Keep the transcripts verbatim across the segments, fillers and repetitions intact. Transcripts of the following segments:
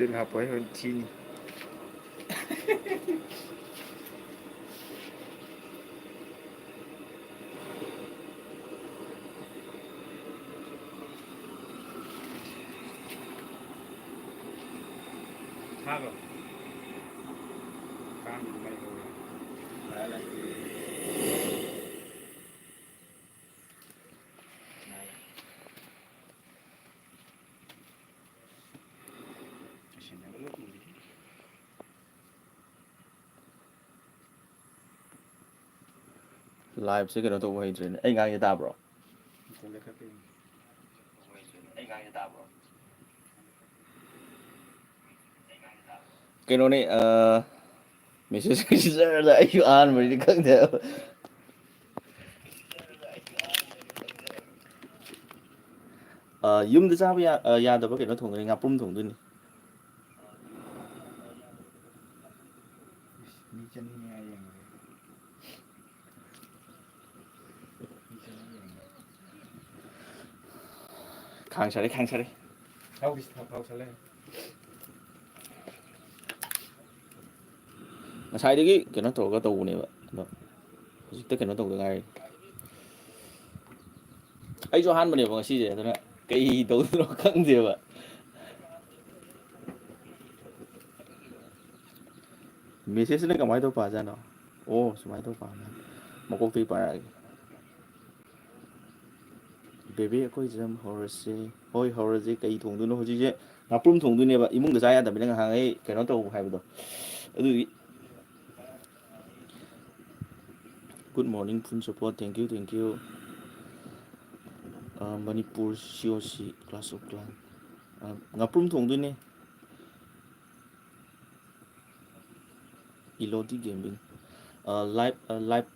ꯑꯗꯨꯅ ꯍꯥꯞꯄꯣ, ꯑꯩ ꯍꯣꯔꯦꯟ ꯊꯤꯅꯤ꯫ ꯊꯥꯈ꯭ꯔꯣ꯫ ꯀꯥꯡ ꯃꯩ ꯍꯧꯔꯦ꯫ ꯂꯥꯛꯑꯦ, ꯂꯥꯛꯑꯦ꯫ ꯂꯥꯏꯞꯁꯦ ꯀꯩꯅꯣ ꯇꯧꯕ ꯍꯩꯇ꯭ꯔꯦꯅꯦ꯫ ꯑꯩ ꯉꯥꯡꯉꯤꯁꯦ ꯇꯥꯕ꯭ꯔꯣ? ꯀꯩꯅꯣꯅꯦ, ꯑ, ꯃꯦꯁꯦꯖ ꯖꯔꯗ ꯑꯩꯁꯨ ꯑꯍꯥꯟꯕꯅꯤꯗꯤ ꯈꯪꯗꯦ ꯍꯥꯏꯕ꯫ ꯑ, ꯌꯨꯝꯗ ꯆꯥꯕ ꯌꯥ-, ꯑ, ꯌꯥꯗꯕ ꯀꯩꯅꯣ ꯊꯣꯡꯗꯣꯏꯅꯤ, ꯉꯥꯄ꯭ꯔꯨꯝ ꯊꯣꯡꯗꯣꯏꯅꯤ꯫ ꯃꯤ ꯆꯅꯤ ꯃꯌꯥ ꯌꯦꯡꯉꯒꯦ꯫ ꯈꯥꯡ ꯁꯥꯔꯦ, ꯈꯥꯡ ꯁꯥꯔꯦ꯫ ꯊꯥꯎ ꯊꯥꯎ ꯁꯥꯍꯜꯂꯦ꯫ ꯉꯁꯥꯏꯗꯒꯤ ꯀꯩꯅꯣ ꯇꯧꯔꯒ ꯇꯧꯕꯅꯦꯕ, ꯑꯗꯣ ꯍꯧꯖꯤꯛꯇ ꯀꯩꯅꯣ ꯇꯧꯗ ꯉꯥꯏꯔꯤ꯫ ꯑꯩꯁꯨ ꯑꯍꯥꯟꯕꯅꯦꯕ ꯉꯁꯤꯁꯦ, ꯑꯗꯨꯅ ꯀꯩ ꯇꯧꯗꯣꯏꯅꯣ ꯈꯪꯗꯦꯕ꯫ ꯃꯦꯁꯦꯖꯁꯤꯅ ꯀꯃꯥꯏꯅ ꯇꯧ ꯄꯥꯖꯥꯠꯅꯣ? ꯑꯣ, ꯁꯨꯃꯥꯏꯅ ꯇꯧ ꯄꯥꯕꯅꯦ꯫ ꯃꯀꯣꯛꯇꯒꯤ ꯄꯥꯔꯛꯑꯒꯦ꯫ ꯕꯦꯕꯤ, ꯑꯩꯈꯣꯏꯁꯤꯗ ꯑꯃꯨꯛ ꯍꯧꯔꯁꯤ꯫ ꯍꯣꯏ, ꯍꯧꯔꯁꯤ꯫ ꯀꯩ ꯊꯣꯡꯗꯣꯏꯅꯣ ꯍꯧꯖꯤꯛꯁꯦ? ꯉꯥꯄ꯭ꯔꯨꯝ ꯊꯣꯡꯗꯣꯏꯅꯦꯕ꯫ ꯏꯃꯨꯡꯗ ꯆꯥ ꯌꯥꯗꯕꯅꯤꯅ ꯉꯥꯏꯍꯥꯛꯉꯩ ꯀꯩꯅꯣ ꯇꯧ ꯍꯥꯏꯕꯗꯣ꯫ ꯑꯗꯨꯒꯤ Good morning, full support. Thank you, thank you. ꯑ, Manipur C O C, class of clan. ꯑ, ꯉꯥꯄ꯭ꯔꯨꯝ ꯊꯣꯡꯗꯣꯏꯅꯦ꯫ Elodie Gaming꯫ ꯑ, live, ꯑ, live,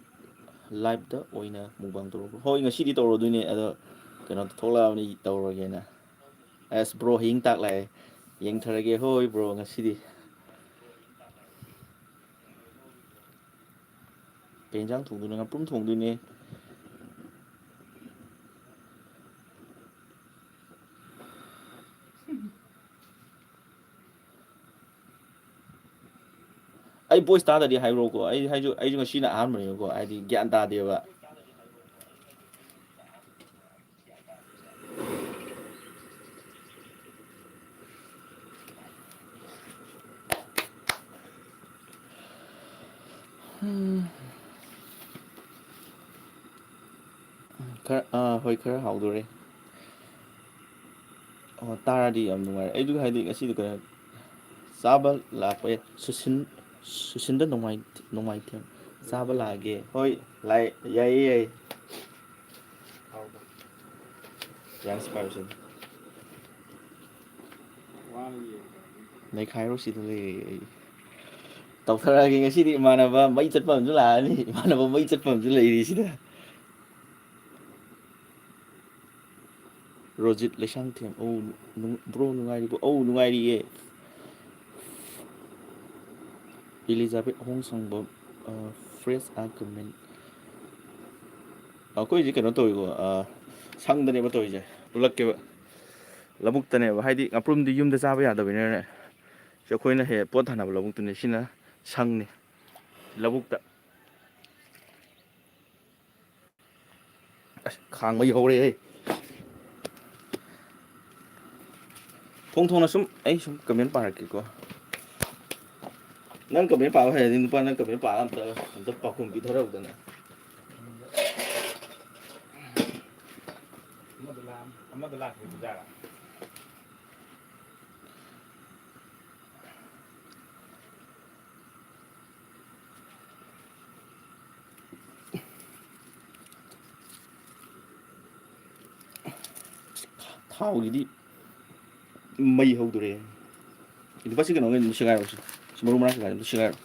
liveꯇ ꯑꯣꯏꯅ mukbang ꯇꯧꯔꯕ꯭ꯔꯣ? ꯍꯣꯏ, ꯉꯁꯤꯗꯤ ꯇꯧꯔꯗꯣꯏꯅꯦ꯫ ꯑꯗꯣ ꯀꯩꯅꯣ ꯊꯣꯛꯂꯛꯑꯕꯅꯤ ꯇꯧꯔꯒꯦꯅ꯫ ꯑꯁ, bro, ꯍꯌꯦꯡ ꯇꯥꯛ ꯂꯥꯛꯑꯦ꯫ ꯌꯦꯡꯊꯔꯒꯦ꯫ ꯍꯣꯏ, bro, ꯉꯁꯤꯗꯤ꯫ ꯀꯩ ꯌꯦꯟꯖꯥꯡ ꯊꯣꯡꯗꯣꯏꯅꯣ? ꯉꯥꯄ꯭ꯔꯨꯝ ꯊꯣꯡꯗꯣꯏꯅꯦ꯫ ꯚꯣꯏꯁ ꯇꯥꯗ꯭ꯔꯗꯤ ꯍꯥꯏꯔꯛꯑꯣꯀꯣ꯫ ꯑꯩ, ꯑꯩꯁꯨ, ꯑꯩꯁꯨ ꯉꯁꯤꯅ ꯑꯍꯥꯟꯕꯅꯦꯕꯀꯣ, ꯍꯥꯏꯗꯤ ꯒ꯭ꯌꯥꯟ ꯇꯥꯗꯦꯕ꯫ ꯈꯔ, ꯑꯥ, ꯍꯣꯏ, ꯈꯔ ꯍꯥꯎꯗꯣꯔꯦ꯫ ꯑꯣ, ꯇꯥꯔꯗꯤ ꯌꯥꯝ ꯅꯨꯡꯉꯥꯏꯔꯦ꯫ ꯑꯩꯗꯨ ꯍꯥꯏꯗꯤ ꯉꯁꯤꯗꯤ ꯀꯩꯅꯣ, ꯆꯥꯕ ꯂꯥꯛꯄ ꯌꯥꯏ꯫ ꯁꯨꯁꯤꯟ-, ꯁꯨꯁꯤꯟꯗ ꯅꯣꯡꯃꯥꯏ-, ꯅꯣꯡꯃꯥꯏꯊꯦꯝ ꯆꯥꯕ ꯂꯥꯛꯑꯒꯦ꯫ ꯍꯣꯏ, ꯂꯥꯛꯑꯦ꯫ ꯌꯥꯏꯌꯦ, ꯌꯥꯏꯌꯦ꯫ ꯌꯥꯝ ꯁ꯭ꯄꯥꯏꯁꯤ꯫ ꯅꯩꯈꯥꯏꯔꯣ ꯁꯤꯗ ꯂꯩꯔꯦ ꯑꯩ꯫ ꯇꯧꯊꯔꯛꯑꯒꯦ ꯉꯁꯤꯗꯤ꯫ ꯏꯃꯥꯟꯅꯕ ꯃꯩ ꯆꯠꯄ ꯑꯃꯁꯨ ꯂꯥꯛꯑꯅꯤ, ꯏꯃꯥꯟꯅꯕ ꯃꯩ ꯆꯠꯄ ꯑꯃꯁꯨ ꯂꯩꯔꯤ ꯁꯤꯗ꯫ ꯔꯣꯖꯤꯠ ꯂꯩꯁꯥꯡꯊꯦꯝ꯫ ꯑꯧ, ꯅꯨꯡ-, ꯕ꯭ꯔꯣ ꯅꯨꯡꯉꯥꯏꯔꯤꯕꯣ? ꯑꯧ, ꯅꯨꯡꯉꯥꯏꯔꯤꯌꯦ꯫ ꯏꯂꯤꯖꯥꯕꯦꯠ ꯑꯍꯣꯡꯁꯪꯕꯝ, ꯑ, ꯐ꯭ꯔꯦꯁ ꯑ ꯀꯃꯦꯟ꯫ ꯑꯩꯈꯣꯏꯁꯦ ꯀꯩꯅꯣ ꯇꯧꯋꯤꯀꯣ, ꯑ, ꯁꯪꯗꯅꯦꯕ ꯇꯧꯔꯤꯁꯦ꯫ ꯎꯠꯂꯛꯀꯦꯕ꯫ ꯂꯧꯕꯨꯛꯇꯅꯦꯕ꯫ ꯍꯥꯏꯗꯤ ꯉꯥꯄ꯭ꯔꯨꯝꯗꯤ ꯌꯨꯝꯗ ꯆꯥꯕ ꯌꯥꯗꯕꯅꯤꯅꯅꯦ꯫ ꯁꯤ ꯑꯩꯈꯣꯏꯅ ꯍꯦꯛ ꯄꯣꯠ ꯊꯥꯅꯕ ꯂꯧꯕꯨꯛꯇꯨꯅꯦ꯫ ꯁꯤꯅ ꯁꯪꯅꯤ꯫ ꯂꯧꯕꯨꯛꯇ꯫ ꯑꯁ, ꯈꯥꯡ ꯃꯩ ꯍꯧꯔꯦꯍꯦ꯫ ꯐꯣꯡ ꯐꯣꯡꯅ ꯁꯨꯝ, ꯑꯩ ꯁꯨꯝ ꯀꯃꯦꯟ ꯄꯥꯔꯛꯀꯦꯀꯣ꯫ ꯅꯪ ꯀꯃꯦꯟ ꯄꯥꯕ ꯍꯩꯔꯗꯤ, ꯅꯨꯄꯥ, ꯅꯪ ꯀꯃꯦꯟ ꯄꯥꯕ ꯑꯝꯇ, ꯑꯝꯇ ꯄꯥꯎꯈꯨꯝ ꯄꯤꯊꯔꯛꯎꯗꯅ꯫ ꯑꯃꯗꯣ ꯂꯥꯛ-, ꯑꯃꯗꯣ ꯂꯥꯛꯈꯤꯕꯖꯥꯠꯂ? ꯊꯥꯎꯒꯤꯗꯤ ꯃꯩ ꯍꯧꯗꯣꯔꯦ꯫ ꯂꯨꯄꯥ ꯁꯤ ꯀꯩꯅꯣꯒꯤ ꯑꯗꯨꯝ ꯁꯦꯒꯥꯏꯔꯣ, ꯁꯤ, ꯁꯤ ꯃꯔꯨ ꯃꯔꯥꯡ ꯀꯩꯀꯥ ꯑꯗꯨꯝ ꯁꯦꯒꯥꯏꯔꯣ꯫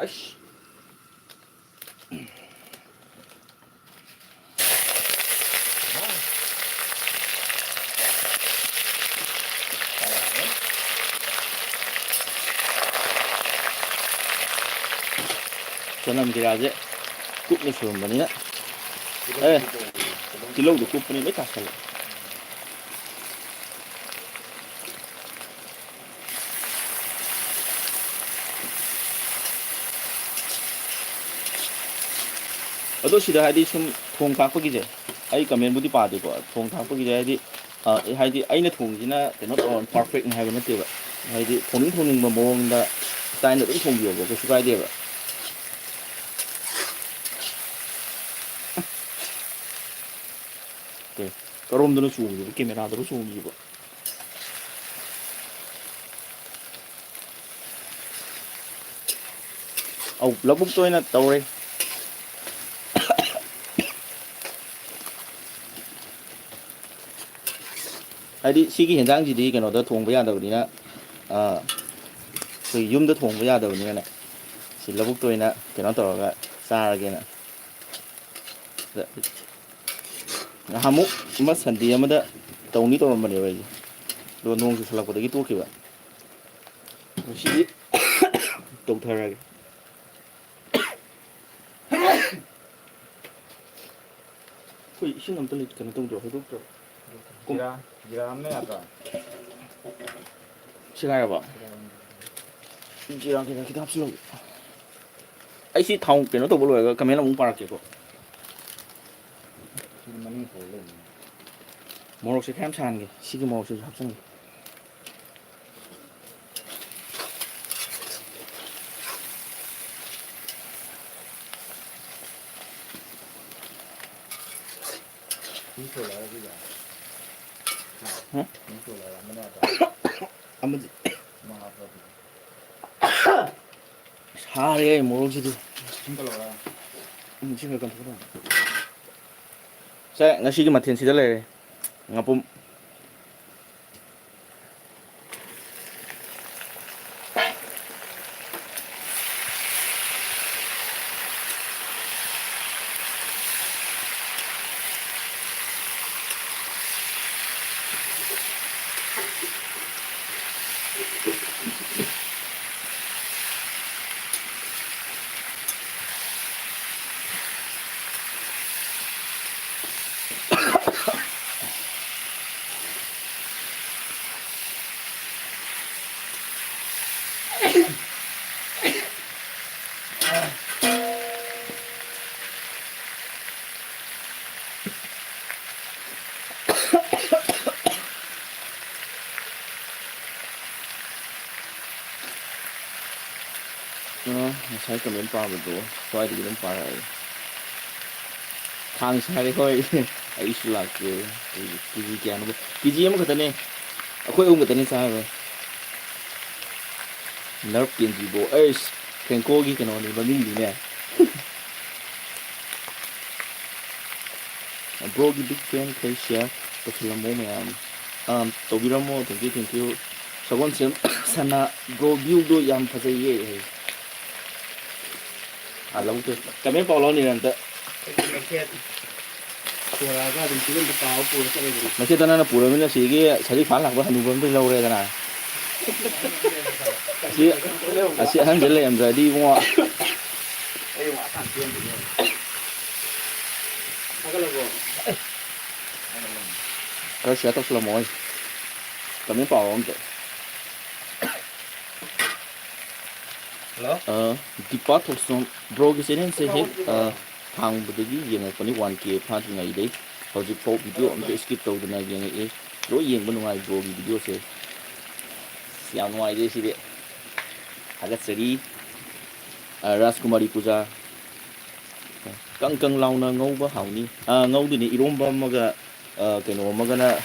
ꯑꯁ꯫ ꯆꯅꯝ ꯀꯩꯀꯥꯁꯦ ꯀꯨꯞꯅ ꯁꯨꯔꯝꯕꯅꯤꯅ꯫ ꯑꯦ, ꯇꯤꯜꯍꯧꯗꯣ ꯀꯨꯞꯄꯅꯤ, ꯂꯣꯏ ꯇꯥꯁꯜꯂꯦ꯫ ꯑꯗꯣ ꯁꯤꯗ ꯍꯥꯏꯗꯤ ꯁꯨꯝ ꯊꯣꯡ ꯊꯥꯛꯄꯒꯤꯁꯦ, ꯑꯩ ꯀꯃꯦꯟꯕꯨꯗꯤ ꯄꯥꯗꯦꯀꯣ, ꯊꯣꯡ ꯊꯥꯛꯄꯒꯤꯁꯦ ꯍꯥꯏꯗꯤ, ꯑ, ꯍꯥꯏꯗꯤ ꯑꯩꯅ ꯊꯣꯡꯉꯤꯁꯤꯅ ꯀꯩꯅꯣ ꯇꯧꯔ perfectꯅꯤ ꯍꯥꯏꯕ ꯅꯠꯇꯦꯕ꯫ ꯍꯥꯏꯗꯤ ꯊꯣꯡꯅꯤꯡ ꯊꯣꯡꯅꯤꯡꯕ ꯃꯑꯣꯡꯗ styleꯗ ꯑꯗꯨꯝ ꯊꯣꯡꯕꯤꯌꯣꯕ, ꯀꯩꯁꯨ ꯀꯥꯏꯗꯦꯕ꯫ ꯑꯦ, ꯀꯔꯣꯝꯗꯅꯣ ꯆꯣꯡꯉꯤꯁꯤꯕꯣ? Cameraꯗꯔꯣ ꯆꯣꯡꯉꯤꯁꯤꯕꯣ? ꯑꯧ, ꯂꯧꯕꯨꯛꯇ ꯑꯣꯏꯅ ꯇꯧꯔꯦ꯫ ꯍꯥꯏꯗꯤ ꯁꯤꯒꯤ ꯍꯦꯟꯖꯥꯡꯁꯤꯗꯤ ꯀꯩꯅꯣꯗ ꯊꯣꯡꯕ ꯌꯥꯗꯕꯅꯤꯅ, ꯑꯥ, ꯑꯩꯈꯣꯏ ꯌꯨꯝꯗ ꯊꯣꯡꯕ ꯌꯥꯗꯕꯅꯤꯅꯅꯦ, ꯁꯤ ꯂꯧꯕꯨꯛꯇ ꯑꯣꯏꯅ ꯀꯩꯅꯣ ꯇꯧꯔꯒ ꯆꯥꯔꯒꯦꯅ꯫ ꯑꯗ ꯅꯍꯥꯟꯃꯨꯛ ꯑꯃ Sunday ꯑꯃꯗ ꯇꯧꯅꯤ ꯇꯧꯔꯝꯕꯅꯦꯕ ꯑꯩꯁꯦ, ꯑꯗꯣ ꯅꯣꯡ ꯆꯨꯁꯜꯂꯛꯄꯗꯒꯤ ꯇꯣꯛꯈꯤꯕ꯫ ꯉꯁꯤꯗꯤ ꯇꯧꯊꯔꯒꯦ꯫ ꯑꯩꯈꯣꯏ ꯏꯁꯤꯡ ꯑꯝꯇ ꯂꯩ-, ꯀꯩꯅꯣ ꯇꯧꯗ꯭ꯔꯣ, ꯍꯩꯗꯣꯛꯇ꯭ꯔꯣ? ꯖꯤꯔꯥ, ꯖꯤꯔꯥ ꯑꯃꯅ ꯌꯥꯗ꯭ꯔꯣ? ꯁꯤ ꯉꯥꯏꯔꯕꯣ? ꯖꯤꯔꯥ ꯈꯤꯇꯪ, ꯈꯤꯇꯪ ꯍꯥꯞꯆꯤꯜꯂꯣ꯫ ꯑꯩ ꯁꯤ ꯊꯥꯎ ꯀꯩꯅꯣ ꯇꯧꯕ ꯂꯣꯏꯔꯒ comment ꯑꯃꯨꯛ ꯄꯥꯔꯛꯀꯦꯀꯣ꯫ ꯁꯤꯗꯤ ꯃꯅꯤꯡ ꯊꯣꯛꯑ ꯂꯩꯔꯝꯃꯦ꯫ ꯃꯣꯔꯣꯛꯁꯦ ꯈꯔ ꯌꯥꯝ ꯁꯥꯍꯟꯒꯦ꯫ ꯁꯤꯒꯤ ꯃꯣꯔꯣꯛꯁꯤꯁꯨ ꯍꯥꯞꯆꯤꯟꯒꯦ꯫ ꯍꯨꯝ? ꯑꯃꯗꯤ꯫ ꯁꯥꯔꯦ ꯃꯣꯔꯣꯛꯁꯤꯗꯤ꯫ ꯎꯝ, ꯁꯤ ꯈꯔ ꯀꯟꯊꯣꯛꯀꯗꯕꯅꯤ꯫ ꯁꯦ, ꯉꯁꯤꯒꯤ ꯃꯊꯦꯜ ꯁꯤꯗ ꯂꯩꯔꯦ꯫ ꯉꯥꯄꯨꯝ꯫ ꯑ, ꯉꯁꯥꯏ comment ꯄꯥꯕꯗꯣ ꯁ꯭ꯋꯥꯏꯗꯒꯤ ꯑꯗꯨꯝ ꯄꯥꯔꯛꯑꯒꯦ꯫ ꯊꯥꯡ ꯁꯥꯔꯦ ꯍꯣꯏ꯫ ꯑꯩꯁꯨ ꯂꯥꯛꯀꯦ꯫ ꯀꯦ ꯖꯤ ꯀꯌꯥꯅꯣ? ꯀꯦ ꯖꯤ ꯑꯃꯈꯛꯇꯅꯦ꯫ ꯑꯩꯈꯣꯏ ꯑꯍꯨꯝ ꯈꯛꯇꯅꯦ ꯆꯥꯔꯣꯏ꯫ ꯅꯔꯞ ꯀꯦꯟꯗꯤꯕꯣ꯫ ꯑꯩꯁ, ꯐ꯭ꯔꯦꯡꯀꯣꯒꯤ ꯀꯩꯅꯣꯅꯦ, ꯃꯃꯤꯡꯅꯤꯅꯦ꯫ Broꯒꯤ big fan ꯈꯩ share ꯇꯧꯁꯤꯜꯂꯝꯃꯣ ꯃꯌꯥꯝ꯫ ꯑꯥ, ꯇꯧꯕꯤꯔꯝꯃꯣ꯫ Thank you, thank you꯫ ꯁꯒꯣꯜꯁꯦꯝ ꯁꯅꯥ, bro, viewꯗꯣ ꯌꯥꯝ ꯐꯖꯩꯌꯦ꯫ ꯑꯥ, ꯂꯧꯗꯦ꯫ Comment ꯄꯥꯎ ꯂꯧꯅꯤꯔ ꯑꯝꯇ꯫ ꯑꯩꯗꯤ ꯃꯩꯈꯦꯠ ꯄꯨꯔꯛꯑꯒ ꯑꯗꯨꯝ ꯆꯤꯡꯒꯟꯗ ꯄꯥꯎ ꯄꯨꯔ ꯆꯠꯂꯦꯗꯅ꯫ ꯃꯩꯈꯦꯠꯇ ꯅꯪꯅ ꯄꯨꯔꯃꯤꯅ ꯁꯤꯒꯤ ꯁꯖꯤꯛ ꯐꯥ ꯂꯥꯛꯄ ꯍꯅꯨꯕ ꯑꯝꯗꯒꯤ ꯂꯧꯔꯦꯗꯅ꯫ ꯑꯁꯤ, ꯑꯁꯤ ꯑꯍꯟꯁꯦ ꯂꯩꯔꯝꯗ꯭ꯔꯗꯤ ꯏꯕꯨꯡꯉꯣ꯫ ꯑꯩ ꯋꯥ ꯊꯥꯡ ꯆꯦꯟꯗꯣꯏꯅꯦ꯫ ꯊꯥꯒꯠꯂꯕꯣ? ꯈꯔ share ꯇꯧꯁꯤꯜꯂꯝꯃꯣ ꯍꯣꯏ꯫ Comment ꯄꯥꯎ ꯑꯝꯇ꯫ ꯍꯜꯂꯣ꯫ ꯑ, ꯗꯤꯄꯥ ꯊꯣꯛꯆꯣꯝ, broꯒꯤ channelꯁꯦ ꯍꯦꯛ, ꯑ, ꯍꯥꯡꯕꯗꯒꯤ ꯌꯦꯡꯉꯛꯄꯅꯤ, one K ꯐꯥꯗ꯭ꯔꯤꯉꯩꯗꯩ ꯍꯧꯖꯤꯛꯐꯥꯎ video ꯑꯝꯇ skip ꯇꯧꯗꯅ ꯌꯦꯡꯉꯛꯑꯦ꯫ ꯂꯣꯏ ꯌꯦꯡꯕ ꯅꯨꯡꯉꯥꯏ broꯒꯤ videoꯁꯦ꯫ ꯑꯁ, ꯌꯥꯝ ꯅꯨꯡꯉꯥꯏꯖꯩ ꯁꯤꯗꯤ꯫ ꯊꯥꯒꯠꯆꯔꯤ꯫ ꯑ, ꯔꯥꯖꯀꯨꯃꯥꯔꯤ ꯄꯨꯖꯥ꯫ ꯀꯪ ꯀꯪ ꯂꯥꯎꯅ ꯉꯧꯕ ꯍꯥꯎꯅꯤ꯫ ꯑ, ꯉꯧꯗꯣꯏꯅꯤ꯫ ꯏꯔꯣꯝꯕ ꯑꯃꯒ ꯑ, ꯀꯩꯅꯣ ꯑꯃꯒꯅ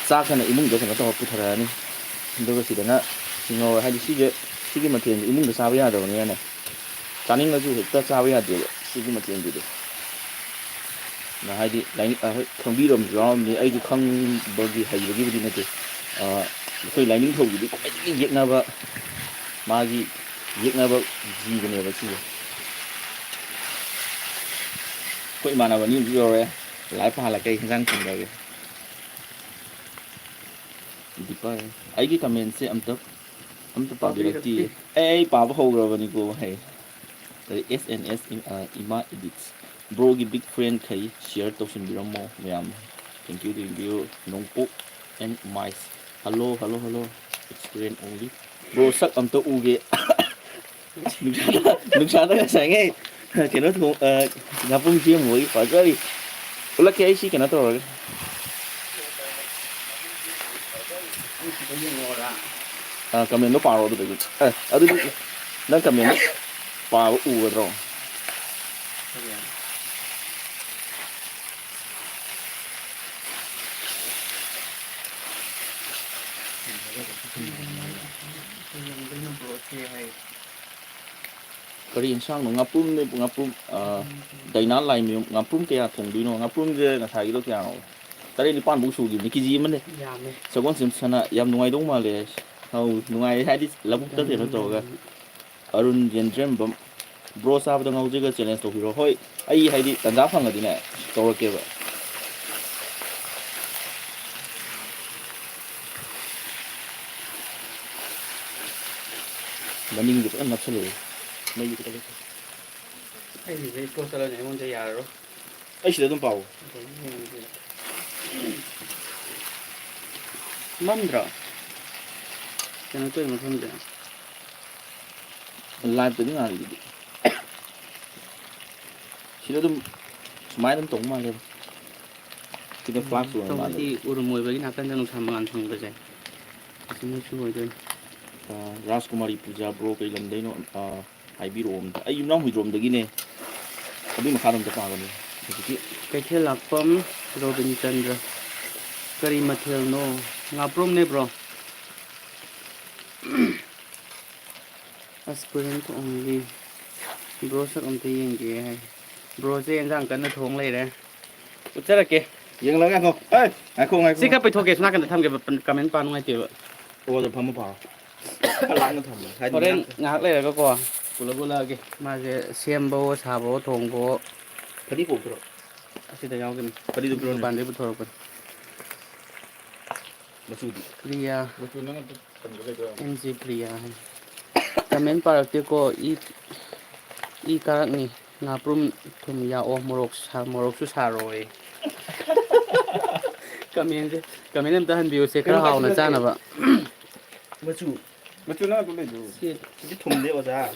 ꯆꯥꯛꯀꯅ ꯏꯃꯨꯡꯗ ꯀꯩꯅꯣ ꯇꯧꯔ ꯄꯨꯊꯔꯛꯑꯅꯤ꯫ ꯑꯗꯨꯒ ꯁꯤꯗꯅ ꯁꯤ ꯉꯧꯔꯦ꯫ ꯍꯥꯏꯗꯤ ꯁꯤꯁꯦ, ꯁꯤꯒꯤ ꯃꯊꯦꯜꯁꯦ ꯏꯃꯨꯡꯗ ꯆꯥꯕ ꯌꯥꯗꯕꯅꯤꯅꯅꯦ, ꯆꯥꯅꯤꯡꯉꯁꯨ ꯍꯦꯛꯇ ꯆꯥꯕ ꯌꯥꯗꯦꯕ ꯁꯤꯒꯤ ꯃꯊꯦꯜꯁꯤꯗꯤ꯫ ꯑꯗ ꯍꯥꯏꯗꯤ ꯂꯥꯏꯅꯤꯡ-, ꯑ, ꯍꯣꯏ, ꯈꯪꯕꯤꯔꯝꯕꯁꯨ ꯌꯥꯎꯔꯝꯅꯤ꯫ ꯑꯩꯁꯨ ꯈꯪꯕꯒꯤ ꯍꯩꯕꯒꯤꯕꯨꯗꯤ ꯅꯠꯇꯦ꯫ ꯑ, ꯑꯩꯈꯣꯏ ꯂꯥꯏꯅꯤꯡꯊꯧꯒꯤꯗꯤ ꯈ꯭ꯋꯥꯏꯗꯒꯤ ꯌꯦꯛꯅꯕ, ꯃꯥꯒꯤ ꯌꯦꯛꯅꯕ ꯖꯤꯕꯅꯦꯕ ꯁꯤꯁꯦ꯫ ꯑꯩꯈꯣꯏ ꯏꯃꯥꯟꯅꯕ ꯑꯅꯤ ꯑꯃꯁꯨ ꯌꯧꯔꯦ꯫ ꯂꯥꯏꯚ ꯄꯥꯍꯜꯂꯛꯀꯦ, ꯑꯩ ꯍꯤꯟꯖꯥꯡ ꯊꯤꯟꯕꯒꯤ꯫ ꯗꯤꯄꯥꯔ, ꯑꯩꯒꯤ commentꯁꯦ ꯑꯝꯇ, ꯑꯝꯇ ꯄꯥꯕꯤꯔꯛꯇꯤꯌꯦ꯫ ꯑꯦ, ꯑꯩ ꯄꯥꯕ ꯍꯧꯈ꯭ꯔꯕꯅꯤꯀꯣ, ꯍꯩ꯫ ꯑꯗꯩ S N S ꯏꯝ-, ꯑ, ꯏꯃꯥ Edits꯫ Broꯒꯤ big fan ꯈꯩ share ꯇꯧꯁꯤꯟꯕꯤꯔꯝꯃꯣ ꯃꯌꯥꯝ꯫ Thank you, thank you꯫ ꯅꯣꯡꯄꯣꯛ and Mice꯫ Hello, hello, hello꯫ It's friend only꯫ Bro, ꯁꯛ ꯑꯝꯇ ꯎꯒꯦ꯫ ꯅꯨꯡꯁꯥꯗ, ꯅꯨꯡꯁꯥꯗ ꯉꯁꯥꯏꯉꯩ ꯀꯩꯅꯣ ꯊꯣꯡ-, ꯑ, ꯉꯥꯄꯨꯝ ꯁꯦꯝꯃꯨꯕꯒꯤ ꯐꯖꯔꯤ꯫ ꯎꯠꯂꯛꯀꯦ ꯑꯩ ꯁꯤ ꯀꯩꯅꯣ ꯇꯧꯔꯒ꯫ ꯑ, commentꯗꯣ ꯄꯥꯔꯣ ꯑꯗꯨꯗꯒꯤ꯫ ꯑ, ꯑꯗꯨꯗꯤ ꯅꯪ ꯀꯃꯦꯟ ꯄꯥꯕ ꯎꯒꯗ꯭ꯔꯣ? ꯀꯔꯤ ꯏꯟꯁꯥꯡꯅꯣ? ꯉꯥꯄ꯭ꯔꯨꯝꯅꯦ, ꯉꯥꯄ꯭ꯔꯨꯝ꯫ ꯑꯥ, ꯗꯥꯏꯅꯥ ꯂꯥꯏꯃꯌꯨꯝ, ꯉꯥꯄ꯭ꯔꯨꯝ ꯀꯌꯥ ꯊꯣꯡꯗꯣꯏꯅꯣ? ꯉꯥꯄ꯭ꯔꯨꯝꯁꯦ ꯉꯁꯥꯏꯒꯤꯗꯣ ꯀꯌꯥꯅꯣ? ꯇꯔꯦꯠ ꯅꯤꯄꯥꯟꯃꯨꯛ ꯁꯨꯈꯤꯕꯅꯤ, ꯀꯦ ꯖꯤ ꯑꯃꯅꯦ꯫ ꯌꯥꯝꯃꯦ꯫ ꯁꯒꯣꯜꯁꯦꯝꯁꯅ ꯌꯥꯝ ꯅꯨꯡꯉꯥꯏꯗꯧ ꯃꯥꯜꯂꯦ꯫ ꯑꯧ, ꯅꯨꯡꯉꯥꯏꯔꯦ ꯍꯥꯏꯗꯤ ꯂꯧꯕꯨꯛꯇ ꯀꯩꯅꯣ ꯇꯧꯔꯒ꯫ ꯑꯔꯨꯟ ꯌꯦꯟꯗ꯭ꯔꯦꯝꯕꯝ, ꯕ꯭ꯔꯣ ꯆꯥꯕꯗ ꯉꯥꯎꯖꯩꯒ ꯆꯦꯂꯦꯟꯖ ꯇꯧꯕꯤꯔꯣ꯫ ꯍꯣꯏ, ꯑꯩ ꯍꯥꯏꯗꯤ ꯇꯟꯖꯥ ꯐꯪꯉꯗꯤꯅꯦ ꯇꯧꯔꯛꯀꯦꯕ꯫ ꯃꯅꯤꯡꯗꯤ ꯐꯖꯅ ꯅꯞꯁꯜꯂꯛꯑꯦ꯫ ꯃꯩꯗꯤ ꯈꯤꯇꯪ ꯂꯩꯇꯦ꯫ ꯑꯩꯒꯤꯁꯦ ꯏꯁꯂꯣ ꯆꯠꯂꯅꯤ, ꯑꯩꯉꯣꯟꯗ ꯌꯥꯔꯔꯣꯏ꯫ ꯑꯩ ꯁꯤꯗ ꯑꯗꯨꯝ ꯄꯥꯎ꯫ ꯃꯝꯗ꯭ꯔꯣ? ꯀꯩꯅꯣ ꯇꯧꯔꯤ ꯃꯐꯝꯁꯦ꯫ ꯂꯥꯏꯠꯇꯗꯤ ꯉꯥꯜꯂꯤꯗꯨꯗꯤ꯫ ꯁꯤꯗ ꯑꯗꯨꯝ ꯁꯨꯃꯥꯏꯅ ꯑꯗꯨꯝ ꯇꯧꯕ ꯃꯥꯜꯂꯦꯕ꯫ ꯁꯤꯗ ꯎꯝ, ꯐ꯭ꯂꯥꯛꯁ ꯑꯣꯏꯔ ꯃꯥꯜꯂꯦ꯫ ꯇꯧꯕꯗꯤ ꯎꯔꯨꯝ ꯑꯣꯏꯕꯒꯤ ꯅꯥꯀꯟꯗ ꯅꯨꯡꯁꯥ ꯃꯉꯥꯜ ꯐꯪꯕꯁꯦ ꯑꯁꯤꯅꯁꯨ ꯑꯣꯏꯗꯣꯏꯅꯤ꯫ ꯑ, ꯔꯥꯖꯀꯨꯃꯥꯔꯤ ꯄꯨꯖꯥ ꯕ꯭ꯔꯣ ꯀꯩ ꯂꯝꯗꯩꯅꯣ? ꯑ, ꯍꯥꯏꯕꯤꯔꯛꯑꯣ ꯑꯝꯇ꯫ ꯑꯩ ꯌꯨꯝꯅꯥꯝ ꯍꯨꯏꯗ꯭ꯔꯣꯝꯗꯒꯤꯅꯦ꯫ ꯑꯗꯨꯒꯤ ꯃꯈꯥꯗ ꯑꯝꯇ ꯄꯥꯒꯅꯤ꯫ ꯍꯧꯖꯤꯛꯀꯤ ꯀꯩꯊꯦꯜ ꯂꯥꯛꯄꯝ ꯔꯣꯕꯤꯟꯆꯟꯗ꯭ꯔ꯫ ꯀꯔꯤ ꯃꯊꯦꯜꯅꯣ? ꯉꯥꯄ꯭ꯔꯨꯝꯅꯦ, ꯕ꯭ꯔꯣ꯫ Aspirant only. ꯕ꯭ꯔꯣ ꯁꯛ ꯑꯝꯇ ꯌꯦꯡꯒꯦ ꯍꯥꯏ꯫ ꯕ꯭ꯔꯣꯁꯦ ꯌꯦꯟꯖꯥꯡ ꯀꯟꯅ ꯊꯣꯡ ꯂꯩꯔꯦ꯫ ꯎꯠꯆꯔꯛꯀꯦ꯫ ꯌꯦꯡꯂꯒ ꯉꯥꯏꯈꯣ꯫ ꯑꯦ, ꯉꯥꯏꯈꯣ, ꯉꯥꯏꯈꯣ, ꯁꯤ ꯈꯔ ꯉꯥꯏꯈꯣ꯫ ꯄꯩꯊꯣꯛꯀꯦ, ꯁꯣꯝ ꯅꯥꯀꯟꯗ ꯊꯝꯒꯦꯕ, ꯄꯟ-, ꯀꯃꯦꯟ ꯄꯥ ꯅꯨꯡꯉꯥꯏꯇꯦꯕ꯫ ꯑꯣ, ꯑꯗꯣ ꯐꯝꯃꯣ ꯄꯥꯔꯣ꯫ ꯈꯔ ꯂꯥꯞꯅ ꯊꯝꯃꯣ꯫ ꯍꯥꯏꯗꯤ ꯍꯣꯔꯦꯟ ꯃꯅꯥꯛꯇ꯫ ꯉꯥꯏꯍꯥꯛ ꯂꯩꯔꯒꯀꯣ꯫ ꯄꯨꯂꯞ ꯎꯠꯂꯛꯑꯒꯦ꯫ ꯃꯥꯁꯦ ꯁꯦꯝꯕꯋꯣ, ꯁꯥꯕꯋꯣ, ꯊꯣꯡꯕꯋꯣ꯫ ꯐꯗꯤ ꯄꯣꯛꯇ꯭ꯔꯣ? ꯑꯁꯤꯗ ꯌꯥꯎꯒꯅꯤ꯫ ꯐꯗꯤꯗꯨ ꯄꯤꯔꯣꯅꯦ꯫ ꯗꯨꯀꯥꯟꯗꯩ ꯄꯨꯊꯣꯔꯛꯄꯅꯤ꯫ ꯃꯆꯨꯗꯤ? ꯄ꯭ꯔꯤꯌꯥ꯫ ꯃꯆꯨ ꯅꯪ ꯑꯝꯇ ꯀꯩꯅꯣ ꯂꯩꯕ꯭ꯔꯥ ꯌꯦꯡꯉꯣ꯫ ꯑꯦꯝ ꯖꯦ ꯄ꯭ꯔꯤꯌꯥ ꯍꯥꯏ꯫ ꯀꯃꯦꯟ ꯄꯥꯔꯛꯇꯦꯀꯣ, ꯏ, ꯏ ꯀꯥꯔꯛꯅꯤ꯫ ꯉꯥꯄ꯭ꯔꯨꯝ ꯊꯨꯝ ꯌꯥꯛꯑꯣ, ꯃꯣꯔꯣꯛ ꯁꯥ-, ꯃꯣꯔꯣꯛꯁꯨ ꯁꯥꯔꯣꯏ꯫ ꯀꯃꯦꯟꯁꯦ, ꯀꯃꯦꯟ ꯑꯝꯇ ꯍꯟꯕꯤꯌꯨꯁꯦ, ꯈꯔ ꯀꯩꯅꯣ ꯍꯥꯎꯅ ꯀꯥꯏꯁꯤꯜꯂꯛꯀꯦ꯫ ꯆꯥꯅꯕ꯫ ꯃꯆꯨ, ꯃꯆꯨ ꯅꯪ ꯑꯗꯨ ꯂꯩꯕ꯭ꯔꯣ? ꯁꯤ ꯁꯤꯗꯤ ꯊꯨꯝꯗꯦ, ꯑꯣꯖꯥ꯫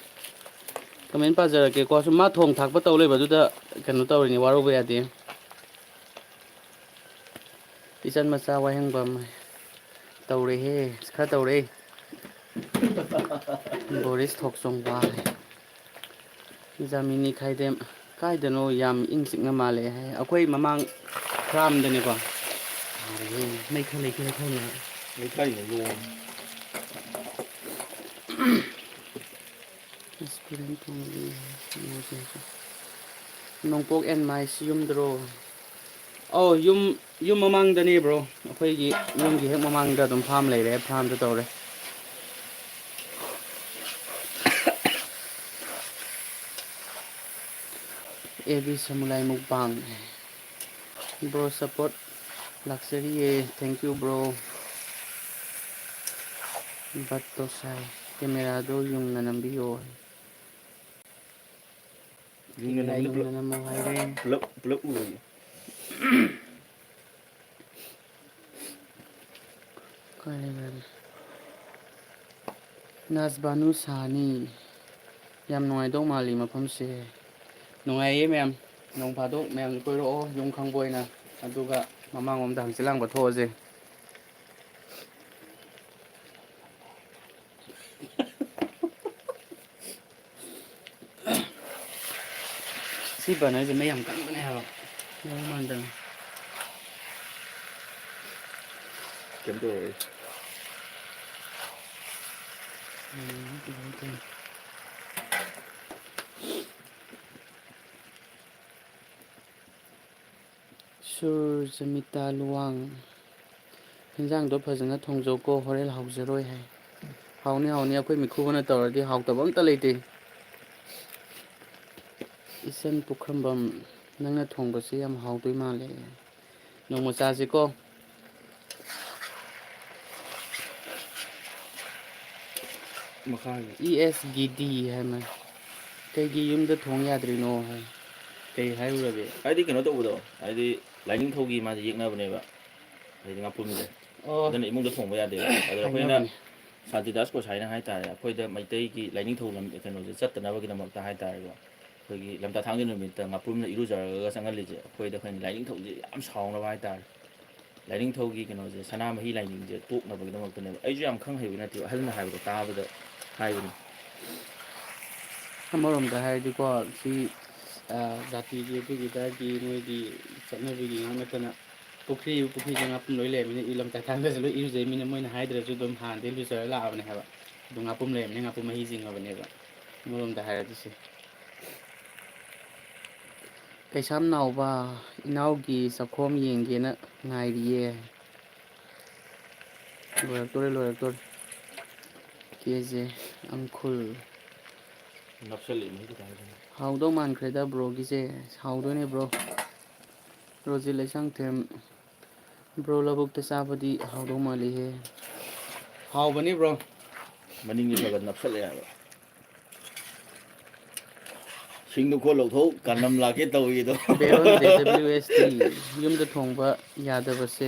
ꯀꯃꯦꯟ ꯄꯥꯖꯔꯛꯀꯦꯀꯣ꯫ ꯁꯨꯝ ꯃꯥ ꯊꯣꯡ ꯊꯥꯛꯄ ꯇꯧ ꯂꯩꯕꯗꯨꯗ ꯀꯩꯅꯣ ꯇꯧꯔꯤꯅꯤ, ꯋꯥꯔꯧꯕ ꯌꯥꯗꯦ꯫ ꯏꯆꯟ ꯃꯆꯥ ꯋꯥꯍꯦꯡꯕꯝ ꯇꯧꯔꯦꯍꯦ, ꯈꯔ ꯇꯧꯔꯦ꯫ ꯕꯣꯔꯤꯁ ꯊꯣꯛꯆꯣꯡꯕ꯫ ꯖꯥꯃꯤꯅꯤ ꯈꯥꯏꯗꯦꯝ꯫ ꯀꯥꯏꯗꯅꯣ ꯌꯥꯝ ꯏꯪ ꯆꯤꯛꯅ ꯃꯥꯜꯂꯦ ꯍꯥꯏ꯫ ꯑꯩꯈꯣꯏ ꯃꯃꯥꯡ ꯈꯔꯥꯝꯗꯅꯤꯀꯣ꯫ ꯃꯩ ꯈꯔ ꯂꯩꯈꯤꯅ ꯈꯪꯅ꯫ ꯂꯩꯀꯥꯏꯅ ꯂꯣꯡ꯫ ꯑꯦꯛꯁꯄꯤꯔꯤꯌꯦꯟꯁ ꯐꯪꯕꯒꯤ ꯅꯣꯡꯄꯣꯛ ꯑꯦꯟ ꯃꯥꯏꯁꯤ ꯌꯨꯝꯗ꯭ꯔꯣ? ꯑꯧ, ꯌꯨꯝ, ꯌꯨꯝ ꯃꯃꯥꯡꯗꯅꯦ, ꯕ꯭ꯔꯣ꯫ ꯑꯩꯈꯣꯏꯒꯤ ꯌꯨꯝꯒꯤ ꯍꯦꯛ ꯃꯃꯥꯡꯗ ꯑꯗꯨꯝ ꯐꯥꯝ ꯂꯩꯔꯦ, ꯐꯥꯝꯗ ꯇꯧꯔꯦ꯫ ꯑꯦ ꯕꯤ ꯁꯃꯨꯂꯥꯏ ꯃꯨꯛꯕꯥꯡ꯫ ꯕ꯭ꯔꯣ, ꯁꯞꯄꯣꯔꯠ ꯂꯥꯛꯆꯔꯤꯌꯦ꯫ Thank you, bro. ꯕꯠ ꯇꯣꯁꯥꯏ꯫ ꯀꯦꯃꯦꯔꯥꯗꯣ ꯌꯨꯡꯅ ꯅꯝꯕꯤꯌꯣ꯫ ꯌꯨꯝꯗ ꯀꯦꯃꯦꯔꯥ ꯅꯝꯕꯗ ꯄꯨꯂꯞ, ꯌꯨꯡꯅ ꯅꯝꯃꯣ ꯍꯥꯏꯔꯦ꯫ ꯄꯨꯂꯞ, ꯄꯨꯂꯞ ꯎꯔꯦ꯫ ꯀꯔꯤ ꯀꯔꯤ? ꯅꯥꯖꯕꯥꯅꯨ ꯁꯥꯍꯅꯤ꯫ ꯌꯥꯝ ꯅꯨꯡꯉꯥꯏꯗꯧ ꯃꯥꯜꯂꯤ ꯃꯐꯝꯁꯦ꯫ ꯅꯨꯡꯉꯥꯏꯌꯦ ꯃꯌꯥꯝ꯫ ꯅꯣꯡ ꯐꯥꯗꯣꯛ ꯃꯌꯥꯝꯁꯨ ꯀꯣꯏꯔꯛꯑꯣ, ꯌꯨꯝ ꯈꯪꯕ ꯑꯣꯏꯅ꯫ ꯑꯗꯨꯒ ꯃꯃꯥꯡꯂꯣꯝꯗ ꯍꯪꯆꯤꯠ ꯂꯥꯡꯕ ꯊꯣꯛꯑꯁꯦ꯫ ꯁꯤ ꯕꯔꯅꯔꯁꯦ ꯃꯩ ꯌꯥꯝ ꯀꯟꯕꯅꯦ ꯍꯥꯏꯕ꯫ ꯌꯥꯝ ꯃꯥꯟꯗꯅ꯫ ꯀꯩꯝ ꯇꯧꯔꯣꯏ꯫ ꯎꯝ, ꯀꯩꯅꯣ ꯇꯧꯔꯦ꯫ ꯁꯨꯔꯖꯃꯤꯇꯥ ꯂꯨꯋꯥꯡ, "ꯍꯤꯟꯖꯥꯡꯗꯣ ꯐꯖꯅ ꯊꯣꯡꯖꯧꯀꯣ, ꯍꯣꯔꯦꯟ ꯍꯥꯎꯖꯔꯣꯏ" ꯍꯥꯏ꯫ ꯍꯥꯎꯅꯤ, ꯍꯥꯎꯅꯤ, ꯑꯩꯈꯣꯏ ꯃꯤꯈꯨꯕꯅ ꯇꯧꯔꯗꯤ ꯍꯥꯎꯇꯕ ꯑꯝꯇ ꯂꯩꯇꯦ꯫ ꯏꯆꯟ ꯄꯨꯈ꯭ꯔꯝꯕꯝ, "ꯅꯪꯅ ꯊꯣꯡꯕꯁꯦ ꯌꯥꯝ ꯍꯥꯎꯗꯣꯏ ꯃꯥꯜꯂꯦ꯫ ꯅꯣꯡꯃ ꯆꯥꯁꯤꯀꯣ"꯫ ꯃꯈꯥꯒꯤ꯫ ꯏ ꯑꯦꯁ ꯒꯤ ꯗꯤ ꯍꯥꯏ ꯃꯥ꯫ "ꯀꯩꯒꯤ ꯌꯨꯝꯗ ꯊꯣꯡ ꯌꯥꯗ꯭ꯔꯤꯅꯣ?" ꯍꯥꯏ꯫ ꯀꯩ ꯍꯥꯏꯔꯨꯔꯒꯦ? ꯍꯥꯏꯗꯤ ꯀꯩꯅꯣ ꯇꯧꯕꯗꯣ, ꯍꯥꯏꯗꯤ ꯂꯥꯏꯅꯤꯡꯊꯧꯒꯤ ꯃꯥꯁꯦ ꯌꯦꯛꯅꯕꯅꯦꯕ꯫ ꯍꯥꯏꯗꯤ ꯉꯥꯄ꯭ꯔꯨꯝꯁꯦ꯫ ꯑꯣ꯫ ꯑꯗꯨꯅ ꯏꯃꯨꯡꯗ ꯊꯣꯡꯕ ꯌꯥꯗꯦꯕ꯫ ꯑꯗꯨꯅ ꯑꯩꯈꯣꯏꯅ ꯍꯥꯏꯅꯕꯅꯦ꯫ ꯁꯥꯟꯇꯤꯗꯥꯁ ꯒꯣꯁꯥꯏꯅ ꯍꯥꯏꯇꯥꯔꯦ, ꯑꯩꯈꯣꯏꯗ ꯃꯩꯇꯩꯒꯤ ꯂꯥꯏꯅꯤꯡꯊꯧ ꯂꯝ-, ꯀꯩꯅꯣꯁꯦ ꯆꯠꯇꯅꯕꯒꯤꯗꯃꯛꯇ ꯍꯥꯏꯇꯥꯔꯦꯀꯣ꯫ ꯑꯩꯈꯣꯏꯒꯤ ꯂꯝꯇꯥ ꯊꯥꯡꯖ ꯅꯨꯃꯤꯠꯇ ꯉꯥꯄ꯭ꯔꯨꯝꯅ ꯏꯔꯨꯖꯔꯒ ꯆꯪꯍꯜꯂꯤꯁꯦ, ꯑꯩꯈꯣꯏꯗ ꯑꯩꯈꯣꯏꯅ ꯂꯥꯏꯅꯤꯡꯊꯧꯁꯦ ꯌꯥꯝ ꯁꯥꯎꯅꯕ ꯍꯥꯏꯇꯥꯔꯦ꯫ ꯂꯥꯏꯅꯤꯡꯊꯧꯒꯤ ꯀꯩꯅꯣꯁꯦ, ꯁꯅꯥꯃꯍꯤ ꯂꯥꯏꯅꯤꯡꯁꯦ ꯇꯣꯛꯅꯕꯒꯤꯗꯃꯛꯇꯅꯦꯕ꯫ ꯑꯩꯁꯨ ꯌꯥꯝ ꯈꯪ ꯍꯩꯕ ꯅꯠꯇꯦꯕ, ꯑꯍꯜꯅ ꯍꯥꯏꯕꯗꯣ ꯇꯥꯕꯗ ꯍꯥꯏꯕꯅꯤ꯫ ꯑꯃꯔꯣꯝꯗ ꯍꯥꯏꯔꯗꯤꯀꯣ, ꯁꯤ ꯖꯥꯇꯤꯒꯤ ꯑꯗꯨꯒꯤ ꯑꯗꯥꯒꯤ ꯃꯣꯏꯒꯤ ꯆꯠꯅꯕꯤꯒꯤ ꯉꯥꯛ ꯅꯠꯇꯅ, ꯄꯨꯈ꯭ꯔꯤ ꯄꯨꯈ꯭ꯔꯤꯗ ꯉꯥꯄꯨꯝ ꯂꯣꯏ ꯂꯩꯔꯝꯃꯤꯅ, ꯏꯔꯝ ꯇꯥꯏꯊꯥꯡꯗꯁꯨ ꯂꯣꯏ ꯏꯔꯨꯖꯩ꯫ ꯃꯤꯅ, ꯃꯣꯏꯅ ꯍꯥꯏꯗ꯭ꯔꯁꯨ ꯑꯗꯨꯝ ꯍꯥꯟꯅꯗꯒꯤ ꯂꯨꯖꯔ ꯂꯥꯛꯑꯕꯅꯦ ꯍꯥꯏꯕ꯫ ꯑꯗꯨ ꯉꯥꯄꯨꯝ ꯂꯩꯔꯝꯃꯤꯅ ꯉꯥꯄꯨꯝ ꯃꯍꯤ ꯆꯤꯡꯉꯕꯅꯦꯕ, ꯑꯃꯔꯣꯝꯗ ꯍꯥꯏꯔꯗꯤ꯫ ꯁꯤ ꯀꯩꯁꯥꯝ ꯅꯥꯎꯕ, ꯏꯅꯥꯎꯒꯤ ꯆꯥꯛꯈꯣꯝ ꯌꯦꯡꯒꯦꯅ ꯉꯥꯏꯔꯤꯌꯦ꯫ ꯂꯣꯏꯔꯛꯇꯣꯔꯦ, ꯂꯣꯏꯔꯛꯇꯣꯔꯦ꯫ ꯀꯦꯖꯦ ꯑꯪꯈꯨꯜ꯫ ꯅꯞꯁꯜꯂꯛꯏꯅꯦ ꯈꯤꯇꯪ ꯈꯤꯇꯪ꯫ ꯍꯥꯎꯗꯧ ꯃꯥꯟꯈ꯭ꯔꯦꯗ ꯕ꯭ꯔꯣꯒꯤꯁꯦ꯫ ꯍꯥꯎꯗꯣꯏꯅꯦ ꯕ꯭ꯔꯣ꯫ ꯔꯣꯖꯤꯠ ꯂꯩꯁꯥꯡꯊꯦꯝ꯫ ꯕ꯭ꯔꯣ, ꯂꯧꯕꯨꯛꯇ ꯆꯥꯕꯗꯤ ꯍꯥꯎꯗꯧ ꯃꯥꯜꯂꯤꯍꯦ꯫ ꯍꯥꯎꯕꯅꯤ ꯕ꯭ꯔꯣ꯫ ꯃꯅꯤꯡꯒꯤ ꯈꯔ ꯈꯔ ꯅꯞꯁꯜꯂꯛꯑꯦ ꯍꯥꯏꯕ꯫ ꯁꯤꯡꯗꯨ ꯈꯣꯠ ꯂꯧꯊꯣꯛ, ꯀꯥꯟꯅꯝ ꯂꯥꯛꯀꯦ ꯇꯧꯏꯗꯣ꯫ ꯕꯦꯔꯣꯟ ꯖꯦ ꯗꯕ꯭ꯂꯤꯎ ꯑꯦꯁ ꯇꯤ꯫ ꯌꯨꯝꯗ ꯊꯣꯡꯕ ꯌꯥꯗꯕꯁꯦ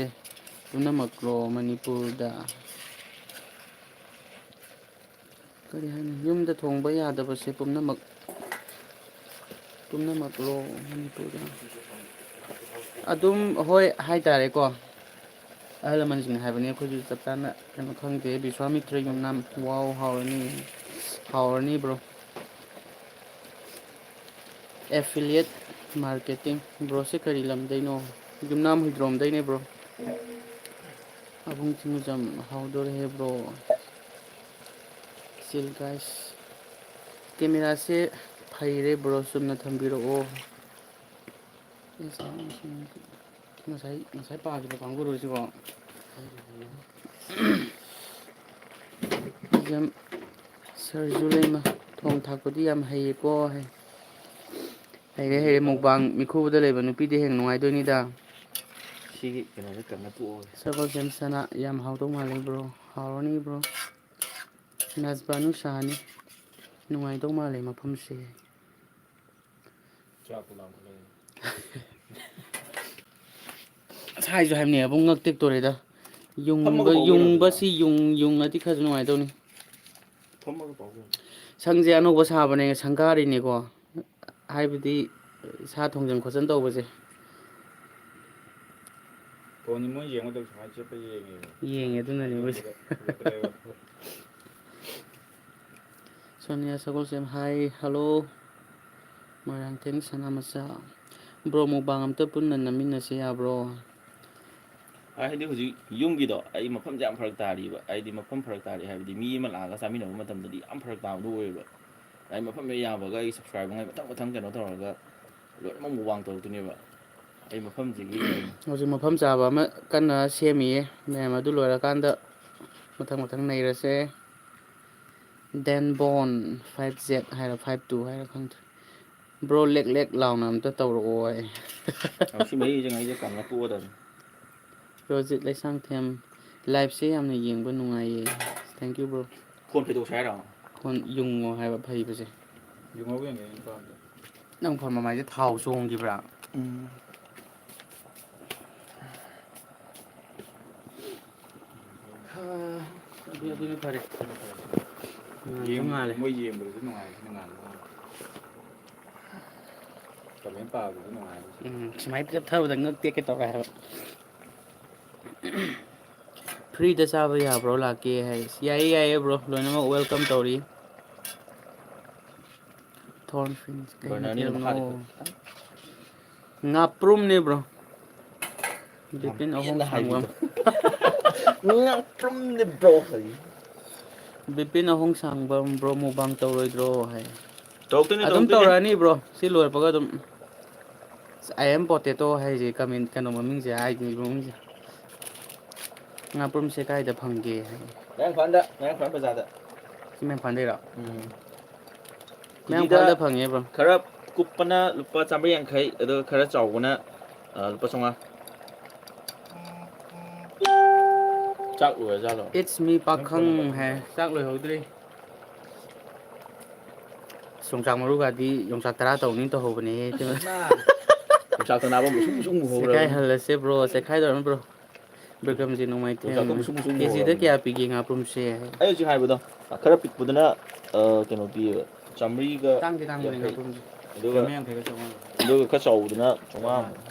ꯄꯨꯝꯅꯃꯛꯂꯣ ꯃꯅꯤꯄꯨꯔꯗ? ꯀꯔꯤ ꯍꯥꯏꯅꯤ? ꯌꯨꯝꯗ ꯊꯣꯡꯕ ꯌꯥꯗꯕꯁꯦ ꯄꯨꯝꯅꯃꯛ, ꯄꯨꯝꯅꯃꯛꯂꯣ ꯃꯅꯤꯄꯨꯔꯗ? ꯑꯗꯨꯝ ꯍꯣꯏ ꯍꯥꯏꯇꯥꯔꯦꯀꯣ꯫ ꯑꯍꯜ ꯂꯃꯟꯁꯤꯡꯅ ꯍꯥꯏꯕꯅꯤ, ꯑꯩꯈꯣꯏꯁꯨ ꯆꯞ ꯆꯥꯅ ꯀꯩꯅꯣ ꯈꯪꯗꯦ꯫ ꯕꯤꯁ꯭ꯋꯥꯃꯤꯇ꯭ꯔ ꯌꯨꯝꯅꯥꯝ, ꯋꯥꯎ, ꯍꯥꯎꯔꯅꯤ, ꯍꯥꯎꯔꯅꯤ ꯕ꯭ꯔꯣ꯫ Affiliate marketing꯫ ꯕ꯭ꯔꯣꯁꯦ ꯀꯔꯤ ꯂꯝꯗꯩꯅꯣ? ꯌꯨꯝꯅꯥꯝ ꯍꯨꯏꯗ꯭ꯔꯣꯝꯗꯩꯅꯦ ꯕ꯭ꯔꯣ꯫ ꯑꯕꯨꯡ ꯊꯤꯡꯖꯝ ꯍꯥꯎꯗꯣꯔꯦꯍꯦ ꯕ꯭ꯔꯣ꯫ Chill guys꯫ ꯀꯦꯃꯦꯔꯥꯁꯦ ꯐꯩꯔꯦ ꯕ꯭ꯔꯣ, ꯆꯨꯝꯅ ꯊꯝꯕꯤꯔꯛꯑꯣ꯫ ꯉꯁꯥꯏ, ꯉꯁꯥꯏ ꯄꯥꯈꯤꯕ ꯀꯥꯡꯕꯨꯔꯣ ꯁꯤꯕꯣ? ꯌꯥꯝ, ꯁꯔꯖꯨ ꯂꯩꯃ, ꯊꯣꯡ ꯊꯥꯛꯄꯗꯤ ꯌꯥꯝ ꯍꯩꯌꯦꯀꯣ ꯍꯥꯏ꯫ ꯍꯩꯔꯦ, ꯍꯩꯔꯦ, ꯃꯨꯛꯕꯥꯡ ꯃꯤꯈꯨꯕꯗ ꯂꯩꯕ ꯅꯨꯄꯤꯗꯤ ꯍꯦꯟꯅ ꯅꯨꯡꯉꯥꯏꯗꯣꯏꯅꯤꯗ꯫ ꯁꯤꯒꯤ ꯀꯩꯅꯣꯁꯦ ꯀꯪꯉ ꯇꯣꯛꯑꯒꯦ꯫ ꯁꯒꯣꯜꯁꯦꯝ ꯁꯅꯥ, ꯌꯥꯝ ꯍꯥꯎꯗꯧ ꯃꯥꯜꯂꯦ ꯕ꯭ꯔꯣ꯫ ꯍꯥꯎꯔꯅꯤ ꯕ꯭ꯔꯣ꯫ ꯅꯥꯖꯕꯥꯅꯨ ꯁꯍꯥꯅꯤ, ꯅꯨꯡꯉꯥꯏꯗꯧ ꯃꯥꯜꯂꯦ ꯃꯐꯝꯁꯦ꯫ ꯆꯥꯛꯄꯨ ꯂꯥꯝꯈꯠꯂꯛꯑꯦ꯫ ꯑꯁ, ꯍꯥꯏꯁꯨ ꯍꯥꯏꯕꯅꯦ ꯑꯕꯨꯡ, ꯉꯛ ꯇꯦꯛꯇꯣꯔꯦꯗ꯫ ꯌꯨꯡꯕ, ꯐꯝꯃꯒ ꯄꯥꯎ ꯌꯨꯡꯕꯁꯤ ꯑꯣꯏꯔꯝꯗ꯭ꯔꯥ? ꯌꯨꯡ-, ꯌꯨꯡꯉꯗꯤ ꯈꯔꯁꯨ ꯅꯨꯡꯉꯥꯏꯗꯧꯅꯤ꯫ ꯐꯝꯃꯒ ꯄꯥꯎ ꯑꯣꯏꯔꯝꯗ꯭ꯔꯥ? ꯁꯪꯁꯦ ꯑꯅꯧꯕ ꯁꯥꯕꯅꯦ, ꯁꯪꯒꯥꯔꯤꯅꯦꯀꯣ꯫ ꯍꯥꯏꯕꯗꯤ ꯁꯥ ꯊꯣꯡꯖꯟ ꯈꯣꯠꯆꯟ ꯇꯧꯕꯁꯦ꯫ ꯐꯣꯟꯁꯦ ꯃꯣꯏ ꯌꯦꯡꯕꯗ ꯁꯨꯃꯥꯏꯅ ꯆꯦꯞꯄ ꯌꯦꯡꯉꯦꯕ꯫ ꯌꯦꯡꯉꯦ, ꯑꯗꯨꯅꯅꯦ ꯃꯣꯏꯁꯦ꯫ ꯎꯗ꯭ꯔꯦꯕ꯫ ꯁꯣꯅꯤꯌꯥ ꯁꯒꯣꯜꯁꯦꯝ, ꯍꯥꯏ, ꯍꯜꯂꯣ꯫ ꯃꯣꯏꯔꯥꯡꯊꯦꯝ ꯁꯅꯥꯃꯆꯥ, ꯕ꯭ꯔꯣ, ꯃꯨꯛꯕꯥꯡ ꯑꯝꯇ ꯄꯨꯟꯅ ꯅꯝꯃꯤꯟꯅꯁꯦ ꯌꯥꯕ꯭ꯔꯣ? ꯍꯥꯏꯗꯤ ꯍꯧꯖꯤꯛ ꯌꯨꯝꯒꯤꯗꯣ ꯑꯩ ꯃꯐꯝꯁꯦ ꯌꯥꯝ ꯐꯔꯛ ꯇꯥꯔꯤꯕ꯫ ꯍꯥꯏꯗꯤ ꯃꯐꯝ ꯐꯔꯛ ꯇꯥꯔꯤ ꯍꯥꯏꯕꯗꯤ ꯃꯤ ꯑꯃ ꯂꯥꯛꯑꯒ ꯆꯥꯃꯤꯟꯅꯕ ꯃꯇꯝꯗꯗꯤ ꯌꯥꯝ ꯐꯔꯛ ꯇꯥꯕꯗꯣ ꯑꯣꯏꯌꯦꯕ꯫ ꯑꯩ ꯃꯐꯝ ꯍꯦꯛ ꯌꯥꯕꯒ ꯑꯩ subscriber ꯉꯩ ꯃꯊꯪ ꯃꯊꯪ ꯀꯩꯅꯣ ꯇꯧꯔꯒ ꯂꯣꯏꯅꯃꯛ ꯃꯨꯛꯕꯥꯡ ꯇꯧꯔꯛꯇꯣꯏꯅꯦꯕ꯫ ꯑꯩ ꯃꯐꯝꯁꯤꯒꯤ ꯍꯧꯖꯤꯛ ꯃꯐꯝ ꯆꯥꯕ ꯑꯃ ꯀꯟꯅ ꯁꯦꯝꯃꯤꯌꯦ꯫ ꯃꯌꯥꯝ ꯑꯗꯨ ꯂꯣꯏꯔꯀꯥꯟꯗ ꯃꯊꯪ ꯃꯊꯪ ꯅꯩꯔꯁꯦ꯫ ꯗꯦꯟꯕꯣꯟ five Z ꯍꯥꯏꯔ five two ꯍꯥꯏꯔ ꯈꯪꯗ꯭ꯔꯦ꯫ ꯕ꯭ꯔꯣ, ꯂꯦꯛ ꯂꯦꯛ ꯂꯥꯎꯅ ꯑꯝꯇ ꯇꯧꯔꯛꯑꯣ ꯍꯥꯏ꯫ ꯁꯤ ꯃꯍꯤꯁꯦ ꯉꯥꯏꯁꯦ ꯀꯪꯉ ꯇꯣꯛꯑꯗꯕꯅꯤ꯫ ꯔꯣꯖꯤꯠ ꯂꯩꯁꯥꯡꯊꯦꯝ, ꯂꯥꯏꯐꯁꯦ ꯌꯥꯝꯅ ꯌꯦꯡꯕ ꯅꯨꯡꯉꯥꯏꯌꯦ꯫ Thank you, bro꯫ ꯐꯣꯟ ꯐꯩꯗꯣꯛꯁꯦ ꯍꯥꯏꯔꯣ? ꯐꯣꯟ ꯌꯨꯡꯉꯣ ꯍꯥꯏꯕ ꯐꯩꯕꯁꯦ꯫ ꯌꯨꯡꯉꯧ ꯌꯦꯡꯒꯦ, ꯅꯪ ꯄꯥꯝꯗꯦ꯫ ꯅꯪ ꯐꯣꯟ ꯃꯃꯥꯏꯁꯦ ꯊꯥꯎ ꯆꯣꯡꯈꯤꯕ꯭ꯔꯥ? ꯎꯝ꯫ ꯑꯗꯨ, ꯑꯗꯨꯅ ꯐꯔꯦ꯫ ꯌꯦꯡ-, ꯉꯥꯜꯂꯦ꯫ ꯃꯣꯏ ꯌꯦꯡꯕꯗꯁꯨ ꯅꯨꯡꯉꯥꯏ, ꯅꯨꯡꯉꯥꯏꯕ ꯃꯥꯜꯂꯦ꯫ Comment ꯄꯥꯕꯗꯁꯨ ꯅꯨꯡꯉꯥꯏꯕ꯫ ꯎꯝ, ꯁꯨꯃꯥꯏꯅ ꯆꯞꯊꯕꯗ ꯉꯛ ꯇꯦꯛꯀꯦ ꯇꯧꯔꯦ ꯍꯥꯏꯕ꯫ Free ꯗ ꯆꯥꯕ ꯌꯥꯕ꯭ꯔꯣ? ꯂꯥꯛꯀꯦ ꯍꯥꯏ꯫ ꯌꯥꯏꯌꯦ, ꯌꯥꯏꯌꯦ, bro, ꯂꯣꯏꯅꯃꯛ welcome ꯇꯧꯔꯤ꯫ Thornfinch ꯀꯩ ꯕꯔꯅꯔꯅꯤꯅ ꯃꯊꯦꯜꯅꯣ? ꯃꯈꯥꯗ ꯈꯔ ꯈꯤꯇꯪ꯫ ꯉꯥꯄ꯭ꯔꯨꯝꯅꯦ, bro꯫ ꯌꯥꯝ ꯕꯤꯄꯤꯟ ꯑꯍꯣꯡ ꯄꯦꯟꯅ ꯁꯥꯡꯕꯝ꯫ ꯍꯥꯏꯕꯤꯗꯣ꯫ ꯉꯥꯄ꯭ꯔꯨꯝꯅꯦ, bro, ꯍꯥꯏ꯫ ꯕꯤꯄꯤꯟ ꯑꯍꯣꯡ ꯁꯥꯡꯕꯝ, bro, mukbang ꯇꯧꯔꯣꯏꯗ꯭ꯔꯣ ꯍꯥꯏ꯫ ꯇꯧꯔꯛꯇꯣꯏꯅꯦ, ꯑꯗꯨꯝ ꯇꯧꯔꯛꯇꯣꯏꯅꯦ꯫ ꯇꯧꯔꯛꯑꯅꯤ, bro꯫ ꯁꯤ ꯂꯣꯏꯔꯛꯄꯒ ꯑꯗꯨꯝ꯫ I am potato ꯍꯥꯏꯁꯦ comment, ꯀꯩꯅꯣ ꯃꯃꯤꯡꯁꯦ ꯍꯥꯏꯗꯣꯏꯅꯦ, ꯃꯃꯤꯡꯁꯦ꯫ ꯉꯥꯄ꯭ꯔꯨꯝꯁꯦ ꯀꯥꯏꯗ ꯐꯪꯒꯦ ꯍꯥꯏ꯫ ꯃꯌꯥꯡ ꯏꯝꯐꯥꯜꯗ, ꯃꯌꯥꯡ ꯏꯝꯐꯥꯜ ꯕꯖꯥꯔꯗ꯫ ꯁꯤ ꯃꯌꯥꯡ ꯏꯝꯐꯥꯜꯗꯩꯔꯣ? ꯎꯝ꯫ ꯃꯌꯥꯡ ꯀꯦꯖꯤꯗ ꯏꯝꯐꯥꯜꯗ ꯐꯪꯉꯦ, bro꯫ ꯈꯔ ꯀꯨꯞꯄꯅ ꯂꯨꯄꯥ ꯆꯥꯝꯃꯔꯤ ꯌꯥꯡꯈꯩ, ꯑꯗꯨꯒ ꯈꯔ ꯆꯥꯎꯕꯅ, ꯑ, ꯂꯨꯄꯥ ꯆꯥꯝꯃꯉꯥ꯫ ꯆꯥꯛ ꯂꯣꯏꯔꯖꯥꯠꯂꯣ? It's me, ꯄꯥꯈꯪ ꯍꯥꯏ꯫ ꯆꯥꯛ ꯂꯣꯏꯍꯧꯗ꯭ꯔꯤ꯫ ꯌꯣꯡꯆꯥꯛ ꯃꯔꯨꯒꯗꯤ ꯌꯣꯡꯆꯥꯛ ꯇꯔꯥ ꯇꯧꯅꯤ ꯇꯧꯍꯧꯕꯅꯦꯍꯦ꯫ ꯌꯣꯡꯆꯥꯛꯇ ꯅꯥꯕ ꯃꯨꯁꯨꯛ ꯃꯨꯁꯨꯛ ꯃꯨꯍꯧꯔꯕꯅꯤ꯫ ꯆꯦꯈꯥꯏꯍꯜꯂꯁꯦ, bro, ꯆꯦꯈꯥꯏꯗꯧꯔꯅꯤ, bro꯫ ꯕ꯭ꯔꯤꯀꯝꯖꯤ ꯅꯣꯡꯃꯥꯏꯊꯦꯝ꯫ ꯌꯣꯡꯆꯥꯛꯇꯣ ꯃꯨꯁꯨꯛ ꯃꯨꯁꯨꯛ ꯀꯦꯖꯤꯗ ꯃꯨꯍꯧꯔꯕꯅꯤ꯫ ꯀꯌꯥ ꯄꯤꯒꯦ ꯉꯥꯄ꯭ꯔꯨꯝꯁꯦ? ꯑꯩ ꯍꯧꯖꯤꯛ ꯍꯥꯏꯕꯗꯣ, ꯈꯔ ꯄꯤꯛꯄꯗꯨꯅ, ꯑ, ꯀꯩꯅꯣ ꯄꯤꯌꯦꯕ, ꯆꯥꯝꯃꯔꯤꯒ ꯇꯥꯡꯗꯤ ꯇꯥꯡꯕꯅꯦ ꯌꯥꯡꯈꯩ꯫ ꯉꯥꯄ꯭ꯔꯨꯝꯁꯦ꯫ ꯑꯗꯨꯒ, ꯆꯥꯝꯃꯔꯤ ꯌꯥꯡꯈꯩꯒ ꯆꯥꯝꯃꯉꯥ꯫ ꯑꯗꯨꯒ ꯈꯔ ꯆꯥꯎꯕꯗꯨꯅ ꯆꯥꯝꯃꯉꯥ꯫ ꯆꯥꯝꯃꯉꯥ꯫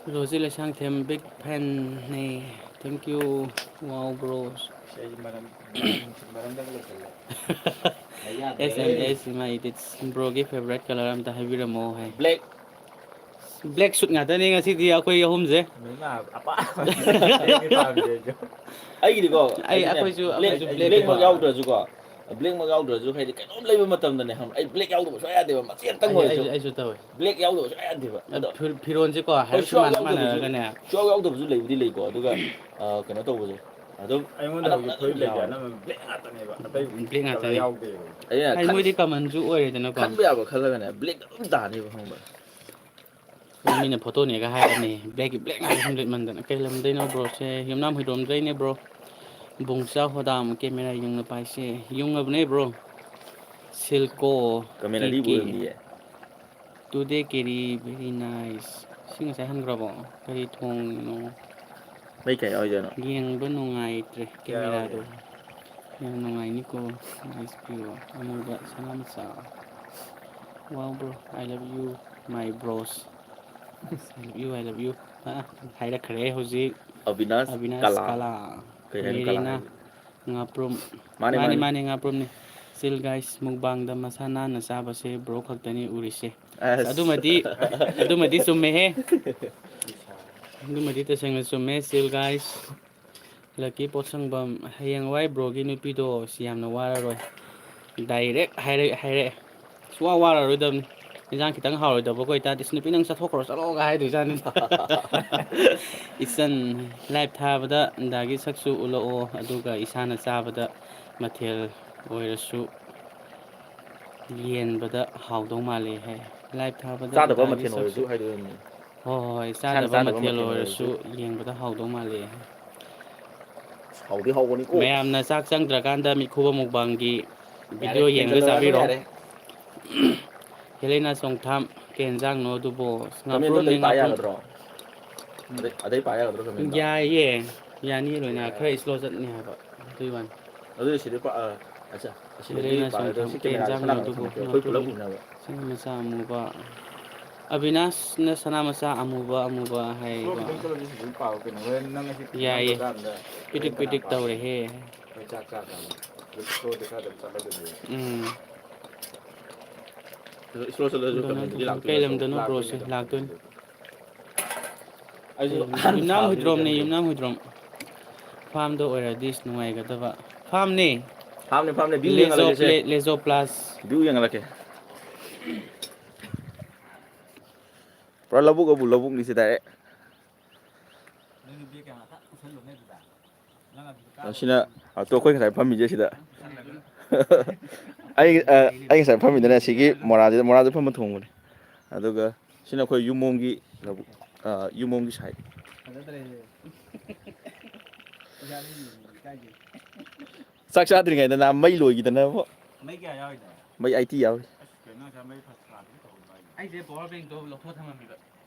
ꯔꯣꯖꯤ ꯂꯩꯁꯥꯡꯊꯦꯝ big fan ꯅꯦ꯫ Thank you꯫ Wow bro꯫ ꯑꯩ ꯃꯔꯝ ꯃꯔꯝ ꯃꯔꯝꯗꯒ ꯂꯣꯏꯁꯤꯜꯂꯦ꯫ ꯑꯩ ꯌꯥꯗ꯭ꯔꯦ꯫ S M S my edits bro ꯒꯤ favourite colour ꯑꯝꯇ ꯍꯥꯏꯕꯤꯔꯝꯃꯣ ꯍꯥꯏ꯫ Black꯫ Black suit ꯉꯥꯛꯇꯅꯦ ꯉꯁꯤꯗꯤ ꯑꯩꯈꯣꯏ ꯑꯍꯨꯝꯁꯦ꯫ ꯃꯤꯃ ꯑꯄꯥꯝꯕ ꯄꯥꯝꯗꯦ ꯑꯩꯁꯨ꯫ ꯑꯩꯒꯤꯗꯤꯀꯣ ꯑꯩ ꯑꯩꯗꯤꯅꯦ ꯑꯩꯈꯣꯏꯁꯨ black ꯑꯩꯈꯣꯏꯁꯨ black black ꯃꯛ ꯀꯣ꯫ ꯌꯥꯎꯗ꯭ꯔꯁꯨꯀꯣ꯫ Black ꯃꯛ ꯌꯥꯎꯗ꯭ꯔꯁꯨ ꯍꯥꯏꯗꯤ ꯀꯩꯅꯣꯝ ꯂꯩꯕ ꯃꯇꯝꯗꯅꯦ ꯈꯪꯕ꯭ꯔꯥ? ꯑꯩ black ꯌꯥꯎꯗꯕ ꯁꯨꯡꯌꯥ ꯌꯥꯗꯦꯕ꯫ ꯃꯆꯦꯠ ꯑꯃꯇꯪ ꯑꯩ ꯑꯩꯁꯨ ꯑꯣꯏꯔꯁꯨ꯫ ꯑꯩꯁꯨ ꯇꯧꯋꯦ꯫ Black ꯌꯥꯎꯗꯕ ꯁꯨꯡꯌꯥ ꯌꯥꯗꯦꯕ꯫ ꯑꯗꯣ ꯐꯤꯔꯣꯟꯁꯦꯀꯣ ꯍꯣꯏ ꯍꯥꯏꯔꯞꯁꯨ ꯁꯨꯡꯌꯥꯎ ꯌꯥꯎꯗꯕꯁꯨ ꯃꯥꯟꯅꯔꯒꯅꯦ꯫ ꯁꯨꯡꯌꯥꯎ ꯌꯥꯎꯗꯕꯁꯨ ꯂꯩꯕꯨꯗꯤ ꯂꯩꯀꯣ꯫ ꯑꯗꯨꯒ ꯑ, ꯀꯩꯅꯣ ꯇꯧꯕꯁꯦ꯫ ꯑꯗꯨꯝ ꯑꯩꯉꯣꯟꯗ ꯑꯅꯝꯕ ꯍꯧꯖꯤꯛ ꯑꯗꯨꯝ ꯐꯨꯔꯤꯠ ꯂꯩꯁꯦ ꯌꯥꯎꯋꯦ꯫ ꯑꯅꯝꯕ black ꯉꯥꯛꯇꯅꯦꯕ꯫ ꯑꯇꯩ Black colour ꯉꯥꯛꯇꯅꯦ꯫ ꯌꯥꯎꯗꯦꯕ꯫ ꯑꯩꯅ ꯍꯥꯏꯗꯤ ꯃꯣꯏꯗꯤ ꯈꯟ- common ꯁꯨ ꯑꯣꯏꯔꯦꯗꯅꯀꯣ꯫ ꯈꯟꯕ ꯌꯥꯕ ꯈꯜꯂꯒꯅꯦ black ꯑꯗꯨꯝ ꯇꯥꯅꯦꯕ ꯈꯪꯕ꯭ꯔꯥ? ꯑꯗꯣ ꯃꯤꯅ ꯐꯣꯇꯣꯅꯦꯒ ꯍꯥꯏꯔꯛꯑꯅꯤ꯫ Black ꯀꯤ black ꯉꯥꯛꯇ ꯁꯨꯝ ꯂꯤꯠꯃꯟꯗꯅ꯫ ꯀꯩ ꯂꯝꯗꯩꯅꯣ bro ꯁꯦ? ꯌꯨꯝꯅꯥꯝ ꯍꯨꯏꯗ꯭ꯔꯣꯝꯗꯩꯅꯦ bro꯫ ꯕꯨꯡꯆꯥ ꯍꯣꯗꯥꯝ camera ꯌꯨꯡꯅ ꯄꯥꯏꯁꯦ꯫ ꯌꯨꯡꯉꯕꯅꯦ bro꯫ ꯁꯤꯜꯀꯣ Comment ꯑꯔꯤꯕ ꯀꯦ ꯀꯦ꯫ ꯑꯣꯏꯔꯝꯅꯤꯌꯦ꯫ Today carry very nice꯫ ꯁꯤ ꯉꯁꯥꯏ ꯍꯟꯈ꯭ꯔꯕꯣ? ꯀꯔꯤ ꯊꯣꯡꯉꯤꯅꯣ? ꯃꯩ ꯀꯌꯥ ꯌꯥꯎꯔꯤꯖꯥꯠꯅꯣ? ꯌꯦꯡꯕ ꯅꯨꯡꯉꯥꯏꯇ꯭ꯔꯦ ꯀꯌꯥ camera ꯗꯣ꯫ ꯌꯥꯎꯔꯤꯒꯦ? ꯌꯥꯝ ꯅꯨꯡꯉꯥꯏꯅꯤꯀꯣ꯫ Nice view꯫ ꯑꯃꯨꯕ ꯁꯅꯥ ꯃꯆꯥ꯫ Wow bro, I love you my bros꯫ I love you, I love you꯫ ꯑ, ꯍꯥꯏꯔꯛꯈ꯭ꯔꯦ ꯍꯧꯖꯤꯛ꯫ ꯑꯕꯤꯅꯥꯁ ꯑꯕꯤꯅꯥꯁ ꯀꯂꯥ꯫ ꯀꯂꯥ꯫ ꯀꯩ ꯍꯥꯏꯅꯣ ꯀꯂꯥ ꯃꯦꯔꯤꯅꯥ ꯍꯥꯏꯁꯦ? ꯉꯥꯄ꯭ꯔꯨꯝ꯫ ꯃꯥꯅꯦ, ꯃꯥꯅꯦ, ꯃꯥꯅꯦ꯫ ꯃꯥꯅꯦ, ꯉꯥꯄ꯭ꯔꯨꯝꯅꯦ꯫ Chill guys, mukbang ꯗ ꯃꯁꯥ ꯅꯥꯟꯅ ꯆꯥꯕꯁꯦ bro ꯈꯛꯇꯅꯤ ꯎꯔꯤꯁꯦ꯫ ꯑꯁ꯫ ꯑꯗꯨꯃꯗꯤ, ꯑꯗꯨꯃꯗꯤ ꯆꯨꯝꯃꯦꯍꯦ꯫ ꯑꯗꯨꯃꯗꯤ ꯇꯁꯦꯡꯅ ꯆꯨꯝꯃꯦ, chill guys꯫ Lucky ꯄꯣꯠꯁꯪꯕꯝ, ꯍꯌꯦꯡꯋꯥꯏ bro ꯒꯤ ꯅꯨꯄꯤꯗꯣ ꯁꯤ ꯌꯥꯝꯅ ꯋꯥꯔꯔꯣꯏ꯫ Direct ꯍꯥꯏꯔꯛ-, ꯍꯥꯏꯔꯛꯑꯦ꯫ ꯁꯨꯡꯋꯥ ꯋꯥꯔꯔꯣꯏꯗꯕꯅꯤ꯫ ꯏꯟꯖꯥꯡ ꯈꯤꯇꯪ ꯍꯥꯎꯔꯣꯏꯗꯕꯒ ꯑꯣꯏꯇꯥꯔꯗꯤ, "ꯏꯁ, ꯅꯨꯄꯤ ꯅꯪ ꯆꯠꯊꯣꯛꯈ꯭ꯔꯣ, ꯆꯠꯂꯣꯒ" ꯍꯥꯏꯗꯣꯏꯖꯥꯠꯅꯤ꯫ ꯏꯆꯟ, live ꯊꯥꯕꯗ ꯗꯥꯒꯤ ꯁꯛꯁꯨ ꯎꯠꯂꯛꯑꯣ, ꯑꯗꯨꯒ ꯏꯁꯥꯅ ꯆꯥꯕꯗ ꯃꯊꯦꯜ ꯑꯣꯏꯔꯁꯨ ꯌꯦꯟꯕꯗ ꯍꯥꯎꯗꯧ ꯃꯥꯜꯂꯦ ꯍꯥꯏ꯫ Live ꯊꯥꯕꯗ ꯆꯥꯗꯕ ꯗꯥꯒꯤ ꯃꯊꯦꯜ ꯁꯛꯁꯨ, ꯑꯣꯏꯔꯁꯨ ꯍꯥꯏꯗꯣꯏꯅꯤ꯫ ꯍꯣꯏ, ꯍꯣꯏ, ꯍꯣꯏ, ꯏꯁꯥꯅ ꯆꯥꯗꯕ ꯆꯥꯗꯕ ꯃꯊꯦꯜ ꯃꯊꯦꯜ ꯑꯣꯏꯔꯁꯨ ꯑꯣꯏꯔꯁꯨ꯫ ꯌꯦꯡꯕꯗ ꯍꯥꯎꯗꯧ ꯃꯥꯜꯂꯦ꯫ ꯍꯥꯎꯗꯤ ꯍꯥꯎꯕꯅꯤꯀꯣ꯫ ꯃꯌꯥꯝꯅ ꯆꯥꯛ ꯆꯪꯗ꯭ꯔꯀꯥꯟꯗ ꯃꯤꯠꯈꯨꯕ mukbang ꯒꯤ ꯌꯥꯔꯦ, video ꯌꯦꯡꯉꯒ ꯍꯦꯟꯖꯜꯂꯛꯑꯅꯨ ꯆꯥꯕꯤꯔꯣ꯫ ꯌꯥꯔꯦ꯫ ꯍꯦꯂꯦꯅꯥ ꯆꯣꯡꯊꯥꯝ, "ꯀꯩ ꯌꯦꯟꯖꯥꯡꯅꯣ ꯑꯗꯨꯕꯣ?" Comment ꯗꯣ ꯉꯥꯄ꯭ꯔꯨꯝꯅꯦ, ꯑꯗꯩ ꯄꯥ ꯉꯥꯄ꯭ꯔꯨꯝ꯫ ꯌꯥꯒꯗ꯭ꯔꯣ? ꯑꯗꯩ, ꯑꯗꯩ ꯄꯥ ꯌꯥꯒꯗ꯭ꯔꯣ comment ꯗꯣ? ꯌꯥꯏꯌꯦ, ꯌꯥꯅꯤꯌꯦ ꯂꯣꯏꯅ꯫ ꯈꯔ slow ꯆꯠꯅꯤ ꯍꯥꯏꯕ, ꯑꯗꯨꯒꯤ ꯋꯥꯅꯤ꯫ ꯑꯗꯨꯗꯤ ꯁꯤꯗꯩ ꯄꯥ-, ꯑ, ꯑꯠꯆꯥ, ꯑꯁꯤꯗꯒꯤ ꯍꯦꯂꯦꯅꯥ ꯄꯥꯔꯒ ꯆꯣꯡꯊꯥꯝ, ꯁꯤ "ꯀꯩ camera ꯁꯦ ꯁꯣꯝ ꯌꯦꯟꯖꯥꯡꯅꯣ ꯅꯥꯀꯟꯗ ꯑꯗꯨꯕꯣ?" ꯊꯝꯃꯁꯦ, ꯑꯩꯈꯣꯏ ꯄꯨꯂꯞ ꯉꯥꯄ꯭ꯔꯨꯝ, ꯎꯅꯕ꯫ ꯁꯅꯥ ꯃꯆꯥ ꯑꯃꯨꯕ꯫ ꯑꯕꯤꯅꯥꯁꯅ ꯁꯅꯥ ꯃꯆꯥ ꯑꯃꯨꯕ ꯑꯃꯨꯕ ꯍꯥꯏꯀꯣ꯫ ꯁꯣꯝꯗ ꯆꯠꯂꯗꯤ ꯁꯤꯗ ꯄꯥꯎ ꯀꯩꯅꯣ? ꯍꯣꯔꯦꯟ ꯅꯪ ꯑꯁꯤ ꯌꯥꯏꯌꯦ꯫ ꯅꯝꯕ ꯀꯥꯟꯗ ꯄꯤꯗꯤꯛ ꯍꯣꯔꯦꯟ ꯀꯅꯥ ꯄꯤꯗꯤꯛ ꯄꯥꯎ? ꯇꯧꯔꯦꯍꯦ꯫ ꯍꯣꯏ, ꯆꯥꯛ ꯆꯥ ꯀꯥꯟꯗ꯫ ꯁꯣꯝꯗ ꯈꯔ ꯑꯗꯨꯝ ꯆꯠꯂꯗꯣꯏꯅꯦꯕ꯫ ꯎꯝ꯫ ꯑꯗꯣ ꯏꯁꯂꯣ ꯆꯠꯂꯁꯨ ꯗꯣꯅꯥꯜ ꯀꯃꯦꯟꯗꯗꯤ ꯇ꯭ꯔꯝꯞ ꯂꯥꯛꯇꯣꯏ ꯀꯩ ꯅꯠꯇ꯭ꯔꯣ? ꯂꯝꯗꯅꯣ ꯂꯥꯛꯇꯣꯏꯅꯦ ꯕ꯭ꯔꯣꯁꯦ? ꯑꯗꯨꯝ꯫ ꯂꯥꯛꯇꯣꯏꯅꯦ꯫ ꯑꯩꯁꯨ ꯎꯝ, ꯑꯍꯥꯟꯕ ꯌꯨꯝꯅꯥꯝ ꯊꯥꯕꯗꯨꯗꯤ ꯍꯨꯏꯗ꯭ꯔꯣꯝꯅꯦ, ꯈꯪꯗꯦ꯫ ꯌꯨꯝꯅꯥꯝ ꯍꯨꯏꯗ꯭ꯔꯣꯝ꯫ ꯐꯥꯝꯗ ꯑꯣꯏꯔꯗꯤ ꯏꯁ ꯅꯨꯡꯉꯥꯏꯒꯗꯕ꯫ ꯐꯥꯝꯅꯦ꯫ ꯐꯥꯝꯅꯦ, ꯐꯥꯝꯅꯦ꯫ ꯚ꯭ꯌꯨ ꯂꯦꯖꯣ ꯌꯦꯡꯍꯜꯂꯒꯦꯁꯦ꯫ ꯄ꯭ꯂꯦ-, ꯂꯦꯖꯣ ꯄ꯭ꯂꯥꯁ꯫ ꯚ꯭ꯌꯨ ꯌꯦꯡꯍꯜꯂꯛꯀꯦ꯫ ꯄꯨꯔꯥ ꯂꯧꯕꯨꯛ ꯑꯕꯨ ꯂꯧꯕꯨꯛꯅꯤ ꯁꯤ direct꯫ ꯅꯪꯒꯤ ꯕꯦꯒ ꯀꯌꯥ ꯉꯥꯛꯇ ꯄꯨꯁꯜꯂꯨꯅꯦ ꯑꯗꯨꯗ? ꯅꯪ ꯑꯗꯨꯗ ꯀꯥꯔꯨꯔꯣ꯫ ꯑꯁꯤꯅ ꯑꯇꯣ ꯑꯩꯈꯣꯏ ꯉꯁꯥꯏ ꯐꯝꯃꯤꯁꯦ ꯁꯤꯗ꯫ ꯄꯨꯁꯜꯂꯒ꯫ ꯑꯩ, ꯑ, ꯑꯩ ꯉꯁꯥꯏ ꯐꯝꯃꯤꯗꯅ ꯁꯤꯒꯤ ꯃꯣꯔꯥꯁꯤꯗ, ꯃꯣꯔꯥꯗ ꯐꯝꯕ ꯊꯣꯡꯕꯅꯦ꯫ ꯑꯗꯨꯒ ꯁꯤꯅ ꯑꯩꯈꯣꯏ ꯌꯨꯝꯂꯣꯝꯒꯤ ꯂꯧꯕꯨꯛ, ꯑ, ꯌꯨꯝꯂꯣꯝꯒꯤ side꯫ ꯐꯖꯗ꯭ꯔꯦꯍꯦ꯫ ꯏꯁꯥꯗ ꯌꯦꯡꯕꯗꯤ ꯏꯀꯥꯏꯖꯩ꯫ ꯆꯥꯛ ꯆꯥꯗ꯭ꯔꯤꯉꯩꯗ ꯅꯍꯥꯟ ꯃꯩ ꯂꯣꯏꯈꯤꯗꯅꯕ꯫ ꯃꯩ ꯀꯌꯥ ꯌꯥꯎꯔꯤꯅꯣ? ꯃꯩ eighty ꯌꯥꯎꯔꯤ꯫ ꯑꯁ, ꯀꯩꯅꯣ ꯉꯁꯥꯏ ꯃꯩ ꯐꯠ ꯐꯥꯗ꯭ꯔꯤ ꯇꯧꯔꯤꯕ ꯍꯥꯏꯁꯦ? ꯑꯩꯁꯦ power bankꯇꯣ ꯂꯧꯊꯣꯛ ꯊꯝꯃꯝꯃꯤꯕ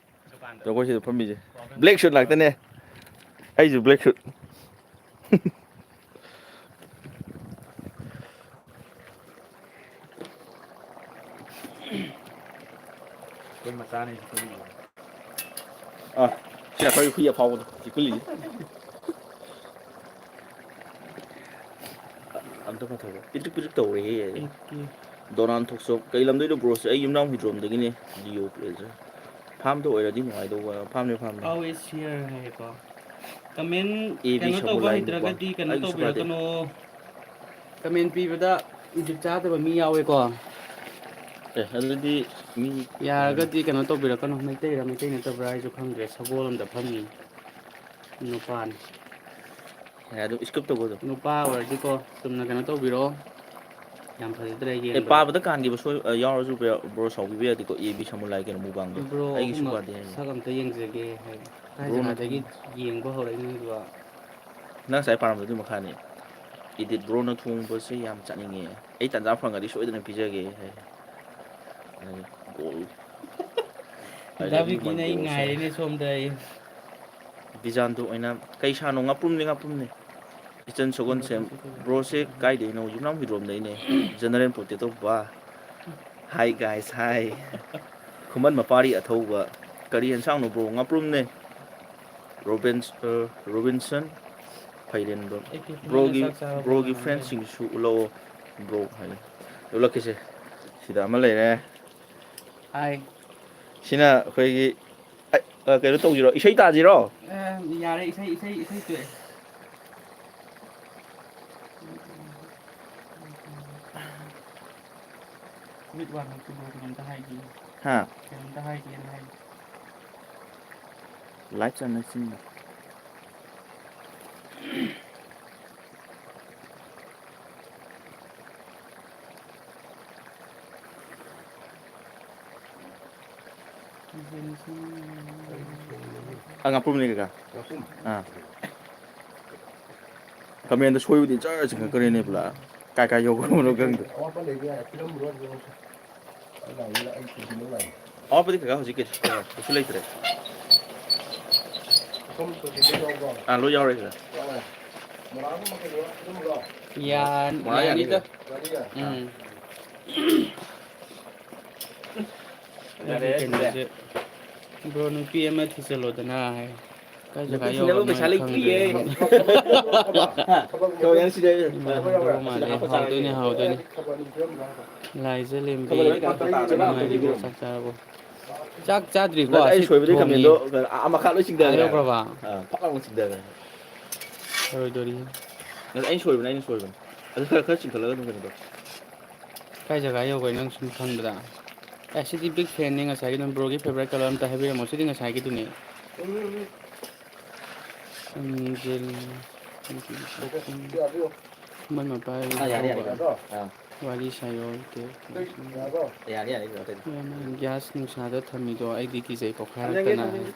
ꯗꯨꯀꯥꯟꯗ꯫ ꯑꯗꯣ ꯑꯩꯈꯣꯏ ꯁꯤꯗ ꯐꯝꯃꯤꯁꯦ꯫ Power bank black suit ꯉꯥꯛꯇꯅꯦ꯫ ꯑꯩꯁꯨ black suit꯫ ꯑꯩꯈꯣꯏ ꯃꯆꯥꯅ ꯁꯤ ꯀꯨꯜꯂꯤꯁꯦ꯫ ꯑꯥ, ꯁꯤ ꯑꯩꯈꯣꯏ ꯍꯨꯏ ꯑꯐꯥꯎꯕꯗꯣ ꯁꯤ ꯀꯨꯜꯂꯤꯁꯦ꯫ ꯑꯝꯇ ꯄꯥꯊꯣꯛꯑꯣ꯫ ꯄꯤꯗ꯭ꯔꯤꯛ ꯄꯤꯗ꯭ꯔꯤꯛ ꯇꯧꯔꯦꯍꯦ꯫ ꯗꯣꯅꯥꯜ ꯊꯣꯛꯆꯣꯞ, ꯀꯩ ꯂꯝꯗꯩꯅꯣ ꯕ꯭ꯔꯣꯁꯦ? ꯑꯩ ꯌꯨꯝꯅꯥꯝ ꯍꯨꯏꯗ꯭ꯔꯣꯝꯗꯒꯤꯅꯦ꯫ ꯂꯤꯌꯣ ꯄ꯭ꯂꯦꯖꯔ꯫ ꯐꯥꯝꯗ ꯑꯣꯏꯔꯗꯤ ꯅꯨꯡꯉꯥꯏꯗꯧꯕ꯫ ꯐꯥꯝꯅꯦ, ꯐꯥꯝꯅꯦ꯫ How is here ꯍꯥꯏꯌꯦꯀꯣ꯫ Comment ꯑꯦ ꯕꯤ ꯀꯩꯅꯣ ꯇꯧꯕ ꯁꯃꯨꯂꯥꯏ ꯃꯨꯛꯕꯥꯡ꯫ ꯍꯩꯇ꯭ꯔꯒꯗꯤ ꯀꯩꯅꯣ ꯑꯩꯒꯤꯁꯨ ꯐꯗꯦ꯫ ꯇꯧꯕꯤꯔꯛꯀꯅꯣ꯫ Comment ꯄꯤꯕꯗ ꯖꯨꯠ ꯆꯥꯗꯕ ꯃꯤ ꯌꯥꯎꯋꯦꯀꯣ꯫ ꯑꯦ, ꯑꯗꯨꯗꯤ ꯃꯤ ꯌꯥꯔꯒꯗꯤ ꯀꯩꯅꯣ ꯇꯧꯕꯤꯔꯛꯀꯅꯣ꯫ ꯃꯩꯇꯩꯔ ꯃꯩꯇꯩ ꯅꯠꯇꯕ꯭ꯔꯥ ꯍꯥꯏꯁꯨ ꯈꯪꯗ꯭ꯔꯦ꯫ ꯁꯒꯣꯜ ꯑꯝꯗ ꯐꯝꯃꯤ꯫ ꯅꯨꯄꯥꯅꯤ꯫ ꯌꯥꯔꯦ, ꯑꯗꯨ skip ꯇꯧꯈꯣ ꯑꯗꯨꯝ꯫ ꯅꯨꯄꯥ ꯑꯣꯏꯔꯗꯤꯀꯣ, ꯆꯨꯝꯅ ꯀꯩꯅꯣ ꯇꯧꯕꯤꯔꯣ꯫ ꯌꯥꯝ ꯐꯖꯗ꯭ꯔꯦ ꯑꯦ, ꯌꯦꯡꯕꯗ꯫ ꯄꯥꯕꯗ ꯀꯥꯟꯈꯤꯕ ꯁꯣꯏ-, ꯑ, ꯌꯥꯎꯔꯁꯨ ꯕ꯭ꯔꯣ, ꯕ꯭ꯔꯣ ꯁꯥꯎꯕꯤꯕ ꯌꯥꯗꯦꯀꯣ꯫ ꯑꯦ ꯕꯤ ꯁꯃꯨꯂꯥꯏ ꯀꯩꯅꯣ ꯃꯨꯛꯕꯥꯡꯗꯣ꯫ ꯕ꯭ꯔꯣ ꯑꯩꯒꯤꯁꯨ ꯑꯍꯨꯝꯃꯛ ꯄꯥꯗꯦ ꯍꯥꯏꯌꯦ꯫ ꯁꯛ ꯑꯝꯇ ꯌꯦꯡꯖꯒꯦ ꯍꯥꯏ꯫ ꯀꯥꯏ ꯕ꯭ꯔꯣꯅ ꯖꯒꯥꯗꯒꯤ ꯊꯣꯡ-, ꯌꯦꯡꯕ ꯍꯧꯔꯛꯏꯅꯣ ꯑꯗꯨꯒ? ꯅꯪ ꯉꯁꯥꯏ ꯄꯥꯔꯝꯕꯗꯨꯒꯤ ꯃꯈꯥꯅꯤ꯫ Edit ꯕ꯭ꯔꯣꯅ ꯊꯣꯡꯕꯁꯦ ꯌꯥꯝ ꯆꯥꯅꯤꯡꯉꯦ꯫ ꯑꯩ ꯇꯥꯟꯖꯥ ꯐꯪꯉꯗꯤ ꯁꯣꯏꯗꯅ ꯄꯤꯖꯒꯦ ꯍꯥꯏ꯫ ꯑꯗꯒꯤ ꯒꯣꯜ꯫ I love you, ꯗꯥ ꯕꯤꯀꯤꯅ ꯑꯩ ꯒꯣꯜ ꯁꯦ꯫ ꯉꯥꯏꯔꯤꯅꯦ ꯁꯣꯝꯗ ꯑꯩ꯫ ꯕꯤꯖꯥꯟꯗꯣ ꯑꯣꯏꯅ ꯀꯩ ꯁꯥꯅꯣ? ꯉꯥꯄ꯭ꯔꯨꯝꯅꯦ, ꯉꯥꯄ꯭ꯔꯨꯝꯅꯦ꯫ ꯏꯆꯟ ꯁꯒꯣꯜꯁꯦꯝ, ꯕ꯭ꯔꯣꯁꯦ ꯀꯥꯏꯗꯩꯅꯣ? ꯌꯨꯝꯅꯥꯝ ꯍꯨꯏꯗ꯭ꯔꯣꯝꯗꯩꯅꯦ꯫ General potato ꯕꯥ꯫ Hi guys, hi꯫ ꯈꯨꯃꯟ ꯃꯄꯥꯔꯤ ꯑꯊꯧꯕ꯫ ꯀꯔꯤ ꯌꯦꯟꯁꯥꯡꯅꯣ, ꯕ꯭ꯔꯣ? ꯉꯥꯄ꯭ꯔꯨꯝꯅꯦ꯫ ꯔꯣꯕꯤꯟꯁ-, ꯑ, ꯔꯣꯕꯤꯟꯁꯟ ꯐꯩꯔꯦꯟꯕꯝ꯫ ꯑꯩ ꯀꯦ-, ꯕ꯭ꯔꯣꯒꯤ, ꯅꯪꯅ ꯆꯥꯛ ꯆꯥꯔꯕꯣ ꯕ꯭ꯔꯣꯒꯤ ꯍꯪꯉꯦ꯫ ꯐ꯭ꯔꯦꯟꯁꯤꯡꯁꯨ ꯎꯠꯂꯛꯑꯣ, ꯕ꯭ꯔꯣ ꯍꯥꯏꯅ꯫ ꯎꯠꯂꯛꯀꯦꯁꯦ꯫ ꯁꯤꯗ ꯑꯃ ꯂꯩꯔꯦ꯫ ꯍꯥꯏ꯫ ꯁꯤꯅ ꯑꯩꯈꯣꯏꯒꯤ, ꯑ, ꯑ, ꯀꯩꯅꯣ ꯇꯧꯁꯤꯔꯣ? ꯏꯁꯩ ꯇꯥꯁꯤꯔꯣ? ꯑ, ꯌꯥꯔꯦ, ꯏꯁꯩ, ꯏꯁꯩ, ꯏꯁꯩ ꯇꯣꯛꯑꯦ꯫ ꯋꯤꯠ ꯋꯥꯟ ꯅꯠꯇꯦ ꯕ꯭ꯔꯣ, ꯀꯩꯅꯣꯝꯇ ꯍꯥꯏꯒꯦ꯫ ꯍꯥ? ꯀꯩꯅꯣꯝꯇ ꯍꯥꯏꯒꯦꯅ ꯍꯥꯏ꯫ ꯂꯥꯏꯠ ꯆꯥꯟꯅꯁꯤꯟꯕ꯫ ꯑ, ꯉꯥꯄ꯭ꯔꯨꯝꯅꯤ ꯀꯀꯥ꯫ ꯉꯥꯄ꯭ꯔꯨꯝ? ꯑꯥ꯫ ꯀꯃꯦꯟꯗ ꯁꯣꯏꯕꯗꯤ ꯖꯔ ꯆꯤꯡꯈꯠꯈ꯭ꯔꯦꯅꯦ ꯄꯨꯂꯞ꯫ ꯀꯥꯏ ꯀꯥꯏ ꯌꯧꯈ꯭ꯔꯕꯅꯣ ꯈꯪꯗꯦ꯫ ꯑꯋꯥꯠꯄ ꯂꯩꯕ ꯌꯥꯏ, ꯄꯤꯔꯝꯃꯨꯔꯣ ꯑꯗꯨ ꯅꯪꯁꯨ꯫ ꯑꯩ ꯂꯥꯛꯑꯣ, ꯑꯩ ꯊꯤꯟꯕꯤꯔꯣ ꯂꯥꯛꯑꯣ꯫ ꯑꯋꯥꯠꯄꯗꯤ ꯀꯀꯥ ꯍꯧꯖꯤꯛ ꯀꯩꯁꯨ, ꯀꯩꯁꯨ ꯂꯩꯇ꯭ꯔꯦ꯫ ꯁꯣꯝ ꯊꯤꯟꯕꯤꯔꯣ ꯌꯥꯎꯕ꯭ꯔꯣ? ꯑꯥ, ꯂꯣꯏ ꯌꯥꯎꯔꯦ ꯀꯀꯥ꯫ ꯌꯥꯎꯔꯦ꯫ ꯃꯣꯔꯥꯒꯨꯝꯕ ꯀꯩꯅꯣ ꯑꯗꯨꯝꯕ꯭ꯔꯣ? ꯌꯥ-, ꯃꯣꯔꯥ ꯌꯥꯅꯤꯗ꯫ ꯌꯥꯅꯤꯗ? ꯌꯥꯅꯤꯌꯦ? ꯑꯥ꯫ ꯎꯝ꯫ ꯌꯥꯔꯦ, ꯑꯩꯒꯤ ꯀꯩꯅꯣꯁꯦ, "ꯕ꯭ꯔꯣ, ꯅꯨꯄꯤ ꯑꯃ ꯊꯤꯖꯜꯂꯣꯗꯅ" ꯍꯥꯏ꯫ ꯀꯥꯏ ꯖꯒꯥ ꯅꯨꯄꯤ ꯊꯤꯅꯕ ꯌꯧꯔꯕꯅꯣ ꯄꯩꯁꯥ ꯑꯩ ꯂꯩꯇ꯭ꯔꯤꯌꯦ꯫ ꯈꯪꯗ꯭ꯔꯦ꯫ ꯍꯥ? ꯊꯕꯛ ꯌꯥꯝ ꯁꯤꯗ ꯂꯩ꯫ ꯎꯝ, ꯍꯥꯏꯗꯧꯕ ꯃꯥꯜꯂꯦ꯫ ꯍꯥꯎꯗꯣꯏꯅꯦ, ꯍꯥꯎꯗꯣꯏꯅꯦ꯫ ꯂꯥꯏꯖ ꯂꯦꯝꯕꯤ, ꯊꯕꯛ ꯂꯩ꯫ ꯅꯨꯡꯉꯥꯏꯔꯤꯕꯣ? ꯆꯥꯛ ꯆꯥꯔꯕꯣ? ꯆꯥꯛ ꯆꯥꯗ꯭ꯔꯤꯀꯣ, ꯅꯠꯇꯦ, ꯑꯩ ꯑꯁꯤ ꯁꯣꯏꯕꯗꯤ ꯊꯣꯡꯉꯤ꯫ ꯀꯃꯦꯟꯗꯣ ꯑꯥ ꯃꯈꯥ ꯂꯣꯏ ꯆꯤꯡꯊꯈ꯭ꯔꯦ ꯍꯥꯏꯕ꯫ ꯍꯥꯏꯗꯣꯛꯈ꯭ꯔꯕ? ꯑꯥ, ꯐꯛ ꯂꯥꯎꯅ ꯆꯤꯡꯊꯈ꯭ꯔꯦ꯫ ꯁꯣꯏꯗꯣꯔꯤ꯫ ꯅꯠꯇꯦ, ꯑꯩꯅ ꯁꯣꯏꯕꯅꯦ, ꯑꯩꯅ ꯁꯣꯏꯕꯅꯦ꯫ ꯑꯗꯨ ꯈꯔ, ꯈꯔ ꯆꯤꯡꯈꯠꯂꯒ ꯑꯗꯨꯝ ꯀꯩꯅꯣ ꯇꯧ꯫ ꯀꯥꯏ ꯖꯒꯥ ꯌꯧꯒ꯭ꯔꯦ ꯅꯪ ꯁꯨꯝ ꯈꯟꯕꯗ? ꯑꯦ, ꯁꯤꯗꯤ big fanꯅꯤ ꯉꯁꯥꯏꯒꯤ ꯑꯗꯨꯝ꯫ Broꯒꯤ favourite colour ꯑꯝꯇ ꯍꯥꯏꯕꯤꯔꯝꯃꯣ꯫ ꯁꯤꯗꯤ ꯉꯁꯥꯏꯒꯤꯗꯨꯅꯤ꯫ ꯁꯝꯖꯤꯜ-, ꯈꯨꯃꯟ ꯃꯄꯥ ꯑꯥ, ꯌꯥꯔꯦ, ꯌꯥꯔꯦ, ꯍꯧꯕ꯫ ꯌꯥꯔꯦ꯫ ꯑꯥ꯫ ꯋꯥꯔꯤ ꯁꯥꯌꯣ꯫ ꯌꯥꯔꯦ, ꯌꯥꯔꯦ, ꯌꯥꯔꯦ꯫ ꯌꯥꯝ gas ꯅꯨꯡꯁꯥꯗ ꯊꯝꯃꯤꯗꯣ ꯑꯩꯗꯤ ꯀꯤꯖꯩ ꯄꯣꯛꯈꯥꯏꯔꯛꯇꯅ꯫ ꯊꯝꯖꯒꯦ,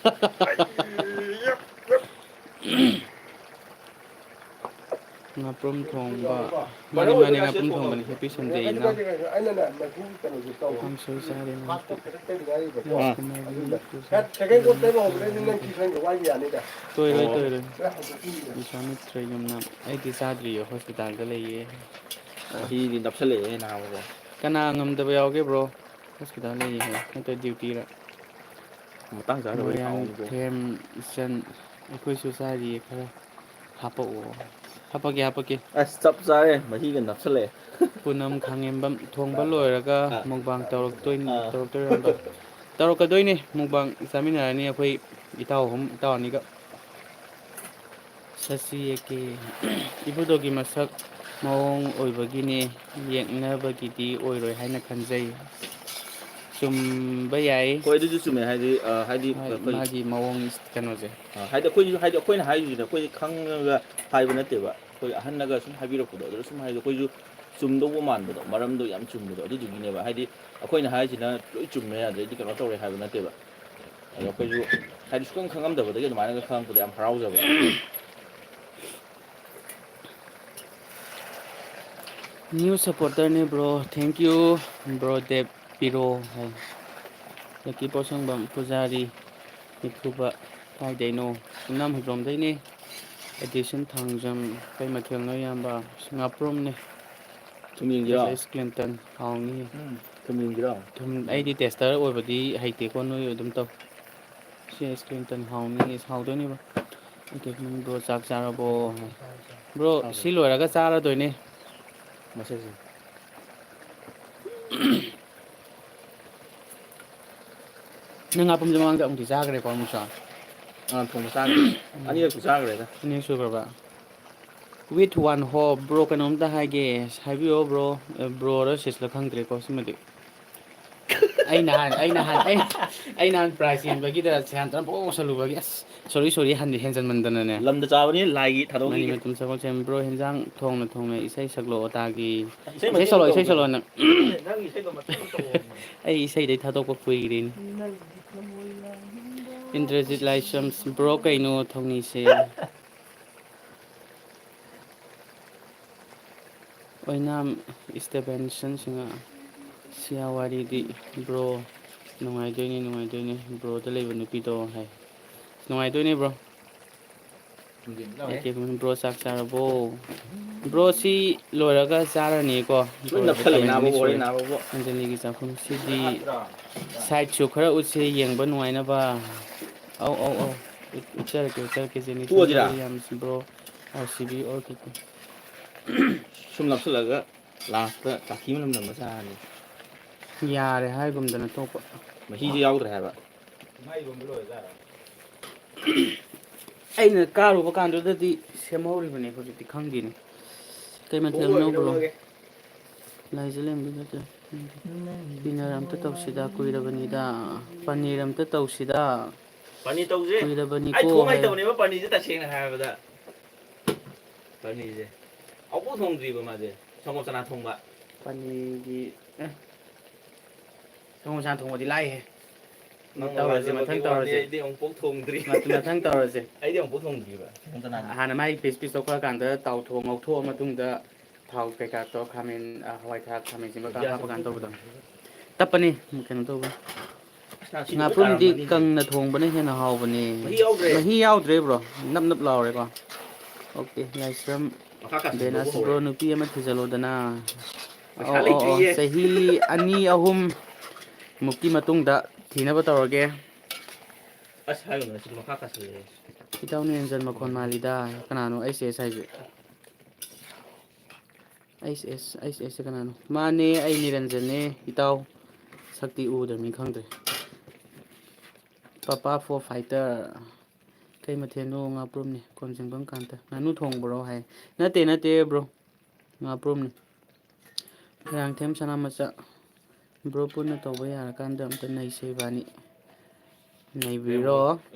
ꯊꯝꯖꯒꯦ꯫ ꯉꯥꯄ꯭ꯔꯨꯝ ꯊꯣꯡꯕ꯫ ꯃꯥꯅꯤ, ꯃꯥꯅꯤ, ꯉꯥꯄ꯭ꯔꯨꯝ ꯊꯣꯡꯕꯅꯤ꯫ Happy Sunday, ꯏꯅꯥꯎ꯫ ꯀꯥꯡꯁꯣꯏ ꯆꯥꯔꯦ ꯉꯥꯄ꯭ꯔꯨꯝ꯫ ꯑꯥ꯫ ꯔꯥꯖꯀꯨꯃꯥꯔꯒꯤ ꯌꯨꯇ꯭ꯌꯨꯕ ꯆꯦꯅꯦꯜꯗ ꯇꯣꯏꯔꯣꯏ, ꯑꯣ꯫ ꯇꯣꯏꯔꯣꯏ꯫ ꯕꯤꯁ꯭ꯋꯥꯃꯤꯇ꯭ꯔ ꯌꯨꯝꯅꯥꯝ꯫ ꯑꯩꯗꯤ ꯆꯥꯗ꯭ꯔꯤꯌꯦ, hospitalꯗ ꯂꯩꯌꯦ꯫ ꯑꯁꯤꯗꯤ ꯅꯞꯁꯜꯂꯛꯑꯦ ꯅꯥꯕꯀꯣ꯫ ꯀꯅꯥ ꯉꯝꯗꯕ ꯌꯥꯎꯒꯦ, bro? ꯍꯣꯁꯄꯤꯇꯥꯜ ꯂꯩꯔꯤ ꯍꯥꯏ, ꯅꯠꯇ꯭ꯔ ꯗ꯭ꯌꯨꯇꯤꯔ? ꯃꯇꯥꯡ ꯆꯥꯗꯕ ꯑꯩ ꯍꯥꯎꯅꯤꯀꯣ꯫ ꯃꯣꯏꯔꯥꯡꯊꯦꯝ ꯏꯆꯟ, ꯑꯩꯈꯣꯏꯁꯨ ꯆꯥꯔꯤꯌꯦ ꯈꯔ ꯍꯥꯄꯛꯑꯣ꯫ ꯍꯥꯄꯛꯀꯦ, ꯍꯥꯄꯛꯀꯦ꯫ ꯑꯁ, ꯆꯞ ꯆꯥꯔꯦ, ꯃꯍꯤꯒ ꯅꯞꯁꯜꯂꯛꯑꯦ꯫ ꯄꯨꯅꯝ ꯈꯥꯡꯉꯦꯝꯕꯝ ꯊꯣꯡꯕ ꯂꯣꯏꯔꯒ ꯑꯥ꯫ ꯃꯨꯛꯕꯥꯡ ꯇꯧꯔꯛꯇꯣꯏ-, ꯑꯥ꯫ ꯇꯧꯔꯛꯇꯣꯏꯔꯝꯕ? ꯇꯧꯔꯛꯀꯗꯣꯏꯅꯦ, ꯃꯨꯛꯕꯥꯡ ꯆꯥꯃꯤꯟꯅꯔꯅꯤ ꯑꯩꯈꯣꯏ ꯏꯇꯥꯎ ꯑꯍꯨꯝ, ꯏꯇꯥꯎ ꯑꯅꯤꯒ꯫ ꯁꯁꯤ ꯌꯦꯛꯀꯦ꯫ ꯏꯕꯨꯙꯧꯒꯤ ꯃꯁꯛ ꯃꯑꯣꯡ ꯑꯣꯏꯕꯒꯤꯅꯦ, ꯌꯦꯛꯅꯕꯒꯤꯗꯤ ꯑꯣꯏꯔꯣꯏ ꯍꯥꯏꯅ ꯈꯟꯖꯩ꯫ ꯆꯨꯝꯕ ꯌꯥꯏ꯫ ꯍꯣꯏ, ꯑꯗꯨꯁꯨ ꯆꯨꯝꯃꯦ꯫ ꯍꯥꯏꯗꯤ, ꯑ, ꯍꯥꯏꯗꯤ ꯃꯥ-, ꯑꯩꯈꯣꯏ, ꯃꯥꯒꯤ ꯃꯑꯣꯡ ꯀꯩꯅꯣꯁꯦ꯫ ꯑ, ꯍꯥꯏꯗꯤ ꯑꯩꯈꯣꯏꯁꯨ, ꯍꯥꯏꯗꯤ ꯑꯩꯈꯣꯏꯅ ꯍꯥꯏꯔꯤꯁꯤꯅ ꯑꯩꯈꯣꯏ ꯈꯪꯉꯒ ꯍꯥꯏꯕ ꯅꯠꯇꯦꯕ꯫ ꯑꯩꯈꯣꯏ ꯑꯍꯟꯅꯒ ꯁꯨꯝ ꯍꯥꯏꯕꯤꯔꯛꯄꯗꯣ, ꯑꯗꯨꯗ ꯁꯨꯝ ꯍꯥꯏꯗꯤ ꯑꯩꯈꯣꯏꯁꯨ ꯆꯨꯝꯗꯧꯕ ꯃꯥꯟꯕꯗꯣ, ꯃꯔꯝꯗꯣ ꯌꯥꯝ ꯆꯨꯝꯕꯗꯣ, ꯑꯗꯨꯗꯨꯒꯤꯅꯦꯕ꯫ ꯍꯥꯏꯗꯤ ꯑꯩꯈꯣꯏꯅ ꯍꯥꯏꯔꯤꯁꯤꯅ ꯂꯣꯏ ꯆꯨꯝꯃꯦ, ꯑꯗꯩꯗꯤ ꯀꯩꯅꯣ ꯇꯧꯔꯦ ꯍꯥꯏꯕ ꯅꯠꯇꯦꯕ꯫ ꯑꯗꯣ ꯑꯩꯈꯣꯏꯁꯨ ꯍꯥꯏꯗꯤ ꯁꯨꯈꯪ ꯈꯪꯉꯝꯗꯕꯗꯒꯤ ꯑꯗꯨꯃꯥꯏꯅꯒ ꯈꯪꯉꯛꯄꯗꯣ ꯌꯥꯝ ꯍꯔꯥꯎꯖꯕꯗꯣ꯫ New supporterꯅꯦ bro, thank you bro ꯗꯦꯕ ꯄꯤꯔꯣ ꯍꯥꯏ꯫ ꯂꯛꯀꯤ ꯄꯣꯠꯁꯪꯕꯝ ꯄꯨꯖꯥꯔꯤ ꯅꯤꯐꯨꯕ ꯀꯥꯏꯗꯩꯅꯣ? ꯌꯨꯝꯅꯥꯝ ꯍꯨꯏꯗ꯭ꯔꯣꯝꯗꯩꯅꯦ꯫ ꯑꯦꯗꯤꯁꯟ ꯊꯥꯡꯖꯝ ꯀꯩ ꯃꯊꯦꯜꯅꯣ ꯏꯌꯥꯝꯕ? ꯉꯥꯄ꯭ꯔꯨꯝꯅꯦ꯫ ꯊꯨꯝ ꯌꯦꯡꯁꯤꯔꯣ? ꯑꯦꯁ ꯑꯦꯁ ꯀ꯭ꯂꯤꯟꯇꯟ ꯍꯥꯎꯅꯤ꯫ ꯎꯝ, ꯊꯨꯝ ꯌꯦꯡꯁꯤꯔꯣ? ꯊꯨꯝ, ꯑꯩꯗꯤ ꯇꯦꯁꯇꯔ ꯑꯣꯏꯕꯗꯤ ꯍꯩꯇꯦꯀꯣ, ꯅꯣꯏ ꯑꯗꯨꯝ ꯇꯧ꯫ ꯁꯤ ꯑꯦꯁ ꯀ꯭ꯂꯤꯟꯇꯟ ꯍꯥꯎꯅꯤ, ꯍꯥꯎꯗꯣꯏꯅꯦꯕ꯫ ꯑꯣꯀꯦ, ꯅꯪ ꯕ꯭ꯔꯣ ꯆꯥꯛ ꯆꯥꯔꯕꯣ? ꯕ꯭ꯔꯣ ꯁꯤ ꯂꯣꯏꯔꯒ ꯆꯥꯔꯗꯣꯏꯅꯦ꯫ ꯃꯁꯛꯁꯦ꯫ ꯅꯪ ꯉꯥꯄ꯭ꯔꯨꯝꯁꯦ ꯃꯃꯥꯡꯗ ꯑꯃꯨꯛꯇꯤ ꯆꯥꯈ꯭ꯔꯦꯀꯣ ꯑꯃꯨꯛꯁꯨ? ꯑꯥ, ꯊꯣꯡꯕ ꯆꯥꯈ꯭ꯔꯦ꯫ ꯑꯅꯤꯔꯛꯁꯨ ꯆꯥꯈ꯭ꯔꯦꯗ꯫ ꯑꯅꯤꯔꯛ ꯁꯨꯈ꯭ꯔꯕ? With one hope, ꯕ꯭ꯔꯣ ꯀꯩꯅꯣꯝꯇ ꯍꯥꯏꯒꯦ꯫ ꯍꯥꯏꯕꯤꯌꯣ ꯕ꯭ꯔꯣ꯫ ꯑꯦ, ꯕ꯭ꯔꯣꯔ ꯁꯤꯁꯂ ꯈꯪꯗ꯭ꯔꯦꯀꯣ ꯁꯤꯃꯗꯤ꯫ ꯑꯩ ꯅꯍꯥꯟ, ꯑꯩ ꯅꯍꯥꯟ, ꯑꯩ, ꯑꯩ ꯅꯍꯥꯟ ꯄ꯭ꯔꯥꯏꯖ ꯌꯦꯟꯕꯒꯤꯗ ꯁꯦꯔꯥꯟ ꯇꯨꯔꯥꯟ ꯄꯣꯛ ꯁꯜꯂꯨꯕꯒꯤ, ꯑꯁ, ꯁꯣꯔꯤ, ꯁꯣꯔꯤ, ꯍꯟꯗꯤ ꯍꯦꯟꯖꯟꯃꯟꯗꯅꯅꯦ꯫ ꯂꯝꯗ ꯆꯥꯕꯅꯤ ꯂꯥꯏꯒꯤ ꯃꯅꯤ ꯊꯥꯗꯣꯛꯈꯤꯒꯦ꯫ ꯃꯇꯨꯝ ꯆꯥꯕꯣꯛ ꯆꯦꯟ꯫ ꯕ꯭ꯔꯣ ꯍꯦꯟꯖꯥꯡ ꯊꯣꯡꯅ ꯊꯣꯡꯅ ꯏꯁꯩ ꯁꯛꯂꯛꯑꯣ ꯇꯥꯒꯦ꯫ ꯏꯁꯩ ꯏꯁꯩ ꯃꯇꯦꯛ ꯁꯛꯂꯛꯑꯣ, ꯑꯃ ꯏꯁꯩ ꯇꯧꯕꯅꯦ꯫ ꯁꯛꯂꯛꯑꯣ ꯅꯪ꯫ ꯅꯪ ꯏꯁꯩꯗꯣ ꯃꯇꯦꯛ ꯑꯃ ꯇꯧꯑꯣ꯫ ꯑꯩ ꯏꯁꯩꯗꯩ ꯊꯥꯗꯣꯛꯄ ꯀꯨꯏꯔꯦꯅꯦ꯫ ꯏꯟꯗ꯭ꯔꯖꯤꯠ ꯂꯥꯏꯁ꯭ꯔꯝ, ꯕ꯭ꯔꯣ ꯀꯩꯅꯣ ꯊꯧꯅꯤꯁꯦ? ꯑꯣꯏꯅꯥꯝ ꯏꯁꯇꯦꯕꯦꯟꯁꯟꯁꯤꯡꯅ ꯁꯤꯌꯥ ꯋꯥꯔꯤꯗꯤ ꯕ꯭ꯔꯣ ꯅꯨꯡꯉꯥꯏꯗꯣꯏꯅꯤ, ꯅꯨꯡꯉꯥꯏꯗꯣꯏꯅꯤ, ꯕ꯭ꯔꯣꯗ ꯂꯩꯕ ꯅꯨꯄꯤꯗꯣ ꯍꯥꯏ꯫ ꯅꯨꯡꯉꯥꯏꯗꯣꯏꯅꯦ ꯕ꯭ꯔꯣ꯫ ꯑꯦ ꯀꯦ ꯕ꯭ꯔꯣ, ꯆꯥꯛ ꯆꯥꯔꯕꯣ? ꯕ꯭ꯔꯣ, ꯁꯤ ꯂꯣꯏꯔꯒ ꯆꯥꯔꯅꯤꯀꯣ꯫ ꯂꯣꯏ ꯅꯞꯁꯜꯂꯛꯑꯦ ꯅꯥꯕ, ꯂꯣꯏꯔꯦ ꯅꯥꯕ, ꯕꯣ꯫ ꯑꯟꯖꯂꯤꯒꯤ ꯆꯥꯛꯈꯨꯝ꯫ ꯁꯤꯗꯤ ꯁꯥꯏꯠꯁꯨ ꯈꯔ ꯎꯠꯁꯦ, ꯌꯦꯡꯕ ꯅꯨꯡꯉꯥꯏꯅꯕ꯫ ꯑꯧ, ꯑꯧ, ꯑꯧ꯫ ꯎꯠ-, ꯎꯠꯆꯔꯛꯀꯦ, ꯎꯠꯆꯔꯛꯀꯦ, ꯖꯦꯅꯤꯐꯔ ꯇꯣꯛꯑꯁꯤꯔꯥ? Williams, bro, R C B or K K. ꯁꯨꯝ ꯅꯞꯁꯤꯜꯂꯒ ꯂꯥꯁꯇ ꯀꯥꯊꯤ ꯃꯅꯝ ꯅꯝꯃ ꯆꯥꯔꯅꯤ꯫ ꯌꯥꯔꯦ ꯍꯥꯏꯒꯨꯝꯗꯅ ꯇꯣꯛꯄ꯫ ꯃꯍꯤꯁꯨ ꯌꯥꯎꯗ꯭ꯔꯦ ꯍꯥꯏꯕ꯫ ꯑꯩꯅ ꯀꯥꯔꯨꯕ ꯀꯥꯟꯗꯨꯗꯗꯤ ꯁꯦꯝꯍꯧꯔꯤꯕꯅꯦ, ꯍꯧꯖꯤꯛꯇꯤ ꯈꯪꯗꯦꯅꯦ꯫ ꯀꯩ ꯃꯊꯦꯜꯅꯣ, ꯕ꯭ꯔꯣ? ꯂꯥꯏꯖꯂꯦꯝꯕꯤ ꯅꯠꯇꯦ꯫ ꯗꯤꯅꯔ ꯑꯝꯇ ꯇꯧꯁꯤꯗ, ꯀꯨꯏꯔꯕꯅꯤꯗ꯫ ꯄꯅꯤꯔ ꯑꯝꯇ ꯇꯧꯁꯤꯗ꯫ ꯄꯅꯤꯔ ꯇꯧꯁꯦ꯫ ꯀꯨꯏꯔꯕꯅꯤꯀꯣ ꯑꯩ ꯊꯣꯡ ꯍꯥꯏ꯫ ꯍꯩꯇꯕꯅꯦꯕ ꯄꯅꯤꯔꯁꯦ, ꯇꯁꯦꯡꯅ ꯍꯥꯏꯔꯕꯗ꯫ ꯄꯅꯤꯔꯁꯦ ꯑꯃꯨꯛꯐꯥꯎ ꯊꯣꯡꯗ꯭ꯔꯤꯕ ꯃꯥꯁꯦ꯫ ꯁꯪꯒꯣꯝ ꯆꯅꯥ ꯊꯣꯡꯕ꯫ ꯄꯅꯤꯔꯒꯤ, ꯑꯦ꯫ ꯁꯪꯒꯣꯝ ꯆꯥ ꯊꯣꯡꯕꯗꯤ ꯂꯥꯏꯍꯦ꯫ ꯅꯪ ꯇꯧꯔꯁꯦ, ꯂꯥꯏꯖꯕꯒꯤ ꯃꯊꯪ ꯋꯥꯅꯤ, ꯇꯧꯔꯁꯦ꯫ ꯑꯩꯗꯤ ꯑꯃꯨꯛꯐꯥꯎ ꯊꯣꯡꯗ꯭ꯔꯤ꯫ ꯃꯊꯪ ꯇꯧꯔꯁꯦ꯫ ꯑꯩꯗꯤ ꯑꯃꯨꯛꯐꯥꯎ ꯊꯣꯡꯗ꯭ꯔꯤꯕ ꯁꯪꯒꯣꯝ ꯆꯅꯥꯗꯤ꯫ ꯍꯥꯟꯅ ꯃꯥꯒꯤ ꯄꯤꯁ ꯄꯤꯁ ꯂꯧꯊꯣꯛꯑꯀꯥꯟꯗ ꯇꯥꯎꯊꯣꯛ ꯉꯧꯊꯣꯛꯑ ꯃꯇꯨꯡꯗ ꯊꯥꯎ ꯀꯩꯀꯥ ꯇꯧꯔ ꯈꯥꯃꯦꯟ, ꯑ, ꯍꯋꯥꯏ ꯊꯔꯥꯛ, ꯈꯥꯃꯦꯟ ꯑꯁꯤꯟꯕ ꯀꯩꯀꯥ ꯍꯥꯞꯄꯀꯥꯟꯗ ꯇꯧꯕꯗꯣ꯫ ꯇꯞꯄꯅꯤ, ꯀꯩꯅꯣ ꯇꯧꯕ꯫ ꯑꯁ, ꯉꯥꯄ꯭ꯔꯨꯝꯗꯤ ꯀꯪꯅ ꯊꯣꯡꯕꯅ ꯍꯦꯟꯅ ꯍꯥꯎꯕꯅꯦ꯫ ꯃꯍꯤ ꯌꯥꯎꯗ꯭ꯔꯦ꯫ ꯃꯍꯤ ꯌꯥꯎꯗ꯭ꯔꯦ, ꯕ꯭ꯔꯣ꯫ ꯅꯞ ꯅꯞ ꯂꯥꯎꯔꯦꯀꯣ꯫ ꯑꯣꯀꯦ, ꯂꯥꯏꯁ꯭ꯔꯝ ꯃꯈꯥ ꯀꯥꯁꯤꯟꯗꯧꯕ ꯕꯦꯅꯥꯁ, ꯍꯧꯔꯦ꯫ ꯕ꯭ꯔꯣ, ꯅꯨꯄꯤ ꯑꯃ ꯊꯤꯖꯜꯂꯣꯗꯅ꯫ ꯄꯩꯁꯥ ꯑꯧ, ꯑꯧ, ꯑꯧ꯫ ꯂꯩꯇ꯭ꯔꯤꯌꯦ꯫ ꯆꯍꯤ ꯑꯅꯤ ꯑꯍꯨꯝ ꯃꯨꯛꯀꯤ ꯃꯇꯨꯡꯗ ꯊꯤꯅꯕ ꯇꯧꯔꯒꯦ꯫ ꯑꯁ, ꯍꯥꯏꯔꯨꯅꯨ, ꯁꯤꯗꯤ ꯃꯈꯥ ꯀꯥꯁꯤꯜꯂꯛꯑꯦ꯫ ꯏꯇꯥꯎ ꯅꯤꯔꯟꯖꯟ ꯃꯈꯣꯟ ꯃꯥꯜꯂꯤꯗ꯫ ꯀꯅꯥꯅꯣ ꯑꯩꯁ ꯑꯦꯁ ꯍꯥꯏꯁꯦ? ꯑꯩꯁ ꯑꯦꯁ, ꯑꯩꯁ ꯑꯦꯁꯁꯦ ꯀꯅꯥꯅꯣ? ꯃꯥꯅꯦ, ꯑꯩ ꯅꯤꯔꯟꯖꯟꯅꯦ, ꯏꯇꯥꯎ꯫ ꯁꯛꯇꯤ ꯎꯗ꯭ꯔꯕꯅꯤ, ꯈꯪꯗ꯭ꯔꯦ꯫ Papa four fighter. ꯀꯩ ꯃꯊꯦꯜꯅꯣ? ꯉꯥꯄ꯭ꯔꯨꯝꯅꯤ꯫ ꯀꯣꯟ ꯆꯤꯡꯕꯝ ꯀꯥꯟꯇ꯫ ꯉꯥꯅꯨ ꯊꯣꯡꯕ꯭ꯔꯣ ꯍꯥꯏ꯫ ꯅꯠꯇꯦ, ꯅꯠꯇꯦ, ꯕ꯭ꯔꯣ꯫ ꯉꯥꯄ꯭ꯔꯨꯝꯅꯤ꯫ ꯃꯣꯏꯔꯥꯡꯊꯦꯝ ꯁꯅꯥꯃꯆꯥ꯫ ꯕ꯭ꯔꯣ, ꯄꯨꯟꯅ ꯇꯧꯕ ꯌꯥꯔꯀꯥꯟꯗ ꯑꯝꯇ ꯅꯩꯁꯦ ꯏꯕꯥꯅꯤ꯫ ꯅꯩꯕꯤꯔꯣ꯫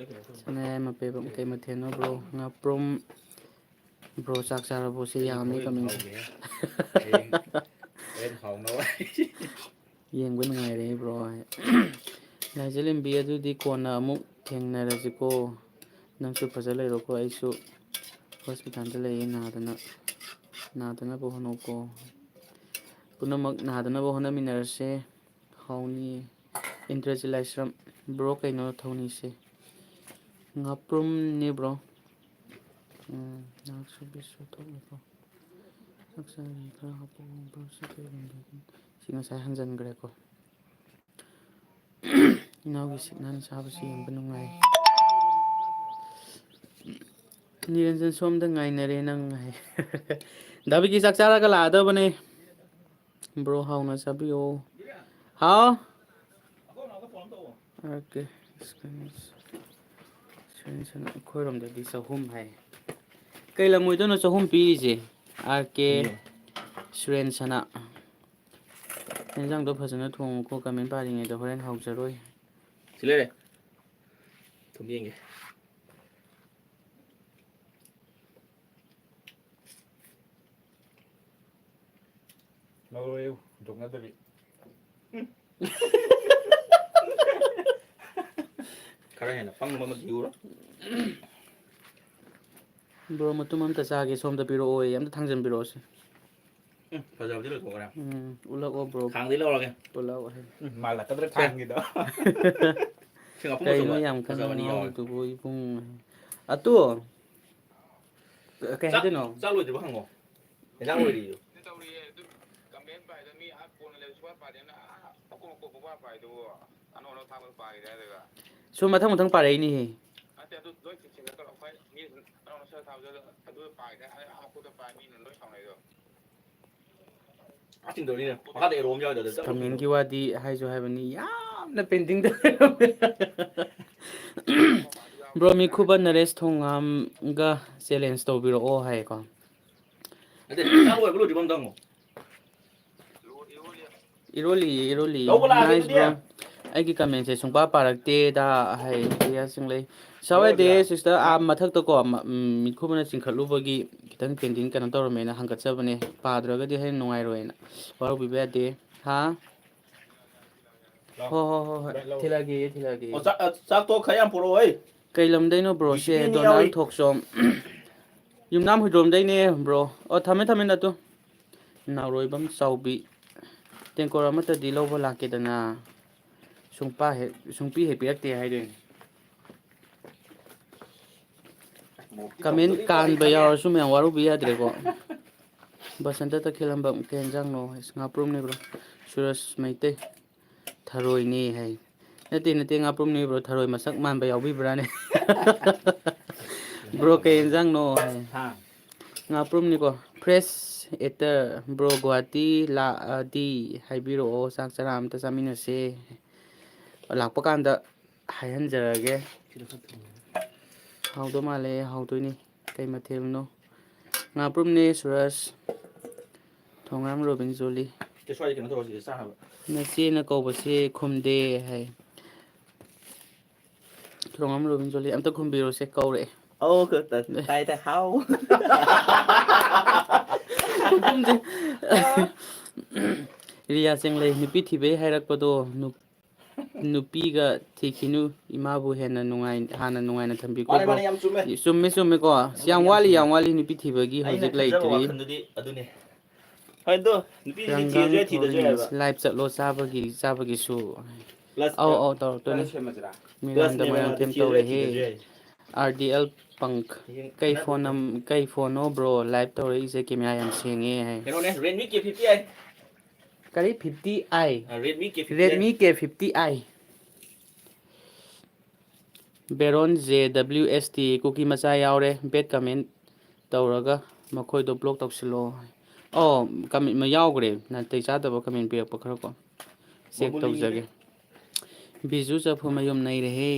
ꯁꯅꯥꯌꯥꯏꯃ ꯄꯦꯕꯝ, ꯀꯩ ꯃꯊꯦꯜꯅꯣ, ꯕ꯭ꯔꯣ? ꯉꯥꯄ꯭ꯔꯨꯝ꯫ ꯕ꯭ꯔꯣ, ꯆꯥꯛ ꯆꯥꯔꯕꯣ? ꯁꯤ ꯌꯥꯝꯃꯤ ꯀꯃꯦꯟꯁꯦ꯫ ꯍꯌꯦꯡ ꯍꯣꯔꯦꯟ ꯍꯥꯎꯅꯕ꯫ ꯌꯦꯡꯕ ꯅꯨꯡꯉꯥꯏꯔꯦ, ꯕ꯭ꯔꯣ꯫ ꯂꯥꯏꯖꯂꯦꯝꯕꯤ, ꯑꯗꯨꯗꯤ ꯀꯣꯟꯅ ꯑꯃꯨꯛ ꯊꯦꯡꯅꯔꯁꯤꯀꯣ꯫ ꯅꯪꯁꯨ ꯐꯖ ꯂꯩꯔꯣꯀꯣ, ꯑꯩꯁꯨ ꯍꯣꯁꯄꯤꯇꯥꯜꯗ ꯂꯩꯌꯦ, ꯅꯥꯗꯅ, ꯅꯥꯗꯅꯕ ꯍꯣꯠꯅꯧꯀꯣ꯫ ꯄꯨꯝꯅꯃꯛ ꯅꯥꯗꯅꯕ ꯍꯣꯠꯅꯃꯤꯟꯅꯔꯁꯦ꯫ ꯍꯥꯎꯅꯤ꯫ ꯏꯟꯗ꯭ꯔꯖꯤꯠ ꯂꯥꯏꯁ꯭ꯔꯝ, ꯕ꯭ꯔꯣ, ꯀꯩꯅꯣ ꯊꯧꯅꯤꯁꯦ? ꯉꯥꯄ꯭ꯔꯨꯝꯅꯦ, ꯕ꯭ꯔꯣ꯫ ꯎꯝ, ꯅꯍꯥꯛꯁꯨ ꯕꯤꯁ ꯊꯣꯛꯂꯦꯀꯣ꯫ ꯍꯛꯆꯥꯡꯒꯤ ꯈꯔ ꯍꯥꯞꯄꯛꯑꯣ, ꯕ꯭ꯔꯣꯁꯦ ꯀꯩꯒꯨꯝꯕ ꯁꯤ ꯉꯁꯥꯏ ꯍꯟꯖꯟꯈ꯭ꯔꯦꯀꯣ꯫ ꯏꯅꯥꯎꯒꯤ ꯁꯤꯠ ꯅꯥꯟ ꯆꯥꯕꯁꯤ ꯌꯦꯡꯕ ꯅꯨꯡꯉꯥꯏ꯫ ꯅꯤꯔꯟꯖꯟ ꯁꯣꯝꯗ ꯉꯥꯏꯅꯔꯦ ꯅꯪ ꯍꯥꯏ꯫ ꯗꯥꯕꯤꯀꯤ ꯆꯥꯛ ꯆꯥꯔꯒ ꯂꯥꯛꯑꯗꯕꯅꯦ꯫ ꯕ꯭ꯔꯣ ꯍꯥꯎꯅ ꯆꯥꯕꯤꯌꯣ꯫ ꯍꯥꯎ꯫ ꯑꯣꯀꯦ꯫ ꯁꯨꯔꯦꯟꯁꯟ ꯑꯩꯈꯣꯏꯔꯣꯝꯗꯗꯤ ꯆꯍꯨꯝ ꯍꯥꯏ꯫ ꯀꯩ ꯂꯝ ꯑꯣꯏꯗꯣꯏꯅꯣ ꯆꯍꯨꯝ ꯄꯤꯔꯤꯁꯦ? ꯑꯥꯔ ꯀꯦ ꯎꯝ꯫ ꯁꯨꯔꯦꯟꯁꯅ꯫ ꯌꯦꯟꯖꯥꯡꯗꯣ ꯐꯖꯅ ꯊꯣꯡꯉꯨꯀꯣ, ꯀꯃꯦꯟ ꯄꯥꯔꯤꯉꯩꯗ ꯍꯣꯔꯦꯟ ꯍꯥꯎꯖꯔꯣꯏ꯫ ꯁꯤ ꯂꯩꯔꯦ꯫ ꯊꯨꯝ ꯌꯦꯡꯒꯦ꯫ ꯂꯧꯔꯣꯏ, ꯍꯨꯟꯗꯣꯛꯅꯗꯕꯤ꯫ ꯈꯔ ꯍꯦꯟꯅ ꯄꯪꯕ ꯑꯃ ꯊꯤꯔꯨꯔꯣ꯫ ꯕ꯭ꯔꯣ, ꯃꯇꯨꯝ ꯑꯝꯇ ꯆꯥꯒꯦ, ꯁꯣꯝꯗ ꯄꯤꯔꯛꯑꯣꯌꯦ, ꯑꯝꯇ ꯊꯥꯡꯖꯟꯕꯤꯔꯛꯑꯣꯁꯦ꯫ ꯎꯝ, ꯐꯖꯕꯗꯤ ꯂꯣꯏꯊꯣꯛꯈ꯭ꯔꯦ꯫ ꯎꯝ, ꯎꯠꯂꯛꯑꯣ, ꯕ꯭ꯔꯣ꯫ ꯈꯥꯡꯗꯩ ꯂꯧꯔꯒꯦ꯫ ꯎꯠꯂꯛꯑꯣ꯫ ꯎꯝ, ꯃꯥꯜꯂꯛꯀꯗ꯭ꯔꯥ ꯁꯦ꯫ ꯈꯥꯡꯒꯤꯗꯣ? ꯁꯤ ꯉꯥꯄ꯭ꯔꯨꯝ ꯀꯩꯅꯣ ꯃꯆꯧꯕ ꯌꯥꯝ ꯀꯟꯅ ꯐꯖꯕꯅꯤ ꯌꯥꯎꯔꯦ꯫ ꯉꯥꯎꯔꯤꯗꯨꯕꯨ, ꯏꯕꯨꯡ? ꯑꯇꯨ! ꯀ-, ꯀꯩ ꯆꯥꯛ, ꯍꯥꯏꯗꯣꯏꯅꯣ? ꯆꯥꯛ ꯂꯣꯏꯗ꯭ꯔꯤꯕ ꯍꯪꯉꯣ꯫ ꯍꯦꯟꯖꯥꯡ ꯂꯣꯏꯔꯤꯌꯣ꯫ ꯇꯧꯔꯤꯌꯦ, ꯑꯗꯨ ꯀꯃꯦꯟ ꯄꯥꯏꯗ ꯃꯤ ꯑꯥ ꯀꯣꯟꯅ ꯂꯩꯕ ꯁꯨꯄꯥ ꯄꯥꯗꯦꯅ ꯑꯥ ꯑꯀꯣꯟ ꯑꯀꯣꯟꯕ ꯄꯥ ꯄꯥꯏꯗꯨꯕꯨ ꯑꯅꯧ ꯑꯅꯧ ꯊꯥꯕꯗ ꯄꯥꯈꯤꯗꯦ ꯍꯥꯏꯔꯒ꯫ ꯁꯨꯝ ꯃꯊꯪ ꯃꯊꯪ ꯄꯥꯔꯛꯏꯅꯦꯍꯦ꯫ ꯅꯠꯇꯦ, ꯑꯗꯨ ꯂꯣꯏ ꯆꯤꯡꯁꯤꯜꯂꯒ ꯑꯩꯈꯣꯏ ꯃꯤ ꯑꯅꯧ ꯑꯅꯧ ꯁꯔ ꯊꯥꯕꯗ ꯑꯗꯨ ꯄꯥꯈꯤꯗꯦ ꯍꯥꯏꯔꯒ ꯑꯥ ꯃꯀꯣꯛꯇ ꯄꯥꯏ ꯃꯤꯅ ꯂꯣꯏ ꯁꯥꯎꯅꯩꯗꯣ꯫ ꯃꯈꯥꯗ ꯑꯦꯔꯣ ꯑꯃ ꯌꯥꯎꯔꯤꯗꯣ ꯑꯗꯨ ꯆꯠꯂꯨ ꯀꯩꯅꯣ? ꯀꯃꯦꯟꯒꯤ ꯋꯥꯗꯤ ꯍꯥꯏꯁꯨ ꯍꯥꯏꯕꯅꯤ, ꯌꯥꯝꯅ ꯄꯦꯟꯗꯤꯡꯗ ꯂꯩꯔꯝꯃꯦ꯫ ꯕ꯭ꯔꯣ, ꯃꯤꯈꯨꯕ ꯅꯔꯦꯁ ꯊꯣꯡꯉꯥꯝꯒ ꯆꯦꯂꯦꯟꯖ ꯇꯧꯕꯤꯔꯛꯑꯣ ꯍꯥꯏꯌꯦꯀꯣ꯫ ꯅꯠꯇꯦ, ꯆꯥꯛ ꯂꯣꯏꯕ ꯂꯣꯏꯗ꯭ꯔꯤꯕ ꯑꯝꯇ ꯍꯪꯉꯣ꯫ ꯏꯔꯣꯜꯂꯤꯌꯦ, ꯏꯔꯣꯜꯂꯤꯌꯦ꯫ ꯂꯧꯕ ꯂꯥꯛꯑꯒꯦ nice ꯑꯗꯨꯗꯤ꯫ Bro꯫ ꯑꯩꯒꯤ ꯀꯃꯦꯟꯁꯦ ꯁꯨꯡꯄꯥ ꯄꯥꯔꯛꯇꯦꯗ ꯍꯥꯏ, ꯔꯤꯌꯥ ꯆꯤꯡꯂꯩ꯫ ꯁꯋꯥꯏꯗꯦ ꯂꯣꯏꯔꯕꯤꯔꯥ? Sister, ꯑꯥ, ꯃꯊꯛꯇꯀꯣ, ꯃ-, ꯎꯝ, ꯃꯤꯠꯈꯨꯕꯅ ꯆꯤꯡꯈꯠꯂꯨꯕꯒꯤ ꯈꯤꯇꯪ ꯄꯦꯟꯗꯤꯡ ꯀꯩꯅꯣ ꯇꯧꯔꯝꯃꯦꯅ ꯍꯪꯒꯠꯆꯕꯅꯦ꯫ ꯄꯥꯗ꯭ꯔꯒꯗꯤ ꯍꯌꯦꯡ ꯅꯨꯡꯉꯥꯏꯔꯣꯏꯅ꯫ ꯋꯥꯔꯧꯕꯤꯕ ꯌꯥꯗꯦ꯫ ꯍꯥ? ꯂꯥꯎ꯫ ꯍꯣ, ꯍꯣ, ꯍꯣ, ꯍꯣꯏ꯫ ꯂꯥꯎ꯫ ꯊꯤꯜꯂꯛꯑꯒꯦ, ꯊꯤꯜꯂꯛꯑꯒꯦ꯫ ꯑꯣ, ꯆꯥꯛ, ꯑ, ꯆꯥꯛꯇꯣ ꯈꯔ ꯌꯥꯝ ꯄꯨꯔꯛꯑꯣꯍꯦ꯫ ꯀꯩ ꯂꯝꯗꯩꯅꯣ ꯕ꯭ꯔꯣꯁꯦ? ꯗꯤꯁꯤꯄ꯭ꯂꯤꯟ ꯗꯣꯅꯥꯜ ꯌꯥꯎꯏ꯫ ꯊꯣꯛꯆꯣꯝ꯫ ꯌꯨꯝꯅꯥꯝ ꯍꯨꯏꯗ꯭ꯔꯣꯝꯗꯩꯅꯦ ꯕ꯭ꯔꯣ꯫ ꯑꯣ, ꯊꯝꯃꯦ, ꯊꯝꯃꯦ, ꯅꯠꯇꯨ꯫ ꯅꯥꯎꯔꯣꯏꯕꯝ ꯆꯥꯎꯕꯤ꯫ ꯇꯦꯡꯀꯣꯠ ꯑꯃꯠꯇꯗꯤ ꯂꯧꯕ ꯂꯥꯛꯀꯦꯗꯅ꯫ ꯁꯨꯡꯄꯥ ꯍꯦꯛ, ꯁꯨꯡꯄꯤ ꯍꯦꯛ ꯄꯤꯔꯛꯇꯦ ꯍꯥꯏꯗꯣꯏꯅꯦ꯫ ꯀꯃꯦꯟ ꯀꯥꯟꯕ ꯌꯥꯎꯔꯁꯨ ꯃꯌꯥꯝ ꯋꯥꯔꯧꯕꯤ ꯌꯥꯗ꯭ꯔꯦꯀꯣ꯫ ꯕꯁꯟꯇ ꯇꯈꯦꯜꯂꯝꯕꯝ, ꯀꯩ ꯌꯦꯟꯖꯥꯡꯅꯣ? ꯏꯁ, ꯉꯥꯄ꯭ꯔꯨꯝꯅꯦ ꯕ꯭ꯔꯣ꯫ ꯁꯨꯔꯖ ꯃꯩꯇꯩ, ꯊꯔꯣꯏꯅꯦ ꯍꯥꯏ꯫ ꯅꯠꯇꯦ, ꯅꯠꯇꯦ, ꯉꯥꯄ꯭ꯔꯨꯝꯅꯦ ꯕ꯭ꯔꯣ꯫ ꯊꯔꯣꯏ ꯃꯁꯛ ꯃꯥꯟꯕ ꯌꯥꯎꯕꯤꯕ꯭ꯔꯥꯅꯦ? ꯕ꯭ꯔꯣ, ꯀꯩ ꯌꯦꯟꯖꯥꯡꯅꯣ ꯍꯥꯏ꯫ ꯍꯥ? ꯉꯥꯄ꯭ꯔꯨꯝꯅꯤꯀꯣ꯫ ꯐ꯭ꯔꯦꯁ ꯑꯦꯇꯔ, ꯕ꯭ꯔꯣ, ꯒꯨꯍꯥꯇꯤ ꯂꯥꯛꯑꯗꯤ ꯍꯥꯏꯕꯤꯔꯛꯑꯣ, ꯆꯥꯛ ꯆꯔꯥ ꯑꯝꯇ ꯆꯥꯃꯤꯟꯅꯁꯦ꯫ ꯂꯥꯛꯄ ꯀꯥꯟꯗ ꯍꯥꯏꯍꯟꯖꯔꯒꯦ꯫ ꯍꯥꯎꯗꯧ ꯃꯥꯜꯂꯦ, ꯍꯥꯎꯗꯣꯏꯅꯤ꯫ ꯀꯩ ꯃꯊꯦꯜꯅꯣ? ꯉꯥꯄ꯭ꯔꯨꯝꯅꯦ ꯁꯨꯔꯖ꯫ ꯊꯣꯡꯉꯥꯝ ꯔꯣꯕꯤꯟ ꯖꯣꯂꯤ꯫ ꯁꯤꯗ ꯁ꯭ꯋꯥꯏꯗ ꯀꯩꯅꯣ ꯇꯧꯔ ꯁꯤꯗ ꯆꯥꯅꯕ꯫ ꯅꯆꯦꯅ ꯀꯧꯕꯁꯦ ꯈꯨꯝꯗꯦ ꯍꯥꯏ꯫ ꯊꯣꯡꯉꯥꯝ ꯔꯣꯕꯤꯟ ꯖꯣꯂꯤ ꯑꯝꯇ ꯈꯨꯝꯕꯤꯔꯣꯁꯦ, ꯀꯧꯔꯛꯑꯦ꯫ ꯑꯧ, ꯀ-, ꯇ-, ꯇꯥꯏ, ꯇꯥꯏ, ꯍꯥꯎ꯫ ꯈꯨꯝꯗꯦ꯫ ꯔꯤꯌꯥ ꯆꯦꯡꯂꯩ, ꯅꯨꯄꯤ ꯊꯤꯕꯩ ꯍꯥꯏꯔꯛꯄꯗꯣ ꯅꯨ-, ꯅꯨꯄꯤꯒ ꯊꯤꯈꯤꯅꯨ, ꯏꯃꯥꯕꯨ ꯍꯦꯟꯅ ꯅꯨꯡꯉꯥꯏ-, ꯍꯥꯟꯅ ꯅꯨꯡꯉꯥꯏꯅ ꯊꯝꯕꯤꯈꯣ꯫ ꯃꯥꯅꯦ, ꯃꯥꯅꯦ, ꯌꯥꯝ ꯆꯨꯝꯃꯦ꯫ ꯆꯨꯝꯃꯦ, ꯆꯨꯝꯃꯦꯀꯣ꯫ ꯑꯁ, ꯌꯥꯝ ꯌꯥꯝ ꯋꯥꯠꯂꯤ, ꯆꯨꯝꯃꯦ꯫ ꯌꯥꯝ ꯋꯥꯠꯂꯤ ꯅꯨꯄꯤ ꯊꯤꯕꯒꯤ ꯑꯩꯅ ꯍꯧꯖꯤꯛ ꯈꯟꯖꯕ ꯂꯩꯇ꯭ꯔꯤ꯫ ꯋꯥꯈꯜꯗꯨꯗꯤ ꯑꯗꯨꯅꯦ꯫ ꯍꯣꯏ, ꯑꯗꯣ ꯅꯨꯄꯤꯁꯤꯗꯤ ꯔꯪꯒꯥꯡ ꯊꯤꯔꯁꯨ ꯌꯥꯏ, ꯊꯤꯗ꯭ꯔꯁꯨ ꯌꯥꯏꯕ꯫ ꯐ꯭ꯂꯣꯔꯦꯟꯁ, ꯂꯥꯏꯞ ꯆꯠꯂꯣ, ꯆꯥꯕꯒꯤ, ꯆꯥꯕꯒꯤꯁꯨ꯫ ꯄ꯭ꯂꯁ ꯑꯧ, ꯀꯌꯥ? ꯑꯧ, ꯇꯧꯔꯛꯇꯣꯏꯅꯦ꯫ ꯄ꯭ꯂꯁꯅꯦꯕ, ꯃꯤꯔꯥꯟꯗ ꯃꯣꯏꯔꯥꯡꯊꯦꯝ ꯊꯤꯔꯁꯨ ꯌꯥꯏ, ꯇꯧꯔꯛꯑꯦ꯫ ꯊꯤꯗ꯭ꯔꯁꯨ ꯌꯥꯏ꯫ ꯑꯥꯔ ꯗꯤ ꯑꯦꯜ ꯄꯪ꯫ ꯍꯌꯦꯡ ꯀꯩ ꯐꯣꯟ ꯅꯠꯇ꯭ꯔꯗꯤ꯫ ꯑꯝ-, ꯀꯩ ꯐꯣꯟꯅꯣ ꯕ꯭ꯔꯣ? ꯂꯥꯏꯞ ꯇꯧꯔꯛꯏꯁꯦ ꯀꯦꯃꯦꯔꯥ ꯌꯥꯝ ꯁꯦꯡꯉꯦ ꯍꯥꯏ꯫ ꯀꯩꯅꯣꯅꯦ, Redmi K fifty i꯫ ꯀꯔꯤ? Fifty i? ꯑ, Redmi K fifty i꯫ Redmi K fifty i꯫ ꯕꯦꯔꯣꯟ ꯖꯦ ꯗꯕ꯭ꯂꯤꯎ ꯑꯦꯁ ꯇꯤ ꯀꯨꯀꯤ ꯃꯆꯥ ꯌꯥꯎꯔꯦ, bad comment ꯇꯧꯔꯒ ꯃꯈꯣꯏꯗꯣ block ꯇꯧꯁꯤꯜꯂꯣ꯫ ꯑꯣ, comment ꯃ ꯌꯥꯎꯈ꯭ꯔꯦ, ꯅꯥꯇꯩ ꯆꯥꯗꯕ comment ꯄꯤꯔꯛꯄ ꯈꯔ ꯀꯣ꯫ Check ꯇꯧꯖꯒꯦ꯫ ꯕꯤꯖꯨ ꯆꯐꯨ ꯃꯌꯨꯝ ꯅꯩꯔꯦꯍꯦ꯫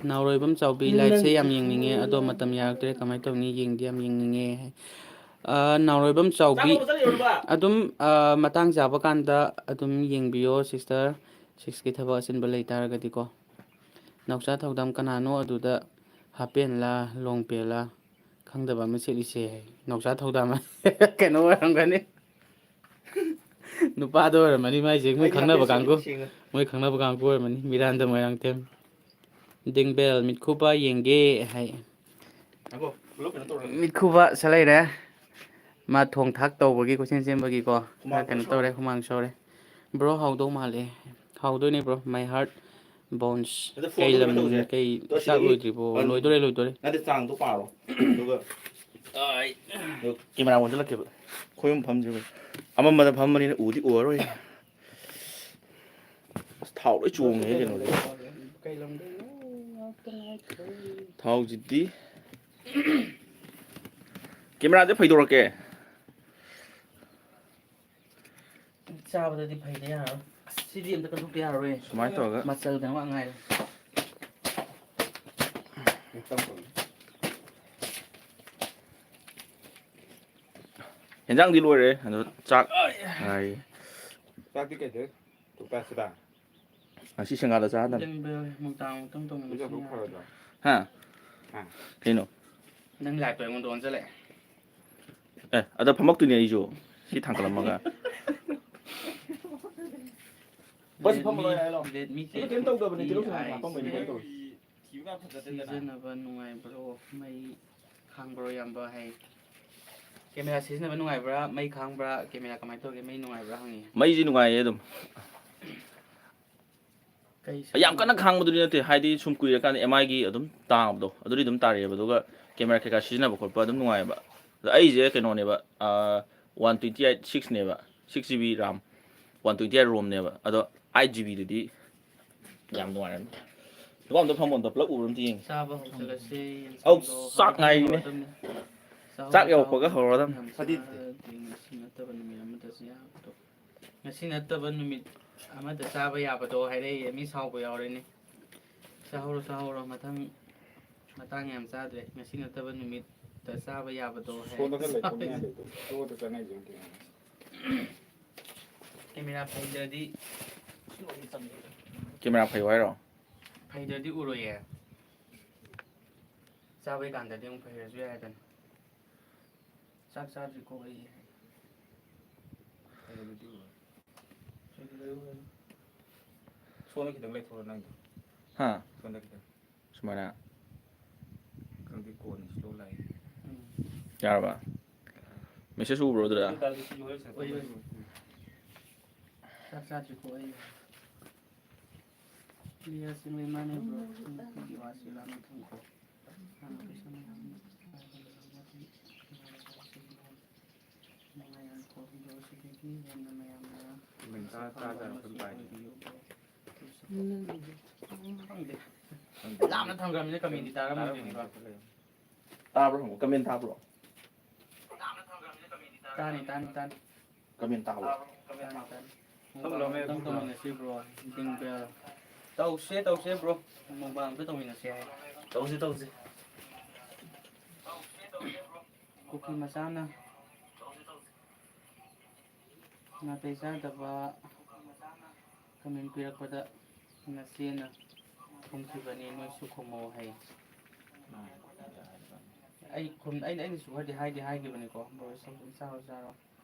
ꯅꯥꯎꯔꯣꯏꯕꯝ ꯆꯥꯎꯕꯤ, live ꯁꯦ ꯌꯥꯝ ꯌꯦꯡꯅꯤꯡꯉꯦ, ꯑꯗꯣ ꯃꯇꯝ ꯌꯥꯔꯛꯇ꯭ꯔꯦ, ꯀꯃꯥꯏꯅ ꯇꯧꯅꯤ? ꯌꯦꯡꯗꯤ ꯌꯥꯝ ꯌꯦꯡꯅꯤꯡꯉꯦ꯫ ꯑ, ꯅꯥꯎꯔꯣꯏꯕꯝ ꯆꯥꯎꯕꯤ, ꯑꯗꯨꯝ, ꯑ, ꯃꯇꯥꯡ ꯆꯥꯕ ꯀꯥꯟꯗ ꯑꯗꯨꯝ ꯌꯦꯡꯕꯤꯌꯣ sister꯫ Six ꯀꯤ ꯊꯕꯛ ꯑꯆꯤꯟꯕ ꯂꯩ ꯇꯥꯔꯒꯗꯤꯀꯣ꯫ ꯅꯥꯎꯆꯥ ꯊꯧꯗꯥꯝ ꯀꯅꯥꯅꯣ ꯑꯗꯨꯗ ꯍꯥꯞꯄꯦꯟꯂꯥ, long pant ꯂꯥ ꯈꯪꯗꯕ ꯑꯃ ꯁꯦꯠꯂꯤꯁꯦ? ꯅꯥꯎꯆꯥ ꯊꯧꯗꯥꯝ ꯀꯩꯅꯣ ꯑꯣꯏꯔꯝꯒꯅꯤ꯫ ꯅꯨꯄꯥꯗ ꯑꯣꯏꯔꯝꯃꯅꯤ ꯃꯥꯏꯁꯦ, ꯃꯣꯏ ꯑꯩꯗꯤ ꯈꯪꯅꯕ ꯍꯥꯞꯄꯦꯟ ꯀꯥꯡꯕꯨ꯫ ꯁꯦꯠꯂꯦ, ꯁꯦꯡꯅ꯫ ꯃꯣꯏ ꯈꯪꯅꯕ ꯀꯥꯡꯕꯨ ꯑꯣꯏꯔꯝꯃꯅꯤ, ꯃꯤꯔꯥꯟꯗ ꯃꯣꯏꯔꯥꯡꯊꯦꯝ꯫ ꯗꯤꯡꯕꯦꯜ, ꯃꯤꯠꯈꯨꯕ ꯌꯦꯡꯒꯦ ꯍꯥꯏ꯫ ꯉꯥꯏꯈꯣ, ꯄꯨꯂꯞ ꯀꯩꯅꯣ ꯇꯧꯔꯒꯦ꯫ ꯃꯤꯠꯈꯨꯕ ꯁꯦꯠꯂꯛꯏꯔꯦ꯫ ꯃꯥ ꯊꯣꯡ ꯊꯥꯛ ꯇꯧꯕꯒꯤ, ꯀꯣꯏꯆꯦꯟ ꯆꯦꯟꯕꯒꯤꯀꯣ꯫ ꯃꯥ ꯍꯨꯃꯥꯡ ꯀꯩꯅꯣ ꯁꯧꯔꯦ꯫ ꯇꯧꯔꯦ, ꯍꯨꯃꯥꯡ ꯁꯧꯔꯦ꯫ Bro, ꯍꯥꯎꯗꯧ ꯃꯥꯜꯂꯦ꯫ ꯍꯥꯎꯗꯣꯏꯅꯦ bro, my heart꯫ ꯕꯣꯟꯁ, ꯑꯗ ꯀꯩ ꯐꯣꯟꯗꯣ ꯂꯝ, ꯀꯩꯅꯣ ꯇꯧꯁꯦ꯫ ꯀꯩ ꯇꯣ, ꯆꯥꯛ ꯁꯤꯗꯒꯤ ꯂꯣꯏꯗ꯭ꯔꯤꯕꯣ? ꯑ, ꯂꯣꯏꯗꯣꯔꯦ, ꯂꯣꯏꯗꯣꯔꯦ꯫ ꯅꯠꯇꯦ, ꯆꯥꯡꯗꯣ ꯄꯥꯔꯣ꯫ ꯑꯗꯨꯒ ꯑꯗꯨ ꯀꯦꯃꯦꯔꯥ ꯑꯣꯟꯁꯤꯜꯂꯛꯀꯦꯕ꯫ ꯑꯩꯈꯣꯏ ꯑꯍꯨꯝ ꯐꯝꯁꯦꯕ꯫ ꯑꯃꯝꯕꯗ ꯐꯝꯕꯅꯤꯅ ꯎꯗꯤ ꯎꯔꯔꯣꯏ꯫ ꯑꯁ, ꯊꯥꯎ ꯂꯣꯏ ꯆꯣꯡꯉꯦ ꯀꯩꯅꯣꯗꯤ꯫ ꯀꯩ ꯂꯝꯗꯩꯅꯣ? ꯊꯥꯎꯁꯤꯗꯤ꯫ ꯀꯦꯃꯦꯔꯥꯁꯦ ꯐꯩꯗꯣꯔꯛꯀꯦ꯫ ꯆꯥꯕꯗꯗꯤ ꯐꯩꯗ ꯌꯥꯔꯣꯏ꯫ ꯑꯁ, ꯁꯤꯗꯤ ꯑꯝꯇ ꯀꯟꯊꯣꯛꯇ ꯌꯥꯔꯣꯏ꯫ ꯁꯨꯃꯥꯏꯅ ꯇꯧꯔꯒ꯫ ꯃꯆꯜꯗ ꯉꯥꯛ ꯉꯥꯏꯔꯦ꯫ ꯍꯦꯟꯖꯥꯡꯗꯤ ꯂꯣꯏꯔꯦ, ꯑꯗꯣ ꯆꯥꯛ ꯉꯥꯏꯔꯤ꯫ ꯆꯥꯛꯇꯤ ꯀꯩꯗ ꯊꯣꯡ ꯇꯥꯁꯤꯗ? ꯉꯁꯤ ꯁꯦꯡꯒꯥꯗ ꯆꯥꯗꯕꯅꯤ꯫ ꯅꯪꯗꯣ ꯃꯨꯛꯇꯥꯡ ꯑꯃꯨꯛꯇꯪ ꯇꯧꯅ ꯏꯟꯖꯥꯡ ꯉꯁꯤ ꯊꯣꯡ ꯌꯥꯔꯣꯏ꯫ ꯐꯔꯣꯏꯗ꯭ꯔꯣ? ꯍꯥ? ꯍꯥ? ꯀꯩꯅꯣ? ꯅꯪ ꯂꯥꯏꯛꯇꯣ ꯑꯩꯉꯣꯟꯗ ꯑꯣꯟꯁꯤꯜꯂꯛꯑꯦ꯫ ꯑꯦ, ꯑꯗ ꯐꯝꯃꯛꯇꯣꯏꯅꯦ ꯑꯩꯁꯨ꯫ ꯁꯤ ꯊꯥꯡꯒꯠꯂꯝꯃꯒ꯫ ꯕꯁ ꯐꯝꯃ ꯂꯣꯏꯔꯦ ꯍꯥꯏꯔꯣ? Let me, let me ꯑꯗꯨ ꯀꯩꯝ ꯇꯧꯗꯕꯅꯦ, ꯇꯤꯜꯍꯧ ꯆꯅꯝ ꯍꯥꯞꯄꯝꯕꯩꯅꯦ, ꯀꯩꯝ ꯇꯧꯗꯦ꯫ ꯁꯤꯖꯤꯟꯅꯕ ꯅꯨꯡꯉꯥꯏꯕ꯭ꯔꯣ? ꯃꯩ ꯈꯥꯡꯕ꯭ꯔꯣ, ꯏꯌꯥꯝꯕ? ꯍꯥꯏ꯫ ꯀꯦꯃꯦꯔꯥ ꯁꯤꯖꯤꯟꯅꯕ ꯅꯨꯡꯉꯥꯏꯕ꯭ꯔꯥ? ꯃꯩ ꯈꯥꯡꯕ꯭ꯔꯥ? ꯀꯦꯃꯦꯔꯥ ꯀꯃꯥꯏꯅ ꯇꯧꯒꯦ? ꯃꯩ ꯅꯨꯡꯉꯥꯏꯕ꯭ꯔꯥ ꯍꯪꯉꯤ꯫ ꯃꯩꯁꯤ ꯅꯨꯡꯉꯥꯏꯌꯦ ꯑꯗꯨꯝ꯫ ꯀꯩ ꯌꯥꯝ ꯀꯟꯅ ꯈꯥꯡꯕꯗꯨꯗꯤ ꯅꯠꯇꯦ, ꯍꯥꯏꯗꯤ ꯁꯨꯝ ꯀꯨꯏꯔꯀꯥꯟꯗ ꯑꯦꯝ ꯑꯥꯏꯒꯤ ꯑꯗꯨꯝ ꯇꯥꯕꯗꯣ ꯑꯗꯨꯗꯤ ꯑꯗꯨꯝ ꯇꯥꯔꯛꯑꯦꯕ꯫ ꯑꯗꯨꯒ ꯀꯦꯃꯦꯔꯥ ꯀꯩꯀꯥ ꯁꯤꯖꯤꯟꯅꯕ ꯈꯣꯠꯄ ꯑꯗꯨꯝ ꯅꯨꯡꯉꯥꯏꯌꯦꯕ꯫ ꯑꯗꯣ ꯑꯩꯁꯦ ꯀꯩꯅꯣꯅꯦꯕ, one twenty eight six ꯅꯦꯕ, six GB RAM, one twenty eight ROM ꯅꯦꯕ꯫ ꯑꯗꯣ eight GB ꯗꯨꯗꯤ ꯌꯥꯝ ꯅꯨꯡꯉꯥꯏꯔꯝꯃꯤ꯫ ꯅꯨꯄꯥ ꯑꯝꯇ ꯐꯝꯃꯣ, ꯑꯝꯇ ꯄꯨꯂꯞ ꯎꯕ꯭ꯔꯥ ꯑꯝꯇ ꯌꯦꯡꯒꯦ꯫ ꯆꯥꯕ ꯍꯧꯖꯤꯜꯂꯁꯤ꯫ ꯑꯧ, ꯆꯥꯛ ꯉꯥꯏꯔꯤꯅꯦ꯫ ꯆꯥꯛ ꯌꯧꯔꯛꯄꯒ ꯍꯧꯔꯗꯝꯅꯤ꯫ ꯌꯥꯝ ꯆꯥꯗꯦ, ꯉꯁꯤ ꯅꯠꯇꯕ ꯅꯨꯃꯤꯠ ꯑꯃꯗ ꯆꯥꯕꯗꯣ꯫ ꯉꯁꯤ ꯅꯠꯇꯕ ꯅꯨꯃꯤꯠ ꯑꯃꯗ ꯆꯥꯕ ꯌꯥꯕꯗꯣ ꯍꯥꯏꯔꯛꯏ꯫ ꯃꯤ ꯁꯥꯎꯕ ꯌꯥꯎꯔꯦꯅꯦ꯫ ꯆꯥꯍꯧꯔꯣ, ꯆꯥꯍꯧꯔꯣ꯫ ꯃꯊꯪ ꯃꯇꯥꯡ ꯌꯥꯝ ꯆꯥꯗ꯭ꯔꯦ꯫ ꯉꯁꯤ ꯅꯠꯇꯕ ꯅꯨꯃꯤꯠꯇ ꯆꯥꯕ ꯌꯥꯕꯗꯣ ꯍꯥꯏ꯫ ꯁꯣꯝꯗ ꯈꯔ ꯂꯩ, ꯁꯣꯝꯗ ꯂꯩ꯫ ꯁꯣꯝꯗ ꯆꯪꯉꯛꯏꯁꯦ ꯌꯦꯡꯉꯣ꯫ ꯀꯦꯃꯦꯔꯥ ꯐꯩꯗ꯭ꯔꯗꯤ ꯀꯦꯃꯦꯔꯥ ꯐꯩꯌꯨ ꯍꯥꯏꯔꯣ? ꯐꯩꯗ꯭ꯔꯗꯤ ꯎꯔꯣꯏꯌꯦ꯫ ꯆꯥꯕꯩ ꯀꯥꯟꯗꯗꯤ ꯑꯃꯨꯛ ꯐꯩꯔꯁꯨ ꯌꯥꯏꯗꯅ꯫ ꯆꯥꯛ ꯆꯥꯗ꯭ꯔꯤꯀꯣ ꯑꯩ꯫ ꯁꯣꯝꯗ ꯈꯤꯇꯪ ꯂꯩꯊꯣꯛꯑꯣ ꯅꯪꯗꯣ꯫ ꯍꯥ? ꯁꯣꯝꯗ ꯈꯤꯇꯪ꯫ ꯁꯨꯃꯥꯏꯅ? ꯈꯪꯗꯦ, ꯀꯣꯟꯅ slow ꯂꯥꯛꯑꯦ꯫ ꯌꯥꯔꯕ? Message ꯎꯕ꯭ꯔꯣ ꯑꯗꯨꯗ? ꯑꯗꯨ ꯇꯥꯔꯗꯤ ꯁꯤꯁꯨ ꯋꯥꯔꯤ ꯁꯥꯟꯅꯕ ꯎꯏ, ꯎꯏ꯫ ꯆꯥꯛ ꯆꯥꯗ꯭ꯔꯤꯀꯣ ꯑꯩ꯫ ꯂꯤꯌꯥꯁꯤꯡ ꯂꯩꯃꯥꯟꯅꯕ꯭ꯔꯣ? ꯅꯨꯄꯤꯒꯤ ꯋꯥꯁꯤ ꯂꯥꯞꯅ ꯊꯝꯈꯣ꯫ ꯍꯥꯟꯅ ꯄꯩꯁꯥ ꯃꯌꯥꯝ ꯄꯥꯏꯕ ꯂꯩꯔꯝꯃꯗꯤ ꯅꯨꯡꯉꯥꯏꯔꯣꯏꯀꯣ꯫ ꯚꯤꯗꯤꯑꯣꯁꯤꯗꯒꯤ ꯍꯦꯟꯅ ꯃꯌꯥꯝꯅ ꯃꯤꯡ ꯆꯥ ꯆꯥ ꯆꯥ ꯑꯩꯈꯣꯏ ꯄꯥꯏꯔꯤ꯫ ꯈꯪꯗꯦ꯫ ꯂꯥꯞꯅ ꯊꯝꯈ꯭ꯔꯕꯅꯤꯅ ꯀꯃꯦꯟꯗꯤ ꯇꯥꯔꯝꯃꯣꯏꯗꯣꯏꯅꯤꯀꯣ꯫ ꯇꯥꯕ꯭ꯔꯣ? ꯀꯃꯦꯟ ꯇꯥꯕ꯭ꯔꯣ? ꯇꯥꯅꯤ, ꯇꯥꯅꯤ, ꯇꯥꯅꯤ꯫ ꯀꯃꯦꯟ ꯇꯥꯕ꯭ꯔꯣ? ꯇꯥꯅꯤ, ꯇꯥꯅꯤ꯫ ꯇꯧꯔꯣ, ꯃꯦ꯫ ꯑꯝꯇꯪ ꯇꯧꯃꯤꯟꯅꯁꯤ, ꯕ꯭ꯔꯣ꯫ ꯗꯤꯡꯕꯦꯜ꯫ ꯇꯧꯁꯦ, ꯇꯧꯁꯦ, ꯕ꯭ꯔꯣ꯫ ꯃꯨꯛꯕꯥꯡ ꯑꯝꯇ ꯇꯧꯃꯤꯟꯅꯁꯦ ꯍꯥꯏ꯫ ꯇꯧꯁꯦ, ꯇꯧꯁꯦ꯫ ꯀꯨꯀꯤ ꯃꯆꯥꯅ ꯅꯥꯇꯩ ꯆꯥꯗꯕ ꯀꯃꯦꯟ ꯄꯤꯔꯛꯄꯗ ꯅꯆꯦꯅ ꯈꯨꯝꯈꯤꯕꯅꯤ, ꯅꯣꯏꯁꯨ ꯈꯨꯝꯃꯣ ꯍꯥꯏ꯫ ꯑꯩ ꯈꯨꯝ-, ꯑꯩꯅ, ꯑꯩꯅꯁꯨ ꯈꯔꯗꯤ ꯍꯥꯏꯗꯤ ꯍꯥꯏꯈꯤꯕꯅꯤꯀꯣ, ꯕ꯭ꯔꯣ, ꯁꯒꯨꯝ ꯆꯥꯔꯣ, ꯆꯥꯔꯣ꯫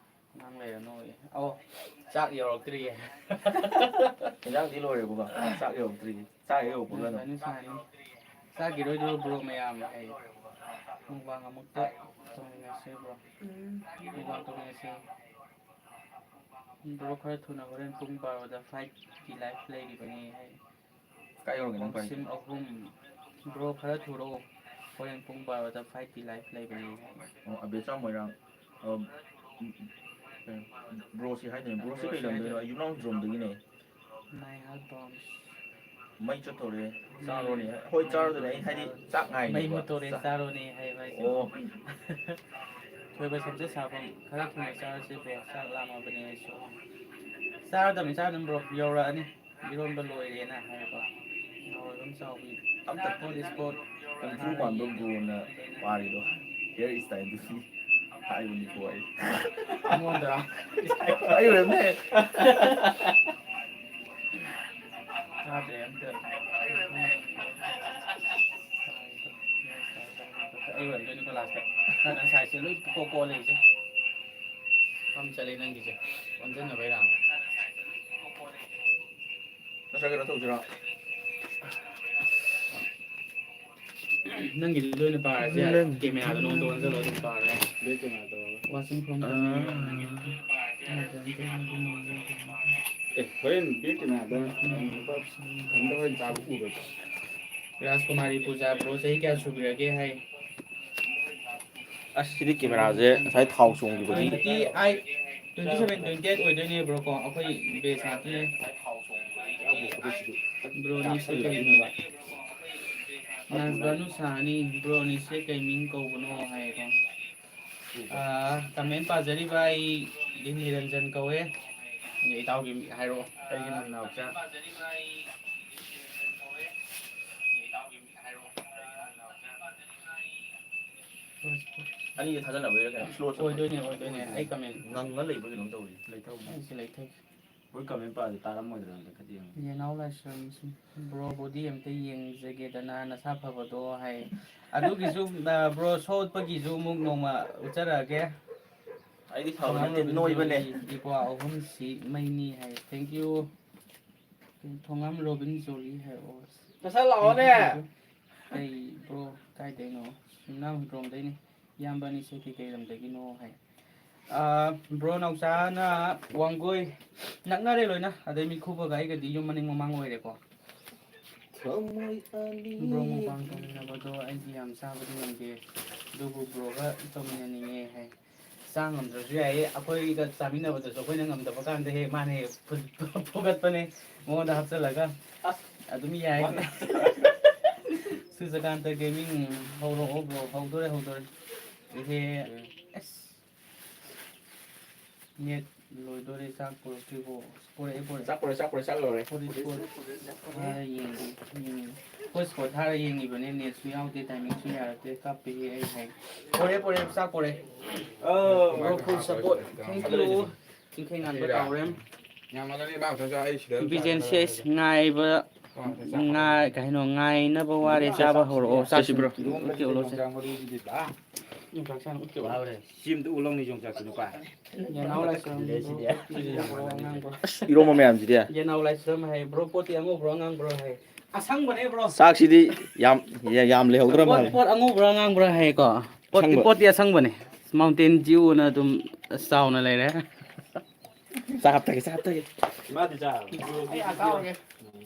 ꯑꯉꯥꯡ ꯂꯩꯔꯅꯣꯌꯦ꯫ ꯑꯣ, ꯆꯥꯛ ꯌꯧꯔꯛꯇ꯭ꯔꯤꯌꯦ꯫ ꯏꯟꯖꯥꯡꯗꯤ ꯂꯣꯏꯔꯦꯕꯀꯣ, ꯆꯥꯛ ꯌꯧꯔꯛꯇ꯭ꯔꯤ꯫ ꯆꯥꯛ ꯍꯦꯛ ꯌꯧꯕꯒ ꯑꯗꯨꯝ꯫ ꯁꯥꯅꯤ, ꯁꯥꯅꯤ꯫ ꯆꯥꯈꯤꯔꯣꯏꯗ꯭ꯔꯣ, ꯕ꯭ꯔꯣ, ꯃꯌꯥꯝ? ꯑꯩ ꯃꯨꯛꯕꯥꯡ ꯑꯃꯨꯛꯇ ꯇꯧꯃꯤꯟꯅꯁꯦ, ꯕ꯭ꯔꯣ꯫ ꯎꯝ꯫ ꯃꯨꯛꯕꯥꯡ ꯇꯧꯃꯤꯟꯅꯁꯦ꯫ ꯕ꯭ꯔꯣ, ꯈꯔ ꯊꯨꯅ, ꯍꯣꯔꯦꯟ ꯄꯨꯡ ꯕꯥꯔꯣꯗ ꯐꯥꯏꯠꯀꯤ ꯂꯥꯏꯐ ꯂꯩꯔꯤꯕꯅꯤ ꯍꯥꯏ꯫ ꯀꯥꯏ ꯌꯧꯔꯒꯦ ꯅꯪ ꯄꯥꯏꯗꯣ? ꯄꯨꯡꯁꯤꯡ ꯑꯍꯨꯝ꯫ ꯕ꯭ꯔꯣ, ꯈꯔ ꯊꯨꯔꯛꯑꯣ꯫ ꯍꯣꯔꯦꯟ ꯄꯨꯡ ꯕꯥꯔꯣꯗ ꯐꯥꯏꯠꯀꯤ ꯂꯥꯏꯐ ꯂꯩꯕꯅꯤ ꯍꯥꯏ꯫ ꯑꯣ, ꯑꯕꯦꯆꯥ ꯃꯣꯏꯔꯥꯡ꯫ ꯑ, ꯎꯝ, ꯎꯝ, ꯕ꯭ꯔꯣꯁꯤ ꯍꯥꯏꯗꯣꯏꯅꯦ꯫ ꯕ꯭ꯔꯣꯁꯤ ꯀꯩ ꯂꯝꯗꯩꯅꯣ? ꯌꯨꯝꯅꯥꯝ ꯖꯣꯝꯗꯒꯤꯅꯦ꯫ My heart bombs. ꯃꯩ ꯆꯠꯇꯧꯔꯦ꯫ ꯆꯥꯔꯣꯅꯦ꯫ ꯍꯣꯏ, ꯆꯥꯔꯗꯣꯏꯅꯦ꯫ ꯑꯩ ꯍꯥꯏꯗꯤ ꯆꯥꯛ ꯉꯥꯏꯔꯤꯅꯦꯕ꯫ ꯃꯩ ꯃꯨꯠꯇꯧꯔꯦ, ꯆꯥꯛ-, ꯆꯥꯔꯣꯅꯦ ꯍꯥꯏꯕ ꯍꯥꯏꯁꯦ꯫ ꯑꯣ꯫ ꯊꯣꯏꯕ ꯁꯝꯆꯦꯠ ꯁꯥꯐꯝ, ꯈꯔ ꯊꯨꯅ ꯆꯥꯔꯁꯦ ꯕ꯭ꯔꯣ, ꯆꯥꯛ ꯂꯥꯝꯃꯕꯅꯦ ꯑꯩꯁꯨ꯫ ꯆꯥꯔꯗꯕꯅꯤ, ꯆꯥꯔꯗꯕꯅꯤ ꯕ꯭ꯔꯣ, ꯌꯧꯔꯛꯑꯅꯤ꯫ ꯏꯔꯣꯟꯕ ꯂꯣꯏꯔꯦꯅ ꯍꯥꯏꯔꯦꯀꯣ꯫ ꯉꯥꯔꯣꯏꯕꯝ ꯆꯥꯎꯕꯤ꯫ ꯑꯝꯇ ꯀꯣꯜ ꯏꯁꯄꯣꯔꯠ ꯀꯨꯟꯊ꯭ꯔꯨ ꯄꯥꯟꯕ ꯕ꯭ꯔꯣꯅ ꯄꯥꯔꯤꯗꯣ ꯍꯤꯌꯔ ꯏꯁꯇꯥꯏꯜꯗꯨꯗꯤ ꯍꯥꯏꯕꯅꯤꯀꯣ ꯑꯩ꯫ ꯑꯩꯉꯣꯟꯗꯔꯣ? ꯑꯩ ꯑꯣꯏꯔꯝꯅꯦ꯫ ꯆꯥꯗ꯭ꯔꯦ ꯑꯝꯇ꯫ ꯑꯩ ꯑꯣꯏꯔꯝꯗꯣꯏꯅꯤꯀꯣ ꯂꯥꯁꯇ꯫ ꯅꯪ ꯁꯥꯏꯖꯁꯦ ꯂꯣꯏ ꯄꯨꯀꯣꯛ ꯀꯣꯛꯑ ꯂꯩꯁꯦ꯫ ꯐꯝ ꯆꯠꯂꯦ ꯅꯪꯒꯤꯁꯦ꯫ ꯑꯣꯟꯁꯤꯟꯅꯕꯩꯔꯥ? ꯅꯠꯇ꯭ꯔꯒ ꯀꯩꯅꯣ ꯇꯧꯁꯤꯔꯣ? ꯅꯪꯒꯤꯗꯨꯗ ꯑꯣꯏꯅ ꯄꯥꯔꯁꯦ꯫ ꯅꯪ ꯀꯦꯃꯦꯔꯥꯗꯣ ꯅꯉꯣꯟꯗ ꯑꯣꯟꯁꯤꯜꯂꯣ, ꯑꯗꯨꯝ ꯄꯥꯔꯣ ꯌꯥꯔꯦ꯫ ꯕꯦꯛ ꯀꯦꯃꯦꯔꯥ ꯇꯧꯔꯒ꯫ Watching from ah. Camera, ꯅꯪꯒꯤ꯫ ꯍꯣꯔꯦꯟ ꯄꯤꯔꯛꯇꯦꯅ ꯑꯗ ꯂꯨꯄꯥ ꯍꯟꯗꯛ ꯍꯣꯔꯦꯟ ꯆꯥꯕ ꯎꯔꯣꯏꯗ꯭ꯔꯣ? ꯔꯥꯖꯀꯨꯃꯥꯔꯤ ꯄꯨꯖꯥ ꯕ꯭ꯔꯣ ꯆꯍꯤ ꯀꯌꯥ ꯁꯨꯕꯤꯔꯒꯦ ꯍꯥꯏ? ꯑꯁ, ꯁꯤꯗꯤ ꯀꯦꯃꯦꯔꯥꯁꯦ ꯉꯁꯥꯏ ꯊꯥꯎ ꯆꯣꯡꯈꯤꯕꯒꯤ꯫ Twenty eight, twenty seven, twenty eight ꯑꯣꯏꯗꯣꯏꯅꯦ ꯕ꯭ꯔꯣ ꯀꯣ, ꯑꯩꯈꯣꯏ ꯕꯦꯁ ꯉꯥꯛꯇꯅꯦ꯫ ꯕ꯭ꯔꯣ ꯅꯤꯁꯁꯦ ꯀꯩ ꯃꯤꯡ? ꯅꯥꯖꯕꯥꯅꯨ ꯁꯥꯍꯅꯤ, ꯕ꯭ꯔꯣ ꯅꯤꯁꯁꯦ ꯀꯩ ꯃꯤꯡ ꯀꯧꯕꯅꯣ ꯍꯥꯏꯌꯦꯀꯣ꯫ ꯑꯥ, ꯀꯃꯦꯟ ꯄꯥꯖꯔꯤꯕ ꯑꯩ ꯅꯤꯔꯟꯖꯟ ꯀꯧꯋꯦ꯫ ꯏꯇꯥꯎꯒꯤ ꯃꯤꯡ ꯍꯥꯏꯔꯛꯑꯣ꯫ ꯑꯩꯒꯤ ꯃꯤꯡ ꯅꯥꯎꯆꯥ꯫ ꯑꯅꯤꯁꯦ ꯊꯥꯖꯅꯕꯩꯔ ꯀꯩꯅꯣ? Slow ꯆꯠꯄ꯫ ꯑꯣꯏꯗꯣꯏꯅꯦ, ꯑꯣꯏꯗꯣꯏꯅꯦ꯫ ꯑꯩ ꯀꯃꯦꯟ ꯉꯪꯉ ꯂꯩꯕ ꯀꯩꯅꯣꯝ ꯇꯧꯔꯤ꯫ ꯂꯩꯊꯧ꯫ ꯑꯩꯁꯦ ꯂꯩꯊꯧ꯫ ꯍꯣꯏ, ꯀꯃꯦꯟ ꯄꯥꯗ ꯇꯥꯔꯝꯃꯣꯏꯗ꯭ꯔꯥ ꯑꯝꯇ ꯈꯗꯤ ꯌꯦꯡꯉꯨ꯫ ꯌꯦꯅꯥꯎ ꯂꯥꯏꯁ꯭ꯔꯝ ꯁꯨꯝ, ꯕ꯭ꯔꯣ ꯕꯣꯗꯤ ꯑꯝꯇ ꯌꯦꯡꯖꯒꯦꯗꯅ ꯅꯁꯥ ꯐꯕꯗꯣ ꯍꯥꯏ꯫ ꯑꯗꯨꯒꯤꯁꯨ, ꯑ, ꯕ꯭ꯔꯣ ꯁꯣ ꯎꯠꯄꯒꯤꯁꯨ ꯑꯃꯨꯛ ꯅꯣꯡꯃ ꯎꯠꯆꯔꯛꯑꯒꯦ꯫ ꯑꯩꯗꯤ ꯐꯕ ꯊꯧꯔꯥꯡ ꯅꯠꯇꯦ, ꯔꯣꯕꯤꯟ ꯅꯣꯏꯕꯅꯦ꯫ ꯖꯣꯔꯤ, ꯏꯄ꯭ꯋꯥ ꯑꯍꯨꯝꯁꯤ ꯃꯩꯅꯤ ꯍꯥꯏ꯫ Thank you꯫ ꯊꯣꯉꯥꯝ ꯔꯣꯕꯤꯟ ꯖꯣꯔꯤ ꯍꯥꯏ꯫ ꯑꯣ꯫ ꯅꯁꯥ ꯂꯥꯛꯑꯣꯅꯦ꯫ Thank you, thank you꯫ ꯑꯩ ꯕ꯭ꯔꯣ ꯀꯥꯏꯗꯩꯅꯣ? ꯁꯨꯝꯅꯥꯝ ꯍꯨꯟꯗ꯭ꯔꯣꯝꯗꯩꯅꯤ꯫ ꯏꯌꯥꯝꯕ ꯑꯅꯤꯁꯦ ꯀꯩꯀꯩ ꯂꯝꯗꯒꯤꯅꯣ ꯍꯥꯏ꯫ ꯑꯥ, ꯕ꯭ꯔꯣ ꯅꯥꯎꯆꯥꯅ ꯋꯥꯡꯒꯣꯏ ꯅꯛꯅꯔꯦ ꯂꯣꯏꯅ꯫ ꯑꯗꯩ ꯃꯤꯈꯨꯕꯒ ꯑꯩꯒꯗꯤ ꯌꯨꯝ ꯃꯅꯤꯡ ꯃꯃꯥꯡ ꯑꯣꯏꯔꯦꯀꯣ꯫ ꯊꯃꯣꯏ ꯑꯅꯤ꯫ ꯕ꯭ꯔꯣ ꯃꯨꯛꯕꯥꯡ ꯇꯧꯃꯤꯟꯅꯕꯗꯣ ꯑꯩꯗꯤ ꯌꯥꯝ ꯆꯥꯕꯗꯤ ꯉꯝꯗꯦ, ꯑꯗꯨꯕꯨ ꯕ꯭ꯔꯣꯒ ꯇꯧꯃꯤꯟꯅꯅꯤꯡꯉꯦ ꯍꯥꯏ꯫ ꯆꯥ ꯉꯝꯗ꯭ꯔꯁꯨ ꯌꯥꯏꯌꯦ, ꯑꯩꯈꯣꯏꯒ ꯆꯥꯃꯤꯟꯅꯕꯗꯁꯨ ꯑꯩꯈꯣꯏꯅ ꯉꯝꯗꯕ ꯀꯥꯟꯗ ꯍꯦꯛ ꯃꯥꯅ ꯍꯦꯛ ꯐꯨ-, ꯐꯨꯒꯠꯄꯅꯦ ꯃꯉꯣꯟꯗ ꯍꯥꯞꯆꯜꯂꯒ꯫ ꯑꯁ꯫ ꯑꯗꯨꯝ ꯌꯥꯏ꯫ ꯃꯥꯅ꯫ ꯁꯨꯖꯀꯥꯟꯇ ꯒꯦꯃꯤꯡ ꯍꯧꯔꯛꯑꯣ ꯕ꯭ꯔꯣ, ꯍꯧꯗꯣꯔꯦ, ꯍꯧꯗꯣꯔꯦ꯫ ꯏꯍꯦ꯫ ꯎꯝ꯫ ꯑꯁ꯫ ꯅꯦꯠ ꯂꯣꯏꯗꯣꯔꯦ, ꯆꯥꯛ ꯄꯨꯔꯛꯇ꯭ꯔꯤꯕꯣ? ꯄꯨꯔꯛꯑꯦ, ꯄꯨꯔꯛꯑꯦ꯫ ꯆꯥꯛ ꯄꯨꯔꯛꯑꯦ, ꯆꯥꯛ ꯄꯨꯔꯛꯑꯦ, ꯆꯥꯛ ꯂꯧꯔꯦ꯫ ꯍꯣꯠꯁꯄꯣꯠ ꯊꯥꯔ ꯌꯦꯡꯒꯦ, ꯌꯦꯡꯒꯦ꯫ ꯍꯣꯠꯁꯄꯣꯠ ꯊꯥꯔ ꯌꯦꯡꯉꯤꯕꯅꯦ, ꯅꯦꯠꯁꯨ ꯌꯥꯎꯗꯦ, ꯇꯥꯏꯃꯤꯡꯁꯨ ꯌꯥꯔꯛꯇꯦ, ꯀꯥꯞꯄꯤꯒꯦ ꯑꯩ ꯍꯥꯏ꯫ ꯄꯨꯔꯛꯑꯦ, ꯄꯨꯔꯛꯑꯦ, ꯆꯥꯛ ꯄꯨꯔꯛꯑꯦ꯫ ꯑꯣ꯫ Bro, full support. Thank you꯫ ꯆꯤꯡꯈꯩ ꯉꯥꯟꯕ ꯇꯥꯎꯔꯦꯝ꯫ ꯕꯤꯖꯦꯟ ꯁꯦꯁ ꯉꯥꯏꯕ, ꯉꯥꯏ-, ꯀꯩꯅꯣ, ꯉꯥꯏꯅꯕ ꯋꯥꯔꯦ, ꯆꯥꯕ ꯍꯧꯔꯛꯑꯣ, ꯆꯥꯁꯤ ꯆꯥꯁꯤ bro꯫ Bro꯫ ꯎꯠꯀꯦ ꯎꯠꯂꯣꯁꯦ꯫ ꯌꯣꯡꯆꯥꯛ ꯆꯥꯅ ꯎꯠꯀꯦ ꯍꯥꯏꯕ꯭ꯔꯦ꯫ ꯁꯤ ꯑꯝꯇ ꯎꯠꯂꯝꯅꯤ ꯌꯣꯡꯆꯥꯛꯁꯤ ꯅꯨꯄꯥ꯫ ꯌꯦꯅꯥꯎ ꯂꯥꯏꯁ꯭ꯔꯝ ꯁꯤꯗꯤ꯫ Bro, ꯄꯣꯠꯇꯤ ꯑꯉꯧꯕ꯭ꯔꯣ ꯑꯉꯥꯡꯕ꯭ꯔꯣ? ꯑꯁ, ꯏꯔꯣꯝꯕ ꯃꯌꯥꯝꯁꯤꯗꯤ꯫ ꯌꯦꯅꯥꯎ ꯂꯥꯏꯁ꯭ꯔꯝ ꯍꯥꯏ, bro, ꯄꯣꯠꯇꯤ ꯑꯉꯧꯕ꯭ꯔꯣ ꯑꯉꯥꯡꯕ꯭ꯔꯣ ꯍꯥꯏ꯫ ꯑꯁꯪꯕꯅꯦ bro꯫ ꯆꯥꯛꯁꯤꯗꯤ ꯌꯥꯝ, ꯌꯥ-, ꯌꯥꯝ ꯂꯩꯍꯧꯗ꯭ꯔ ꯄꯣꯠ, ꯃꯥꯜꯂꯦ꯫ ꯄꯣꯠ ꯑꯉꯧꯕ꯭ꯔꯥ ꯑꯉꯥꯡꯕ꯭ꯔꯥ ꯍꯥꯏꯌꯦꯀꯣ꯫ ꯄꯣꯠꯇꯤ, ꯑꯁꯪꯕ꯫ ꯄꯣꯠꯇꯤ ꯑꯁꯪꯕꯅꯦ꯫ Mountain Dew ꯅ ꯑꯗꯨꯝ ꯆꯥꯎꯅ ꯂꯩꯔꯦ꯫ ꯆꯥ ꯍꯥꯞꯊꯒꯦ, ꯆꯥ ꯍꯥꯞꯊꯒꯦ꯫ ꯏꯃꯥꯗꯤ ꯆꯥꯔꯕ? ꯑꯩ ꯑꯥ ꯆꯥꯎꯔꯒꯦ꯫ ꯎꯝ꯫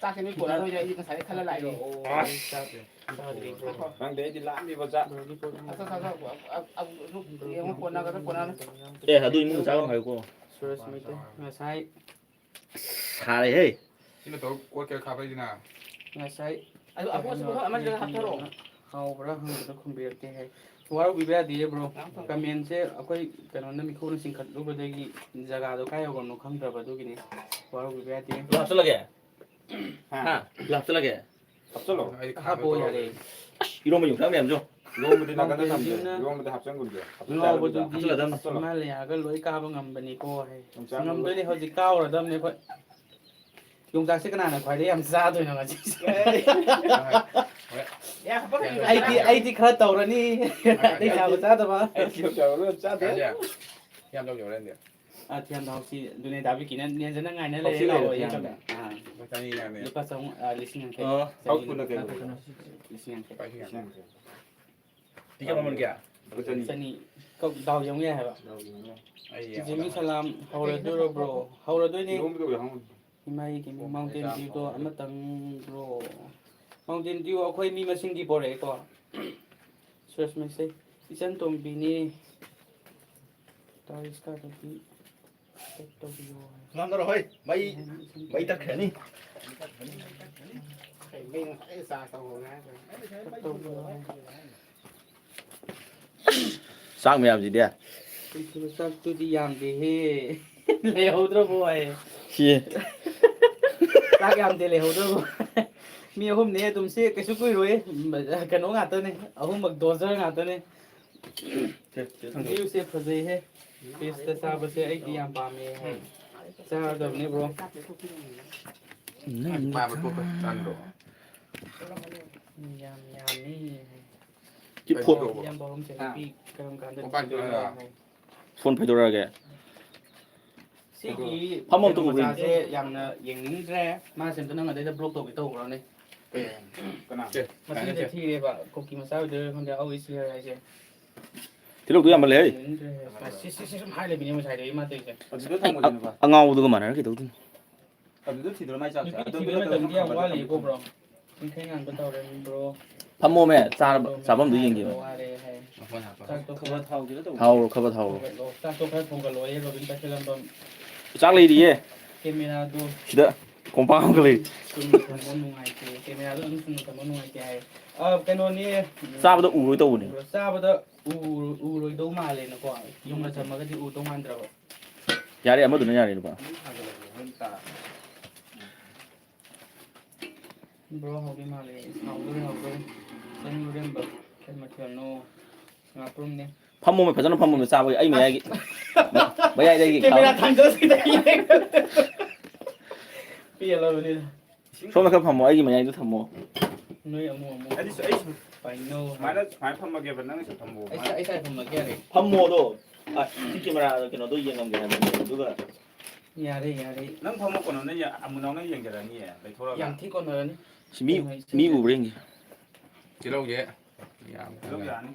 ꯆꯥꯛꯁꯦ ꯅꯣꯏ ꯀꯣꯟꯅꯗꯣꯏꯅꯦ, ꯑꯩꯗꯤ ꯉꯁꯥꯏ ꯈꯜꯂ ꯂꯥꯛꯏꯅꯦ꯫ ꯑꯁ! ꯆꯥꯗ꯭ꯔꯤ꯫ ꯆꯥꯗ꯭ꯔꯤ, ꯕ꯭ꯔꯣ꯫ ꯈꯪꯗꯦ, ꯑꯩꯗꯤ ꯂꯥꯝꯃꯤꯕ ꯆꯥꯛ꯫ ꯕ꯭ꯔꯣꯒꯤ ꯄꯣꯠ ꯑꯝꯇ ꯆꯥꯊꯣꯛ, ꯆꯥꯊꯣꯛ, ꯑ, ꯑ, ꯑ, ꯌꯦꯡꯉꯣ, ꯀꯣꯟꯅꯒꯗ꯭ꯔꯥ, ꯀꯣꯟꯅꯔꯣꯏ꯫ ꯑꯦ, ꯑꯗꯨ ꯏꯃꯨꯡ ꯆꯥꯕ ꯍꯥꯏꯌꯨꯀꯣ꯫ ꯁꯨꯔꯖ ꯃꯩꯇꯩ, ꯉꯁꯥꯏ ꯁꯥꯔꯦꯍꯦ꯫ ꯁꯤꯅ ꯇꯧ ꯀꯣꯠ ꯀꯌꯥ ꯈꯥꯕꯩꯁꯤꯅ? ꯉꯁꯥꯏ ꯑꯗꯨ ꯑꯀꯣꯠꯄ ꯃꯐꯝ ꯑꯃꯗ ꯍꯥꯞꯊꯔꯛꯑꯣ꯫ ꯍꯥꯎꯕ꯭ꯔꯥ ꯍꯪꯕꯗ ꯈꯨꯝꯕꯤꯔꯛꯇꯦ ꯍꯥꯏ꯫ ꯋꯥꯔꯧꯕꯤꯕ ꯌꯥꯗꯤꯌꯦ, ꯕ꯭ꯔꯣ꯫ ꯉꯥꯡꯐꯝ꯫ ꯀꯃꯦꯟꯁꯦ ꯑꯩꯈꯣꯏ ꯀꯩꯅꯣꯅ, ꯃꯤꯈꯨꯅ ꯆꯤꯡꯈꯠꯂꯨꯕꯗꯒꯤ ꯖꯒꯥꯗꯣ ꯀꯥꯏ ꯌꯧꯈ꯭ꯔꯕꯅꯣ ꯈꯪꯗ꯭ꯔꯕ, ꯑꯗꯨꯒꯤꯅꯤ꯫ ꯋꯥꯔꯧꯕꯤꯕ ꯌꯥꯗꯦ꯫ ꯂꯥꯞꯁꯤꯜꯂꯒꯦ? ꯍꯥ? ꯍꯥ? ꯂꯥꯞꯁꯤꯜꯂꯒꯦ? ꯍꯥꯞꯆꯜꯂꯣ꯫ ꯑꯩꯗꯤ ꯈꯥꯡ ꯍꯥꯞꯄꯣ, ꯇꯧꯔꯒꯦ꯫ ꯌꯥꯔꯦ꯫ ꯑꯁ, ꯏꯔꯣꯝꯕ ꯌꯣꯡꯆꯥꯛ ꯃꯌꯥꯝꯁꯨ꯫ ꯏꯔꯣꯝꯕꯗꯤ ꯅꯥꯀꯟꯗ ꯊꯝꯁꯦ꯫ ꯃꯥꯎꯟꯇꯦꯟ ꯗ꯭ꯌꯨꯅ ꯏꯔꯣꯝꯕꯗ ꯍꯥꯞꯆꯟꯒꯨꯝꯁꯦ꯫ ꯉꯥꯎꯕꯗꯨꯗꯤ ꯍꯥꯞꯆꯜꯂꯗꯝꯅꯤ꯫ ꯍꯤꯃꯥꯂꯌꯥꯒ ꯂꯣꯏ ꯀꯥꯕ ꯉꯝꯕꯅꯤꯀꯣ ꯍꯥꯏ꯫ ꯌꯣꯡꯆꯥꯛ ꯉꯝꯗꯣꯏꯅꯦ, ꯍꯧꯖꯤꯛ ꯀꯥꯎꯔꯗꯝꯅꯦ ꯑꯩꯈꯣꯏ꯫ ꯌꯣꯡꯆꯥꯛꯁꯦ ꯀꯅꯥꯅ ꯈ꯭ꯋꯥꯏꯗꯩ ꯌꯥꯝ ꯆꯥꯗꯣꯏꯅꯣ ꯉꯁꯤꯁꯦ? ꯑꯦ, ꯍꯣꯏ꯫ ꯑꯩꯗꯤ, ꯑꯩꯗꯤ ꯈꯔ ꯇꯧꯔꯅꯤ꯫ ꯑꯇꯩ ꯆꯥꯕ ꯆꯥꯗꯕ꯫ ꯑꯩꯗꯤ ꯌꯣꯡꯆꯥꯛ ꯂꯣꯏ ꯆꯥꯗꯦ꯫ ꯌꯥꯝ ꯇꯧꯖꯧꯔꯦ ꯑꯗꯨꯗꯤ꯫ ꯑꯥ, ꯊꯤꯌꯥꯝ ꯊꯥꯎꯁꯤ ꯑꯗꯨꯅꯦ ꯗꯥ ꯕꯤꯀꯤꯅ ꯅꯦꯟꯖꯅ ꯉꯥꯏꯅ ꯂꯩꯔꯦ, ꯊꯥꯎꯁꯤ ꯂꯥꯛꯑꯣ, ꯂꯩꯔꯦ, ꯌꯦꯡꯉꯣ꯫ ꯊꯤꯌꯥꯝꯗ꯫ ꯑꯥ꯫ ꯂꯨꯄꯥ ꯆꯅꯤ ꯌꯥꯅꯤ꯫ ꯂꯨꯄꯥ ꯆꯍꯨꯝ, ꯑꯥ, ꯂꯤꯁꯤꯡ ꯌꯥꯡꯈꯩ꯫ ꯑꯣ꯫ ꯆꯅꯤ ꯊꯥꯎ ꯅꯠꯇꯦ, ꯊꯨꯅ ꯀꯩꯅꯣ? ꯂꯤꯁꯤꯡ ꯌꯥꯡꯈꯩ꯫ ꯂꯤꯁꯤꯡ ꯌꯥꯡꯈꯩ꯫ ꯇꯤꯀꯦꯠ ꯃꯃꯜ ꯀꯌꯥ? ꯂꯨꯄꯥ ꯆꯅꯤ꯫ ꯆꯅꯤ꯫ ꯀꯛ-, ꯗꯥꯎ ꯌꯦꯡꯉꯨ ꯌꯥꯏ ꯍꯥꯏꯕ꯫ ꯗꯥꯎ ꯌꯦꯡꯉꯨ ꯌꯥꯏ꯫ ꯑꯩ ꯌꯦꯡꯉꯣ꯫ ꯖꯤꯃꯤ ꯁꯂꯥꯝ ꯍꯧꯔꯗꯣꯏꯔꯣ, ꯕ꯭ꯔꯣ? ꯍꯧꯔꯗꯣꯏꯅꯦ꯫ ꯏꯔꯣꯝꯕꯗꯣ ꯌꯥꯎꯍꯟꯒꯅꯨ꯫ ꯏꯃꯥꯒꯤ ꯃꯥꯎꯟꯇꯦꯟ ꯗ꯭ꯌꯨꯗꯣ ꯑꯃꯇꯪ, ꯕ꯭ꯔꯣ꯫ ꯃꯥꯎꯟꯇꯦꯟ ꯗ꯭ꯌꯨ ꯑꯩꯈꯣꯏ ꯃꯤ ꯃꯁꯤꯡꯗꯤ ꯄꯣꯔꯛꯑꯦꯀꯣ꯫ ꯁꯨꯔꯖ ꯃꯩꯁꯩ, ꯏꯆꯟ ꯇꯣꯝꯕꯤꯅꯦ꯫ ꯇꯥꯔꯤꯁꯀꯥꯗꯒꯤ ꯇꯦꯛ ꯇꯧꯕꯤꯌꯣ ꯍꯥꯏ꯫ ꯉꯝꯗꯔꯣ ꯍꯣꯏ, ꯃꯩ, ꯃꯩ ꯇꯠꯈ꯭ꯔꯅꯤ꯫ ꯀꯩ ꯃꯩ ꯉꯁꯥꯏ ꯆꯥꯔꯖ ꯇꯧꯍꯧꯔꯦ ꯍꯥꯏꯔꯒ꯫ ꯇꯦꯛ ꯇꯧꯕꯤꯌꯣ ꯍꯥꯏ꯫ ꯆꯥꯛ ꯃꯌꯥꯝꯁꯤꯗꯤ꯫ ꯀꯩꯁꯨ ꯆꯥꯛꯇꯨꯗꯤ ꯌꯥꯝꯗꯦꯍꯦ꯫ ꯂꯩꯍꯧꯗ꯭ꯔꯕꯣ ꯍꯥꯏ꯫ ꯁꯤ꯫ ꯆꯥꯛ ꯌꯥꯝꯗꯦ, ꯂꯩꯍꯧꯗ꯭ꯔꯕꯣ? ꯃꯤ ꯑꯍꯨꯝꯅꯦ ꯑꯗꯨꯝ, ꯁꯤ ꯀꯩꯁꯨ ꯀꯨꯏꯔꯣꯏ꯫ ꯀꯩꯅꯣ ꯉꯥꯛꯇꯅꯦ, ꯑꯍꯨꯝꯃꯛ ꯗꯣꯖꯔ ꯉꯥꯛꯇꯅꯦ꯫ ꯁꯦ, ꯁꯦ, ꯊꯝꯃꯣ꯫ ꯚ꯭ꯌꯨꯁꯦ ꯐꯖꯩꯍꯦ꯫ ꯐꯦꯁꯇ ꯆꯥꯕꯁꯦ ꯑꯩꯗꯤ ꯌꯥꯝ ꯄꯥꯝꯃꯦ ꯍꯥꯏ꯫ ꯆꯥꯔꯗꯕꯅꯦ, ꯕ꯭ꯔꯣ꯫ ꯅꯪ ꯄꯥꯕ ꯊꯣꯛꯄ ꯇꯟꯗ꯭ꯔꯣ? ꯌꯥꯝ ꯌꯥꯝꯃꯤ ꯍꯥꯏ꯫ ꯁꯤ ꯐꯣꯟ ꯏꯌꯥꯝꯕ ꯑꯍꯨꯝꯁꯦ ꯅꯨꯄꯤ ꯀꯔꯝ ꯀꯥꯟꯗ ꯊꯤꯗꯣꯏꯅꯣ ꯍꯥꯏ꯫ ꯐꯣꯟ ꯐꯩꯗꯣꯔꯛꯑꯒꯦ꯫ ꯁꯤꯒꯤ ꯐꯝꯃꯣ, ꯀꯩꯅꯣ ꯇꯨꯝꯃꯨ, ꯃꯆꯥꯁꯦ ꯌꯥꯝꯅ ꯌꯦꯡꯅꯤꯡꯗ꯭ꯔꯦ꯫ ꯃꯥꯁꯦ ꯑꯝꯇ ꯅꯪ ꯑꯗꯩꯗ ꯕ꯭ꯂꯣꯛ ꯇꯧꯒꯦ ꯇꯧꯈ꯭ꯔꯣꯅꯦ꯫ ꯀꯩ? ꯀꯅꯥ? ꯁꯦ, ꯃꯁꯤꯡꯁꯦ ꯁꯦ꯫ ꯊꯤꯔꯦꯕ꯫ ꯀꯨꯀꯤ ꯃꯆꯥ ꯑꯣꯏꯗꯣꯏꯔꯥ ꯈꯪꯗꯦ, always here ꯍꯥꯏꯁꯦ꯫ ꯇꯤꯜꯍꯧꯗꯣ ꯌꯥꯝꯃꯜꯂꯦ ꯍꯦ꯫ ꯁꯤ ꯁꯤ ꯁꯤ ꯁꯨꯝ ꯍꯥꯏ ꯂꯩꯕꯅꯦ ꯉꯁꯥꯏꯗꯒꯤ ꯃꯥ ꯇꯧꯔꯤꯁꯦ꯫ ꯑꯗꯨꯗ ꯑꯩ ꯊꯝꯃꯣ ꯑ-, ꯀꯩꯅꯣ꯫ ꯑꯉꯥꯎꯕꯗꯨꯒ ꯃꯥꯟꯅꯔ ꯀꯩꯗꯧꯗꯣꯏꯅꯣ? ꯑꯗꯨꯗ ꯊꯤꯗꯣꯏꯔꯣ ꯃꯥꯏ ꯆꯥꯛꯁꯦ? ꯅꯨꯄꯤ ꯑꯗꯨꯗ ꯊꯤꯕꯒꯤ ꯅꯠꯇꯕ ꯃꯇꯝꯗꯤ ꯌꯥꯝ ꯈꯥꯕꯗ ꯋꯥꯠꯂꯤꯀꯣ ꯊꯝꯃꯣ꯫ ꯕ꯭ꯔꯣ꯫ ꯆꯤꯡꯈꯩ ꯉꯥꯟꯕ ꯊꯧꯔꯦꯟ ꯕ꯭ꯔꯣ꯫ ꯐꯝꯃꯣꯃꯦ, ꯆꯥꯔꯕ, ꯆꯥꯐꯝꯗꯨ ꯌꯦꯡꯒꯦꯕ꯫ ꯋꯥꯔꯦ ꯍꯥꯏ꯫ ꯃꯈꯣꯟ ꯍꯥꯞꯄ꯫ ꯆꯥꯛꯇꯣ ꯈꯔ ꯊꯥꯎꯒꯤꯗ ꯇꯧꯕ꯫ ꯊꯥꯎꯔꯣ, ꯈꯔ ꯊꯥꯎꯔꯣ꯫ ꯊꯥꯎꯒꯠꯂꯣ꯫ ꯆꯥꯛꯇꯣ ꯈꯔ ꯊꯣꯡꯒꯠꯂꯣ ꯑꯩ ꯔꯣꯕꯤꯟ ꯇꯈꯦꯜꯂꯝꯕꯝ꯫ ꯆꯥꯛ ꯂꯩꯔꯤꯌꯦ꯫ ꯀꯦꯃꯦꯔꯥꯗꯣ ꯁꯤꯗ ꯀꯣꯝꯄꯥꯛ ꯑꯃꯒ ꯂꯩꯔꯤ꯫ ꯆꯨꯝꯅ ꯊꯝꯕ ꯅꯨꯡꯉꯥꯏꯇꯦ꯫ ꯀꯦꯃꯦꯔꯥꯗꯣ ꯑꯗꯨꯝ ꯆꯨꯝꯅ ꯊꯝꯕ ꯅꯨꯡꯉꯥꯏꯇꯦ ꯍꯥꯏ꯫ ꯑ, ꯀꯩꯅꯣꯅꯦ꯫ ꯆꯥꯕꯗ ꯎꯔꯣꯏ ꯇꯧꯕꯅꯦ꯫ ꯆꯥꯕꯗ ꯎ-, ꯎꯔꯣꯏꯗꯧ ꯃꯥꯜꯂꯦꯅꯀꯣ꯫ ꯌꯨꯝꯗ ꯆꯝꯃꯒꯗꯤ ꯎꯗꯧ ꯃꯥꯟꯗ꯭ꯔꯕ꯫ ꯌꯥꯔꯦ, ꯑꯃꯗꯨꯅ ꯌꯥꯔꯦ, ꯂꯨꯄꯥ꯫ ꯕ꯭ꯔꯣ ꯍꯧꯗꯤ ꯃꯥꯜꯂꯦ꯫ ꯍꯧꯗꯣꯔꯦ, ꯍꯧꯗꯣꯔꯦ꯫ ꯆꯅꯤ ꯏꯔꯣꯟꯕ꯫ ꯀꯩ ꯃꯊꯦꯜꯅꯣ? ꯉꯥꯄ꯭ꯔꯨꯝꯅꯦ꯫ ꯐꯝꯃꯣꯃꯦ, ꯐꯖꯅ ꯐꯝꯃꯣꯃꯦ, ꯆꯥꯕꯒꯤ ꯑꯩ ꯃꯌꯥꯏꯒꯤ꯫ ꯑꯁ꯫ ꯃꯌꯥꯏꯗꯒꯤ ꯀꯦꯃꯦꯔꯥ ꯊꯥꯡꯗꯣꯛꯁꯤꯗ ꯌꯦꯡ꯫ ꯄꯦꯜꯂꯕꯅꯤꯗ꯫ ꯁꯣꯝꯗ ꯈꯔ ꯐꯝꯃꯣ, ꯑꯩꯒꯤ ꯃꯌꯥꯏꯗ ꯊꯝꯃꯣ꯫ ꯅꯣꯏ ꯑꯃꯨꯛ ꯑꯃꯨꯛ ꯑꯩꯗꯤ ꯁꯨ-, ꯑꯩ ꯁꯨ-, ꯄꯥꯏꯅꯧ ꯍꯥꯏ꯫ ꯁꯨꯃꯥꯏꯅ, ꯁꯨꯃꯥꯏꯅ ꯐꯝꯃꯒꯦꯕ, ꯅꯪ ꯁꯨꯝ ꯐꯝꯃꯣ꯫ ꯑꯩ ꯁꯥꯏ-, ꯑꯩ ꯁꯥꯏ ꯐꯝꯃꯒꯦ ꯌꯥꯔꯦ꯫ ꯐꯝꯃꯣꯗꯣ꯫ ꯑ, ꯁꯤ ꯀꯦꯃꯦꯔꯥꯗ ꯀꯩꯅꯣꯗꯣ ꯌꯦꯡꯉꯝꯒꯦ ꯍꯥꯏꯕꯅꯦ, ꯑꯗꯨꯒ ꯌꯥꯔꯦ, ꯌꯥꯔꯦ꯫ ꯅꯪ ꯐꯝꯃꯣ, ꯀꯣꯟꯅ ꯅꯪ ꯌꯦ-, ꯑꯃꯨꯅꯥꯎꯅ ꯌꯦꯡꯖꯔꯅꯤꯌꯦ, ꯂꯩꯊꯣꯔꯛꯑꯒ꯫ ꯌꯥꯝ ꯊꯤ ꯀꯣꯟꯅꯔꯅꯤ꯫ ꯁꯤ ꯃꯤ, ꯀꯩꯅꯣ, ꯃꯤ ꯎꯕ꯭ꯔꯥ ꯌꯦꯡꯒꯦ꯫ ꯇꯤꯜꯍꯧꯁꯦ ꯌꯥꯝ ꯇꯤꯜꯍꯧ ꯌꯥꯅꯤ꯫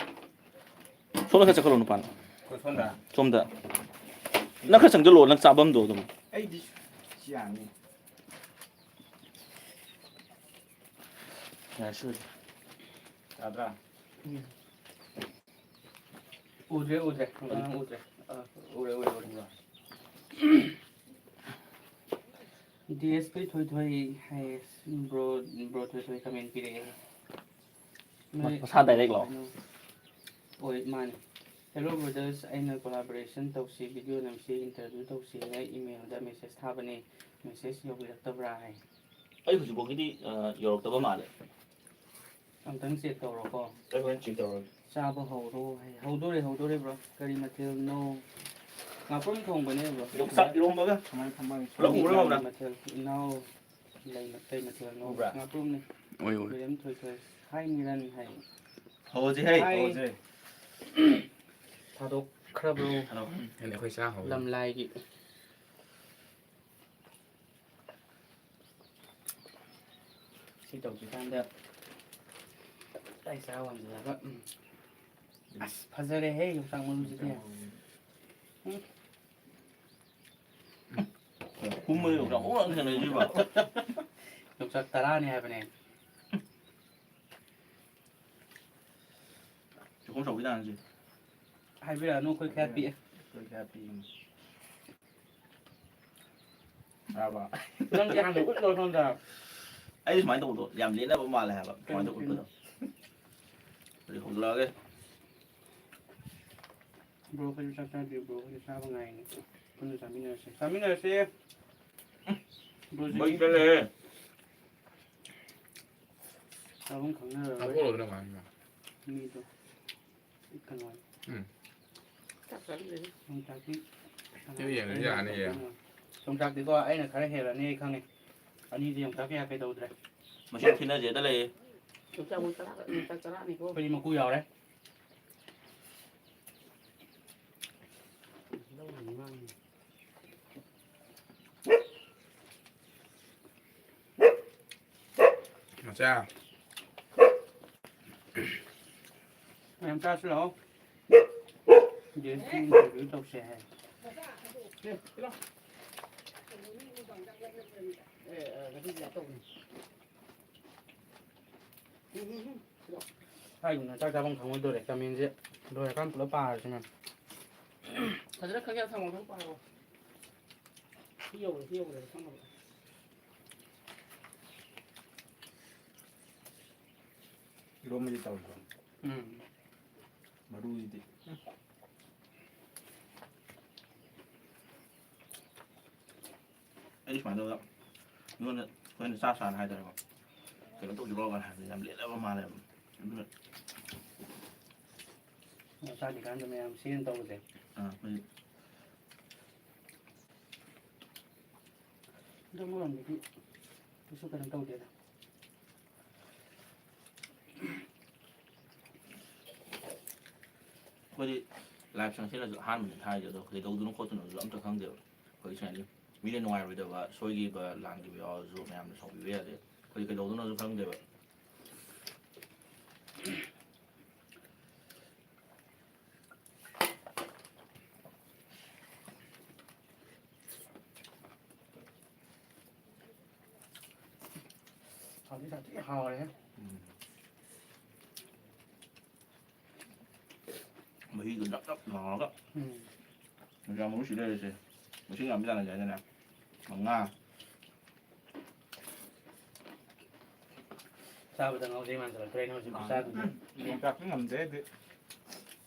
ꯁꯣꯝꯗ ꯈꯔ ꯆꯠꯈꯠꯂꯣ, ꯅꯨꯄꯥ꯫ ꯑꯩꯈꯣꯏ ꯁꯣꯝꯗ? ꯁꯣꯝꯗ꯫ ꯅꯪ ꯈꯔ ꯆꯪꯁꯤꯜꯂꯣ, ꯅꯪ ꯆꯥꯐꯝꯗꯣ ꯑꯗꯨꯝ꯫ ꯑꯩꯗꯤ ꯁꯤ ꯌꯥꯅꯤ꯫ ꯌꯥꯔꯦ, ꯁꯤ ꯑꯣꯏꯔꯗꯤ꯫ ꯌꯥꯗ꯭ꯔꯥ? ꯎꯝ꯫ ꯎꯗ꯭ꯔꯦ, ꯎꯗ꯭ꯔꯦ꯫ ꯑꯉꯥꯡ ꯎꯗ꯭ꯔꯦ꯫ ꯑ, ꯎꯔꯦ, ꯎꯔꯦ, ꯎꯔꯦ꯫ ꯗꯤ ꯑꯦꯁ ꯄꯤ ꯊꯣꯏꯊꯣꯏ ꯍꯥꯏꯌꯦ꯫ ꯕ꯭ꯔꯣ, ꯕ꯭ꯔꯣ ꯊꯣꯏꯊꯣꯏ comment ꯄꯤꯔꯛꯑꯦ꯫ ꯅꯣꯏ ꯃꯁꯥ direct ꯂꯣ? ꯀꯩꯅꯣ, ꯍꯣꯏ, ꯃꯥꯅꯦ꯫ Hello brothers, ꯑꯩꯅ collaboration ꯇꯧꯁꯤ, video ꯅꯝꯁꯤ, interview ꯇꯧꯁꯤꯅ email ꯗ message ꯊꯥꯕꯅꯦ, message ꯌꯧꯕꯤꯔꯛꯇꯕ꯭ꯔꯥ ꯍꯥꯏ꯫ ꯑꯩ ꯍꯧꯖꯤꯛꯐꯥꯎꯒꯤꯗꯤ, ꯑ, ꯌꯧꯔꯛꯇꯕ ꯃꯥꯜꯂꯦ꯫ ꯑꯝꯇꯪ check ꯇꯧꯔꯣꯀꯣ꯫ ꯑꯩ ꯍꯣꯔꯦꯟ check ꯇꯧꯔꯒꯦ꯫ ꯆꯥꯕ ꯍꯧꯔꯣ ꯍꯥꯏ꯫ ꯍꯧꯗꯣꯔꯦ, ꯍꯧꯗꯣꯔꯦ bro꯫ ꯀꯔꯤ ꯃꯊꯦꯜꯅꯣ? ꯉꯥꯄ꯭ꯔꯨꯝ ꯊꯣꯡꯕꯅꯦ bro꯫ ꯌꯣꯡꯆꯥꯛ ꯏꯔꯣꯝꯕꯒ ꯁꯨꯃꯥꯏꯅ ꯐꯝꯃꯒ꯫ ꯄꯨꯂꯞ ꯎꯕ꯭ꯔꯥ ꯀꯔꯤ ꯉꯧꯕ꯭ꯔꯥ? ꯃꯊꯦꯜ? ꯏꯅꯥꯎ, ꯂꯩ ꯃ-, ꯀꯩ ꯃꯊꯦꯜꯅꯣ? ꯎꯕ꯭ꯔꯥ? ꯉꯥꯄ꯭ꯔꯨꯝꯅꯦ꯫ ꯎꯏ, ꯎꯏ꯫ ꯃꯦꯗꯥꯝ ꯊꯣꯏꯊꯣꯏ꯫ Hi ꯃꯤꯔꯟ ꯍꯥꯏ꯫ ꯍꯧꯔꯁꯤ ꯍꯩ꯫ Hi꯫ ꯍꯧꯔꯁꯤ꯫ ꯊꯥꯗꯣꯛꯈ꯭ꯔꯕ꯭ꯔꯣ? ꯊꯥꯗꯣꯛꯈ꯭ꯔꯦ꯫ ꯑꯩꯈꯣꯏ ꯆꯥ ꯍꯧꯔꯦ꯫ ꯂꯝꯂꯥꯏꯒꯤ꯫ ꯁꯤ ꯇꯧꯗ꯭ꯔꯤꯀꯥꯟꯗ ꯑꯩ ꯆꯥ ꯋꯥꯟꯁꯤꯜꯂꯒ, ꯎꯝ꯫ ꯑꯁ, ꯐꯖꯔꯦꯍꯦ ꯌꯣꯡꯆꯥꯛ ꯃꯔꯨꯁꯤꯗꯤ꯫ ꯎꯝ꯫ ꯀꯨꯝꯕꯗ ꯌꯣꯡꯆꯥꯛ ꯃꯔꯨ ꯉꯥꯛꯇ ꯊꯦꯡꯅꯩꯁꯤꯕꯣ꯫ ꯌꯣꯡꯆꯥꯛ ꯇꯔꯥꯅꯤ ꯍꯥꯏꯕꯅꯦ꯫ ꯆꯥꯛꯈꯨꯝ ꯆꯥꯎꯕꯤ ꯇꯥꯟꯅꯁꯤ꯫ ꯍꯥꯏꯕꯤꯔꯛꯑꯅꯨ, ꯑꯩꯈꯣꯏ ꯈꯔ ꯄꯤꯛꯑꯦ꯫ ꯑꯩꯈꯣꯏ ꯈꯔ ꯄꯤꯛꯏ꯫ ꯌꯥꯔꯕ? ꯅꯪꯗꯤ ꯍꯥꯟꯅ ꯎꯠꯂꯣ ꯁꯣꯝꯗ꯫ ꯑꯩꯗꯤ ꯁꯨꯃꯥꯏꯅ ꯇꯧꯕꯗꯣ ꯌꯥꯝ ꯂꯦꯟꯅꯕ ꯃꯥꯜꯂꯦ ꯍꯥꯏꯕ, ꯁꯨꯃꯥꯏꯅ ꯎꯠꯄꯗꯣ꯫ ꯍꯧꯖꯤꯛ ꯍꯧꯗꯣꯛꯂꯛꯑꯒꯦ꯫ Bro, ꯑꯩꯈꯣꯏꯁꯨ ꯆꯥꯛ ꯆꯥꯗ꯭ꯔꯤ, bro, ꯑꯩꯈꯣꯏꯁꯨ ꯆꯥꯕ ꯉꯥꯏꯔꯤꯅꯦ꯫ ꯄꯨꯟꯅ ꯆꯥꯃꯤꯟꯅꯔꯁꯦ꯫ ꯆꯥꯃꯤꯟꯅꯔꯁꯦ꯫ Bro, ꯃꯩ ꯆꯠꯂꯦꯍꯦ꯫ ꯆꯥꯐꯝ ꯈꯪꯅꯔꯔꯣꯏ꯫ ꯆꯥꯊꯣꯛꯑꯣꯗꯅ ꯀꯃꯥꯏꯅ? ꯃꯤꯗꯣ꯫ ꯀꯩꯅꯣ꯫ ꯎꯝ꯫ ꯆꯥꯛ ꯆꯥꯅꯤꯡꯗꯦꯗ꯫ ꯌꯣꯡꯆꯥꯛꯇꯤ ꯁꯤ ꯌꯦꯡꯉꯗꯤ ꯌꯥꯅꯤꯌꯦ꯫ ꯌꯣꯡꯆꯥꯛꯇꯤꯀꯣ ꯑꯩꯅ ꯈꯔ ꯍꯦꯜꯂꯅꯤ ꯑꯩ ꯈꯪꯉꯦ꯫ ꯑꯅꯤꯗꯤ ꯌꯣꯡꯆꯥꯛ ꯀꯌꯥ ꯀꯩꯗꯧꯗ꯭ꯔꯦ꯫ ꯃꯁꯤꯡ ꯊꯤꯅꯁꯦꯗ ꯂꯩꯌꯦ꯫ ꯌꯣꯡꯆꯥꯛ ꯃꯔꯨ ꯇꯔꯥ, ꯌꯣꯡꯆꯥꯛ ꯇꯔꯥꯅꯤꯀꯣ꯫ ꯑꯩꯈꯣꯏꯗꯤ ꯃꯀꯨ ꯌꯥꯎꯔꯦ꯫ ꯂꯧꯔꯨꯅꯤ ꯃꯥꯅꯤ꯫ ꯃꯆꯥ꯫ ꯃꯌꯥꯝ ꯆꯥꯁꯤ ꯂꯥꯛꯑꯣ꯫ ꯖꯦꯟꯁꯀꯤ interview ꯇꯧꯁꯦ ꯍꯥꯏ꯫ ꯍꯥꯏꯒꯨꯝꯅ ꯆꯥꯛ ꯆꯥꯐꯝ ꯈꯪꯉꯣꯏꯗꯧꯔꯦ꯫ ꯀꯃꯦꯟꯁꯦ ꯂꯣꯏꯔꯀꯥꯟ ꯄꯨꯂꯞ ꯄꯥꯔꯁꯤ ꯃꯌꯥꯝ꯫ ꯐꯖꯅ ꯈꯪꯌꯥ ꯊꯝꯃꯣ, ꯑꯗꯨꯝ ꯄꯥꯔꯣ꯫ ꯁꯤ ꯌꯧꯔꯦ, ꯁꯤ ꯌꯧꯔꯦ, ꯈꯪꯉꯕ? ꯏꯔꯣꯝꯕꯗꯤ ꯇꯧꯔꯤꯕꯣ? ꯎꯝ꯫ ꯃꯔꯨꯁꯤꯗꯤ꯫ ꯑꯩ ꯁꯨꯃꯥꯏꯅ ꯇꯧꯗ, ꯃꯤꯉꯣꯟꯗ ꯑꯩꯈꯣꯏꯅ ꯆꯥ ꯆꯥꯅ ꯍꯥꯏꯇꯥꯔꯦꯀꯣ, ꯀꯩꯅꯣ ꯇꯧꯁꯤꯔꯣ ꯀꯥꯏꯅ ꯍꯥꯏꯕꯗ ꯌꯥꯝ ꯂꯦꯠꯅꯕ ꯃꯥꯜꯂꯦꯕ꯫ ꯑꯗꯨꯅ ꯆꯥꯗ꯭ꯔꯤꯀꯥꯟꯗ ꯃꯌꯥꯝ ꯁꯤꯖꯤꯟ ꯇꯧꯕꯁꯦ꯫ ꯑꯥ, ꯑꯩꯈꯣꯏ ꯑꯗꯨ ꯑꯃꯔꯣꯝꯗꯗꯤ ꯀꯩꯁꯨ ꯀꯩꯅꯣ ꯇꯧꯗꯦꯗ꯫ ꯑꯩꯈꯣꯏꯗꯤ live ꯆꯪꯁꯤꯜꯂꯁꯨ ꯑꯍꯥꯟꯕꯅꯤ ꯊꯥꯔꯤꯁꯦ, ꯑꯗꯣ ꯀꯩꯗꯧꯗꯣꯏꯅꯣ ꯈꯣꯠꯇꯣꯏꯅꯣꯁꯨ ꯑꯝꯇ ꯈꯪꯗꯦꯕ꯫ ꯑꯩꯈꯣꯏ ꯁꯨꯃꯥꯏꯅ ꯃꯤꯅ ꯅꯨꯡꯉꯥꯏꯔꯣꯏꯗꯕ, ꯁꯣꯏꯈꯤꯕ ꯂꯥꯟꯈꯤꯕ ꯌꯥꯎꯔꯁꯨ ꯃꯌꯥꯝꯅ ꯁꯥꯎꯕꯤꯕ ꯌꯥꯗꯦ꯫ ꯑꯩꯈꯣꯏꯗꯤ ꯀꯩꯗꯧꯗꯣꯏꯅꯣꯁꯨ ꯈꯪꯗꯦꯕ꯫ ꯍꯧꯖꯤꯛ ꯁꯥꯊꯤ ꯍꯥꯎꯔꯦꯍꯦ꯫ ꯎꯝ꯫ ꯃꯍꯤꯗꯣ ꯅꯞ ꯅꯞ ꯂꯥꯎꯔꯒ꯫ ꯎꯝ꯫ ꯌꯥꯝ ꯃꯔꯨ ꯁꯤ ꯂꯩꯔꯤꯁꯦ꯫ ꯃꯁꯤꯡ ꯌꯥꯝ ꯆꯥꯟꯅꯁꯦ ꯍꯥꯏꯅꯅꯦ꯫ ꯃꯉꯥ꯫ ꯆꯥꯕꯗ ꯉꯥꯎꯖꯩ ꯃꯥꯟꯁꯤꯜꯂꯛꯇ꯭ꯔꯦꯅꯦ ꯍꯧꯖꯤꯛ ꯃꯥꯅꯦ꯫ ꯈꯨꯆꯥꯗꯨꯗꯤ꯫ ꯎꯝ, ꯌꯣꯡꯆꯥꯛꯇꯤ ꯉꯝꯗꯦ ꯑꯩꯗꯤ꯫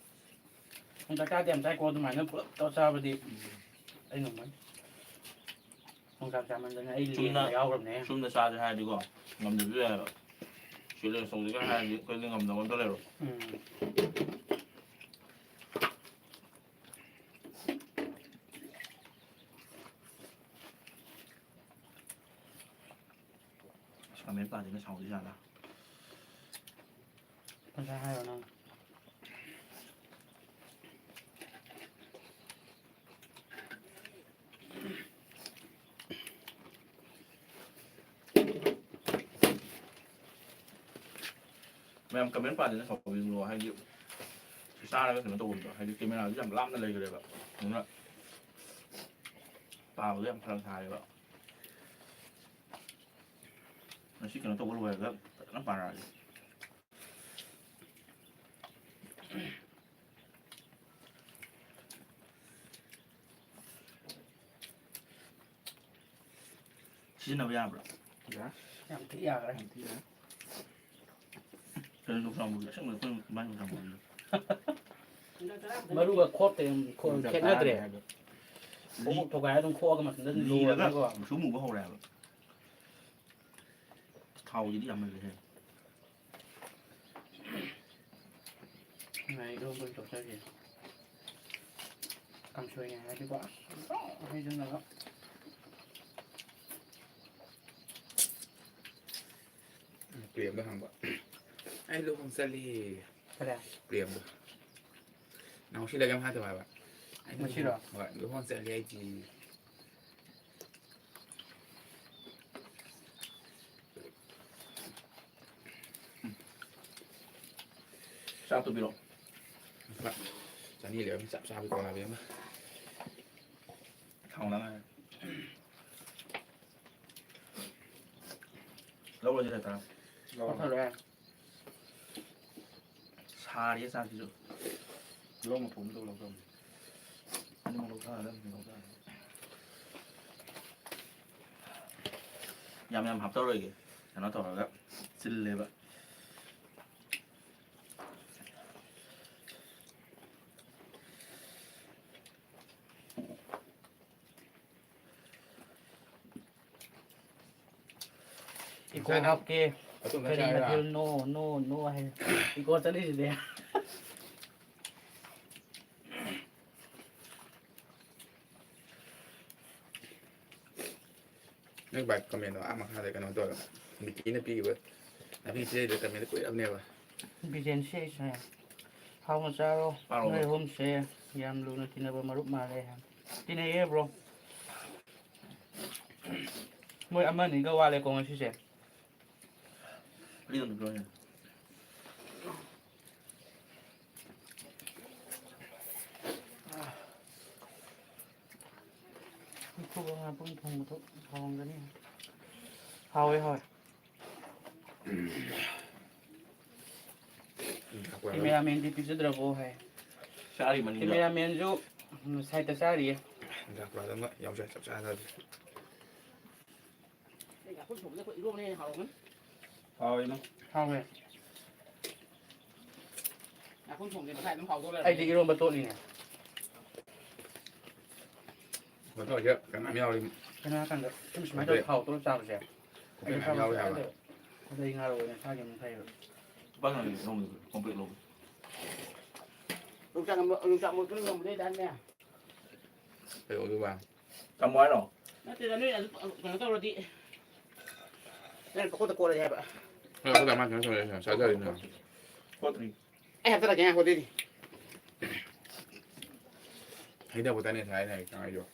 ꯌꯣꯡꯆꯥꯛ ꯆꯥꯗꯦ ꯌꯥꯝ ꯆꯥꯏꯀꯣ ꯑꯗꯨꯃꯥꯏꯅ ꯄꯨꯂꯞ ꯇꯧꯔ ꯆꯥꯕꯗꯤ꯫ ꯎꯝ꯫ ꯑꯩ ꯉꯝꯃꯣꯏ꯫ ꯌꯣꯡꯆꯥꯛ ꯆꯥꯃꯟꯗꯅ ꯑꯩ ꯆꯨꯝꯅ, ꯂꯦꯡꯕ ꯌꯥꯎꯈ꯭ꯔꯕꯅꯦ꯫ ꯆꯨꯝꯅ ꯆꯥꯁꯦ ꯍꯥꯏꯔꯗꯤꯀꯣ, ꯉꯝꯗꯕꯁꯨ ꯌꯥꯏꯑꯕ꯫ ꯆꯦꯂꯦꯟꯖ ꯇꯧꯁꯤꯒ ꯍꯥꯏꯔꯗꯤ ꯑꯩꯈꯣꯏꯗꯤ ꯉꯝꯗꯕ ꯑꯝꯇ ꯂꯩꯔꯣꯏ꯫ ꯎꯝ꯫ ꯑꯁ, ꯀꯃꯦꯟ ꯄꯥꯗꯦꯅ ꯁꯥꯎꯗꯣꯏ ꯖꯥꯠꯂꯥ? ꯉꯁꯥꯏ ꯍꯥꯏꯔꯣ ꯅꯪ꯫ ꯃꯌꯥꯝ ꯀꯃꯦꯟ ꯄꯥꯗꯅ ꯁꯥꯎꯕꯤꯒꯅꯨ, ꯍꯥꯏꯗꯤ ꯆꯥꯔꯒ ꯀꯩꯅꯣ ꯇꯧꯕꯗꯣ, ꯍꯥꯏꯗꯤ ꯀꯦꯃꯦꯔꯥꯁꯨ ꯌꯥꯝ ꯂꯥꯞꯅ ꯂꯩꯈ꯭ꯔꯦꯕ, ꯑꯗꯨꯅ ꯄꯥꯕꯗꯣ ꯌꯥꯝ ꯐꯔꯛ ꯇꯥꯔꯦꯕ꯫ ꯉꯁꯤ ꯀꯩꯅꯣ ꯇꯧꯕ ꯂꯣꯏꯔꯒ ꯐꯖꯅ ꯄꯥꯔꯛꯑꯒꯦ꯫ ꯁꯤꯖꯤꯟꯅꯕ ꯌꯥꯕ꯭ꯔꯥ? ꯌꯥ꯫ ꯌꯥꯝ ꯊꯤ ꯌꯥꯈ꯭ꯔꯦ꯫ ꯌꯥꯝ ꯊꯤ ꯌꯥꯔꯦ꯫ ꯀꯩꯅꯣ ꯆꯨꯔꯆꯥꯟꯄꯨꯔꯒꯤ ꯑꯁꯦꯡꯕ ꯑꯩꯈꯣꯏ ꯃꯥꯏ ꯆꯨꯔꯆꯥꯟꯄꯨꯔꯒꯤꯗꯣ꯫ ꯃꯔꯨꯒ ꯈꯣꯛꯇ ꯌꯥꯝ ꯈꯣ-, ꯆꯨꯔꯆꯥꯟꯄꯨꯔ ꯈꯦꯠꯅꯗ꯭ꯔꯦ꯫ ꯍꯥꯏꯔꯒ ꯈꯣꯡꯎꯞ ꯂꯤ-, ꯊꯨꯒꯥꯏꯔ ꯑꯗꯨꯝ ꯈꯣꯛꯑꯒ ꯃꯊꯟꯇ ꯂꯤꯔꯒ ꯂꯣꯏꯔꯒꯀꯣ꯫ ꯃꯨꯁꯨ ꯃꯨꯕ ꯍꯧꯔꯦ ꯍꯥꯏꯕ꯫ ꯊꯥꯎꯁꯤꯗꯤ ꯌꯥꯝꯃꯜꯂꯦꯍꯦ꯫ ꯉꯥꯏ ꯏꯔꯣꯝꯕ ꯑꯣꯏꯅ ꯇꯧꯖꯒꯦ꯫ ꯀꯥꯡꯁꯣꯏꯅꯦ ꯍꯥꯏꯔꯗꯤꯀꯣ, ꯑꯁ, ꯍꯩꯖꯤꯜꯂꯒ꯫ ꯄ꯭ꯔꯦꯝꯗ ꯍꯪꯕ꯫ ꯑꯩ ꯂꯨꯍꯣꯡ ꯆꯠꯂꯤ꯫ ꯀꯗꯥꯏ? ꯄ꯭ꯔꯦꯝꯗ꯫ ꯅꯥꯎꯁꯤꯗ ꯀꯩꯝ ꯍꯥꯏꯗꯕ ꯍꯥꯏꯕ꯫ ꯑꯩ ꯉꯁꯤꯔꯣ? ꯂꯨꯍꯣꯡ-, ꯍꯣꯏ, ꯂꯨꯍꯣꯡ ꯆꯠꯂꯤ ꯑꯩꯗꯤ꯫ ꯆꯥꯛ ꯇꯨꯕꯤꯔꯣ꯫ ꯆꯅꯤ ꯂꯩꯔꯝꯃꯤ, ꯆꯞ ꯆꯥꯕꯤ ꯀꯣꯟꯅꯕꯤ ꯑꯃ꯫ ꯊꯥꯎ ꯂꯥꯡꯉꯦ꯫ ꯂꯧ ꯂꯧꯔꯣ꯫ ꯂꯧꯊꯔꯣ ꯌꯥꯔꯦ꯫ ꯁꯥꯔꯤ ꯆꯥꯛꯁꯤꯁꯨ꯫ ꯂꯧ ꯃꯐꯝꯗ ꯂꯧꯊꯔꯣ꯫ ꯑꯅꯤꯃꯛ ꯂꯧꯊꯔꯗꯕꯅꯤ, ꯂꯧꯊꯔꯗꯕꯅꯤ꯫ ꯌꯥꯝ ꯌꯥꯝ ꯍꯥꯞꯇꯧꯔꯣꯏꯒꯦ꯫ ꯀꯩꯅꯣ ꯇꯧꯔꯒ ꯆꯤꯜꯂꯦꯕ꯫ Echo ꯉꯁꯥꯏꯅ ꯍꯥꯞꯀꯦ꯫ ꯑꯆꯨꯝꯕ ꯀꯔꯤ ꯆꯥꯏꯔꯥ? ꯃꯊꯦꯜꯅꯣ? ꯅꯣ, ꯅꯣ ꯍꯥꯏ꯫ Echo ꯆꯠꯂꯤꯁꯤꯗꯤ꯫ ꯅꯣꯏ ꯚꯥꯏ comment ꯗꯣ ꯑꯥ ꯃꯈꯥꯗ ꯀꯩꯅꯣ ꯇꯧꯔꯣ꯫ ꯕꯤꯀꯤꯅ ꯄꯤꯈꯤꯕ ꯅꯥꯄꯤ ꯁꯤꯗꯩꯗ comment ꯀꯨꯏꯔꯕꯅꯦꯕ꯫ ꯕꯤꯖꯦꯟ ꯁꯤ ꯑꯩꯁꯨꯅꯦ꯫ ꯍꯥꯎꯅ ꯆꯥꯔꯣ꯫ ꯄꯥꯔꯣ, ꯅꯣꯏ ꯕ꯭ꯔꯣ꯫ ꯑꯍꯨꯝꯁꯦ ꯌꯥꯝ ꯂꯨꯅ ꯇꯤꯟꯅꯕ ꯃꯔꯨꯞ ꯃꯥꯜꯂꯦ꯫ ꯇꯤꯟꯅꯩꯌꯦ, ꯕ꯭ꯔꯣ꯫ ꯃꯣꯏ ꯑꯃꯅꯤꯒ ꯋꯥꯠꯂꯦꯀꯣ ꯉꯁꯤꯁꯦ꯫ ꯑꯅꯤꯗꯪ ꯄꯤꯔꯛꯑꯣꯅꯦ꯫ ꯏꯈꯨꯕ ꯉꯥꯄꯨꯝ ꯊꯣꯡꯕꯗꯣ ꯍꯥꯎꯔꯝꯒꯅꯤ꯫ ꯍꯥꯎꯋꯦ, ꯍꯥꯎꯋꯦ꯫ ꯎꯝ, ꯍꯥꯎꯋꯦ꯫ Cameraman ꯗꯤ ꯄꯤꯖꯗ꯭ꯔꯕꯣ ꯍꯥꯏ꯫ ꯆꯥꯔꯤ ꯃꯅꯤꯡꯗ꯫ Cameraman ꯁꯨ, ꯎꯝ, side ꯇ ꯆꯥꯔꯤꯌꯦ꯫ ꯏꯟꯖꯥꯡ ꯄꯨꯔꯥꯗ ꯑꯃ ꯌꯥꯎꯖꯔꯦ, ꯆꯞ ꯆꯥꯅ ꯑꯗꯨꯗꯤ꯫ ꯑꯩ ꯉꯥꯄꯨꯝ ꯊꯣꯡꯕꯁꯦ ꯑꯩꯈꯣꯏ ꯏꯔꯣꯝꯕꯅ ꯍꯦꯟꯅ ꯍꯥꯎꯔꯝꯒꯅꯤ꯫ ꯍꯥꯎꯋꯦ ꯏꯃꯥ꯫ ꯍꯥꯎꯋꯦ꯫ ꯉꯥꯄꯨꯝ ꯊꯣꯡꯕꯁꯦ ꯃꯁꯥꯏ ꯑꯗꯨꯝ ꯍꯥꯎꯗꯧ ꯂꯩꯔꯝꯃꯦ꯫ ꯑꯩꯗꯤ ꯏꯔꯣꯝꯕ ꯇꯣꯠꯂꯤꯅꯦ꯫ ꯀꯩꯅꯣ ꯇꯧꯔꯤꯁꯦ ꯀꯩꯅꯣ ꯌꯥꯝ ꯌꯥꯎꯔꯤ꯫ ꯀꯩꯅꯣ ꯍꯥꯏꯀꯥꯟꯗ ꯁꯨꯝ ꯁꯨꯃꯥꯏꯅ ꯇꯧꯔ ꯀꯣꯝꯄ꯭ꯔꯦꯛ꯫ ꯊꯥꯎ ꯇꯣꯠꯂ ꯆꯥꯕꯁꯦ꯫ ꯀꯣꯝꯄ꯭ꯔꯦꯛ ꯑꯩꯗꯤ ꯃꯌꯥꯝ ꯌꯥꯎꯔꯤ ꯍꯥꯏꯕ꯫ ꯆꯥꯕ ꯌꯥꯗꯦ꯫ ꯑꯗꯩ ꯉꯥꯔꯧ ꯑꯣꯏꯅ ꯆꯥꯒꯤꯕꯅ ꯐꯩꯌꯦꯕ꯫ ꯂꯨꯄꯥ ꯀꯌꯥꯅꯣ ꯂꯧꯔꯤꯗꯣ? ꯀꯣꯝꯄ꯭ꯔꯦꯛ ꯂꯧꯕ꯫ ꯌꯣꯡꯆꯥꯛ ꯑꯃ-, ꯌꯣꯡꯆꯥꯛ ꯃꯔꯨ ꯈꯔ ꯌꯣꯟꯕꯗꯩ ꯗꯥꯟꯅꯦ꯫ ꯀꯩꯗꯧꯗꯣꯏꯕ? ꯇꯝꯃꯣ ꯍꯥꯏꯔꯣ? ꯅꯠꯇꯦꯗ, ꯅꯣꯏ ꯑꯗꯨ ꯀꯩꯅꯣ ꯇꯧꯔꯗꯤ꯫ ꯅꯪ ꯄꯪꯀꯣꯠꯇ ꯀꯣꯠꯂꯗꯤ ꯍꯥꯏꯕ꯫ ꯍꯣꯏ, ꯑꯩꯈꯣꯏ ꯗꯥ ꯃꯥ ꯀꯩꯅꯣ ꯇꯧꯔꯦ, ꯆꯥꯖꯔꯤꯅꯦ꯫ ꯀꯣꯠꯇ꯭ꯔꯤ꯫ ꯑꯩ ꯍꯥꯞꯆꯜꯂꯛꯀꯦ, ꯉꯥꯏꯈꯣ ꯑꯗꯨꯏꯗꯤ꯫ ꯍꯩꯅꯕ ꯇꯅꯦ ꯁꯥꯏꯅꯦ ꯀꯥꯡꯍꯧꯗꯣ꯫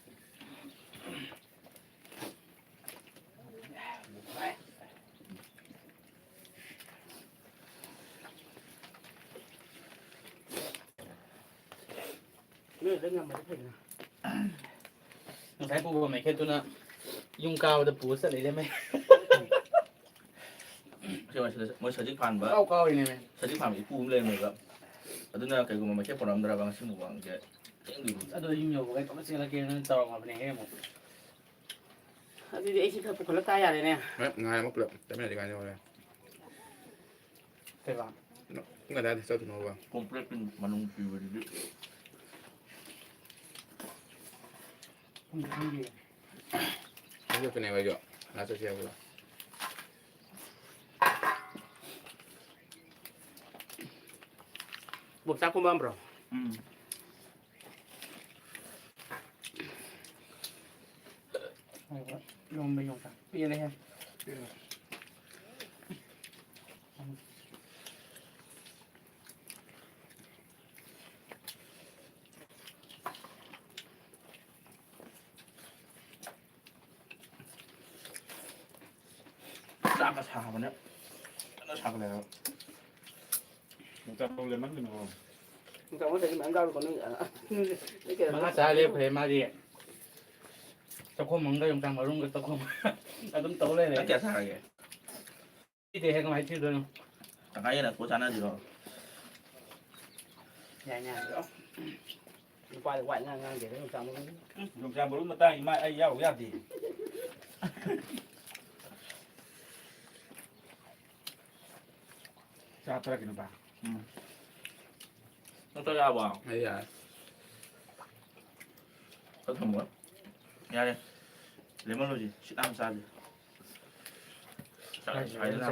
ꯅꯣꯏꯗ ꯉꯝꯃꯗꯤ ꯐꯩꯗꯅ꯫ ꯉꯁꯥꯏ ꯄꯨꯕ ꯃꯩꯈꯦꯠꯇꯨꯅ ꯌꯨꯝ ꯀꯥꯕꯗ ꯄꯨꯔ ꯆꯠ ꯂꯩꯔꯝꯃꯦ꯫ ꯃꯣꯏ ꯁꯖꯤꯛ ꯐꯥꯟꯕ, ꯀꯥꯎ ꯀꯥꯎꯔꯤꯅꯦꯃꯦ꯫ ꯁꯖꯤꯛ ꯐꯥꯟꯕ ꯏꯄꯨ ꯑꯃ ꯂꯩꯔꯝꯃꯦꯕ꯫ ꯑꯗꯨꯅ ꯀꯩꯒꯨꯝꯕ ꯃꯩꯈꯦꯠ ꯄꯨꯔꯛꯑꯝꯗ꯭ꯔꯕ ꯉꯁꯤ ꯃꯨꯛꯕꯥꯡꯁꯦ ꯊꯦꯡꯗꯣꯏꯅꯤ꯫ ꯑꯗꯣ ꯌꯨꯝ ꯌꯧꯕꯒ ꯇꯞ ꯆꯦꯜꯂꯛꯀꯦꯅ ꯇꯧꯔꯝꯃꯕꯅꯦꯍꯦ ꯑꯃꯨꯛ꯫ ꯑꯗꯨꯗꯤ ꯑꯩꯁꯤ ꯈꯔ ꯄꯨꯈꯠꯂ ꯆꯥ ꯌꯥꯔꯦꯅꯦ꯫ ꯍꯣꯏ, ꯉꯥꯏ ꯑꯃ ꯄꯨꯂꯞ ꯆꯠꯃꯤꯟꯅꯗꯤ ꯀꯥꯏꯅ ꯍꯣꯔꯦꯟ꯫ ꯀꯩꯕ? ꯄꯨꯡ ꯀꯌꯥꯗ ꯆꯠꯇꯣꯏꯅꯣꯕ? ꯀꯣꯝꯄ꯭ꯂꯦꯛꯁꯀꯤ ꯃꯅꯨꯡ ꯄꯤꯕꯗꯨꯗꯤ꯫ ꯄꯨꯡ ꯈꯪꯗꯦ꯫ ꯑꯩ ꯆꯠꯇꯣꯏꯅꯦꯕ ꯑꯩꯁꯨ꯫ ꯉꯥꯏ ꯆꯠꯁꯦ ꯍꯥꯏꯕꯗꯣ꯫ ꯕꯣꯕ ꯆꯥꯛ ꯀꯣꯝ ꯄꯥꯝꯕ꯭ꯔꯣ? ꯎꯝ꯫ ꯂꯣꯝꯕ ꯌꯣꯡꯆꯥꯛ ꯄꯦꯜꯂꯦꯍꯦ꯫ ꯆꯥꯛꯀ ꯁꯥꯕꯅꯦ꯫ ꯐꯖꯅ ꯁꯥꯒꯠꯂꯛꯑꯦꯕ꯫ ꯌꯣꯡꯆꯥꯛ ꯃꯔꯨ ꯂꯦꯃꯟꯒꯅꯨꯀꯣ꯫ ꯌꯣꯡꯆꯥꯛ ꯃꯔꯨ ꯂꯩꯔꯗꯤ ꯃꯌꯥꯝ ꯆꯥꯔꯨꯀꯣ ꯅꯣꯏ, ꯑ, ꯅꯣꯏ ꯀꯩꯅꯣ ꯃꯉꯥ ꯆꯥ ꯂꯦꯞꯈ꯭ꯔꯦ ꯃꯥꯗꯤ꯫ ꯆꯥꯛꯈꯣꯝ ꯑꯃꯒ ꯌꯣꯡꯆꯥꯛ ꯃꯔꯨꯝꯒ ꯆꯥꯛꯈꯣꯝ ꯑꯗꯨꯝ ꯇꯧ ꯂꯩꯔꯦ꯫ ꯅꯪ ꯀꯌꯥ ꯆꯥꯔꯒꯦ? ꯄꯤꯗꯦꯍꯦ, ꯀꯃꯥꯏꯅ ꯊꯤꯗꯣꯏꯅꯣ? ꯇꯪꯈꯥꯏ ꯌꯦꯟꯅ ꯀꯣ ꯆꯥꯅꯁꯤꯔꯣ? ꯌꯥꯏꯅꯦ꯫ ꯅꯨꯄꯥꯗꯤ ꯋꯥ ꯏꯉꯥꯡ ꯉꯥꯡꯗꯦꯗ ꯌꯣꯡꯆꯥꯛ ꯃꯔꯨ꯫ ꯎꯝ, ꯌꯣꯡꯆꯥꯛ ꯃꯔꯨ ꯃꯇꯥꯡ ꯏꯃꯥ ꯑꯩ ꯌꯥꯎꯔꯨ ꯌꯥꯗꯦ꯫ ꯆꯥ ꯊꯛꯂꯛꯀꯦ ꯅꯨꯄꯥ꯫ ꯎꯝ꯫ ꯅꯪ ꯆꯥ ꯌꯥꯔꯕꯣ? ꯑꯩ ꯌꯥꯔꯦ꯫ ꯆꯥꯛ ꯊꯝꯃꯣ꯫ ꯌꯥꯔꯦ꯫ ꯂꯦꯃꯟ ꯂꯣꯏꯁꯤ꯫ ꯁꯤꯠ ꯅꯥꯟꯅ ꯆꯥꯁꯤ꯫ ꯆꯥꯛ ꯌꯥꯝ ꯁꯥꯏꯗꯅ꯫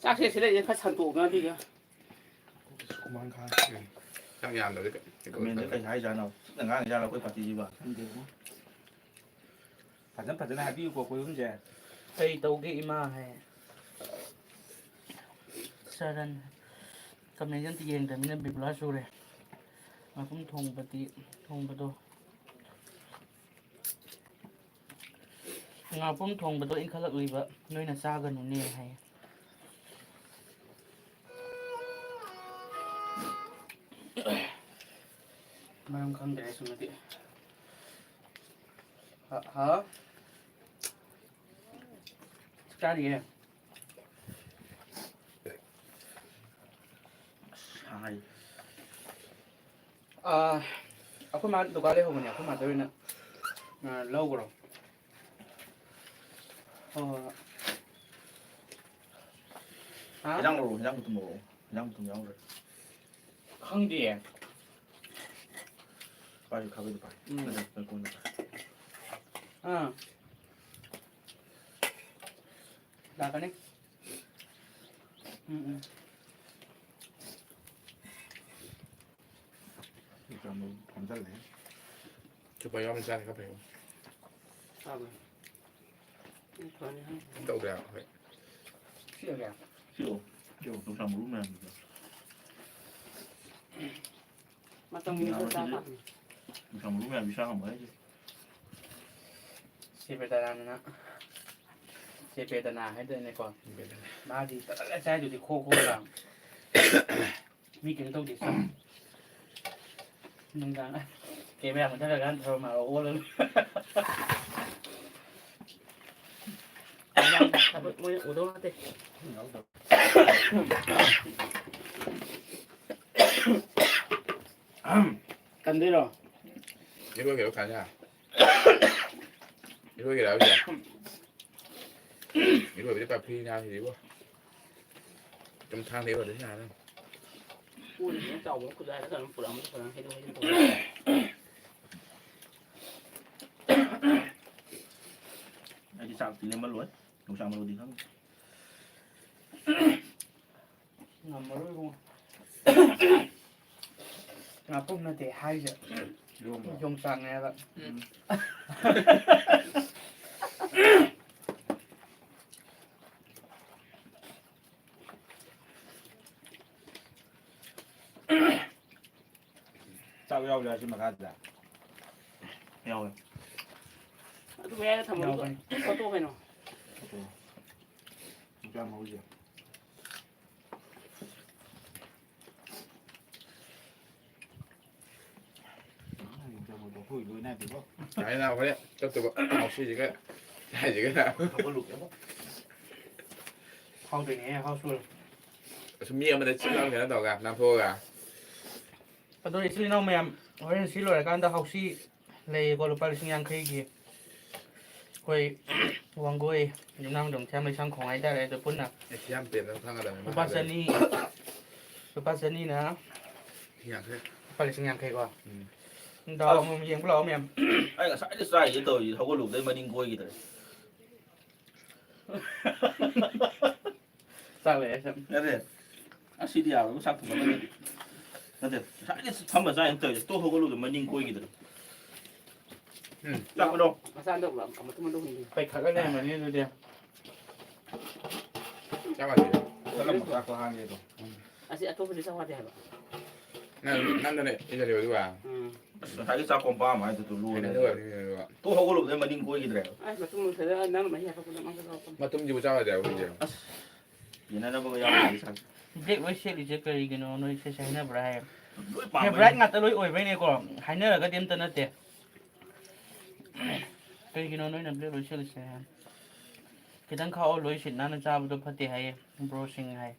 ꯆꯥꯛꯁꯦ ꯁꯤꯗꯩꯁꯤꯗ ꯈꯔ ꯁꯟꯇꯣꯛꯅ ꯄꯤꯒꯦ꯫ ꯁꯨꯃꯥꯡ ꯈꯥ꯫ ꯆꯥꯛ ꯌꯥꯝꯗꯕꯗꯤ ꯀꯩ-, ꯀꯃꯦꯟꯗ ꯀꯩ ꯍꯥꯏꯖꯥꯠꯅꯣ? ꯁꯤꯠꯅ ꯉꯥꯡꯉꯤꯖꯥꯠꯂꯣ ꯑꯩꯈꯣꯏ ꯄꯥꯔꯇꯤꯁꯤꯕꯣ? ꯈꯪꯗꯦꯕꯣ꯫ ꯐꯖꯅ, ꯐꯖꯅ ꯍꯥꯏꯕꯤꯌꯨꯀꯣ ꯑꯩꯈꯣꯏ ꯑꯍꯨꯝꯁꯦ꯫ "ꯀꯩ ꯇꯧꯒꯦ ꯏꯃꯥ?" ꯍꯥꯏ꯫ ꯆꯔꯟ꯫ ꯀꯃꯦꯟꯁꯦ ꯑꯝꯇ ꯌꯦꯡꯗ꯭ꯔꯕꯅꯤꯅ ꯕꯤꯕꯨꯂꯥ ꯆꯨꯔꯦ꯫ ꯉꯥꯄꯨꯝ ꯊꯣꯡꯕꯗꯤ, ꯊꯣꯡꯕꯗꯣ꯫ ꯉꯥꯄꯨꯝ ꯊꯣꯡꯕꯗꯣ ꯏꯟꯈꯠꯂꯛꯂꯤꯕ ꯅꯣꯏꯅ ꯆꯥꯒꯅꯨꯅꯦ ꯍꯥꯏ꯫ ꯃꯔꯝ ꯈꯪꯗ꯭ꯔꯦ ꯁꯨꯝꯃꯗꯤ꯫ ꯍ-, ꯍꯥꯎ? ꯆꯥꯔꯤꯌꯦ꯫ ꯍꯥꯏ꯫ ꯑꯥ, ꯑꯩꯈꯣꯏ ꯃꯥ ꯗꯨꯀꯥꯟ ꯂꯩꯍꯧꯕꯅꯦ, ꯑꯩꯈꯣꯏ ꯃꯥꯗ ꯑꯣꯏꯅ, ꯑꯥ, ꯂꯧꯈ꯭ꯔꯣ꯫ ꯍꯣꯏ, ꯍꯣꯏ, ꯍꯣꯏ꯫ ꯍꯥ? ꯍꯤꯟꯖꯥꯡ ꯂꯧꯔꯛꯑꯣ, ꯍꯤꯟꯖꯥꯡ ꯃꯇꯨꯝ ꯂꯧꯔꯛꯑꯣ꯫ ꯍꯤꯟꯖꯥꯡ ꯃꯇꯨꯝ ꯌꯥꯎꯗ꯭ꯔꯦ꯫ ꯈꯪꯗꯤꯌꯦ꯫ ꯄꯥꯏꯌꯨ, ꯈꯥꯕꯩꯗꯣ ꯄꯥꯏꯌꯨ꯫ ꯎꯝ꯫ ꯅꯠꯇꯦ, ꯅꯪ ꯀꯣꯟꯗ ꯄꯥꯏꯌꯨ꯫ ꯑꯥ꯫ ꯂꯥꯛꯀꯅꯤ꯫ ꯎꯝ, ꯎꯝ꯫ ꯐꯝꯖꯜꯂꯦ꯫ ꯆꯨꯄꯔ ꯌꯥꯎꯔꯗꯤ ꯆꯥꯔꯦ ꯈꯔ ꯐꯩ꯫ ꯆꯥꯕ꯭ꯔꯥ? ꯎꯝ, ꯐꯅꯤ ꯍꯥꯏ꯫ ꯇꯧꯗꯦ ꯍꯥꯏꯕ ꯑꯩꯈꯣꯏ꯫ ꯁꯤꯔꯒꯦ? ꯁꯤꯔꯣ? ꯁꯤꯔꯣ? ꯌꯣꯡꯆꯥꯛ ꯃꯔꯨ ꯃꯌꯥꯝꯗꯨꯗ꯫ ꯃꯇꯝꯒꯤ ꯃꯇꯨꯡ ꯆꯥ ꯇꯥꯕꯅꯤ꯫ ꯌꯣꯡꯆꯥꯛ ꯃꯔꯨ ꯃꯌꯥꯝꯗꯤ ꯆꯥ ꯉꯝꯃꯣꯏ ꯑꯩꯗꯤ꯫ ꯆꯦ ꯄꯦꯇꯅꯥꯅ, ꯆꯦ ꯄꯦꯇꯅꯥ ꯍꯥꯏꯗꯣꯏꯅꯦꯀꯣ꯫ ꯃꯥꯗꯤ ꯐꯖꯅ ꯆꯥꯏꯗꯨꯗꯤ ꯈꯣ ꯈꯣ ꯂꯥꯎ꯫ ꯃꯤ ꯀꯩꯅꯣ ꯇꯧꯗꯦ, ꯆꯥ꯫ ꯅꯨꯡꯗꯥꯡ ꯀꯦꯃꯦꯔꯥ ꯃꯨꯊꯠꯈ꯭ꯔꯀꯥꯟꯗ ꯊꯔꯣ ꯃꯥꯔꯣ ꯑꯣꯜꯂ ꯂꯩ꯫ ꯃꯣꯏꯅ ꯎꯗꯧ ꯅꯠꯇꯦ꯫ ꯀꯟꯗꯣꯏꯔꯣ? ꯏꯔꯣꯏꯒꯦꯔꯣ ꯈꯥꯖꯥ? ꯏꯔꯣꯏꯒꯦꯔꯥ ꯍꯧꯖꯤꯛ? ꯏꯔꯣꯏꯕꯗꯤ ꯄꯨꯔꯥ ꯐ꯭ꯔꯤꯅꯦ ꯍꯥꯏꯁꯤꯗꯤꯕꯣ꯫ ꯆꯨꯝꯊꯥꯡꯗ ꯏꯔꯣꯏꯗꯣꯏꯁꯤ ꯍꯥꯟꯅ꯫ ꯎꯔꯤꯗꯨꯅ ꯆꯥꯎꯕ ꯈꯨꯖꯥꯏꯗ ꯀꯩꯅꯣ ꯄꯨꯔꯛꯑꯝꯕꯗꯣ ꯐꯖꯅ ꯍꯩꯗꯣꯛ ꯍꯩꯖꯤꯟ ꯇꯧꯔꯒ꯫ ꯑꯩꯗꯤ ꯆꯥꯛꯇꯤ ꯂꯦꯝꯃꯜꯂꯣꯏ꯫ ꯌꯣꯡꯆꯥꯛ ꯃꯔꯨꯗꯤ ꯈꯪꯗꯦ꯫ ꯉꯝꯃꯔꯣꯏ ꯏꯕꯨꯡꯉꯣ꯫ ꯉꯥꯄ꯭ꯔꯨꯝ ꯅꯠꯇꯦ ꯍꯥꯏꯁꯦ꯫ ꯏꯔꯣꯝꯕ꯫ ꯌꯣꯡꯆꯥꯛꯅꯦ ꯍꯥꯏꯕ꯫ ꯎꯝ꯫ ꯆꯥꯛ ꯌꯥꯎꯕ꯭ꯔꯥ ꯁꯤ ꯃꯈꯥꯗ? ꯌꯥꯎꯋꯦ꯫ ꯑꯗꯨ ꯃꯌꯥꯏꯗ ꯊꯝꯃꯣ, ꯑꯗꯨꯒ ꯌꯥꯎꯕꯅꯤ꯫ ꯐꯣꯇꯣ ꯀꯩꯅꯣ? ꯐꯣꯇꯣ꯫ ꯌꯣꯡꯆꯥꯛ ꯃꯔꯨꯁꯦ꯫ ꯌꯣꯡꯆꯥꯛ ꯃꯔꯨ ꯂꯐꯣꯏ ꯂꯣꯏ ꯅꯥꯏꯗꯦꯀꯣ꯫ ꯌꯥꯔꯦ ꯅꯥ, ꯍꯣꯔꯦꯟ ꯆꯠꯇꯧꯕ ꯍꯥꯎꯁꯤꯁꯤꯒ ꯍꯥꯏꯁꯤꯒ ꯅꯥ꯫ ꯍꯧꯒꯠꯂꯨꯒꯦꯕ꯫ ꯐꯥꯎꯗꯣꯏꯅꯦꯍꯦ, ꯍꯥꯎꯁ ꯂꯣꯏꯔꯦ꯫ ꯑꯁꯨꯝ ꯃꯤ ꯑꯃꯗ ꯆꯤꯛ ꯂꯥꯎꯅ ꯀꯩꯅꯣ ꯇꯧꯔꯒ ꯅꯥꯟꯊꯣꯛꯑꯒ꯫ ꯑꯗꯣ ꯏꯆꯤꯜ ꯏꯅꯥꯎ ꯃꯌꯥꯝ, ꯍꯣꯔꯦꯟ ꯁꯤ ꯂꯣꯏꯔꯀꯥꯟꯗ ꯍꯥꯎꯁꯤ ꯂꯩꯌꯦꯀꯣ, ꯂꯨꯄꯥ ꯂꯤꯁꯤꯡ ꯌꯥꯡꯈꯩꯒꯤ꯫ ꯑꯩꯈꯣꯏ ꯋꯥꯡꯒꯣꯏ ꯌꯨꯝꯅꯥꯝ ꯌꯨꯝꯊꯤꯌꯥꯝ ꯂꯩꯁꯥꯡ ꯈꯣꯡ ꯍꯥꯏꯇꯥꯔꯦ, ꯑꯗꯨ ꯄꯨꯟꯅ ꯑꯦ, ꯁꯤ ꯌꯥꯝ ꯄꯦꯟꯅ ꯈꯪꯒꯗꯕꯅꯤ ꯂꯨꯄꯥ ꯃꯥꯅ ꯍꯥꯏꯔꯗꯤ꯫ ꯆꯅꯤ, ꯂꯨꯄꯥ ꯆꯅꯤꯅ ꯂꯤꯁꯤꯡ ꯌꯥꯡꯈꯩ꯫ ꯂꯨꯄꯥ ꯂꯤꯁꯤꯡ ꯌꯥꯡꯈꯩꯀꯣ꯫ ꯎꯝ꯫ ꯗꯥꯎ ꯑꯁ꯫ ꯑꯃꯃꯝ ꯌꯦꯡꯕ ꯂꯥꯛꯑꯣ ꯃꯌꯥꯝ꯫ ꯑꯩ ꯉꯁꯥꯏꯗꯩ ꯆꯥꯏꯁꯦ ꯇꯧꯔꯤꯁꯦ, ꯍꯧꯒꯠꯂꯨꯕꯗꯩ ꯃꯅꯤꯡ ꯀꯣꯏꯈꯤꯗ꯭ꯔꯦ꯫ ꯆꯥꯛ ꯂꯩꯔꯦ ꯁꯨꯝ꯫ ꯅꯠꯇꯦ꯫ ꯑꯁꯤꯗꯤ ꯌꯥꯔꯣꯏ, ꯆꯥꯛ ꯊꯣꯡꯒꯠꯂꯒꯗꯤ꯫ ꯅꯠꯇꯦ, ꯉꯁꯥꯏꯗꯩ ꯐꯝꯃ ꯆꯥꯏꯅ ꯇꯧꯔꯤꯁꯦ, ꯇꯣꯛ ꯍꯧꯒꯠꯂꯨꯕꯗ ꯃꯅꯤꯡ ꯀꯣꯏꯈꯤꯗ꯭ꯔꯦ꯫ ꯎꯝ꯫ ꯆꯥꯛ ꯄꯨꯔꯛꯑꯣ꯫ ꯃꯆꯥꯗꯣ ꯑꯃꯨꯛ ꯑꯃꯨꯛ ꯊꯨꯝ ꯑꯃꯨꯛ ꯍꯨꯟꯒꯦ꯫ ꯄꯩꯈꯠꯂ ꯂꯩꯔꯝꯃꯅꯤ ꯑꯗꯨꯗꯤ꯫ ꯆꯥꯛ ꯍꯥꯟꯅ ꯄꯤꯔꯛꯑꯣ꯫ ꯆꯠꯂꯝꯃꯣ, ꯆꯥꯛꯇꯣ ꯍꯥꯟꯒꯦꯗꯣ꯫ ꯑꯁꯤ ꯑꯇꯣꯞꯄꯗꯤ ꯆꯥꯎ ꯌꯥꯗꯦ ꯍꯥꯏꯕ꯫ ꯅꯪ, ꯅꯪꯗꯅꯦ ꯏꯖꯔꯤꯕ ꯑꯗꯨꯒ꯫ ꯎꯝ꯫ ꯑꯁ, ꯉꯁꯥꯏꯒꯤ ꯆꯥꯛ ꯀꯣꯝꯄꯥꯛ ꯑꯃ ꯍꯥꯏꯗꯨ ꯂꯣꯏꯔꯦ꯫ ꯍꯩꯅꯗꯕ ꯃꯤꯅꯦꯕ꯫ ꯇꯣꯛ ꯍꯧꯒꯠꯂꯨꯕꯗꯩ ꯃꯅꯤꯡ ꯀꯣꯏꯈꯤꯗ꯭ꯔꯦꯕ꯫ ꯑꯁ, ꯃꯇꯨꯝ ꯃꯨꯟꯊꯗ ꯅꯪꯅ ꯃꯍꯤ ꯍꯥꯞꯄꯛꯄꯗꯣ ꯉꯥꯡꯁꯛ ꯉꯥꯡꯁꯛ꯫ ꯃꯇꯨꯝꯁꯤꯕꯨ ꯆꯥꯎ ꯌꯥꯗꯦ ꯍꯥꯏꯕ ꯍꯧꯖꯤꯛ꯫ ꯑꯁ, ꯌꯦꯟꯅꯅꯕꯒ ꯌꯥꯎꯗꯦ ꯆꯥꯛꯁꯦ꯫ ꯕ꯭ꯂꯦꯛ ꯂꯣꯏ ꯁꯦꯠꯂꯤꯁꯦ ꯀꯔꯤꯒꯤꯅꯣ? ꯅꯣꯏ ꯁꯦꯠꯁꯦ ꯍꯥꯏꯅꯕ꯭ꯔꯥ ꯍꯥꯏ꯫ ꯂꯣꯏ ꯄꯥꯝꯕꯩꯅꯦ꯫ ꯐꯦꯚꯣꯔꯥꯏꯠ ꯉꯥꯛꯇ ꯂꯣꯏ ꯑꯣꯏꯕꯩꯅꯦꯀꯣ꯫ ꯍꯥꯏꯅꯔꯒꯗꯤ ꯑꯝꯇ ꯅꯠꯇꯦ꯫ ꯀꯩꯒꯤꯅꯣ ꯅꯣꯏꯅ ꯕ꯭ꯂꯦꯛ ꯂꯣꯏ ꯁꯦꯠꯂꯤꯁꯦ? ꯈꯤꯇꯪ ꯈꯥꯛꯑꯣ, ꯂꯣꯏ ꯁꯤꯠ ꯅꯥꯟꯅ ꯆꯥꯕꯗꯣ ꯐꯠꯇꯦ ꯍꯥꯏꯌꯦ ꯕ꯭ꯔꯣꯁꯤꯡ ꯍꯥꯏ꯫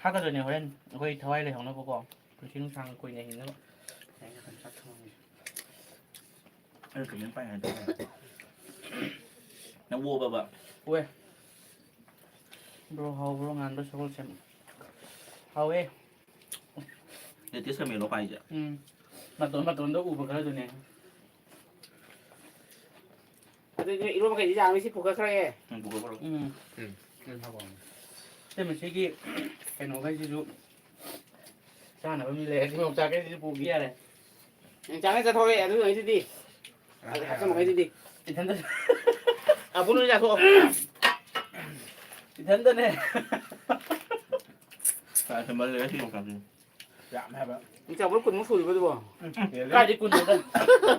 ꯈꯥꯛꯀꯗꯣꯏꯅꯦ ꯍꯣꯔꯦꯟ ꯑꯩꯈꯣꯏ ꯊꯋꯥꯏ ꯂꯩꯍꯧꯅꯕꯀꯣ, ꯄꯨꯟꯁꯤ ꯅꯨꯡꯁꯥꯡꯅ ꯀꯨꯏꯅ ꯍꯤꯡꯅꯕ꯫ ꯑꯩꯅ ꯀꯃꯦꯟ ꯄꯥꯏ ꯍꯥꯏꯗꯣ꯫ ꯅꯪ ꯑꯣꯕꯕ? ꯑꯣꯏ꯫ ꯕ꯭ꯔꯣ ꯍꯥꯎꯕ꯭ꯔꯣ ꯉꯥꯟꯕ ꯁꯒꯣꯜꯁꯦꯝ? ꯍꯥꯎꯋꯦ꯫ ꯂꯦꯇꯦꯁ ꯀꯃꯦꯟꯂꯣ ꯄꯥꯏꯁꯦ? ꯎꯝ꯫ ꯃꯇꯣꯟ ꯃꯇꯣꯟꯗ ꯎꯕ ꯈꯔꯗꯨꯅꯦ꯫ ꯑꯗꯨꯗꯤ ꯏꯔꯣꯟꯕ ꯀꯩꯗꯤ ꯌꯥꯔꯅꯤ, ꯁꯤ ꯄꯨꯈꯠꯈ꯭ꯔꯒꯦ꯫ ꯎꯝ, ꯄꯨꯈꯠꯈ꯭ꯔꯣ꯫ ꯎꯝ꯫ ꯎꯝ, ꯎꯝ, ꯍꯥꯞꯄꯣ꯫ ꯁꯤ ꯃꯁꯤꯒꯤ ꯀꯩꯅꯣꯈꯩꯁꯤꯁꯨ ꯆꯥꯅꯕ ꯃꯤ ꯂꯩꯔꯗꯤ ꯌꯣꯡꯆꯥꯛꯈꯩꯁꯤꯁꯨ ꯄꯨꯈꯤ ꯌꯥꯔꯦ꯫ ꯌꯣꯡꯆꯥꯛꯈꯩ ꯆꯥꯊꯣꯛꯑꯦ, ꯑꯗꯨ ꯃꯈꯩꯗꯨꯗꯤ? ꯑꯗꯨ ꯍꯥꯞꯆꯟꯕ ꯃꯈꯩꯗꯨꯗꯤ? ꯏꯊꯟꯗ꯫ ꯑꯕꯨꯡꯅ ꯆꯥꯊꯣꯛꯑꯣ꯫ ꯏꯊꯟꯗꯅꯦ꯫ ꯆꯥ ꯍꯦꯟꯃꯜꯂꯦ ꯁꯤ ꯌꯣꯡꯆꯥꯛꯁꯦ꯫ ꯌꯥꯝꯃꯦ ꯍꯥꯏꯕ꯫ ꯌꯣꯡꯆꯥꯛ ꯕꯣꯔꯥ ꯀꯨꯟꯃꯨꯛ ꯁꯨꯔꯤꯕꯣ ꯑꯗꯨꯕꯣ? ꯎꯝ, ꯍꯦꯜꯂꯦ꯫ ꯀꯥꯏꯗꯩ ꯀꯨꯟꯅꯣꯗ?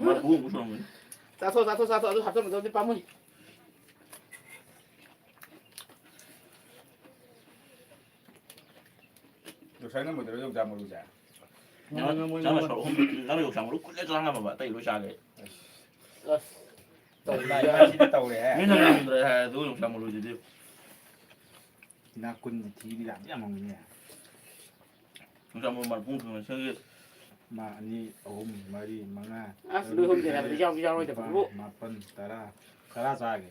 ꯃꯔꯐꯨꯃꯨꯛ ꯁꯨꯔꯝꯒꯅꯤ꯫ ꯆꯥꯊꯣꯛ, ꯆꯥꯊꯣꯛ, ꯆꯥꯊꯣꯛ, ꯑꯗꯨ ꯍꯥꯞꯆꯟꯕꯗꯨꯗꯤ ꯄꯥꯝꯃꯨꯏ꯫ ꯉꯁꯥꯏ ꯅꯝꯕꯗꯨꯔ ꯌꯣꯡꯆꯥꯛ ꯃꯔꯨꯁꯦ? ꯅꯪꯅ, ꯅꯪꯅ ꯁꯔꯨꯛ ꯑꯍꯨꯝ, ꯅꯪꯅ ꯌꯣꯡꯆꯥꯛ ꯃꯔꯨ ꯀꯨꯜꯂꯦ ꯆꯥ ꯉꯝꯃꯕ, ꯑꯇꯩ ꯂꯣꯏ ꯆꯥꯒ꯭ꯔꯦ꯫ ꯑꯁ꯫ ꯇꯧꯔꯦ꯫ ꯁꯤꯗꯤ ꯇꯧꯔꯦꯍꯦ꯫ ꯃꯤꯅ ꯉꯝꯗ꯭ꯔꯦ ꯍꯥꯏ, ꯑꯗꯨ ꯌꯣꯡꯆꯥꯛ ꯃꯔꯨꯁꯤꯗꯤ꯫ ꯏꯅꯥꯛ ꯈꯨꯟꯕ ꯊꯤꯗꯤ ꯌꯥꯝ ꯌꯥꯝꯃꯝꯒꯅꯤ꯫ ꯌꯣꯡꯆꯥꯛ ꯃꯔꯨ ꯃꯔꯐꯨ ꯁꯨꯅ ꯁꯦꯝꯒꯦ꯫ ꯑꯃ, ꯑꯅꯤ, ꯑꯍꯨꯝ, ꯃꯔꯤ, ꯃꯉꯥ, ꯑꯁ, ꯅꯣꯏ ꯑꯍꯨꯝꯗꯤ ꯍꯥꯏꯕꯗꯤ ꯌꯥꯎꯗꯤ ꯌꯥꯎꯔꯣꯏꯗꯕ꯫ ꯅꯤꯄꯥꯜ, ꯃꯥꯄꯜ, ꯇꯔꯥ, ꯇꯔꯥ ꯆꯥꯒꯦ꯫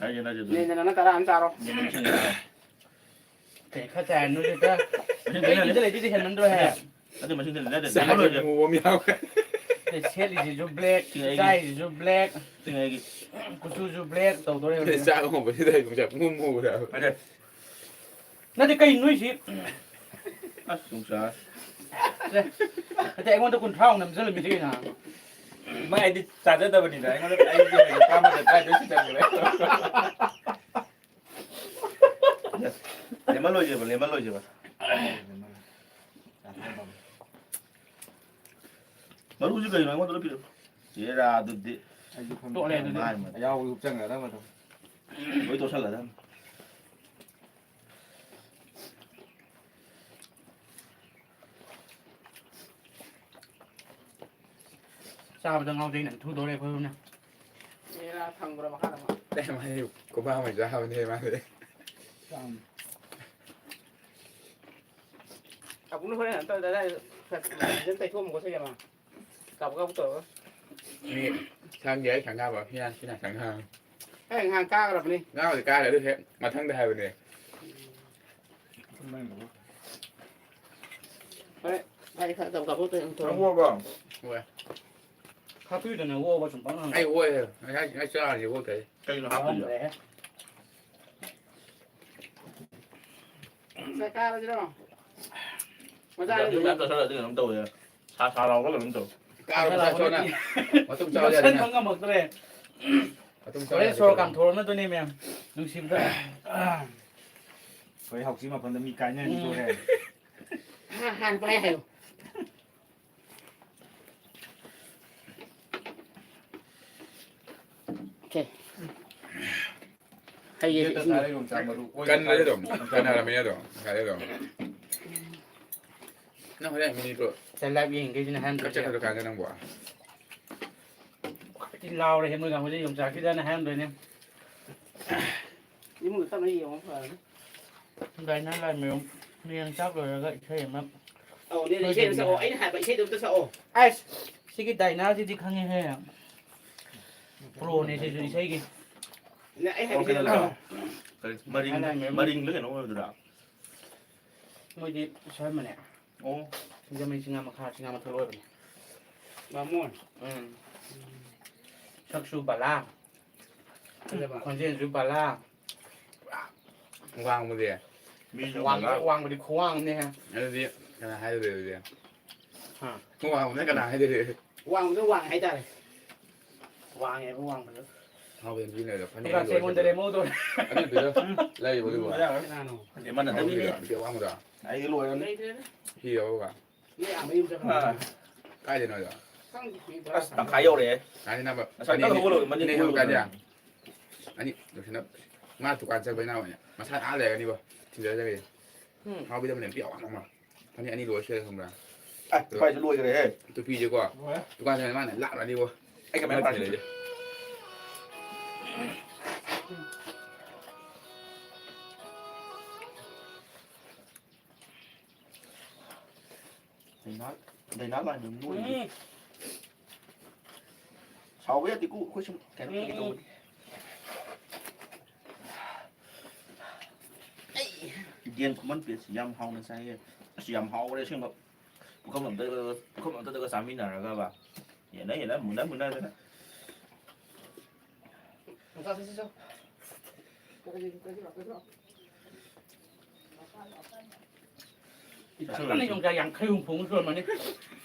ꯍꯥꯏꯒꯦ ꯅꯪꯁꯦ ꯑꯗꯨꯝ꯫ ꯅꯦꯟꯗꯅ ꯅꯪ ꯇꯔꯥ ꯑꯃ ꯆꯥꯔꯣ꯫ ꯌꯦꯟ ꯃꯁꯤꯡ ꯌꯦꯡꯉꯣ꯫ ꯀꯩ ꯈꯔ ꯆꯥꯏ ꯅꯣꯏꯗꯤ ꯈꯔ꯫ ꯑꯩ ꯌꯨꯝꯗ ꯂꯩꯗꯨꯗꯤ ꯍꯦꯟꯃꯟꯗ꯭ꯔꯣ ꯍꯦ? ꯑꯗꯨ ꯃꯁꯤꯡꯗ ꯂꯩꯅꯗꯦ꯫ ꯆꯥꯛ ꯂꯦꯝꯃ ꯂꯣꯏꯁꯦ꯫ ꯃꯨꯕ ꯑꯃ ꯌꯥꯎꯈ꯭ꯔꯦ꯫ ꯑꯦ, ꯁꯦꯠꯂꯤꯁꯤꯁꯨ ꯕ꯭ꯂꯦꯛ, ꯁꯤ ꯑꯩꯒꯤ꯫ ꯆꯥꯏꯁꯤꯁꯨ ꯕ꯭ꯂꯦꯛ, ꯁꯤꯡ ꯑꯩꯒꯤ꯫ ꯀꯨꯆꯨꯁꯨ ꯕ꯭ꯂꯦꯛ ꯇꯧꯗꯣꯔꯦ ꯍꯧꯖꯤꯛ꯫ ꯆꯥꯛ ꯍꯣꯡꯕꯁꯤꯗ ꯑꯩ ꯄꯨꯡꯆꯥꯛ ꯄꯨꯡꯃꯨ ꯃꯨꯈ꯭ꯔꯦ ꯍꯥꯏꯕ꯫ ꯅꯠꯇꯦ꯫ ꯅꯠꯇꯦ, ꯀꯩ ꯅꯣꯏꯁꯤ? ꯑꯁ ꯌꯣꯡꯆꯥꯛ꯫ ꯅꯠꯇꯦ, ꯑꯩꯉꯣꯟꯗ ꯀꯨꯟꯊ꯭ꯔꯥꯃꯨꯛ ꯅꯝꯁꯤꯜꯂꯝꯃꯤꯁꯤ ꯀꯩꯅꯣ? ꯃꯥꯏꯗꯤ ꯆꯥꯖꯗꯕꯅꯤꯗ ꯑꯩꯉꯣꯟꯗ ꯑꯩꯗꯤ ꯍꯧꯖꯤꯛ ꯆꯥꯝꯃꯗ ꯀꯥꯏꯗ ꯁꯤꯖꯤꯟꯅꯈ꯭ꯔꯦ꯫ ꯂꯦꯝꯃ ꯂꯣꯏꯁꯦꯕ, ꯂꯦꯝꯃ ꯂꯣꯏꯁꯦꯕ꯫ ꯃꯔꯨꯁꯤ ꯀꯩꯅꯣ ꯑꯩꯉꯣꯟꯗ ꯂꯣꯏ ꯄꯤꯔꯛꯑꯣ꯫ ꯆꯦꯔꯥ ꯑꯗꯨꯗꯤ꯫ ꯑꯩꯁꯨ ꯈꯪꯗꯦ꯫ ꯇꯣꯛꯂꯦ ꯑꯗꯨꯗꯤ꯫ ꯃꯥꯏ ꯃꯥꯏ꯫ ꯑꯌꯥꯎꯕ ꯂꯨꯞꯆꯟꯒꯗꯕ ꯑꯗꯨꯝ꯫ ꯂꯣꯏ ꯇꯣꯠꯁꯜꯂꯗꯝꯅꯤ꯫ ꯆꯥꯕꯗ ꯉꯥꯎꯖꯩꯅ ꯊꯨꯗꯧꯔꯦ ꯑꯩꯈꯣꯏ ꯑꯍꯨꯝꯅ꯫ ꯆꯦꯔꯥ ꯊꯪꯕ꯭ꯔꯥ ꯃꯈꯥꯗ ꯑꯃ? ꯑꯦ ꯃꯥꯗꯤ ꯈꯨꯕꯥꯛ ꯑꯃ ꯆꯥꯕꯅꯦ ꯃꯥꯗꯤ꯫ ꯆꯥꯝ꯫ ꯑꯕꯨꯡꯅ ꯍꯣꯔꯦꯟ ꯑꯝꯇ ꯑꯗꯥꯏꯗ ꯐꯖꯅ ꯇꯩꯊꯣꯛꯑꯝꯃꯨꯀꯣ ꯁꯤꯒꯤ ꯑꯃ꯫ ꯀꯥꯕꯨ ꯀꯥꯕꯨ ꯇꯧꯔꯒ꯫ ꯃꯤ ꯁꯪꯒꯦ ꯑꯩ ꯁꯪꯒꯥꯕ ꯐꯤꯌꯥꯟ ꯁꯤꯅ ꯁꯪꯒꯥꯕ꯫ ꯑꯩ ꯉꯍꯥꯟ ꯀꯥꯈ꯭ꯔꯕꯅꯤ꯫ ꯉꯥꯕꯨꯗꯤ ꯀꯥꯈ꯭ꯔꯦ ꯑꯗꯨ ꯍꯦꯛ ꯃꯊꯪꯗ ꯍꯥꯏꯕꯅꯦ꯫ ꯍꯣꯏ꯫ ꯑꯩ ꯈꯔ ꯇꯧ ꯀꯥꯕꯨ ꯇꯧ꯫ ꯅꯪ ꯑꯣꯛꯑꯕꯣ? ꯍꯣꯏ꯫ ꯈꯥꯛꯄꯤꯗꯅ ꯑꯣꯛꯑꯕ ꯁꯨꯝ ꯄꯪꯍꯪ ꯑꯩ ꯑꯣꯏ ꯉꯁꯥꯏ ꯉꯁꯥꯏ ꯆꯥꯔꯅꯤ ꯑꯣꯏ ꯀꯩ꯫ ꯀꯩꯅꯣ ꯍꯥꯞꯇꯣꯏꯁꯦ? ꯆꯥꯛ ꯀꯥꯔꯁꯤꯔꯣ? ꯌꯥꯝ ꯌꯥꯝ ꯆꯥꯁꯜꯂꯗꯤ ꯀꯩꯅꯣꯝ ꯇꯧꯋꯦ꯫ ꯁꯥ ꯁꯥ ꯂꯥꯎꯕ ꯀꯩꯅꯣꯝ ꯇꯧꯋꯦ꯫ ꯀꯥꯔꯣ ꯃꯁꯥ ꯁꯣꯟꯅ꯫ ꯃꯇꯨꯝ ꯆꯥꯎ ꯌꯥꯗꯦꯅ꯫ ꯌꯣꯠꯁꯟꯕ ꯉꯝꯃꯛꯇ꯭ꯔꯦ꯫ ꯃꯇꯨꯝ ꯆꯥꯎ ꯍꯣꯔꯦꯟ ꯌꯥꯗꯦ ꯁꯣꯔ ꯀꯩꯅꯣ꯫ ꯀꯥꯝꯊꯣꯔꯛꯅꯗꯣꯏꯅꯦ ꯃꯌꯥꯝ꯫ ꯅꯨꯡꯁꯤꯕꯗ꯫ ꯍꯣꯏ ꯍꯧꯖꯤꯛ ꯃꯐꯝꯗ ꯃꯤ ꯀꯥꯏꯅꯔꯤꯗꯣꯔꯦ꯫ ꯍꯥꯟꯅ ꯄꯥꯏ ꯍꯥꯏꯌꯣ꯫ Okay꯫ ꯍꯩꯌꯦ, ꯌꯦꯠꯇ ꯏꯁꯤꯡ꯫ ꯊꯥꯔ ꯌꯣꯡꯆꯥꯛ ꯃꯔꯨ ꯑꯣꯏꯅ ꯀꯟꯕꯗꯤ ꯑꯗꯨꯝ ꯊꯥꯔ ꯀꯟꯅꯔꯝꯃꯦ ꯑꯗꯨꯝ ꯉꯁꯥꯏꯗꯩ ꯑꯗꯨꯝ꯫ ꯅꯪ ꯍꯣꯔꯦꯟ ꯃꯤꯅꯤꯠꯇꯣ ꯂꯥꯏꯚ ꯌꯦꯡꯒꯦꯁꯤꯅ ꯍꯥꯏꯔꯝꯗ꯭ꯔꯗꯤ꯫ ꯀꯛꯆꯠꯀꯗ꯭ꯔ ꯀꯥꯟꯗ ꯅꯪꯕꯣ꯫ ꯂꯥꯎꯔꯦ ꯃꯣꯏꯒ ꯍꯧꯖꯤꯛ ꯌꯣꯡꯆꯥꯛꯁꯤꯗꯅ ꯍꯥꯏꯔꯝꯗꯣꯏꯅꯦ꯫ ꯏꯃꯨꯡꯗ ꯇꯞꯅ ꯌꯦꯡꯉꯣ ꯐꯔꯅꯤ꯫ ꯗꯥꯏꯅꯥ ꯂꯥꯏꯃꯌꯨꯝ꯫ ꯃꯌꯥꯡ ꯆꯥꯛ ꯂꯣꯏꯔꯒ ꯏꯁꯩ ꯑꯃ ꯑꯧ, ꯅꯦꯅꯦ, ꯏꯁꯩ ꯑꯃ ꯁꯛꯑꯣ꯫ ꯑꯩꯅ ꯍꯥꯏꯕ ꯏꯁꯩꯗꯣ ꯑꯝꯇ ꯁꯛꯑꯣ꯫ ꯑꯁ, ꯁꯤꯒꯤ ꯗꯥꯏꯅꯥꯁꯤꯗꯤ ꯈꯪꯉꯦꯍꯦ꯫ ꯄ꯭ꯔꯣꯅꯦ ꯁꯤꯁꯨ ꯏꯁꯩꯒꯤ꯫ ꯅꯦ, ꯑꯩ ꯍꯥꯏꯕ ꯏꯁꯩꯗꯣ ꯑꯝꯇ ꯁꯛꯑꯣ꯫ ꯀꯔꯤ? ꯃꯔꯤꯡ-, ꯃꯔꯤꯡꯂ ꯀꯩꯅꯣ ꯑꯣꯏꯕꯗꯨꯔꯥ? ꯃꯣꯏꯗꯤ ꯁꯔꯃꯅꯦ꯫ ꯑꯣ꯫ ꯁꯤꯡꯖꯃꯩ ꯆꯤꯡꯉꯥ ꯃꯈꯥ, ꯆꯤꯡꯉꯥ ꯃꯊꯛ ꯑꯣꯏꯕꯅꯦ꯫ ꯕꯥꯃꯣꯟ꯫ ꯎꯝ꯫ ꯁꯛꯁꯨ ꯕꯂꯥ꯫ ꯐꯖꯕ꯫ ꯈꯣꯟꯖꯦꯜꯁꯨ ꯕꯂꯥ꯫ ꯋꯥꯡꯕꯗꯤ? ꯃꯤꯁꯨ ꯋꯥꯡ-, ꯕꯂꯥ꯫ ꯋꯥꯡꯕꯗꯤ ꯈꯨꯋꯥꯡ ꯑꯃꯅꯦꯍꯦ꯫ ꯑꯗꯨꯗꯤ ꯀꯅꯥ ꯍꯥꯏꯗꯣꯔꯤ ꯑꯗꯨꯗꯤ? ꯍꯥ? ꯋꯥꯡꯕꯅ ꯀꯅꯥ ꯍꯥꯏꯗꯣꯔꯤ? ꯋꯥꯡꯕꯗ ꯋꯥꯡ ꯍꯥꯏꯇꯥꯔꯦ꯫ ꯋꯥꯡꯉꯦꯕ ꯋꯥꯡꯕꯗ꯫ ꯍꯥꯎꯕ ꯌꯥꯝ ꯄꯤꯅꯦ ꯑꯗꯣ ꯐꯅꯦꯛ ꯗꯨꯀꯥꯟꯁꯦ ꯑꯃ ꯑꯩꯉꯣꯟꯗ ꯂꯣꯏꯁꯤꯜꯂꯦ꯫ ꯂꯦꯝꯍꯧꯗꯣꯔꯦ꯫ ꯑꯗꯨ ꯅꯨꯄꯤꯗꯣ ꯂꯩꯔꯤꯕꯣ ꯑꯗꯨꯕꯣ? ꯀꯅꯥꯅꯣ? ꯃꯥꯟꯅꯗꯕꯤꯅꯦ꯫ ꯅꯨꯄꯤ ꯑꯋꯥꯡꯕꯗꯣ? ꯑꯩꯗꯤ ꯂꯣꯏꯔꯅꯤ꯫ ꯂꯩꯇ꯭ꯔꯦꯗ꯫ ꯍꯤ ꯌꯥꯎꯔꯒ? ꯃꯤ ꯑꯥ ꯃꯌꯨꯝ ꯆꯠꯈ꯭ꯔꯕꯅꯤ꯫ ꯑꯥ꯫ ꯀꯥꯏꯗꯅꯣ ꯑꯗꯣ? ꯈꯪꯗꯦ, ꯃꯤ ꯇꯔꯥ ꯑꯁ, ꯇꯪꯈꯥꯏ ꯌꯧꯔꯛꯑꯦ꯫ ꯀꯥꯏꯗꯅꯣ? ꯉꯁꯥꯏ ꯑꯅꯤ, ꯀꯟꯅ ꯍꯧꯒꯠꯂꯛꯑꯣ, ꯃꯅꯤꯡ ꯑꯅꯤ ꯍꯧꯒꯠꯂꯛꯑꯣ꯫ ꯀꯥꯏꯗ? ꯑꯅꯤ, ꯂꯣꯏꯁꯤꯟꯅ-, ꯃꯥ ꯗꯨꯀꯥꯟ ꯆꯠꯄꯅꯤꯅ ꯑꯣꯏꯅ ꯃꯁꯥ ꯑꯥ ꯂꯩꯔꯒꯅꯤꯕꯣ꯫ ꯊꯤꯟꯖꯔꯒꯦ꯫ ꯎꯝ꯫ ꯍꯥꯎꯕꯤꯗ ꯃꯅꯦ ꯅꯨꯄꯤ ꯑꯋꯥꯡꯕ ꯑꯃ꯫ ꯐꯅꯦꯛ ꯑꯅꯤ ꯂꯣꯏꯁꯤꯜꯂꯦ ꯈꯪꯕ꯭ꯔꯥ? ꯑꯦ, ꯇꯨꯄꯤꯁꯦꯀꯣ꯫ ꯂꯣꯏꯈ꯭ꯔꯦꯍꯦ꯫ ꯇꯨꯄꯤꯁꯦꯀꯣ꯫ ꯂꯣꯏꯔꯦ꯫ ꯗꯨꯀꯥꯟ ꯆꯠꯂ ꯃꯥꯅ ꯂꯥꯛꯂꯅꯤꯕꯣ꯫ ꯑꯩ ꯀꯃꯥꯏꯅ ꯃꯥ ꯄꯥꯔꯁꯤ? ꯊꯤꯜꯂꯛꯏꯁꯦ꯫ ꯗꯥꯏꯅꯥ, ꯗꯥꯏꯅꯥ ꯂꯥꯏꯟꯗ ꯅꯣꯏꯔꯤ꯫ ꯎꯝ꯫ ꯁꯥꯎꯕ ꯌꯥꯗꯦꯀꯣ, ꯑꯩꯈꯣꯏ ꯁꯨꯝ ꯀꯩꯅꯣ ꯎꯝ, ꯇꯧꯒꯦ ꯎꯝ꯫ ꯇꯧꯕꯅꯤ꯫ ꯌꯦꯟ ꯈꯨꯃꯟ ꯄꯦꯁ ꯌꯥꯝ ꯍꯥꯎꯅ ꯆꯥꯏꯌꯦ꯫ ꯑꯁ, ꯌꯥꯝ ꯍꯥꯎꯈ꯭ꯔꯦ ꯑꯁꯦꯡꯕ꯫ ꯄꯨꯈꯝ ꯑꯝꯇ, ꯄꯨꯈꯝ ꯑꯝꯇꯗꯒ ꯆꯥꯃꯤꯟꯅꯔꯒꯕ꯫ ꯌꯦꯟꯅ ꯌꯦꯟꯅ, ꯃꯨꯟꯅ ꯃꯨꯟꯅꯗꯅ꯫ ꯀꯟꯅ ꯌꯣꯡꯆꯥꯛ ꯌꯥꯡꯈꯩ ꯍꯨꯝꯐꯨꯃꯨꯛ ꯁꯨꯔꯝꯃꯅꯤ꯫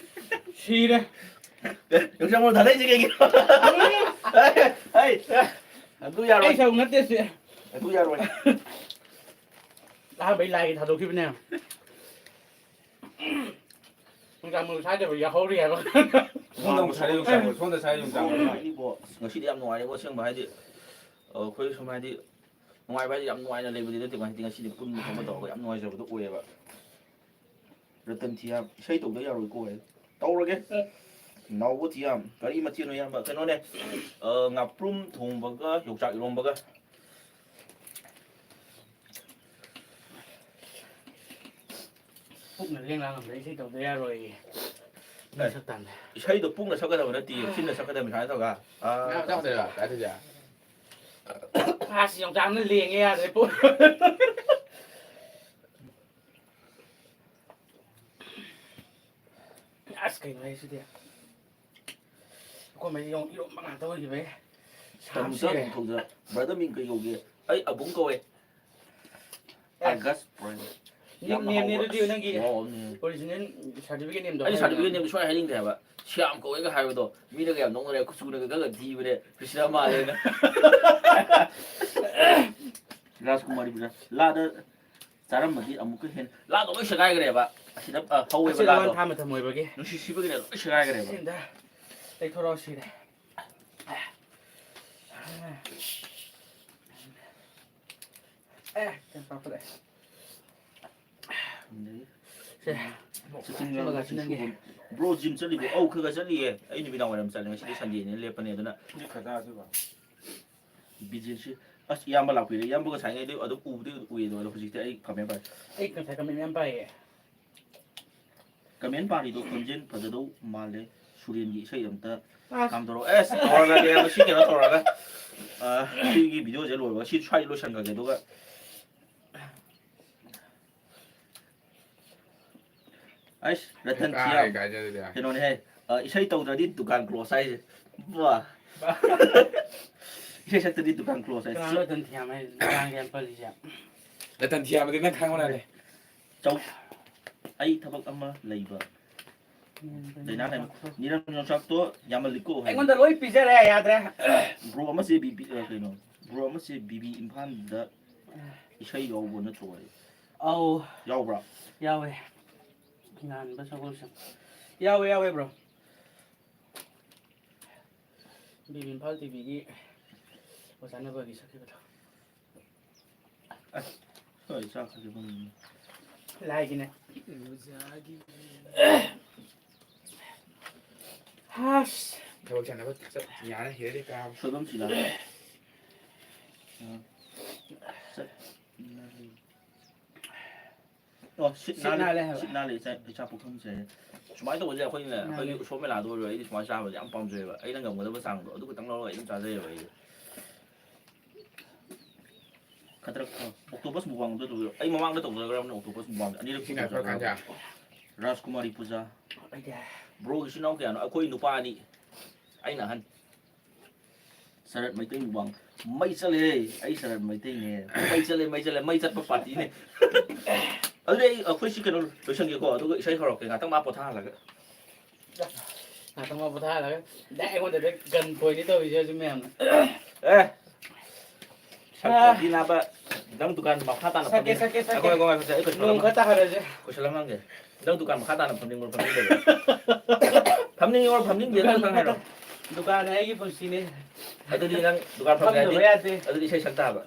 ꯁꯤꯔꯦ꯫ ꯑꯦ, ꯌꯣꯡꯆꯥꯛ ꯃꯔꯨ ꯊꯥꯗꯩꯁꯦ ꯀꯩꯒꯤꯅꯣ? ꯍꯩ, ꯑꯗꯨ ꯌꯥꯔꯣꯏ꯫ ꯑꯩ ꯁꯔꯨꯛ ꯅꯠꯇꯦ ꯁꯤ꯫ ꯑꯗꯨ ꯌꯥꯔꯣꯏ꯫ ꯑꯍꯥꯟꯕꯩ ꯂꯥꯏꯒꯤ ꯊꯥꯗꯣꯛꯈꯤꯕꯅꯦ꯫ ꯌꯣꯡꯆꯥꯛ ꯃꯔꯨ ꯁꯥꯏꯗꯕ ꯌꯥꯎꯍꯧꯔꯤ ꯍꯥꯏꯕ꯫ ꯁꯣꯝꯗ ꯑꯃꯨꯛ ꯁꯥꯏ ꯌꯣꯡꯆꯥꯛ ꯃꯔꯨ, ꯁꯣꯝꯗ ꯁꯥꯏ ꯌꯣꯡꯆꯥꯛ ꯃꯔꯨ꯫ ꯅꯨꯡꯉꯥꯏꯅꯤꯕꯣ꯫ ꯑꯁ, ꯉꯁꯤꯗꯤ ꯌꯥꯝ ꯅꯨꯡꯉꯥꯏꯔꯦꯕꯣ ꯑꯁꯦꯡꯕ, ꯍꯥꯏꯗꯤ, ꯑ, ꯑꯩꯈꯣꯏ ꯁꯨꯝ ꯍꯥꯏꯗꯤ ꯅꯨꯡꯉꯥꯏꯕ ꯍꯥꯏꯗꯤ ꯌꯥꯝ ꯅꯨꯡꯉꯥꯏꯅ ꯂꯩꯕꯗꯤ ꯅꯠꯇꯦꯀꯣ, ꯍꯥꯏꯗꯤ ꯉꯁꯤꯗꯤ ꯄꯨꯟꯕ ꯈꯣꯠꯄ ꯇꯧꯔꯒ ꯌꯥꯝ ꯅꯨꯡꯉꯥꯏꯖꯕꯗꯣ ꯑꯣꯏꯌꯦꯕ꯫ ꯔꯇꯟ ꯊꯤꯌꯥꯝ, ꯏꯁꯩ ꯇꯧꯗ ꯌꯥꯔꯣꯏꯀꯣ ꯑꯩ꯫ ꯇꯧꯔꯒꯦ꯫ ꯅꯥꯎꯕ ꯊꯤꯌꯥꯝ, ꯀꯔꯤ ꯃꯊꯦꯜꯅꯣ ꯏꯌꯥꯝꯕ? ꯀꯩꯅꯣꯅꯦ, ꯑ, ꯉꯥꯄ꯭ꯔꯨꯝ ꯊꯣꯡꯕꯒ ꯌꯣꯡꯆꯥꯛ ꯏꯔꯣꯝꯕꯒ꯫ ꯄꯨꯛꯅ ꯂꯦꯡ ꯂꯥꯡ ꯉꯝꯗ꯭ꯔꯦ, ꯏꯁꯩ ꯇꯧꯗ ꯌꯥꯔꯣꯏꯌꯦ꯫ ꯃꯤ ꯑꯦ, ꯁꯛ ꯇꯥꯟꯗ꯫ ꯏꯁꯩꯗꯣ ꯄꯨꯛꯅ ꯁꯛꯀꯗꯕ ꯅꯠꯇꯦ, ꯆꯤꯟꯅ ꯁꯛꯀꯗꯕꯅꯤ ꯁꯨꯃꯥꯏꯅ ꯇꯧꯔꯒ꯫ ꯑꯥ, ꯉꯥ ꯃꯆꯥ ꯈꯛꯇꯔꯣ? ꯀꯥꯏ ꯊꯣꯏꯁꯦ? ꯑꯁ, ꯌꯣꯡꯆꯥꯛꯅ ꯂꯦꯡꯉꯦ ꯌꯥꯗ꯭ꯔꯦ ꯄꯨꯛ꯫ ꯑꯁ, ꯀꯩꯅꯣ ꯍꯥꯏꯁꯤꯗꯤ? ꯑꯩꯈꯣꯏ ꯃꯩ ꯌꯣꯡ ꯏꯔꯣꯝꯕ ꯉꯥꯛꯇ ꯑꯣꯏꯈꯤꯕꯩ꯫ ꯁꯥꯕ ꯇꯝꯃꯨ ꯁꯤꯔꯦ꯫ ꯇꯝꯃꯨ ꯊꯧꯖ-, brother ꯃꯤꯡ ꯀꯩ ꯀꯧꯒꯦ? ꯑꯩ ꯑꯕꯨꯡ ꯀꯧꯋꯦ꯫ ꯑꯦ꯫ ꯑꯥꯒꯁ ꯄ꯭ꯔꯥꯏꯝ꯫ ꯌꯥꯝ ꯅꯤꯛꯅꯦꯝꯅꯦ ꯍꯥꯎꯕ꯫ ꯑꯗꯨꯗꯤ ꯅꯪꯒꯤ ꯑꯣ, ꯎꯝ꯫ Original certificate nameꯗꯣ ꯑꯩ ꯍꯥꯏꯔꯒ꯫ Certificate nameꯗꯣ ꯁꯨꯡꯍꯥꯏ ꯍꯥꯏꯅꯤꯡꯗꯦ ꯍꯥꯏꯕ꯫ ꯁ꯭ꯌꯥꯝ ꯀꯧꯋꯦꯒ ꯍꯥꯏꯕꯗꯣ ꯃꯤꯅꯒ ꯌꯥꯝ ꯅꯣꯛꯅꯔꯦ, ꯀꯨꯆꯨꯅꯒ ꯈꯔ ꯊꯤꯕꯅꯦ, ꯀ꯭ꯔꯤꯁꯅ ꯃꯥꯜꯂꯦꯅ꯫ ꯔꯥꯖꯀꯨꯃꯥꯔꯤ ꯕ꯭ꯔꯥ-, ꯂꯥꯗ ꯆꯥꯔꯝꯃꯗꯤ ꯑꯃꯨꯛꯀ ꯍꯦꯟꯅ, ꯂꯥꯗꯣ ꯂꯣꯏ ꯁꯦꯒꯥꯏꯈ꯭ꯔꯦꯕ꯫ ꯑꯁꯤꯗ, ꯑ, ꯍꯧꯋꯦꯕ ꯑꯁꯤ ꯂꯥꯗꯣ꯫ ꯂꯥꯟ ꯊꯥ ꯃꯇꯝ ꯑꯣꯏꯕꯒꯤ꯫ ꯅꯨꯡꯁꯤꯠ ꯁꯤꯕꯒꯤꯅꯦ ꯂꯣꯏ ꯁꯦꯒꯥꯏꯈ꯭ꯔꯦꯕ꯫ ꯁꯤ ꯑꯝꯇ ꯂꯩꯊꯣꯔꯛꯑꯣ ꯁꯤꯗ꯫ ꯑꯦ, ꯀꯩꯅꯣ ꯄꯥꯈꯠꯂꯛꯑꯦ꯫ ꯑꯗꯒꯤ ꯁꯦ, ꯁꯤ ꯁꯤꯃꯒ ꯁꯤ ꯅꯪꯒꯤ꯫ Bro, gym ꯆꯠꯂꯤꯕꯣ? ꯑꯧ, ꯈꯔ ꯈꯔ ꯆꯠꯂꯤꯌꯦ꯫ ꯑꯩ ꯅꯨꯃꯤꯗꯥꯡ ꯋꯥꯏꯔꯝ ꯆꯠꯂꯦ꯫ ꯉꯁꯤꯗꯤ Sundayꯅꯤꯅ ꯂꯦꯞꯄꯅꯦ꯫ ꯑꯗꯨꯅ ꯕꯤꯖꯦꯟꯁꯤ꯫ ꯑꯁ, ꯏꯌꯥꯝꯕ ꯂꯥꯛꯄꯤꯔꯦ꯫ ꯏꯌꯥꯝꯕ ꯉꯁꯥꯏꯉꯩꯗꯤ ꯑꯗꯨꯝ ꯎꯕꯗꯤ ꯎꯏ, ꯑꯗꯣ ꯍꯧꯖꯤꯛꯇꯤ ꯑꯩ ꯐꯝꯃꯦ ꯐꯔꯦ꯫ ꯑꯩ ꯉꯁꯥꯏ comment ꯌꯥꯝ ꯄꯥꯏꯌꯦ꯫ Comment ꯄꯥꯔꯤꯗꯣ ꯈꯣꯟꯖꯦꯜ ꯐꯖꯗꯧ ꯃꯥꯜꯂꯦ꯫ ꯁꯨꯔꯦꯟꯒꯤ ꯏꯁꯩ ꯑꯝꯇ ꯑꯁ꯫ ꯅꯝꯗꯧꯔꯣ? ꯑꯦꯁ, ꯇꯧꯔꯒꯦ, ꯃꯁꯤ ꯀꯩꯅꯣ ꯇꯧꯔꯒ, ꯑ, ꯁꯤꯒꯤ videoꯁꯦ ꯂꯣꯏꯕꯒ ꯁꯤ ꯁ꯭ꯋꯥꯏꯗ ꯂꯣꯏꯁꯟꯈ꯭ꯔꯒꯦ, ꯑꯗꯨꯒ ꯑꯩꯁ, ꯔꯇꯟ ꯀꯥꯔꯦ ꯊꯤꯌꯥꯝ꯫ ꯀꯥꯏꯗꯩ ꯑꯗꯨꯗꯤ꯫ ꯀꯩꯅꯣꯅꯦꯍꯦ, ꯑ, ꯏꯁꯩ ꯇꯧꯗ꯭ꯔꯗꯤ ꯗꯨꯀꯥꯟ close ꯍꯥꯏꯁꯦ꯫ ꯕꯥ꯫ ꯏꯁꯩ ꯁꯛꯇ꯭ꯔꯗꯤ ꯗꯨꯀꯥꯟ close ꯍꯥꯏꯁꯦ꯫ ꯀꯅꯥꯅꯣ ꯔꯇꯟ ꯊꯤꯌꯥꯝ ꯍꯥꯏꯁꯦ? ꯗꯨꯀꯥꯟꯒ ꯌꯥꯝ ꯄꯜꯂꯤꯁꯦ꯫ ꯔꯇꯟ ꯊꯤꯌꯥꯝꯗꯤ ꯅꯪ ꯈꯪꯕ ꯅꯠꯇꯦ꯫ ꯆꯧ-, ꯑꯩ ꯊꯕꯛ ꯑꯃ ꯂꯩꯕ꯫ ꯎꯝ, ꯗꯥꯏꯅꯥ ꯍꯥꯏꯕ꯫ ꯅꯤꯔꯝ ꯌꯣꯡꯆꯥꯛꯇꯣ ꯌꯥꯝꯃꯜꯂꯤꯀꯣ ꯍꯥꯏ꯫ ꯑꯩꯉꯣꯟꯗ ꯂꯣꯏ ꯄꯤꯖꯔꯦ, ꯌꯥꯗ꯭ꯔꯦ꯫ Bro ꯑꯃꯁꯦ ꯕꯤ ꯕꯤ, ꯑ, ꯀꯩꯅꯣ, bro ꯑꯃꯁꯦ ꯕꯤ ꯕꯤ ꯏꯝꯐꯥꯜꯗ ꯏꯁꯩ ꯌꯥꯎꯕ ꯅꯠꯇ꯭ꯔꯣ ꯍꯥꯏ? ꯑꯧ꯫ ꯌꯥꯎꯕ꯭ꯔꯥ? ꯌꯥꯎꯋꯦ꯫ ꯉꯥꯟꯕ ꯁꯒꯣꯜꯁꯦꯝ꯫ ꯌꯥꯎꯋꯦ, ꯌꯥꯎꯋꯦ, bro꯫ B B Imphal T ꯚꯤꯒꯤ ꯑꯣꯖꯥ ꯅꯕꯒꯤ ꯁꯛꯈꯤꯕꯗꯣ꯫ ꯑꯁ, ꯍꯣꯏ, ꯆꯥꯛ ꯈꯔ ꯐꯪꯉꯤ꯫ ꯂꯥꯏꯒꯤꯅꯦ꯫ ꯍꯥꯁ꯫ ꯊꯕꯛ ꯆꯠꯅꯕ ꯆꯠ ꯌꯥꯔꯦ, ꯍꯦꯔꯦ ꯀꯥꯕ꯫ ꯁꯣꯏꯕꯝ ꯁꯤꯂꯥ꯫ ꯑ, ꯆꯠ-, ꯑꯣ, ꯁꯤꯠ ꯁꯤꯠ ꯅꯥꯜꯂꯦ, ꯅꯥꯜꯂꯦ ꯍꯥꯏꯕ꯫ ꯁꯤꯠ ꯅꯥꯜꯂꯦ, ꯏꯆꯥ, ꯏꯆꯥ ꯄꯨꯈꯝꯁꯦ꯫ ꯁꯨꯃꯥꯏꯅ ꯇꯧꯕꯁꯦ ꯑꯩꯈꯣꯏꯅ, ꯅꯥꯜꯂꯦ꯫ ꯑꯩꯈꯣꯏꯒꯤ ꯎꯁꯣꯞ ꯃꯦꯂꯥꯗ ꯑꯣꯏꯔꯣ, ꯑꯩꯗꯤ ꯁꯨꯃꯥꯏꯅ ꯆꯥꯕꯁꯦ ꯌꯥꯝ ꯄꯥꯝꯖꯩꯑꯕ꯫ ꯑꯩꯅ ꯉꯝꯒꯗꯕ ꯆꯥꯡꯗꯣ ꯑꯗꯨ ꯈꯛꯇꯪ ꯂꯧꯔꯒ ꯑꯩ ꯑꯗꯨꯝ ꯆꯥꯖꯩꯑꯕ ꯑꯩꯗꯤ꯫ ꯈꯗ꯭ꯔꯛ, octopus mukbang ꯑꯝꯇ ꯇꯧꯕꯤꯔꯣ꯫ ꯑꯩ ꯃꯃꯥꯡꯗ ꯇꯧꯖꯈ꯭ꯔꯕꯅꯦ octopus mukbang ꯑꯅꯤꯔꯛ ꯁꯤ ꯉꯥꯏꯈꯣ, ꯇꯧꯖꯈ꯭ꯔꯕꯅꯦ꯫ ꯀꯥꯟꯖꯥ꯫ ꯔꯥꯖꯀꯨꯃꯥꯔꯤ ꯄꯨꯖꯥ꯫ ꯑꯩꯗꯤ꯫ Bro ꯒꯤ ꯏꯆꯤꯟ ꯏꯅꯥꯎ ꯀꯌꯥꯅꯣ? ꯑꯩꯈꯣꯏ ꯅꯨꯄꯥ ꯑꯅꯤ, ꯑꯩꯅ ꯑꯍꯟ꯫ ꯁꯔꯠ ꯃꯩꯇꯩ ꯃꯨꯛꯕꯥꯡ꯫ ꯃꯩ ꯆꯠꯂꯦ꯫ ꯑꯩ ꯁꯔꯠ ꯃꯩꯇꯩꯅꯦ꯫ ꯃꯩ ꯆꯠꯂꯦ, ꯃꯩ ꯆꯠꯂꯦ, ꯃꯩ ꯆꯠꯄ party ꯅꯦ꯫ ꯑꯗꯨꯗꯤ ꯑꯩ, ꯑꯩꯈꯣꯏ ꯁꯤ ꯀꯩꯅꯣ ꯂꯣꯏꯁꯟꯒꯦꯀꯣ, ꯑꯗꯨꯒ ꯏꯁꯩ ꯍꯧꯔꯛꯀꯦ, ꯉꯥꯛꯇꯪ ꯃꯥ ꯄꯣꯊꯥꯍꯜꯂꯒ꯫ ꯉꯥꯛꯇꯪ ꯃꯥ ꯄꯣꯊꯥꯍꯜꯂꯒ꯫ ꯗꯥꯏꯔꯦꯛ ꯑꯩꯉꯣꯟꯗꯗꯤ gun point ꯅꯤ ꯇꯧꯔꯤꯁꯦ ꯍꯧꯖꯤꯛ ꯃꯌꯥꯝꯅ꯫ ꯑꯦ! ꯁꯛꯇ꯭ꯔꯗꯤ ꯅꯥꯕ, ꯅꯪ ꯗꯨꯀꯥꯟ ꯃꯈꯥ ꯇꯥꯅ ꯁꯛꯀꯦ, ꯐꯝꯅꯤꯡ-, ꯁꯛꯀꯦ, ꯁꯛꯀꯦ꯫ ꯉꯥꯏꯈꯣ, ꯉꯥꯏꯈꯣ, ꯉꯥꯏꯈꯣ, ꯑꯩ ꯀꯣꯏꯁꯟ ꯅꯣꯡ ꯑꯃ, ꯈꯔ ꯇꯥꯍꯜꯂꯁꯦ꯫ ꯀꯣꯏꯁꯟ ꯑꯃ ꯍꯪꯒꯦ꯫ ꯅꯪ ꯗꯨꯀꯥꯟ ꯃꯈꯥ ꯇꯥꯅ ꯐꯝꯅꯤꯡꯕ꯭ꯔꯣ, ꯐꯝꯅꯤꯡꯗꯕ꯭ꯔꯣ? ꯐꯝꯅꯤꯡꯉꯣ, ꯐꯝꯅꯤꯡꯗꯦ, ꯗꯨꯀꯥꯟ ꯅꯪ ꯍꯥꯏꯔꯣ꯫ ꯃꯈꯥ-, ꯗꯨꯀꯥꯟ ꯍꯥꯏ ꯑꯩꯒꯤ ꯄꯨꯟꯁꯤꯅꯦ꯫ ꯑꯗꯨꯗꯤ ꯅꯪ ꯗꯨꯀꯥꯟ ꯐꯝꯒꯦ ꯍꯥꯏꯔꯗꯤ, ꯐꯝꯗꯕ ꯌꯥꯗꯦ꯫ ꯑꯗꯨꯗꯤ ꯏꯁꯩ ꯁꯛ ꯇꯥꯕ꯫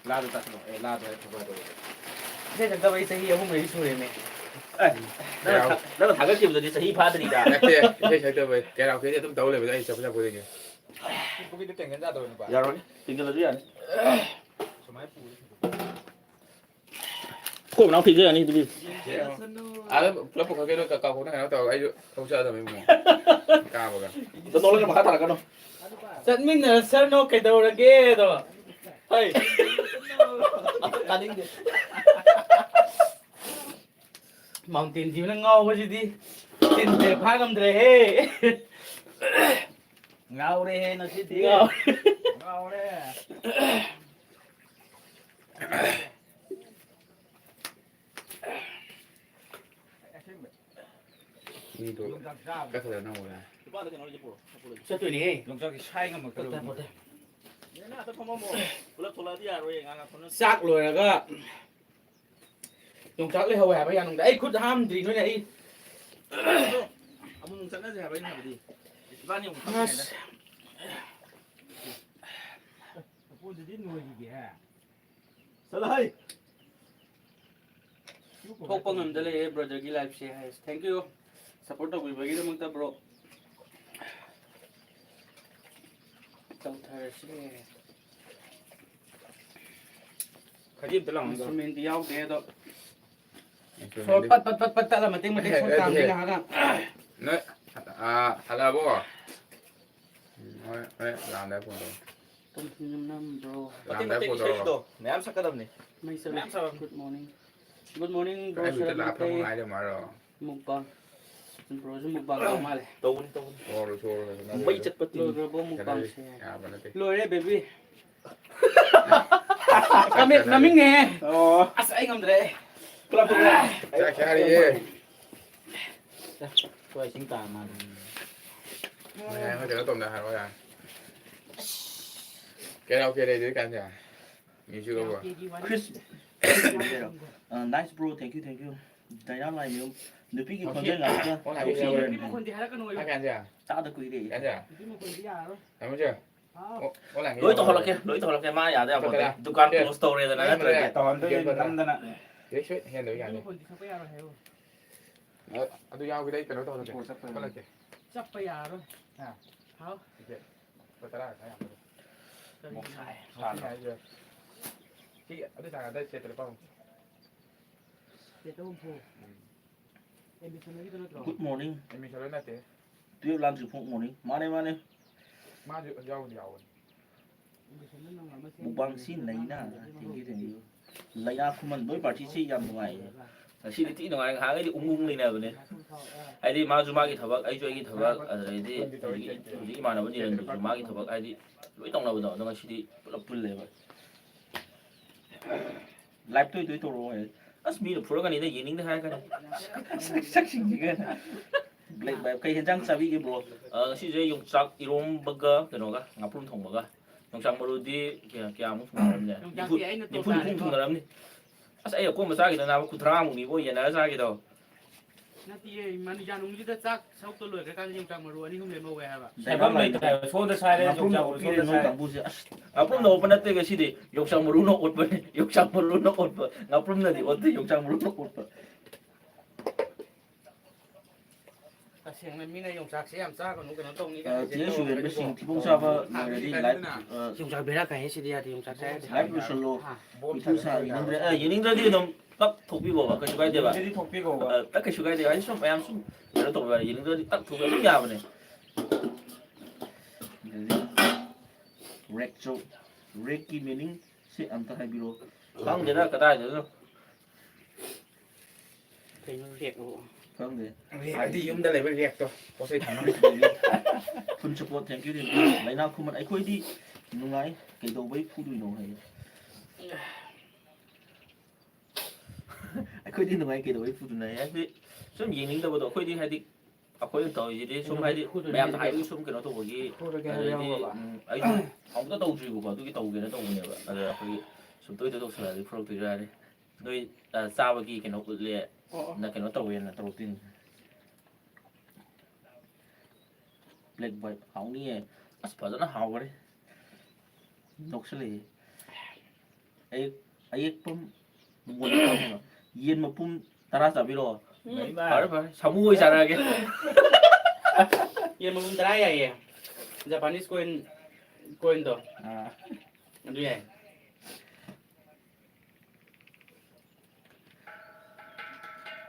ꯂꯥꯗ ꯇꯥꯁꯜꯂꯣ꯫ ꯑꯦ, ꯂꯥꯗ ꯍꯥꯏ ꯊꯧꯕꯥꯜꯗ ꯑꯣꯏꯔꯦ꯫ ꯏꯁꯩ ꯁꯛꯇꯕ ꯑꯩ ꯆꯍꯤ ꯑꯍꯨꯝ ꯃꯔꯤ ꯁꯨꯔꯦꯅꯦ꯫ ꯑꯦ, ꯅꯪꯅ ꯌꯥꯔꯣꯏ꯫ ꯊꯥ-, ꯅꯪꯅ ꯊꯥꯒꯠꯈꯤꯕꯗꯨꯗꯤ ꯆꯍꯤ ꯐꯥꯗ꯭ꯔꯤꯗ꯫ ꯅꯠꯇꯦ, ꯏꯁꯩ ꯁꯛꯇꯕ ꯀꯦꯔꯥꯎꯀꯦꯗꯤ ꯑꯗꯨꯝ ꯇꯧ ꯂꯩꯕꯗ ꯑꯩ ꯆꯠꯄ ꯆꯠꯄꯗꯒꯤ꯫ ꯄꯨꯈ꯭ꯔꯤꯗ ꯇꯦꯡꯒꯟ ꯌꯥꯗꯕ ꯅꯨꯄꯥ꯫ ꯌꯥꯔꯣꯏ, ꯇꯦꯡꯒꯜ ꯑꯗꯨ ꯌꯥꯅꯤ꯫ ꯁꯨꯃꯥꯏꯅ ꯄꯨꯔꯦ꯫ ꯑꯩꯈꯣꯏ ꯃꯅꯥꯎ ꯊꯤꯖꯔꯅꯤ ꯑꯗꯨꯗꯤ꯫ ꯑꯥꯗ ꯄꯨꯂꯞ ꯄꯨꯈꯠꯀꯦ, ꯅꯣꯏ ꯀꯀꯥ ꯈꯣꯡꯅ ꯀꯩꯅꯣ ꯇꯧꯔꯒ ꯑꯩꯁꯨ ꯊꯕꯛ ꯆꯠꯀꯗꯕꯅꯤ ꯏꯕꯨꯡꯉꯣ꯫ ꯀꯥꯕꯒ꯫ ꯑꯗꯣ ꯅꯣꯛꯂꯒ ꯃꯈꯥ ꯇꯥꯔꯛꯀꯅꯨ꯫ ꯆꯠꯃꯤꯟꯅꯔꯁꯅꯣ ꯀꯩꯗꯧꯔꯒꯦꯗꯣ꯫ ꯍꯩ꯫ ꯇꯥꯅꯤꯡꯗꯦ꯫ Mountain Dew ꯅ ꯉꯥꯎꯕꯁꯤꯗꯤ ꯆꯤꯟꯁꯦ ꯐꯥ ꯉꯝꯗ꯭ꯔꯦꯍꯦ꯫ ꯉꯥꯎꯔꯦꯍꯦ ꯉꯁꯤꯗꯤ꯫ ꯉꯥꯎ-, ꯉꯥꯎꯔꯦ꯫ ꯃꯤꯗꯣ ꯀꯛꯊꯠꯂ ꯅꯝꯃꯣ ꯌꯥꯔꯦ꯫ ꯆꯠꯇꯣꯏꯅꯦꯍꯦ꯫ ꯌꯣꯡꯆꯥꯛꯁꯦ ꯁꯥꯏ ꯉꯝꯃꯛꯇ꯭ꯔꯕ꯫ ꯄꯣꯠꯇ, ꯄꯣꯠꯇ꯫ ꯅꯦꯅꯥ ꯑꯝꯇ ꯐꯝꯃꯝꯃꯣ꯫ ꯄꯨꯂꯞ ꯊꯣꯛꯂꯛꯑꯗꯤ ꯌꯥꯔꯣꯏꯌꯦ, ꯉꯥ ꯉꯥ ꯊꯣꯛꯅ-, ꯆꯥꯛ ꯂꯣꯏꯔꯒ ꯌꯣꯡꯆꯥꯛ ꯂꯩꯍꯧꯋꯦ ꯍꯥꯏꯕ ꯌꯥꯅꯨꯡꯗ꯫ ꯑꯩ ꯈꯨꯠ ꯍꯥꯝꯗ꯭ꯔꯤ ꯅꯣꯏꯅ ꯑꯩ꯫ ꯑꯃꯨꯛ ꯑꯃꯨꯛ ꯆꯠꯅꯁꯦ ꯍꯥꯏꯕ ꯑꯩꯅ ꯍꯥꯏꯕꯗꯤ꯫ ꯏꯕꯥꯅꯤ ꯑꯃꯨꯛ ꯐꯝꯃꯤꯉꯩꯗ꯫ ꯑꯁ꯫ ꯃꯄꯣꯟꯗꯗꯤ ꯅꯣꯏꯈꯤꯒꯦ ꯍꯥꯏ꯫ ꯆꯠꯂꯣ ꯍꯩ꯫ ꯊꯣꯛꯄ ꯉꯝꯗ ꯂꯩꯔꯦ brother ꯒꯤ live say high. Thank you꯫ Support ꯇꯧꯕꯤꯕꯒꯤꯗꯃꯛꯇ bro꯫ ꯇꯧꯊꯔꯁꯤ꯫ ꯈꯗꯤ ꯑꯝꯇ ꯂꯥꯎꯅꯗꯣ꯫ Instrument ꯇꯤ ꯌꯥꯎꯗꯦ ꯑꯗꯣ꯫ ꯁꯣꯔ ꯄꯠ ꯄꯠ ꯄꯠ ꯄꯠ ꯇꯠꯂ ꯃꯇꯦꯛ ꯃꯇꯦꯛ ꯁꯣꯔ ꯀꯥꯝꯃꯤ ꯉꯥꯏꯍꯥꯛ꯫ ꯅꯣꯏ, ꯑꯥ, ꯍꯜꯂꯛꯑꯕꯣ? ꯎꯝ, ꯍꯣꯏ, ꯍꯣꯏ, ꯂꯥꯛꯑꯝꯗꯥꯏ ꯐꯣꯟ ꯇꯧꯔꯣ꯫ ꯇꯨꯝ ꯇꯨꯝ ꯅꯝ ꯕ꯭ꯔꯣ꯫ ꯃꯇꯦꯛ ꯂꯥꯛꯑꯝꯗꯥꯏ ꯃꯇꯦꯛ ꯐꯣꯟ ꯇꯧꯔꯣ꯫ ꯏꯁꯩꯗꯣ ꯃꯌꯥꯝ ꯁꯛꯀꯗꯕꯅꯤ꯫ ꯃꯩ ꯆꯠꯂꯦ꯫ ꯃꯌꯥꯝ ꯁꯛꯑꯣ꯫ Good morning꯫ Good morning, bro, ꯑꯩ ꯍꯧꯖꯤꯛꯇ ꯁꯔꯞ ꯂꯥꯛꯄ ꯃꯩꯇꯩ꯫ ꯉꯥꯏꯔꯦ, ꯃꯥꯔꯣ꯫ ꯃꯨꯛꯕꯥꯡ꯫ Broꯁꯨ ꯃꯨꯛꯕꯥꯡ ꯇꯧ ꯃꯥꯜꯂꯦ꯫ ꯇꯧꯕꯅꯤ, ꯇꯧꯕꯅꯤ꯫ ꯁꯣꯔ, ꯁꯣꯔ, ꯃꯩ ꯆꯠꯄ ꯇꯤꯝ꯫ ꯂꯣꯏꯈ꯭ꯔꯕꯣ ꯃꯨꯛꯕꯥꯡꯁꯦ? ꯌꯥꯕ ꯅꯠꯇꯦ꯫ ꯂꯣꯏꯔꯦ, baby꯫ ꯀꯃꯦꯠ ꯅꯝꯃꯤꯅꯦ꯫ ꯑꯣ꯫ ꯑꯁ, ꯑꯩ ꯉꯝꯗ꯭ꯔꯦ꯫ ꯄꯨꯂꯞ ꯄꯨꯂꯞ꯫ ꯆꯥꯛ ꯆꯥꯔꯤꯌꯦ꯫ ꯆꯥꯛ, ꯆꯥꯛ ꯏꯁꯤꯡ ꯇꯥ ꯃꯥꯜꯂꯦ꯫ ꯃꯌꯥꯝ ꯀꯩꯅꯣ ꯇꯧꯅ ꯍꯥꯏꯔꯣ ꯌꯥꯔꯦ꯫ ꯀꯩꯔꯥꯎ ꯀꯦꯔꯩꯗꯨꯗꯤ ꯀꯥꯟꯗ꯫ Music ꯑꯣꯏꯕ꯫ Chris, uh, nice bro, thank you, thank you꯫ ꯗꯥꯏꯅꯥ Laimayum, ꯅꯨꯄꯤꯒꯤ ꯈꯣꯟꯖꯦꯜ ꯉꯥꯛꯇ ꯑꯣ, ꯂꯥꯛꯑꯦ, ꯇꯧꯁꯤ ꯂꯥꯛꯑꯦ꯫ ꯍꯥꯏꯔꯅꯤ꯫ ꯃꯈꯣꯟꯗꯤ ꯍꯥꯏꯔꯛꯀꯅꯣꯌꯣ꯫ ꯀꯥꯏ ꯀꯥꯟꯗ? ꯇꯥꯗ ꯀꯨꯏꯔꯦ꯫ ꯀꯥꯏ ꯀꯥꯟꯗ? ꯅꯨꯄꯤ ꯃꯈꯣꯟꯗꯤ ꯌꯥꯔꯔꯣꯏ꯫ ꯀꯥꯏ ꯀꯥꯟꯗ? ꯍꯥꯎ꯫ ꯑꯣ, ꯑꯣ, ꯂꯥꯛꯑꯦ꯫ ꯂꯣꯏ ꯇꯧꯍꯜꯂꯛꯀꯦ, ꯂꯣꯏ ꯇꯧꯍꯜꯂꯛꯀꯦ꯫ ꯃꯥ ꯌꯥꯗ ꯌꯥꯄꯣꯠꯇꯦ꯫ ꯂꯨꯄꯥ ꯇꯔꯥ꯫ ꯗꯨꯀꯥꯟ ꯁꯦ, close ꯇꯧꯔꯦꯗꯅ, ꯁꯦ, ꯅꯠꯇ꯭ꯔꯗꯤ꯫ ꯁꯦ꯫ ꯇꯧꯍꯟꯗꯣꯏꯅꯦ, ꯌꯦꯡꯕ ꯇꯔꯥ꯫ ꯅꯝꯗꯅ꯫ ꯁꯦ, ꯁꯦ, ꯍꯦꯟꯗꯣꯏ ꯌꯥꯅꯤ꯫ ꯅꯨꯄꯤ ꯃꯈꯣꯟꯗꯤ ꯁꯛꯄ ꯌꯥꯔꯣꯏ ꯍꯥꯏꯌꯣ꯫ ꯑ-, ꯑꯗꯨ ꯌꯥꯎꯕꯗ ꯑꯩ ꯀꯩꯅꯣ ꯇꯧꯍꯜꯂꯛꯀꯦ꯫ ꯏꯀꯣ ꯆꯠꯄꯅꯦ꯫ ꯊꯣꯛꯍꯜꯂꯛꯀꯦ꯫ ꯆꯠꯄ ꯌꯥꯔꯣꯏ꯫ ꯍꯥ? ꯍꯥꯎ꯫ ꯇꯤꯀꯦꯠ ꯂꯨꯄꯥ ꯇꯔꯥ ꯈꯛꯇ ꯌꯥꯝꯕꯗꯣ꯫ ꯀꯔꯤꯒꯤꯅꯣ? ꯃꯣꯛ ꯁꯥꯏ꯫ ꯁꯥꯗ꯭ꯔꯣ? ꯁꯤ ꯑꯗꯨ ꯁꯥꯟꯅꯗ ꯁꯦꯠꯇ ꯂꯨꯄꯥ ꯍꯨꯝꯐꯨ꯫ ꯁꯦꯠꯇ ꯍꯨꯝꯐꯨ? ꯎꯝ꯫ Admission ꯍꯣꯏꯒꯤꯗꯣ ꯅꯠꯇ꯭ꯔꯣ? Good morning꯫ Admission ꯍꯣꯏ ꯅꯠꯇꯦ꯫ ꯇꯨꯌꯦꯜꯞ ꯂꯥꯟꯁꯨ ꯐꯣꯡ morning꯫ ꯃꯥꯅꯦ, ꯃꯥꯅꯦ꯫ ꯃꯥꯁꯨ ꯌꯥꯎꯕꯨꯗꯤ ꯌꯥꯎꯕꯅꯤ꯫ ꯃꯨꯛꯕꯥꯡꯁꯤ ꯅꯩꯅ, thank you, thank you꯫ ꯂꯩꯉꯥꯛ ꯈꯨꯃꯟ ꯃꯣꯏ ꯄꯥꯔꯇꯤꯁꯤ ꯌꯥꯝ ꯅꯨꯡꯉꯥꯏꯌꯦ꯫ ꯉꯁꯤꯗꯤ ꯊꯤ ꯅꯨꯡꯉꯥꯏ, ꯉꯍꯥꯟꯈꯩꯗꯤ ꯎꯪ ꯎꯪ ꯂꯩꯅꯕꯅꯦ꯫ ꯍꯥꯏꯗꯤ ꯃꯥꯁꯨ ꯃꯥꯒꯤ ꯊꯕꯛ, ꯑꯩꯁꯨ ꯑꯩꯒꯤ ꯊꯕꯛ, ꯑꯗꯩꯗꯤ ꯍꯧꯖꯤꯛ, ꯍꯧꯖꯤꯛ ꯏꯃꯥꯟꯅꯕ ꯅꯤꯔꯟꯗꯨꯁꯨ ꯃꯥꯒꯤ ꯊꯕꯛ, ꯍꯥꯏꯗꯤ ꯂꯣꯏ ꯇꯧꯅꯕꯗꯣ, ꯑꯗꯣ ꯉꯁꯤꯗꯤ ꯄꯨꯂꯞ ꯄꯨꯜꯂꯦꯕ꯫ Live ꯇꯣꯏ ꯇꯣꯏ ꯇꯧꯔꯛꯑꯣ ꯍꯥꯏ꯫ ꯑꯁ, ꯃꯤꯅ ꯐꯨꯔꯛꯀꯅꯤꯗ, ꯌꯦꯡꯅꯤꯡꯗꯦ ꯍꯥꯏꯔꯛꯀꯅꯤ꯫ ꯁꯛꯁꯤꯡꯁꯤꯒ꯫ Black vibe꯫ ꯀꯩ ꯍꯦꯟꯖꯥꯡ ꯆꯥꯕꯤꯒꯦ, bro? ꯑ, ꯉꯁꯤꯁꯦ ꯌꯣꯡꯆꯥꯛ ꯏꯔꯣꯝꯕꯒ ꯀꯩꯅꯣꯒ, ꯉꯥꯄ꯭ꯔꯨꯝ ꯊꯣꯡꯕꯒ꯫ ꯌꯣꯡꯆꯥꯛ ꯃꯔꯨꯗꯤ ꯀꯌꯥ-, ꯀꯌꯥꯃꯨꯛ ꯊꯣꯡꯅꯔꯝꯅꯤ? ꯌꯣꯡꯆꯥꯛꯇꯤ ꯅꯤꯐꯨ, ꯑꯩꯅ ꯅꯤꯐꯨ, ꯅꯤꯐꯨꯃꯨꯛ ꯇꯣꯉꯥꯟꯅ ꯊꯣꯡꯅꯔꯝꯅꯤ꯫ ꯑꯁ, ꯑꯩ ꯑꯀꯣꯝꯕ ꯆꯥꯈꯤꯗꯅ ꯅꯥꯕ ꯀꯨꯟꯊ꯭ꯔꯥꯃꯨꯛꯅꯤꯕꯣ ꯌꯦꯟꯅꯔ ꯆꯥꯈꯤꯗꯣ꯫ ꯅꯠꯇꯤꯌꯦ, ꯏꯃꯥꯟ-, ꯌꯥꯅꯨꯡꯁꯤꯗ ꯆꯥꯛ ꯁꯔꯨꯛꯇꯣ ꯂꯣꯏꯈ꯭ꯔꯀꯥꯟꯗ ꯌꯣꯡꯆꯥꯛ ꯃꯔꯨ ꯑꯅꯤ ꯑꯍꯨꯝ ꯂꯦꯝꯍꯧꯋꯦ ꯍꯥꯏꯕ꯫ ꯁꯥꯏꯕꯝ ꯂꯩꯇ꯭ꯔꯦ ꯍꯥꯏꯕ꯫ ꯁꯣꯝꯗ ꯁꯥꯏꯔꯦ, ꯉꯥꯄ꯭ꯔꯨꯝ ꯌꯣꯡꯆꯥꯛ ꯃꯔꯨ ꯑꯣꯠꯄꯤꯔꯦ ꯁꯣꯝꯗ ꯅꯣꯏ ꯁꯥꯏꯔꯦ꯫ ꯀꯥꯡꯕꯨꯁꯦ, ꯑꯁ꯫ ꯉꯥꯄ꯭ꯔꯨꯝꯅ ꯑꯣꯠꯄ ꯅꯠꯇꯦ ꯉꯁꯤꯗꯤ, ꯌꯣꯡꯆꯥꯛ ꯃꯔꯨꯅ ꯑꯣꯠꯄꯅꯦ꯫ ꯌꯣꯡꯆꯥꯛ ꯃꯔꯨꯅ ꯑꯣꯠꯄ꯫ ꯉꯥꯄ꯭ꯔꯨꯝꯅꯗꯤ ꯑꯣꯠꯇꯦ, ꯌꯣꯡꯆꯥꯛ ꯃꯔꯨꯅ ꯑꯣꯠꯄ꯫ ꯇꯁꯦꯡꯅ ꯃꯤꯅ ꯌꯣꯡꯆꯥꯛꯁꯦ ꯌꯥꯝ ꯆꯥꯒꯅꯨ, ꯀꯩꯅꯣ ꯇꯧꯅꯤ ꯑ, ꯀꯥꯏꯅ ꯆꯦ ꯁꯨꯔꯦꯟꯕ ꯁꯤꯡ ꯊꯤꯕꯣꯡ ꯆꯥꯕ ꯂꯣꯏꯔꯗꯤ live, ꯑ, ꯌꯣꯡꯆꯥꯛ ꯕꯦꯔꯥ ꯀꯥꯏꯍꯦ ꯁꯤꯗꯤ, ꯌꯥꯗꯦ, ꯌꯣꯡꯆꯥꯛ ꯆꯥ ꯌꯥꯗꯦ꯫ Live ꯂꯣꯏꯁꯜꯂꯣ꯫ ꯍꯥ꯫ ꯏꯇꯨ ꯁꯥ ꯌꯦꯡꯅꯤꯡꯗ꯭ꯔꯦ, ꯑ, ꯌꯦꯡꯅꯤꯡꯗ꯭ꯔꯗꯤ ꯑꯗꯨꯝ ꯇꯛ ꯊꯣꯛꯄꯤꯈꯣꯕ, ꯀꯩꯁꯨ ꯀꯥꯏꯗꯦꯕ꯫ ꯑꯗꯨꯗꯤ ꯊꯣꯛꯄꯤꯈꯣꯕ꯫ ꯑ, ꯇꯛ ꯀꯩꯁꯨ ꯀꯥꯏꯗꯦ꯫ ꯍꯥꯏꯗꯤ ꯁꯨꯝ ꯃꯌꯥꯝ ꯁꯨꯝ ꯀꯩꯅꯣ ꯇꯧꯕ ꯌꯥꯔꯦ, ꯌꯦꯡꯅꯤꯡꯗ꯭ꯔꯗꯤ ꯇꯛ ꯊꯣꯛꯄ ꯑꯗꯨꯝ ꯌꯥꯕꯅꯦ꯫ ꯑꯗꯨꯗꯤ ꯔꯦꯛꯁꯨ, ꯔꯦꯛꯀꯤ ꯃꯤꯅꯤꯡ ꯁꯤ ꯑꯝꯇ ꯍꯥꯏꯕꯤꯔꯛꯑꯣ꯫ ꯈꯪꯗꯦꯗ, ꯀꯗꯥꯏꯗꯩꯅꯣ꯫ ꯀꯩꯅꯣ ꯔꯦꯛ ꯑꯣ? ꯈꯪꯗꯦ꯫ ꯔꯦꯛ ꯍꯥꯏꯗꯤ ꯌꯨꯝꯗ ꯂꯩꯕ ꯔꯦꯛꯇꯣ, ꯄꯣꯠ ꯆꯩ ꯊꯝꯅꯕ꯫ Full support, thank you, thank you꯫ ꯂꯩꯅꯥ ꯈꯨꯃꯟ, ꯑꯩꯈꯣꯏꯗꯤ ꯅꯨꯡꯉꯥꯏ, ꯀꯩꯗꯧꯕꯩ ꯐꯨꯗꯣꯏꯅꯣ ꯍꯥꯏꯌꯦ꯫ ꯑꯩꯈꯣꯏꯗꯤ ꯅꯨꯡꯉꯥꯏ, ꯀꯩꯗꯧꯕꯩ ꯐꯨꯗꯣꯏꯅꯣ ꯍꯥꯏꯌꯦ꯫ ꯍꯥꯏꯗꯤ ꯁꯨꯝ ꯌꯦꯡꯅꯤꯡꯗꯕꯗꯣ ꯑꯩꯈꯣꯏꯗꯤ, ꯍꯥꯏꯗꯤ ꯑꯩꯈꯣꯏꯅ ꯇꯧꯔꯤꯁꯤꯗꯤ ꯁꯨꯝ ꯀꯩꯗꯧꯕꯩ ꯍꯥꯏꯗꯤ ꯐꯨꯗꯣꯏꯅꯣ ꯃꯌꯥꯝꯅ ꯍꯥꯏꯁꯤꯗꯤ? ꯍꯥꯏꯕꯒꯤ ꯁꯨꯝ ꯀꯩꯅꯣ ꯇꯧꯕꯒꯤ꯫ ꯐꯨꯔꯒꯦ ꯍꯥꯏꯕ ꯑꯗꯩꯗꯤ, ꯌꯥꯎꯈ꯭ꯔꯕ? ꯎꯝ, ꯑꯩꯁꯨ ꯑꯃꯨꯛꯇ ꯇꯧꯗ꯭ꯔꯤꯕꯀꯣ, ꯑꯗꯨꯒꯤ ꯇꯧꯒꯦꯅ ꯇꯧꯕꯅꯦꯕ꯫ ꯑꯗ ꯑꯩꯈꯣꯏꯒꯤ ꯁꯨꯝ ꯇꯣꯏ ꯇꯣꯏ ꯇꯧꯁꯜꯂꯛꯑꯗꯤ ꯐꯨꯔꯛꯇꯣꯏꯁꯨ ꯌꯥꯔꯦ꯫ ꯅꯣꯏ, ꯑ, ꯆꯥꯕꯒꯤ ꯀꯩꯅꯣ ꯎꯠꯂꯦ, ꯑꯣ, ꯑꯣ꯫ ꯅ ꯀꯩꯅꯣ ꯇꯧꯋꯦꯅ ꯇꯧꯔꯛꯇꯣꯏꯅꯤ꯫ Black Vibe ꯍꯥꯎꯅꯤꯌꯦ꯫ ꯑꯁ, ꯐꯖꯅ ꯍꯥꯎꯈ꯭ꯔꯦ꯫ ꯅꯣꯛꯁꯜꯂꯛꯑꯦ꯫ ꯑꯌꯦꯛ-, ꯑꯌꯦꯛꯄꯝ ꯃꯣꯟ ꯍꯥꯏꯕ꯫ ꯌꯦꯟ ꯃꯄꯨꯝ ꯇꯔꯥ ꯆꯥꯕꯤꯔꯛꯑꯣ꯫ ꯎꯝ꯫ ꯐꯔꯦ, ꯐꯔꯦ꯫ ꯁꯥꯃꯨ ꯑꯣꯏ ꯆꯥꯔꯛꯑꯒꯦ꯫ ꯌꯦꯟ ꯃꯄꯨꯝ ꯇꯔꯥ ꯌꯥꯏꯌꯦ꯫ Japanese coin, coinꯗꯣ꯫ ꯑꯥ꯫ ꯑꯗꯨ ꯌꯥꯏ꯫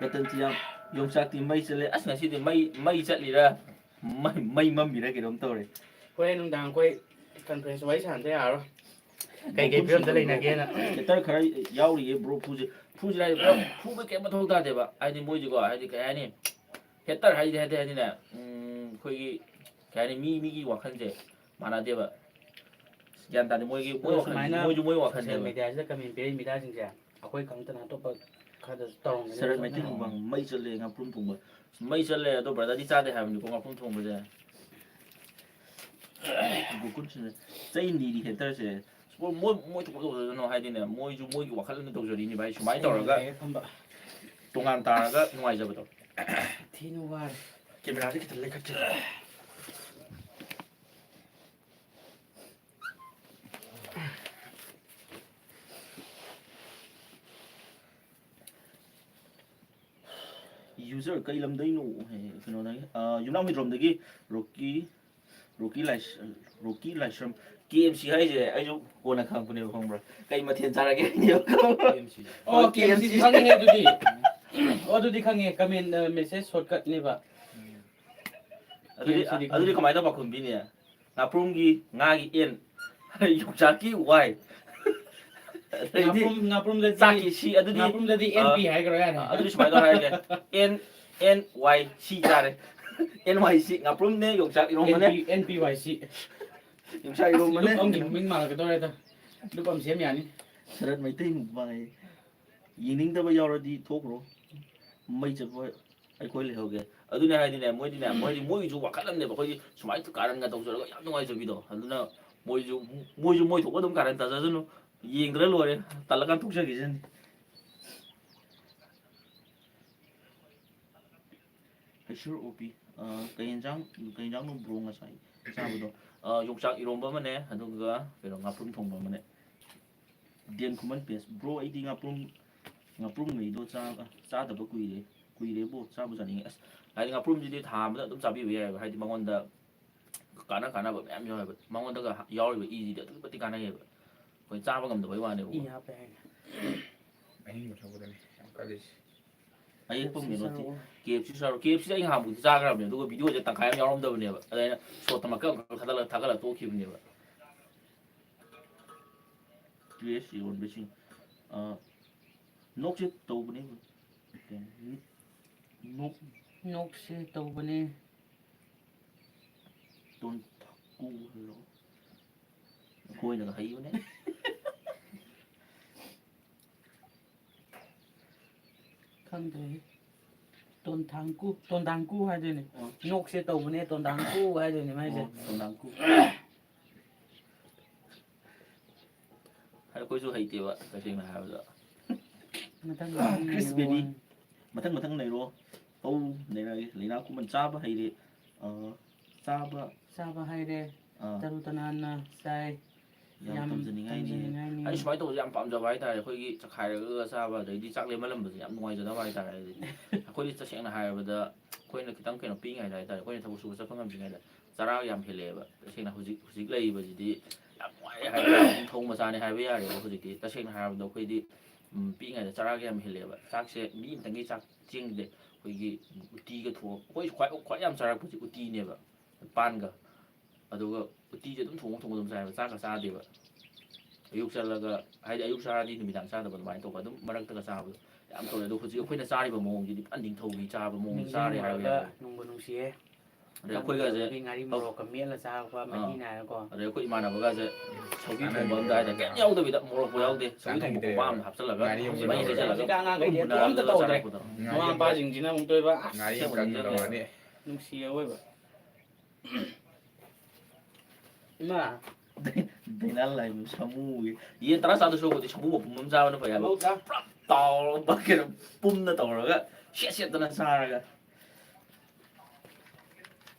ꯔꯇꯟ ꯊꯤꯌꯥꯝ, ꯌꯣꯡꯆꯥꯛꯇꯤ ꯃꯩ ꯆꯠꯂꯦ꯫ ꯑꯁ, ꯉꯁꯤꯗꯤ ꯃꯩ, ꯃꯩ ꯆꯠꯂꯤꯔꯥ, ꯃꯩ, ꯃꯩ ꯃꯝꯃꯤꯔꯥ ꯀꯩꯅꯣꯝ ꯇꯧꯔꯦ꯫ ꯍꯣꯔꯦꯟ ꯅꯨꯡꯗꯥꯡ ꯑꯩꯈꯣꯏ conference ꯋꯥꯔꯤ ꯁꯥꯟꯅꯗ ꯌꯥꯔꯔꯣꯏ꯫ ꯀꯩ ꯀꯩ ꯐꯤꯕꯝꯗ ꯂꯩꯅꯒꯦꯅ꯫ Hater ꯈꯔ ꯌꯥꯎꯔꯤꯌꯦ, bro, ꯐꯨꯁꯦ꯫ ꯐꯨꯁꯤꯔꯥ ꯍꯥꯏꯁꯦ, ꯄꯨꯔꯥ ꯐꯨꯕ ꯀꯩꯝ ꯃꯊꯧ ꯇꯥꯗꯦꯕ꯫ ꯍꯥꯏꯗꯤ ꯃꯣꯏꯁꯦꯀꯣ, ꯍꯥꯏꯗꯤ ꯀꯩ ꯍꯥꯏꯅꯤ? Hater ꯍꯥꯏꯗꯤ, ꯍꯥꯏꯗꯤ, ꯍꯥꯏꯗꯤꯅꯦ, ꯎꯝ, ꯑꯩꯈꯣꯏꯒꯤ, ꯀꯩ ꯍꯥꯏꯅꯤ, ꯃꯤ, ꯃꯤꯒꯤ ꯋꯥꯈꯜꯁꯦ ꯃꯥꯟꯅꯗꯦꯕ꯫ ꯒ꯭ꯌꯥꯟ ꯇꯥꯗꯦ, ꯃꯣꯏꯒꯤ, ꯃꯣꯏ ꯑꯗꯣ ꯋꯥꯈꯜ, ꯁꯨꯃꯥꯏꯅ ꯃꯣꯏꯁꯨ ꯃꯣꯏ ꯋꯥꯈꯜꯅꯦꯕ꯫ Social mediaꯁꯤꯗ comment ꯄꯤꯔꯛꯏ ꯃꯤꯗꯥꯁꯤꯡꯁꯦ, ꯑꯩꯈꯣꯏ ꯈꯛꯇ ꯅꯠꯇꯅ ꯑꯇꯣꯞꯄ ꯈꯔꯗꯁꯨ ꯇꯧꯔꯝꯒꯅꯤ ꯁꯔꯠ ꯃꯩꯇꯩ ꯈꯟꯖꯕ꯫ ꯈꯨꯡꯒꯪ ꯃꯩ ꯆꯠꯂꯦ, ꯉꯥꯄ꯭ꯔꯨꯝ ꯊꯣꯡꯕ꯫ ꯃꯩ ꯆꯠꯂꯦ, ꯑꯗꯣ brotherꯗꯤ ꯆꯥꯗꯦ ꯍꯥꯏꯕꯅꯤꯀꯣ ꯉꯥꯄ꯭ꯔꯨꯝ ꯊꯣꯡꯕꯁꯦ꯫ ꯒꯣꯀꯨꯜꯁꯤꯅ ꯆꯩ ꯅꯤꯔꯤ haterꯁꯦ꯫ ꯃꯣꯏ, ꯃꯣꯏ, ꯃꯣꯏ ꯊꯣꯛꯄ ꯇꯧꯖꯁꯅꯨ ꯍꯥꯏꯗꯤꯅꯦ, ꯃꯣꯏꯁꯨ ꯃꯣꯏꯒꯤ ꯋꯥꯈꯜ ꯑꯃ ꯇꯧꯖꯔꯤꯅꯦ ꯚꯥꯏ꯫ ꯁꯨꯃꯥꯏꯅ ꯇꯧꯔꯒ ꯂꯩꯔꯦ ꯐꯝꯕ꯫ ꯇꯣꯉꯥꯟ ꯇꯥꯔꯒ ꯅꯨꯡꯉꯥꯏꯖꯕꯗꯣ꯫ ꯊꯤꯅ ꯋꯥꯔꯦ꯫ Cameraꯁꯦ ꯈꯤꯇꯪ ꯂꯩꯈꯠꯀꯦ꯫ User ꯀꯩ ꯂꯝꯗꯩꯅꯣ? ꯍꯥꯏ, ꯀꯩꯅꯣꯗꯒꯤ, ꯑ, ꯌꯨꯝꯅꯥꯝ ꯍꯨꯏꯗ꯭ꯔꯣꯝꯗꯒꯤ ꯔꯣꯛꯀꯤ, ꯔꯣꯀꯤ ꯂꯥꯏꯁ-, ꯔꯣꯀꯤ ꯂꯥꯏꯁ꯭ꯔꯝ꯫ ꯀꯦ ꯑꯦꯝ ꯁꯤ ꯍꯥꯏꯁꯦ ꯑꯩꯁꯨ ꯀꯣꯟꯅ ꯈꯪꯉꯛꯄꯅꯦꯕ, ꯈꯪꯕ꯭ꯔꯥ? ꯀꯩ ꯃꯊꯦꯜ ꯆꯥꯔꯒꯦ ꯍꯥꯏꯅꯦꯕ, ꯈꯪꯕ꯭ꯔꯥ? ꯑꯣ, ꯀꯦ ꯑꯦꯝ ꯁꯤ ꯈꯪꯉꯦ ꯑꯗꯨꯗꯤ꯫ ꯑꯣ, ꯑꯗꯨꯗꯤ ꯈꯪꯉꯦ, ꯀꯃꯦꯟ ꯃꯦꯁꯦꯖ ꯁꯣꯔꯠꯀꯠꯅꯦꯕ꯫ ꯑꯗꯨꯗꯤ ꯀꯦ ꯑꯦꯝ ꯁꯤꯗꯤ ꯑꯗꯨꯗꯤ ꯀꯃꯥꯏꯅ ꯇꯧꯕ ꯈꯨꯝꯕꯤꯅꯤ? ꯉꯥꯄ꯭ꯔꯨꯝꯒꯤ ꯉꯥꯒꯤ ꯑꯦꯟ, ꯌꯣꯡꯆꯥꯛꯀꯤ ꯋꯥꯏ꯫ ꯑꯗꯩꯗꯤ ꯉꯥꯄ꯭ꯔꯨꯝ ꯉꯥꯄ꯭ꯔꯨꯝꯗꯗꯤ ꯆꯥꯛꯀꯤ ꯁꯤ, ꯑꯗꯨꯗꯤ ꯉꯥꯄ꯭ꯔꯨꯝꯗꯗꯤ ꯑꯦꯟ ꯄꯤ ꯍꯥꯏꯈ꯭ꯔꯣ ꯌꯥꯔꯦ꯫ ꯑꯗꯨꯗꯤ ꯁꯨꯃꯥꯏꯅ ꯇꯧꯔ ꯍꯥꯏꯔꯒꯦ, ꯑꯦꯟ, ꯑꯦꯟ ꯋꯥꯏ ꯁꯤ ꯆꯥꯔꯦ꯫ ꯑꯦꯟ ꯋꯥꯏ ꯁꯤ ꯉꯥꯄ꯭ꯔꯨꯝꯅꯦ, ꯌꯣꯡꯆꯥꯛ ꯏꯔꯣꯝꯕꯅꯦ꯫ ꯑꯦꯟ ꯄꯤ ꯋꯥꯏ ꯁꯤ꯫ ꯌꯣꯡꯆꯥꯛ ꯏꯔꯣꯝꯕꯅꯦ꯫ ꯂꯨꯞ ꯑꯃꯒꯤ ꯃꯃꯤꯡ ꯃꯥꯜꯂꯛꯀꯗꯧꯔꯦꯗ꯫ ꯂꯨꯞ ꯑꯃ ꯁꯦꯝ ꯌꯥꯅꯤ꯫ ꯁꯔꯠ ꯃꯩꯇꯩ ꯃꯨꯛꯕꯥꯡ ꯍꯥꯏꯌꯦ꯫ ꯌꯦꯡꯅꯤꯡꯗꯕ ꯌꯥꯎꯔꯗꯤ ꯊꯣꯛꯈ꯭ꯔꯣ꯫ ꯃꯩ ꯆꯠꯄ ꯑꯩꯈꯣꯏ ꯂꯩꯍꯧꯒꯦ꯫ ꯑꯗꯨꯅꯦ ꯍꯥꯏꯗꯤꯅꯦ, ꯃꯣꯏꯗꯤꯅꯦ, ꯃꯣꯏꯗꯤ, ꯃꯣꯏꯒꯤꯁꯨ ꯋꯥꯈꯜ ꯑꯃꯅꯦꯕ, ꯑꯩꯈꯣꯏꯗꯤ ꯁꯨꯃꯥꯏꯅ ꯀꯥꯔꯟꯒ ꯇꯧꯖꯔꯒ ꯌꯥꯝ ꯅꯨꯡꯉꯥꯏꯖꯕꯤꯗꯣ꯫ ꯑꯗꯨꯅ ꯃꯣꯏꯁꯨ, ꯃꯣꯏꯁꯨ ꯃꯣꯏ ꯊꯣꯛꯄ ꯑꯗꯨꯝ ꯀꯥꯔꯟ ꯇꯥꯖꯁꯅꯨ, ꯌꯦꯡꯗ꯭ꯔ ꯂꯣꯏꯔꯦ, ꯇꯜꯂꯀꯥꯟ ꯊꯣꯛꯆꯈꯤꯁꯅꯤ꯫ ꯍꯩꯁꯨꯔ ꯑꯣꯄꯤ꯫ ꯑ, ꯀꯩ ꯌꯦꯟꯖꯥꯡ, ꯀꯩ ꯌꯦꯟꯖꯥꯡꯅꯣ ꯕ꯭ꯔꯣ ꯉꯁꯥꯏ ꯆꯥꯕꯗꯣ? ꯑ, ꯌꯣꯡꯆꯥꯛ ꯏꯔꯣꯝꯕ ꯑꯃꯅꯦ, ꯑꯗꯨꯒ ꯀꯩꯅꯣ, ꯉꯥꯄ꯭ꯔꯨꯝ ꯊꯣꯡꯕ ꯑꯃꯅꯦ꯫ ꯗꯦꯟ ꯈꯨꯃꯟ ꯄꯦꯁ꯫ ꯕ꯭ꯔꯣ, ꯑꯩꯗꯤ ꯉꯥꯄ꯭ꯔꯨꯝ, ꯉꯥꯄ꯭ꯔꯨꯝꯉꯩꯗꯣ ꯆꯥ-, ꯆꯥꯗꯕ ꯀꯨꯏꯔꯦ, ꯀꯨꯏꯔꯦꯕꯣ, ꯆꯥꯕꯨ ꯆꯥꯅꯤꯡꯉꯦ꯫ ꯑꯁ, ꯍꯥꯏꯗꯤ ꯉꯥꯄ꯭ꯔꯨꯝꯁꯤꯗꯤ ꯊꯥ ꯑꯃꯗ ꯑꯗꯨꯝ ꯆꯥꯕꯤꯕ ꯌꯥꯏꯑꯕ, ꯍꯥꯏꯗꯤ ꯃꯉꯣꯟꯗ ꯀꯥꯟꯅ ꯀꯥꯟꯅꯕ ꯃꯌꯥꯝ ꯌꯥꯎꯋꯦꯕ꯫ ꯃꯉꯣꯟꯗꯒ ꯌꯥꯎꯔꯤꯕ ꯏꯁꯤꯗꯤ ꯑꯗꯨꯛꯀꯤ ꯃꯇꯤꯛ ꯀꯥꯟꯅꯩꯌꯦꯕ꯫ ꯑꯩꯈꯣꯏ ꯆꯥꯕ ꯉꯝꯗꯕꯩ ꯋꯥꯅꯦꯕ꯫ ꯏ ꯍꯥꯞꯄꯦ ꯍꯥꯏꯅ꯫ ꯑꯍꯤꯡꯕ ꯊꯛꯄꯗꯅꯤ ꯌꯥꯝ ꯀꯜꯂꯤꯁꯦ꯫ ꯑꯍꯤꯡ ꯄꯨꯝꯃꯦ ꯅꯣꯠꯇꯤ꯫ ꯆꯥꯔꯛꯑꯣ꯫ ꯀꯦ ꯑꯦꯐ ꯁꯤ ꯆꯥꯔꯣ꯫ ꯀꯦ ꯑꯦꯐ ꯁꯤꯗ ꯑꯩ ꯉꯍꯥꯟꯃꯨꯛꯇꯤ ꯆꯥꯈ꯭ꯔꯕꯅꯦ, ꯑꯗꯨꯒ ꯚꯤꯗꯤꯑꯣꯁꯦ ꯇꯪꯈꯥꯏ ꯑꯃ ꯌꯥꯎꯔꯝꯗꯕꯅꯦꯕ꯫ ꯑꯗ ꯑꯩꯅ ꯁꯣꯠꯇ ꯃꯀꯛ ꯑꯃꯈꯛ ꯊꯥꯒꯠꯂꯒ, ꯊꯥꯒꯠꯂꯒ ꯇꯣꯛꯈꯤꯕꯅꯦꯕ꯫ ꯇꯨ ꯑꯦꯁ ꯌꯣꯟꯕꯁꯤꯡ, ꯑ, ꯅꯣꯛꯁꯦ ꯇꯧꯕꯅꯦ꯫ ꯅꯣꯛ, ꯅꯣꯛꯁꯦ ꯇꯧꯕꯅꯦ꯫ ꯇꯣꯟꯊꯛꯀꯨ ꯍꯥꯏꯕ꯭ꯔꯣ? ꯑꯩꯈꯣꯏꯅꯒ ꯍꯩꯕꯅꯦ꯫ ꯈꯪꯗ꯭ꯔꯦꯍꯦ꯫ ꯇꯣꯟꯊꯥꯡꯀꯨ, ꯇꯣꯟꯗꯥꯡꯀꯨ ꯍꯥꯏꯗꯣꯏꯅꯦ꯫ ꯑꯣ꯫ ꯅꯣꯛꯁꯦ ꯇꯧꯕꯅꯦ, ꯇꯣꯟꯗꯥꯡꯀꯨ ꯍꯥꯏꯗꯣꯏꯅꯦ ꯃꯥꯏꯁꯦ꯫ ꯑꯣ, ꯇꯣꯟꯗꯥꯡꯀꯨ꯫ ꯑꯩꯈꯣꯏꯁꯨ ꯍꯩꯇꯦꯕ, ꯇꯁꯦꯡꯅ ꯍꯥꯏꯔꯕꯗ꯫ ꯃꯊꯪ ꯃꯊꯪ ꯀ꯭ꯔꯤꯁ ꯌꯦꯡꯉꯣ꯫ ꯕꯦꯕꯤ꯫ ꯃꯊꯪ ꯃꯊꯪ ꯅꯩꯔꯣ꯫ ꯄꯧ ꯅꯩꯔꯛꯑꯒꯦ꯫ ꯂꯩꯅꯥ ꯈꯨꯃꯟ ꯆꯥꯕ ꯍꯩꯔꯦ꯫ ꯑ, ꯆꯥꯕ, ꯆꯥꯕ ꯍꯩꯔꯦ꯫ ꯑ, ꯇꯔꯨ ꯇꯅꯥꯟꯅ ꯆꯥꯏ꯫ ꯌꯥꯝ ꯌꯥꯝ ꯇꯝꯖꯅꯤꯡꯉꯥꯏꯅꯤ꯫ ꯇꯝꯖꯅꯤꯡꯉꯥꯏꯅꯤ꯫ ꯑꯩ ꯁꯨꯃꯥꯏꯅ ꯇꯧꯕꯁꯦ ꯌꯥꯝ ꯄꯥꯝꯖꯕ ꯍꯥꯏꯇꯥꯔꯦ꯫ ꯑꯩꯈꯣꯏꯒꯤ ꯆꯈꯥꯏꯔꯒ ꯆꯥꯕ, ꯑꯗꯩꯗꯤ ꯆꯥꯛ ꯂꯦꯝꯍꯜꯂꯝꯕꯁꯦ ꯌꯥꯝ ꯅꯨꯡꯉꯥꯏꯖꯗꯕ ꯍꯥꯏꯇꯥꯔꯦ꯫ ꯑꯩꯗꯤ ꯑꯩꯈꯣꯏꯗꯤ ꯇꯁꯦꯡꯅ ꯍꯥꯏꯔꯕꯗ ꯑꯩꯈꯣꯏꯅ ꯈꯤꯇꯪ ꯀꯩꯅꯣ ꯄꯤꯛꯏꯉꯩꯗ ꯍꯥꯏꯇꯥꯔꯦ, ꯑꯩꯈꯣꯏꯅ ꯊꯕꯛ ꯁꯨꯕ ꯆꯠꯄ ꯉꯝꯗ꯭ꯔꯤꯉꯩꯗ ꯆꯔꯥ ꯌꯥꯝ ꯍꯦꯜꯂꯛꯑꯦꯕ꯫ ꯇꯁꯦꯡꯅ ꯍꯧꯖꯤꯛ, ꯍꯧꯖꯤꯛ ꯂꯩꯔꯤꯕꯁꯤꯗꯤ ꯌꯥꯝ ꯅꯨꯡꯉꯥꯏꯔꯦ ꯍꯥꯏꯕ ꯌꯥꯔꯦ, ꯅꯤꯡꯊꯧ ꯃꯆꯥꯅꯤ ꯍꯥꯏꯕ ꯌꯥꯔꯦꯕ꯫ ꯍꯧꯖꯤꯛꯇꯤ ꯇꯁꯦꯡꯅ ꯍꯥꯏꯔꯕꯗ ꯑꯩꯈꯣꯏꯗꯤ, ꯎꯝ, ꯄꯤꯛꯏꯉꯩꯗ ꯆꯔꯥꯒ ꯌꯥꯝ ꯍꯦꯜꯂꯛꯑꯦꯕ꯫ ꯆꯥꯛꯁꯦ ꯃꯤ ꯑꯃꯇꯪꯒꯤ ꯆꯥꯛ ꯆꯦꯡꯁꯦ ꯑꯩꯈꯣꯏꯒꯤ ꯎꯇꯤꯒ ꯊꯣꯡꯉ, ꯑꯩꯈꯣꯏ ꯈ꯭ꯋꯥꯏ, ꯈ꯭ꯋꯥꯏ ꯌꯥꯝ ꯆꯥꯔꯛꯄꯁꯦ ꯎꯇꯤꯅꯦꯕ, ꯄꯥꯟꯒ꯫ ꯑꯗꯨꯒ ꯎꯇꯤꯁꯦ ꯑꯗꯨꯝ ꯊꯣꯡꯉ ꯊꯣꯡꯉ ꯑꯗꯨꯝ ꯆꯥꯏꯕ, ꯆꯥꯛꯀ ꯆꯥꯗꯦꯕ꯫ ꯑꯌꯨꯛ ꯆꯠꯂꯒ, ꯍꯥꯏꯗꯤ ꯑꯌꯨꯛ ꯆꯥꯔꯗꯤ ꯅꯨꯃꯤꯗꯥꯡ ꯆꯥꯗꯕ ꯑꯗꯨꯃꯥꯏꯅ ꯇꯧꯕ, ꯑꯗꯨꯝ ꯃꯔꯛꯇꯒ ꯆꯥꯕꯗꯣ ꯌꯥꯝ ꯇꯧꯔꯦ꯫ ꯑꯗꯣ ꯍꯧꯖꯤꯛ ꯑꯩꯈꯣꯏꯅ ꯆꯥꯔꯤꯕ ꯃꯑꯣꯡꯁꯤꯗꯤ ꯄꯨꯔꯥ ꯅꯤꯡꯊꯧꯒꯤ ꯆꯥꯕ ꯃꯑꯣꯡꯗ ꯆꯥꯔꯦ ꯍꯥꯏꯕ ꯅꯤꯡꯁꯤꯡꯉꯨꯔꯒ ꯌꯥꯔꯦ꯫ ꯅꯨꯡꯕꯨ ꯅꯨꯡꯁꯤꯌꯦ꯫ ꯑꯗꯩ ꯑꯩꯈꯣꯏꯒꯁꯦ ꯉꯥꯔꯤ ꯃꯣꯔꯣꯛꯀ ꯃꯦꯠꯂ ꯆꯥꯕ, ꯑꯥ, ꯃꯍꯤ ꯅꯥꯏꯔꯒꯀꯣ꯫ ꯑꯗꯩ ꯑꯩꯈꯣꯏ ꯏꯃꯥꯟꯅꯕꯒꯁꯦ ꯁꯧꯒ꯭ꯔꯤ ꯊꯣꯡꯕ ꯑꯃꯗ ꯍꯥꯏꯗ ꯀꯩꯝ ꯌꯥꯎꯗꯕꯤꯗ, ꯃꯣꯔꯣꯛꯄꯨ ꯌꯥꯎꯗꯦ, ꯁꯧꯒ꯭ꯔꯤ ꯊꯣꯡꯕ ꯀꯣꯝꯄꯥꯛ ꯑꯃꯗ ꯍꯥꯞꯆꯜꯂꯒ ꯉꯥꯔꯤ ꯑꯃ ꯃꯍꯤ ꯍꯩꯖꯜꯂꯒ ꯍꯧꯖꯤꯛꯀꯥꯟ ꯑꯉꯥꯡꯈꯩꯗꯤ ꯑꯗꯨ ꯑꯝꯇ ꯇꯧꯗ꯭ꯔꯦ꯫ ꯃꯃꯥ ꯃꯄꯥꯁꯤꯡꯁꯤꯅ ꯑꯃꯨꯛ ꯇꯣꯏꯕ, ꯑꯁ, ꯉꯥꯔꯤ ꯑꯃ ꯀꯪꯅ ꯇꯧꯔꯅꯤ꯫ ꯅꯨꯡꯁꯤꯌꯦ ꯑꯑꯣꯏꯕ꯫ ꯏꯃꯥ꯫ ꯗꯥꯏꯅꯥ ꯂꯥꯏꯕ ꯁꯥꯃꯨꯒꯤ ꯌꯦꯟ ꯇꯔꯥ ꯆꯥꯗꯣꯏ ꯁꯔꯨꯛꯄꯨꯗꯤ ꯁꯥꯃꯨ ꯃꯄꯨꯝ ꯑꯃ ꯆꯥꯕꯅ ꯐꯩ ꯍꯥꯏꯕ꯫ ꯂꯧ ꯆꯥ꯫ ꯄꯨꯔꯥ ꯇꯥꯎꯔꯒ ꯕꯛꯀꯦꯠ ꯑꯃ ꯄꯨꯝꯅ ꯇꯧꯔꯒ ꯁꯦꯠ ꯁꯦꯠꯇꯅ ꯆꯥꯔꯒ꯫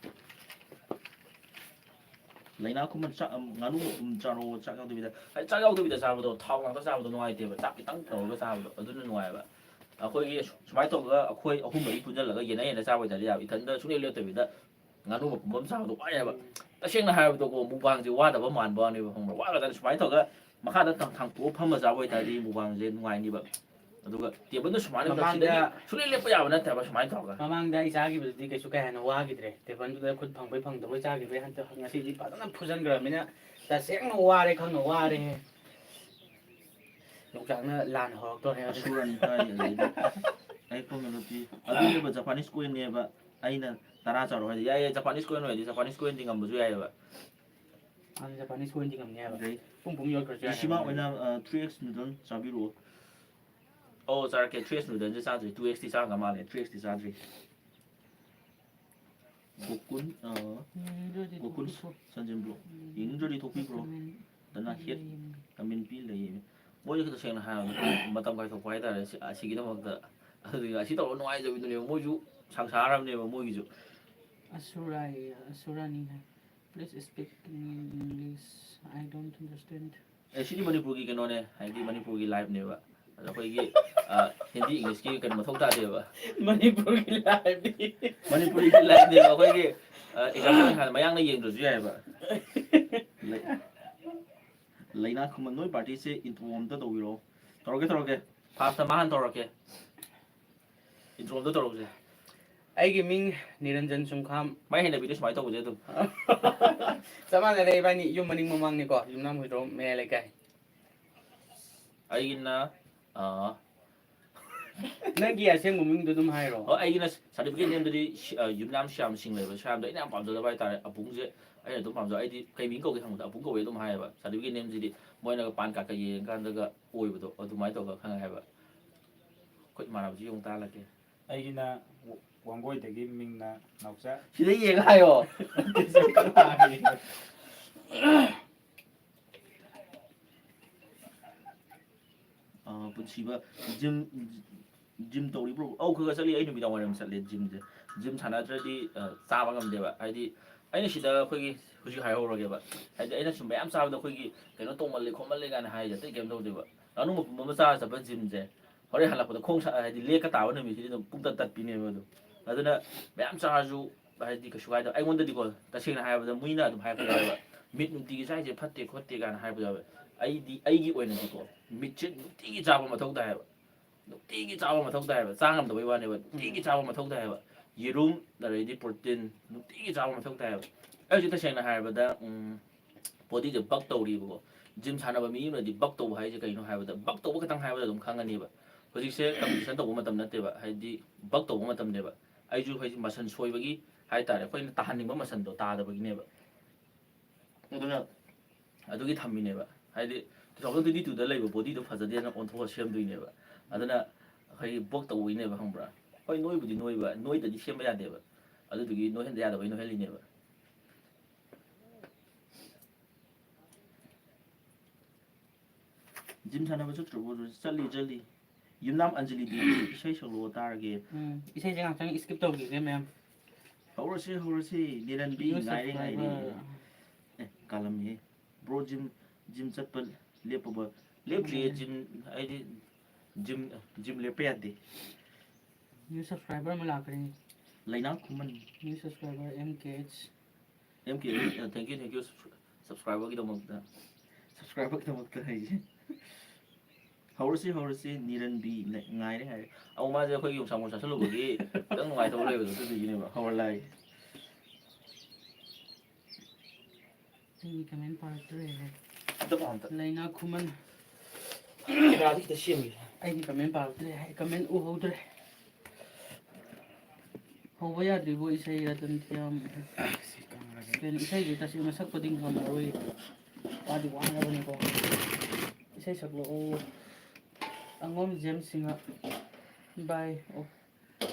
ꯂꯥꯏꯅꯥ ꯈꯨꯃꯟ ꯆꯥꯛ ꯑꯃ, ꯉꯥꯅꯨ ꯃꯄꯨꯝ ꯆꯥꯔꯣ, ꯆꯥꯛ ꯌꯥꯎꯗꯕꯤꯗ꯫ ꯍꯥꯏꯗꯤ ꯆꯥꯛ ꯌꯥꯎꯗꯕꯤꯗ ꯆꯥꯕꯗꯣ, ꯊꯥꯎ ꯉꯥꯛꯇ ꯆꯥꯕꯗꯣ ꯅꯨꯡꯉꯥꯏꯇꯦꯕ꯫ ꯆꯥꯛ ꯈꯤꯇꯪ ꯇꯧꯔꯒ ꯆꯥꯕꯗꯣ ꯑꯗꯨꯅ ꯅꯨꯡꯉꯥꯏꯕ꯫ ꯑꯩꯈꯣꯏꯒꯤ ꯁꯨꯃꯥꯏꯅ ꯇꯧꯔꯒ ꯑꯩꯈꯣꯏ ꯑꯍꯨꯝ ꯃꯔꯤ ꯄꯨꯟꯁꯤꯜꯂꯒ ꯌꯦꯟꯅ ꯌꯦꯟꯅ ꯆꯥꯕ ꯑꯣꯏꯇꯥꯔꯗꯤ ꯌꯥꯕ꯫ ꯏꯊꯟꯗ ꯁꯨꯡꯂꯦꯞ ꯂꯦꯞꯇꯕꯤꯗ ꯉꯥꯅꯨ ꯃꯄꯨꯝ ꯑꯃ ꯆꯥꯕꯗꯣ ꯋꯥꯏ ꯍꯥꯏꯕ꯫ ꯎꯝ꯫ ꯇꯁꯦꯡꯅ ꯍꯥꯏꯔꯕꯗꯀꯣ, ꯃꯨꯛꯕꯥꯡꯁꯦ ꯋꯥꯗꯕ ꯃꯥꯟꯕ ꯋꯥꯅꯦꯕ, ꯈꯪꯕ꯭ꯔꯥ? ꯋꯥꯒ꯭ꯔꯖꯥꯠꯅꯤ꯫ ꯁꯨꯃꯥꯏꯅ ꯇꯧꯔꯒ ꯃꯈꯥꯗ ꯊꯥꯡ-, ꯊꯥꯡꯇꯣꯛꯑ ꯐꯝꯃ ꯆꯥꯕ ꯑꯣꯏꯇꯥꯔꯗꯤ ꯃꯨꯛꯕꯥꯡꯁꯦ ꯅꯨꯡꯉꯥꯏꯅꯤꯕ꯫ ꯑꯗꯨꯒ ꯇꯦꯕꯜꯗ ꯁꯨꯃꯥꯏꯅ ꯃꯃꯥꯡꯗ ꯁꯤꯗꯒꯤ ꯁꯨꯡꯂꯦꯞ ꯂꯦꯞꯄ ꯌꯥꯕ ꯅꯠꯇꯦꯕ ꯁꯨꯃꯥꯏꯅ ꯇꯧꯔꯒ꯫ ꯃꯃꯥꯡꯗ ꯑꯩ ꯆꯥꯈꯤꯕꯗꯨꯗꯤ ꯀꯩꯁꯨ ꯀꯥ ꯍꯦꯟꯅ ꯋꯥꯈꯤꯗ꯭ꯔꯦ꯫ ꯇꯦꯕꯜꯗꯨꯗ ꯈꯨꯠ ꯐꯪꯕꯣꯏ ꯐꯪꯗꯕꯣꯏ ꯆꯥꯈꯤꯕꯩ꯫ ꯍꯟꯗꯛ ꯉꯁꯤꯗꯤ ꯐꯖꯅ ꯐꯨꯖꯟꯈ꯭ꯔꯕꯅꯤꯅ ꯇꯁꯦꯡꯅ ꯋꯥꯔꯦ, ꯈꯪꯅ ꯋꯥꯔꯦꯍꯦ꯫ ꯌꯣꯡꯆꯥꯛꯅ ꯂꯥꯟ ꯍꯧꯔꯛꯇꯣꯔꯦ꯫ ꯑꯁꯨꯔ ꯑꯅꯤ ꯀꯥꯏ ꯑꯗꯩꯗꯤ ꯑꯌꯦꯛꯄ ꯃꯦꯂꯣꯗꯤ ꯑꯗꯨꯅꯦꯕ, ꯖꯄꯥꯅꯤꯁ ꯀꯣꯏꯟꯅꯦꯕ꯫ ꯑꯩꯅ ꯇꯔꯥ ꯆꯥꯔꯣ ꯍꯥꯏꯗꯤ ꯌꯥꯏꯌꯦ, ꯖꯄꯥꯅꯤꯁ ꯀꯣꯏꯟ ꯑꯣꯏꯔꯗꯤ ꯖꯄꯥꯅꯤꯁ ꯀꯣꯏꯟꯗꯤ ꯉꯝꯕꯁꯨ ꯌꯥꯏꯌꯦꯕ꯫ ꯑꯗꯨ ꯖꯄꯥꯅꯤꯁ ꯀꯣꯏꯟꯗꯤ ꯉꯝꯅꯤ ꯍꯥꯏꯕ꯫ ꯑꯗꯩ ꯄꯨꯡ ꯄꯨꯡ ꯌꯣꯠꯈ꯭ꯔꯁꯨ ꯌꯥꯏ ꯏꯁꯤꯃꯥ ꯍꯥꯏꯕ꯫ ꯑꯣꯏꯅ, ꯑ, ꯊ꯭ꯔꯤ ꯑꯦꯛꯁ ꯅꯨꯗꯜ ꯆꯥꯕꯤꯔꯛꯑꯣ꯫ ꯑꯧ, ꯆꯥꯔꯛꯀꯦ꯫ ꯊ꯭ꯔꯤ ꯑꯦꯛꯁ ꯅꯨꯗꯜꯁꯦ ꯆꯥꯗ꯭ꯔꯤ꯫ ꯇꯨ ꯑꯦꯛꯁꯇꯤ ꯆꯥꯔꯝꯒ ꯃꯥꯜꯂꯦ꯫ ꯊ꯭ꯔꯤ ꯑꯦꯛꯁꯇꯤ ꯆꯥꯗ꯭ꯔꯤ꯫ ꯒꯣꯀꯨꯟ, ꯑ, ꯌꯦꯡꯅꯤꯡꯗ꯭ꯔꯗꯤ ꯒꯣꯀꯨꯟ ꯊꯣꯛꯄꯤꯈ꯭ꯔꯣ꯫ ꯁꯟꯖꯦꯟꯕ꯭ꯔꯣ꯫ ꯎꯝ꯫ ꯌꯦꯡꯅꯤꯡꯗ꯭ꯔꯗꯤ ꯊꯣꯛꯄꯤꯈ꯭ꯔꯣ꯫ ꯀꯃꯦꯟ ꯗꯅ ꯍꯦꯠ ꯂꯩꯌꯦ꯫ ꯀꯃꯦꯟ ꯄꯤ ꯂꯩꯌꯦ꯫ ꯃꯣꯏꯁꯦ ꯇꯁꯦꯡꯅ ꯍꯥꯏꯔꯕꯗ ꯃꯇꯝ ꯀꯥꯏꯊꯣꯛꯄ ꯍꯥꯏꯇꯥꯔꯦ, ꯁꯤ-, ꯑꯁꯤꯒꯤꯗꯃꯛꯇ꯫ ꯑꯗꯨꯗꯤ ꯑꯁꯤ ꯇꯧꯔꯒ ꯅꯨꯡꯉꯥꯏꯖꯕꯤꯗꯨꯅꯦꯕ꯫ ꯃꯣꯏꯁꯨ ꯁꯪꯁꯥꯔ ꯑꯃꯅꯦꯕ ꯃꯣꯏꯒꯤꯁꯨ꯫ ꯑꯁꯨꯔꯥ ꯍꯥꯏꯌꯦ, ꯑꯁꯨꯔꯥꯅꯤ ꯍꯥꯏ꯫ Please speak in English. I don't understand. ꯑꯦ, ꯁꯤꯗꯤ ꯃꯅꯤꯄꯨꯔꯒꯤ ꯀꯩꯅꯣꯅꯦ, ꯍꯥꯏꯗꯤ ꯃꯅꯤꯄꯨꯔꯒꯤ ꯂꯥꯏꯞꯅꯦꯕ꯫ ꯑꯗꯣ ꯑꯩꯈꯣꯏꯒꯤ, ꯑ, ꯍꯤꯟꯗꯤ, ꯏꯪꯂꯤꯁꯀꯤ ꯀꯩꯅꯣ ꯃꯊꯧ ꯇꯥꯗꯦꯕ꯫ ꯃꯅꯤꯄꯨꯔꯒꯤ ꯂꯥꯏꯕꯤ꯫ ꯃꯅꯤꯄꯨꯔꯤꯒꯤ ꯂꯥꯏꯔꯤꯛꯅꯦꯕ ꯑꯩꯈꯣꯏꯒꯤ, ꯑ, ꯑꯦꯛꯖꯥꯝꯄꯜ ꯍꯥꯟꯅ ꯃꯌꯥꯡꯅ ꯌꯦꯡꯗ꯭ꯔꯁꯨ ꯌꯥꯏꯑꯕ꯫ ꯂꯩ-, ꯂꯩꯅꯥ ꯈꯨꯃꯟ, ꯅꯣꯏ ꯄꯥꯔꯇꯤꯁꯦ ꯏꯟꯇ꯭ꯔꯣ ꯑꯝꯇ ꯇꯧꯕꯤꯔꯛꯑꯣ꯫ ꯇꯧꯔꯛꯀꯦ, ꯇꯧꯔꯛꯀꯦ꯫ ꯐꯥꯔꯁꯇ ꯃꯥ ꯍꯥꯟꯅ ꯇꯧꯔꯛꯀꯦ꯫ ꯏꯟꯇ꯭ꯔꯣ ꯑꯝꯇ ꯇꯧꯔꯛꯎꯁꯦ꯫ ꯑꯩꯒꯤ ꯃꯤꯡ ꯅꯤꯔꯟꯖꯟ ꯁꯨꯡꯈꯥꯝ꯫ ꯃꯥꯏ ꯍꯩꯅꯕꯤꯗꯣ ꯁꯨꯃꯥꯏꯅ ꯇꯧꯕꯁꯦ ꯑꯗꯨꯝ꯫ ꯆꯞ ꯃꯥꯟꯅꯔꯦ ꯏꯕꯥꯅꯤ, ꯌꯨꯝ ꯃꯅꯤꯡ ꯃꯃꯥꯡꯅꯤꯀꯣ, ꯌꯨꯝꯅꯥꯝ ꯍꯨꯏꯗ꯭ꯔꯣꯝ, ꯃꯌꯥꯏ ꯂꯩꯀꯥꯏ꯫ ꯑꯩꯒꯤꯅ, ꯑ, ꯅꯪꯒꯤ ꯑꯁꯦꯡꯕ ꯃꯤꯡꯗꯣ ꯑꯗꯨꯝ ꯍꯥꯏꯔꯣ꯫ ꯍꯣꯏ, ꯑꯩꯒꯤꯅ ꯁꯥꯔꯇꯤꯐꯤꯀꯦꯠ ꯅꯦꯝꯗꯗꯤ ꯁꯤ-, ꯑ, ꯌꯨꯝꯅꯥꯝ ꯁ꯭ꯌꯥꯝ ꯁꯤꯡ ꯂꯩꯕ꯫ ꯁ꯭ꯌꯥꯝꯗꯣ ꯑꯩꯅ ꯌꯥꯝ ꯄꯥꯝꯖꯗꯕ ꯍꯥꯏꯇꯥꯔꯦ꯫ ꯑꯕꯨꯡꯁꯦ ꯑꯩꯅ ꯑꯗꯨꯝ ꯄꯥꯝꯖꯕ꯫ ꯑꯩꯗꯤ ꯀꯩ ꯃꯤꯡ ꯀꯧꯒꯦ ꯍꯪꯕꯗ ꯑꯕꯨꯡ ꯀꯧꯋꯦ ꯑꯗꯨꯝ ꯍꯥꯏꯌꯦꯕ꯫ ꯁꯥꯔꯇꯤꯐꯤꯀꯦꯠ ꯅꯦꯝꯁꯤꯗꯤ ꯃꯣꯏꯅꯒ ꯄꯥꯟ ꯀꯥꯔꯠꯀ ꯌꯦꯡꯉꯀꯥꯟꯗꯒ ꯑꯣꯏꯕꯗꯣ ꯑꯗꯨꯃꯥꯏꯅ ꯇꯧꯔꯒ ꯈꯪꯉꯦ ꯍꯥꯏꯕ꯫ ꯑꯩꯈꯣꯏ ꯏꯃꯥꯟꯅꯕꯁꯤ ꯌꯦꯡꯉꯨ ꯇꯥꯍꯜꯂꯛꯀꯦ꯫ ꯑꯩꯒꯤꯅ ꯋ-, ꯋꯥꯡꯒꯣꯏꯗꯒꯤ, ꯃꯤꯡꯅ ꯅꯥꯎꯆꯥ꯫ ꯁꯤꯗ ꯌꯦꯡꯉ ꯍꯥꯏꯌꯣ꯫ ꯑ, ꯄꯨꯟꯁꯤꯕ, ꯖꯤꯝ, ꯖꯤꯝ ꯇꯧꯔꯤꯕ꯭ꯔꯣ? ꯑꯧ, ꯈꯔ ꯈꯔ ꯆꯠꯂꯤ꯫ ꯑꯩ ꯅꯨꯃꯤꯗꯥꯡ ꯋꯥꯏꯔꯝ ꯆꯠꯂꯦ ꯖꯤꯝꯁꯦ꯫ ꯖꯤꯝ ꯁꯥꯟꯅꯗ꯭ꯔꯗꯤ, ꯑ, ꯆꯥꯕ ꯉꯝꯗꯦꯕ꯫ ꯍꯥꯏꯗꯤ ꯑꯩꯅ ꯁꯤꯗ ꯑꯩꯈꯣꯏꯒꯤ ꯍꯧꯖꯤꯛ ꯍꯥꯏꯍꯧꯔꯒꯦꯕ꯫ ꯍꯥꯏꯗꯤ ꯑꯩꯅ ꯁꯨꯝ ꯃꯌꯥꯝ ꯆꯥꯕꯗ ꯑꯩꯈꯣꯏꯒꯤ ꯀꯩꯅꯣ ꯇꯧꯃꯜꯂꯦ ꯈꯣꯠꯃꯜꯂꯦ ꯀꯥꯏꯅ ꯍꯥꯏꯔꯤꯁꯦ ꯑꯇꯩ ꯀꯩꯝ ꯇꯧꯗꯦꯕ꯫ ꯉꯥꯅꯨ ꯃꯄꯨꯝ ꯑꯃ ꯆꯥꯔ ꯆꯠꯄ ꯖꯤꯝꯁꯦ ꯍꯣꯔꯦꯟ ꯍꯜꯂꯛꯄꯗ ꯈꯣꯡ ꯁꯥ-, ꯍꯥꯏꯗꯤ ꯂꯦꯛꯀ ꯇꯥꯕ ꯅꯨꯃꯤꯠꯁꯤꯗꯤ ꯑꯗꯨꯝ ꯄꯨꯡꯇꯠ ꯇꯠꯄꯤꯅꯦꯕ ꯑꯗꯨꯝ꯫ ꯑꯗꯨꯅ ꯃꯌꯥꯝ ꯆꯥꯔꯁꯨ ꯍꯥꯏꯗꯤ ꯀꯩꯁꯨ ꯀꯥꯏꯗꯕ꯫ ꯑꯩꯉꯣꯟꯗꯗꯤꯀꯣ, ꯇꯁꯦꯡꯅ ꯍꯥꯏꯔꯕꯗ ꯃꯤꯅ ꯑꯗꯨꯝ ꯍꯥꯏꯔꯛꯄ ꯌꯥꯎꯋꯦꯕ, "ꯃꯤꯠ ꯅꯨꯡꯇꯤꯒꯤ ꯆꯥꯏꯁꯦ ꯐꯠꯇꯦ ꯈꯣꯠꯇꯦ" ꯀꯥꯏꯅ ꯍꯥꯏꯔꯛꯄ ꯌꯥꯎꯋꯦ꯫ ꯑꯩꯗꯤ ꯑꯩꯒꯤ ꯑꯣꯏꯅꯗꯤꯀꯣ, ꯃꯤꯠꯁꯦ ꯅꯨꯡꯇꯤꯒꯤ ꯆꯥꯕ ꯃꯊꯧ ꯇꯥꯏꯌꯦꯕ꯫ ꯅꯨꯡꯇꯤꯒꯤ ꯆꯥꯕ ꯃꯊꯧ ꯇꯥꯏꯌꯦꯕ꯫ ꯆꯥ ꯉꯝꯗꯕꯩ ꯋꯥꯅꯦꯕ, ꯅꯨꯡꯇꯤꯒꯤ ꯆꯥꯕ ꯃꯊꯧ ꯇꯥꯏꯌꯦꯕ꯫ ꯌꯦꯔꯨꯝ, ꯑꯗꯩꯗꯤ ꯄ꯭ꯔꯣꯇꯤꯟ ꯅꯨꯡꯇꯤꯒꯤ ꯆꯥꯕ ꯃꯊꯧ ꯇꯥꯏꯌꯦꯕ꯫ ꯑꯩ ꯍꯧꯖꯤꯛ ꯇꯁꯦꯡꯅ ꯍꯥꯏꯔꯕꯗ, ꯎꯝ, ꯕꯣꯗꯤꯁꯦ ꯕꯛ ꯇꯧꯔꯤꯕꯀꯣ꯫ ꯖꯤꯝ ꯁꯥꯟꯅꯕ ꯃꯤ ꯑꯃꯅꯗꯤ ꯕꯛ ꯇꯧꯕ ꯍꯥꯏꯁꯦ ꯀꯩꯅꯣ ꯍꯥꯏꯕꯗ, ꯕꯛ ꯇꯧꯕ ꯈꯛꯇꯪ ꯍꯥꯏꯕꯗ ꯑꯗꯨꯝ ꯈꯪꯉꯅꯤꯕ꯫ ꯍꯧꯖꯤꯛꯁꯦ ꯀꯝꯄꯤꯇꯤꯁꯟ ꯇꯧꯕ ꯃꯇꯝ ꯅꯠꯇꯦꯕ, ꯍꯥꯏꯗꯤ ꯕꯛ ꯇꯧꯕ ꯃꯇꯝꯅꯦꯕ꯫ ꯑꯩꯁꯨ ꯍꯧꯖꯤꯛ ꯃꯁꯟ ꯁꯣꯏꯕꯒꯤ ꯍꯥꯏꯇꯥꯔꯦ, ꯑꯩꯈꯣꯏꯅ ꯇꯥꯍꯟꯅꯤꯡꯕ ꯃꯁꯟꯗꯣ ꯇꯥꯗꯕꯒꯤꯅꯦꯕ꯫ ꯑꯗꯨꯅ ꯑꯗꯨꯒꯤ ꯊꯝꯃꯤꯅꯦꯕ꯫ ꯍꯥꯏꯗꯤ two thousand twenty twoꯗ ꯂꯩꯕ ꯕꯣꯗꯤꯗꯣ ꯐꯖꯗꯦꯅ ꯑꯣꯟꯊꯣꯛꯑ ꯁꯦꯝꯗꯣꯏꯅꯦꯕ꯫ ꯑꯗꯨꯅ ꯑꯩꯈꯣꯏꯒꯤ ꯕꯛ ꯇꯧꯕꯒꯤꯅꯦꯕ, ꯈꯪꯕ꯭ꯔꯥ? ꯍꯣꯏ, ꯅꯣꯏꯕꯨꯗꯤ ꯅꯣꯏꯕ, ꯅꯣꯏꯗꯗꯤ ꯁꯦꯝꯕ ꯌꯥꯗꯦꯕ꯫ ꯑꯗꯨꯗꯨꯒꯤ ꯅꯣꯏꯍꯟꯗ ꯌꯥꯗꯕꯩ ꯅꯣꯏꯍꯜꯂꯤꯅꯦꯕ꯫ ꯖꯤꯝ ꯁꯥꯟꯅꯕ ꯆꯠꯇ꯭ꯔꯕꯣ? ꯆꯠꯂꯤ, ꯆꯠꯂꯤ꯫ ꯌꯨꯝꯅꯥꯝ ꯑꯟꯖꯂꯤꯗꯤ ꯏꯁꯩ ꯁꯛꯂꯛꯑꯣ ꯇꯥꯔꯒꯦ꯫ ꯎꯝ, ꯏꯁꯩꯁꯦ ꯉꯥꯛꯇꯪ skip ꯇꯧꯈꯤꯒꯦ, ꯃꯦꯝ꯫ ꯍꯧꯔꯁꯤ, ꯍꯧꯔꯁꯤ꯫ ꯅꯤꯔꯟꯕꯤ, New ꯉꯥꯏꯔꯦ, ꯉꯥꯏꯔꯦ꯫ subscriber꯫ ꯑꯦ, ꯀꯥꯂꯝꯍꯦ꯫ ꯕ꯭ꯔꯣ, ꯖꯤꯝ, ꯖꯤꯝ ꯆꯠꯄ ꯂꯦꯞꯄꯕ? ꯂꯦꯞꯇ꯭ꯔꯤꯌꯦ꯫ ꯖꯤꯝ ꯍꯥꯏꯗꯤ ꯖꯤꯝ, ꯖꯤꯝ ꯂꯦꯞꯄ ꯌꯥꯗꯦ꯫ New subscriber ꯑꯃ ꯂꯥꯛꯈ꯭ꯔꯦ꯫ ꯂꯩꯅꯥ ꯈꯨꯃꯟ꯫ New subscriber M K H. M K H, thank you, thank you, subscriberꯒꯤꯗꯃꯛꯇ꯫ Subscriberꯒꯤꯗꯃꯛꯇ ꯍꯥꯏꯁꯦ꯫ ꯍꯧꯔꯁꯤ, ꯍꯧꯔꯁꯤ, ꯅꯤꯔꯟꯕꯤ ꯉꯥꯏꯔꯦ, ꯉꯥꯏꯔꯦ꯫ ꯑꯧ, ꯃꯥꯁꯦ ꯑꯩꯈꯣꯏꯒꯤ ꯌꯣꯡꯆꯥꯛ ꯃꯔꯨ ꯆꯥꯁꯤꯜꯂꯨꯕꯒꯤ ꯈꯤꯇꯪ ꯅꯨꯡꯉꯥꯏꯇꯕ ꯂꯩꯕꯗꯣ, ꯑꯗꯨꯗꯨꯒꯤꯅꯦꯕ꯫ ꯍꯧꯔ ꯂꯥꯛꯑꯒꯦ꯫ ꯑꯩꯒꯤ comment ꯄꯥꯔꯛꯇ꯭ꯔꯦ꯫ ꯑꯝꯇ ꯄꯥꯎ ꯑꯝꯇ꯫ ꯂꯩꯅꯥ ꯈꯨꯃꯟ꯫ ꯀꯦꯃꯦꯔꯥꯁꯦ ꯈꯤꯇ ꯁꯦꯝꯒꯦ꯫ ꯑꯩꯒꯤ comment ꯄꯥꯔꯛꯇ꯭ꯔꯦ ꯍꯥꯏ, comment ꯎꯍꯧꯗ꯭ꯔꯦ꯫ ꯍꯧꯕ ꯌꯥꯗ꯭ꯔꯤꯕꯣ ꯏꯁꯩ ꯔꯇꯟ ꯊꯤꯌꯥꯝ? ꯀꯩꯅꯣ, ꯏꯁꯩꯁꯦ ꯇꯁꯦꯡꯅ ꯁꯛꯄꯗꯤ ꯉꯝꯃꯔꯣꯏ꯫ ꯋꯥꯗꯤ ꯋꯥꯔꯕꯅꯤꯀꯣ꯫ ꯏꯁꯩ ꯁꯛꯂꯛꯑꯣ꯫ ꯑꯉꯣꯝ ꯖꯦꯝꯁ ꯁꯤꯡꯍ꯫ ꯚꯥꯏ, ꯑꯣꯛ,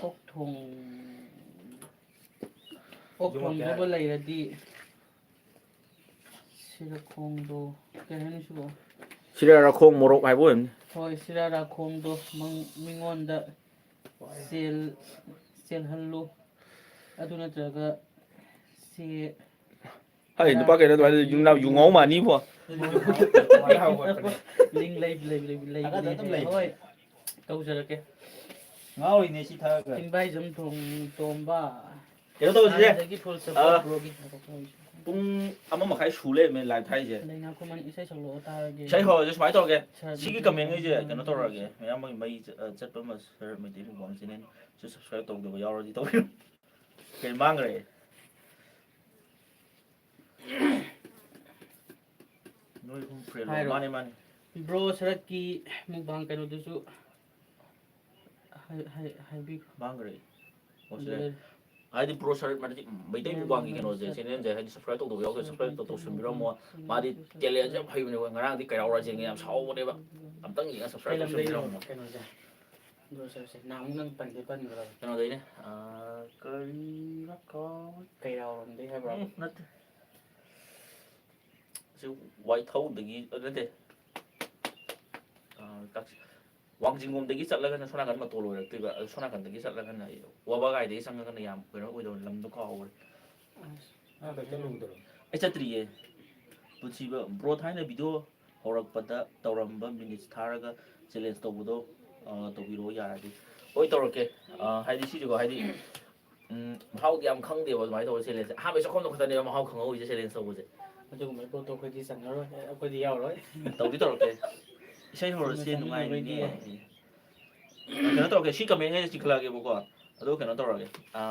ꯑꯣꯛ ꯊꯣꯡ-, ꯑꯣꯛ ꯊꯣꯡꯗꯧꯕ ꯂꯩꯔꯗꯤ ꯁꯤꯔꯈꯣꯡꯗꯣ, ꯀꯩ ꯍꯥꯏꯅꯣ ꯁꯤꯕꯣ? ꯁꯤꯔꯥꯔꯈꯣꯡ ꯃꯣꯔꯣꯛ ꯍꯥꯏꯕ ꯑꯣꯏꯔꯝꯅꯤ꯫ ꯍꯣꯏ, ꯁꯤꯔꯥꯔꯈꯣꯡꯗꯣ ꯃꯪ-, ꯃꯤꯉꯣꯟꯗ ꯆꯦꯜ-, ꯆꯦꯜꯍꯜꯂꯨ꯫ ꯑꯗꯨ ꯅꯠꯇ꯭ꯔꯒ ꯁꯤ ꯍꯩ, ꯅꯨꯄꯥ ꯀꯩꯅꯣ ꯑꯗꯨꯃꯥꯏꯅ ꯌꯨ-, ꯌꯨ ꯉꯥꯎ ꯃꯥꯅꯤꯕꯣ꯫ ꯂꯤꯡ ꯂꯩ-, ꯂꯩ-, ꯂꯩ-, ꯂꯩꯕꯅꯦ꯫ ꯍꯣꯏ, ꯇꯧꯖꯔꯛꯀꯦ꯫ ꯉꯥꯎꯔꯤꯅꯦ ꯁꯤ ꯊꯛꯑꯒ꯫ ꯊꯤꯡꯕꯥꯏꯖꯝ ꯊꯣꯡ-, ꯇꯣꯝꯕ꯫ ꯀꯩꯅꯣ ꯇꯧꯁꯤꯁꯦ꯫ ꯍꯥꯟꯅꯗꯒꯤ full support ꯑ, broꯒꯤ꯫ ꯄꯨꯡ ꯑꯃ ꯃꯈꯥꯏ ꯁꯨ ꯂꯩꯔꯝꯃꯦ live ꯊꯥꯏꯁꯦ꯫ ꯂꯩꯅꯥ ꯈꯨꯃꯟ ꯏꯁꯩ ꯁꯛꯂꯛꯑꯣ ꯇꯥꯔꯒꯦ꯫ ꯏꯁꯩ ꯍꯧꯔꯁꯦ, ꯁꯨꯃꯥꯏꯅ ꯇꯧꯔꯒꯦ꯫ ꯁꯥꯔ ꯁꯤꯒꯤ ꯕꯤꯖꯤꯠ commentꯉꯩꯁꯦ ꯀꯩꯅꯣ ꯇꯧꯔꯛꯑꯒꯦ꯫ ꯃꯌꯥꯝ ꯃꯩ, ꯃꯩ ꯆ-, ꯑ, ꯆꯠꯄ ꯑꯃ ꯁꯥꯔ ꯃꯩꯇꯩ ꯃꯨꯛꯕꯥꯡ channelꯁꯨ subscribe ꯇꯧꯗꯕ ꯌꯥꯎꯔꯗꯤ ꯇꯧꯕꯤꯌꯨ꯫ ꯀꯩ ꯃꯥꯡꯈ꯭ꯔꯦ? ꯅꯣꯏ ꯑꯍꯨꯝ friend ꯂꯣ? ꯍꯥꯏꯔꯣ꯫ ꯃꯥꯅꯦ, ꯃꯥꯅꯦ꯫ Bro ꯁꯔꯠꯀꯤ ꯃꯨꯛꯕꯥꯡ ꯀꯩꯅꯣꯗꯨꯁꯨ ꯍꯥꯏ-, ꯍꯥꯏ-, ꯍꯥꯏꯕꯤꯈ꯭ꯔꯣ꯫ ꯃꯥꯡꯈ꯭ꯔꯦ꯫ ꯑꯣ, ꯁꯤꯗ꯫ ꯑꯗꯨꯗ ꯍꯥꯏꯗꯤ bro ꯁꯔꯠ ꯃꯩꯇꯩ ꯃꯨꯛꯕꯥꯡꯒꯤ ꯀꯩꯅꯣꯁꯦ, channelꯁꯦ ꯍꯥꯏꯗꯤ subscribe ꯇꯧꯗꯕ ꯌꯥꯎꯗꯦ, subscribe ꯇꯧ-, ꯇꯧꯁꯟꯕꯤꯔꯝꯃꯣ꯫ ꯃꯥꯗꯤ talentꯁꯦ ꯌꯥꯝ ꯍꯩꯕꯅꯦꯕ꯫ ꯉꯔꯥꯡꯗꯤ ꯀꯩꯔꯥꯎ ꯔꯥꯖꯦꯟꯒ ꯌꯥꯝ ꯁꯥꯎꯕꯅꯦꯕ꯫ ꯑꯝꯇꯪ ꯌꯦꯡꯉ subscribe ꯀꯩ ꯂꯝꯗꯩꯅꯣ? ꯇꯧꯁꯟꯕꯤꯔꯝꯃꯣ꯫ ꯀꯩꯅꯣꯁꯦ꯫ Bro ꯁꯔꯠꯁꯦ꯫ ꯅꯍꯥꯟꯃꯨꯛ ꯅꯪ ꯄꯟꯗꯤ ꯄꯟꯈ꯭ꯔꯕꯅꯦ꯫ ꯀꯩꯅꯣꯗꯩꯅꯦ꯫ ꯑꯥ, ꯀꯔꯤꯔ ꯀꯥꯎ-, ꯀꯩꯔꯥꯎꯔꯣꯝꯗꯩ ꯍꯥꯏꯕ꯭ꯔꯣ? ꯎꯝ, ꯅꯠꯇꯦ꯫ ꯁꯤ ꯋꯥꯏꯊꯧꯗꯒꯤ, ꯑ, ꯅꯠꯇꯦ꯫ ꯑ, ꯀꯛꯆꯤꯡ, ꯋꯥꯡꯖꯤꯡꯂꯣꯝꯗꯒꯤ ꯆꯠꯂꯒꯅ ꯁꯣꯝ ꯅꯥꯀꯟ ꯃꯇꯣꯜ ꯑꯣꯏꯔꯛꯇꯣꯏꯕ꯫ ꯑꯗꯨ ꯁꯣꯝ ꯅꯥꯀꯟꯗꯒꯤ ꯆꯠꯂꯒꯅ ꯋꯥꯕꯒꯥꯏꯗꯒꯤ ꯆꯪꯉꯒꯅ ꯌꯥꯝ ꯀꯩꯅꯣ ꯑꯣꯏꯗꯧꯔꯦ, ꯂꯝꯗꯣ ꯀꯥꯎꯈ꯭ꯔꯦ꯫ ꯑꯥ, ꯀꯩꯊꯦꯜ ꯂꯣꯝꯗꯔꯣ? ꯑꯩ ꯆꯠꯇ꯭ꯔꯤꯌꯦ꯫ ꯄꯨꯟꯁꯤꯕ, bro ꯊꯥꯏꯅ video ꯍꯧꯔꯛꯄꯗ ꯇꯧꯔꯝꯕ minutes ꯊꯥꯔꯒ ꯆꯦꯂꯦꯟꯖ ꯇꯧꯕꯗꯣ, ꯑ, ꯇꯧꯕꯤꯔꯛꯑꯣ ꯌꯥꯔꯗꯤ꯫ ꯍꯣꯏ, ꯇꯧꯔꯛꯀꯦ꯫ ꯑ, ꯍꯥꯏꯗꯤ ꯁꯤꯁꯦꯀꯣ, ꯍꯥꯏꯗꯤ, ꯎꯝ, ꯃꯍꯥꯎꯗꯤ ꯌꯥꯝ ꯈꯪꯗꯦꯕ ꯑꯗꯨꯃꯥꯏꯅ ꯇꯧꯕ ꯆꯦꯂꯦꯟꯖꯁꯦ꯫ ꯑꯍꯥꯟꯕ ꯆꯥꯛꯈꯨꯝꯗꯣ ꯈꯛꯇꯅꯦꯕ ꯃꯍꯥꯎ ꯈꯪꯍꯧꯔꯤꯁꯦ ꯆꯦꯂꯦꯟꯖ ꯇꯧꯕꯁꯦ꯫ ꯑꯗꯨꯒꯨꯝꯕ ꯄꯣꯠꯇꯣ ꯑꯩꯈꯣꯏꯗꯤ ꯆꯪꯉꯔꯣꯏ, ꯑꯩꯈꯣꯏꯗꯤ ꯌꯥꯎꯔꯣꯏ꯫ ꯇꯧꯗꯤ ꯇꯧꯔꯛꯀꯦ꯫ ꯏꯁꯩ ꯍꯧꯔꯁꯤ, ꯆꯪꯉꯔꯣꯏ ꯅꯨꯡꯉꯥꯏꯅꯤꯌꯦ꯫ ꯑꯩꯈꯣꯏꯗꯤ꯫ ꯀꯩꯅꯣ ꯇꯧꯔꯛꯀꯦ, ꯁꯤ ꯀꯃꯦꯟꯈꯩꯁꯦ ꯆꯤꯡꯈꯠꯂꯛꯑꯒꯦꯕꯀꯣ꯫ ꯑꯗꯨꯒ ꯀꯩꯅꯣ ꯇꯧꯔꯒꯦ꯫ ꯑ,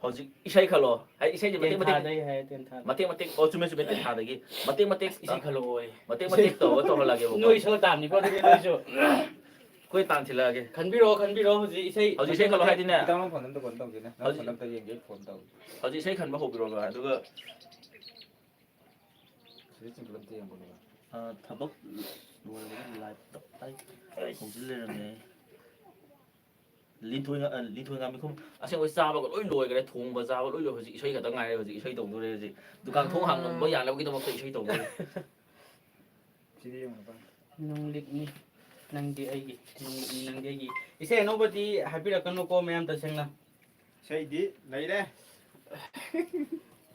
ꯍꯧꯖꯤꯛ ꯏꯁꯩ ꯈꯜꯂꯣ꯫ ꯍꯥꯏꯗꯤ ꯏꯁꯩꯁꯦ ꯃꯇꯦꯛ ꯃꯇꯦꯛ, ꯇꯦꯟꯊꯥꯗꯩ ꯍꯥꯏ, ꯇꯦꯟꯊꯥꯗꯩ꯫ ꯃꯇꯦꯛ ꯃꯇꯦꯛ, ꯑꯣ, ꯆꯨꯝꯃꯦ, ꯆꯨꯝꯃꯦ, ꯇꯦꯟꯊꯥꯗꯒꯤ꯫ ꯃꯇꯦꯛ ꯃꯇꯦꯛ, ꯏꯁꯩ ꯈꯜꯂꯛꯑꯣꯌꯦ꯫ ꯃꯇꯦꯛ ꯃꯇꯦꯛ ꯇꯧꯔꯒ ꯇꯧꯍꯜꯂꯛꯑꯒꯦꯕꯀꯣ꯫ ꯅꯣꯏ ꯁꯛꯂꯛ ꯇꯥꯕꯅꯤꯀꯣ, ꯑꯗꯨꯗꯤ ꯅꯣꯏꯁꯨ꯫ ꯑꯩꯈꯣꯏ ꯇꯥꯟ ꯊꯤꯜꯂꯛꯑꯒꯦ꯫ ꯈꯟꯕꯤꯔꯛꯑꯣ, ꯈꯟꯕꯤꯔꯛꯑꯣ, ꯍꯧꯖꯤꯛ ꯏꯁꯩ ꯍꯧꯖꯤꯛ ꯏꯁꯩ ꯈꯜꯂꯣ ꯍꯥꯏꯗꯤꯅꯦ꯫ ꯏꯇꯥꯎ ꯐꯣꯟ ꯑꯝꯇ ꯀꯩꯅꯣ ꯇꯧꯒꯦꯅꯦ꯫ ꯅꯪ ꯍꯧꯖꯤꯛ ꯐꯣꯟ ꯑꯝꯇ ꯌꯦꯡꯒꯦ, ꯑꯩ ꯐꯣꯟ ꯇꯧꯒꯦ꯫ ꯍꯧꯖꯤꯛ ꯏꯁꯩ ꯈꯟꯕ ꯍꯧꯕꯤꯔꯣꯕ, ꯑꯗꯨꯒ ꯁꯤꯗ ꯆꯤꯡꯈꯠꯂ ꯑꯝꯇ ꯌꯦꯡꯉꯣ꯫ ꯑ, ꯊꯕꯛ ꯂꯣꯏꯔꯒ ꯂꯥꯏꯞꯇ ꯑꯩ ꯍꯧꯖꯤꯛ ꯂꯩꯔꯝꯃꯦ꯫ ꯂꯤꯟꯊꯣꯏ ꯉꯥ-, ꯑ, ꯂꯤꯟꯊꯣꯏ ꯉꯥꯃꯤꯈꯨꯝ꯫ ꯑꯁꯦꯡꯕꯩ ꯆꯥꯕꯒ ꯂꯣꯏ ꯂꯣꯏꯈ꯭ꯔꯦ, ꯊꯣꯡꯕ ꯆꯥꯕ ꯂꯣꯏ ꯂꯣꯏ꯫ ꯍꯧꯖꯤꯛ ꯏꯁꯩ ꯈꯛꯇ ꯉꯥꯏꯔꯦ꯫ ꯍꯧꯖꯤꯛ ꯏꯁꯩ ꯇꯧꯗꯣꯔꯦ꯫ ꯍꯧꯖꯤꯛ ꯗꯨꯀꯥꯟ ꯊꯣꯡ ꯍꯥꯡꯕ ꯌꯥꯅꯕꯒꯤꯗꯃꯛꯇ ꯏꯁꯩ ꯇꯧꯗꯣꯔꯦ꯫ ꯁꯤꯗꯤ ꯌꯦꯡꯉꯨ ꯅꯨꯄꯥ꯫ ꯅꯨꯡꯂꯤꯛꯅꯤ ꯅꯪꯗꯤ ꯑꯩꯒꯤ, ꯅꯨꯡꯂꯤꯛꯅꯤ ꯅꯪꯗꯤ ꯑꯩꯒꯤ꯫ ꯏꯁꯩ ꯑꯅꯧꯕꯗꯤ ꯍꯥꯏꯕꯤꯔꯛꯀꯅꯨꯀꯣ ꯃꯌꯥꯝ, ꯇꯁꯦꯡꯅ꯫ ꯏꯁꯩꯗꯤ ꯂꯩꯔꯦ꯫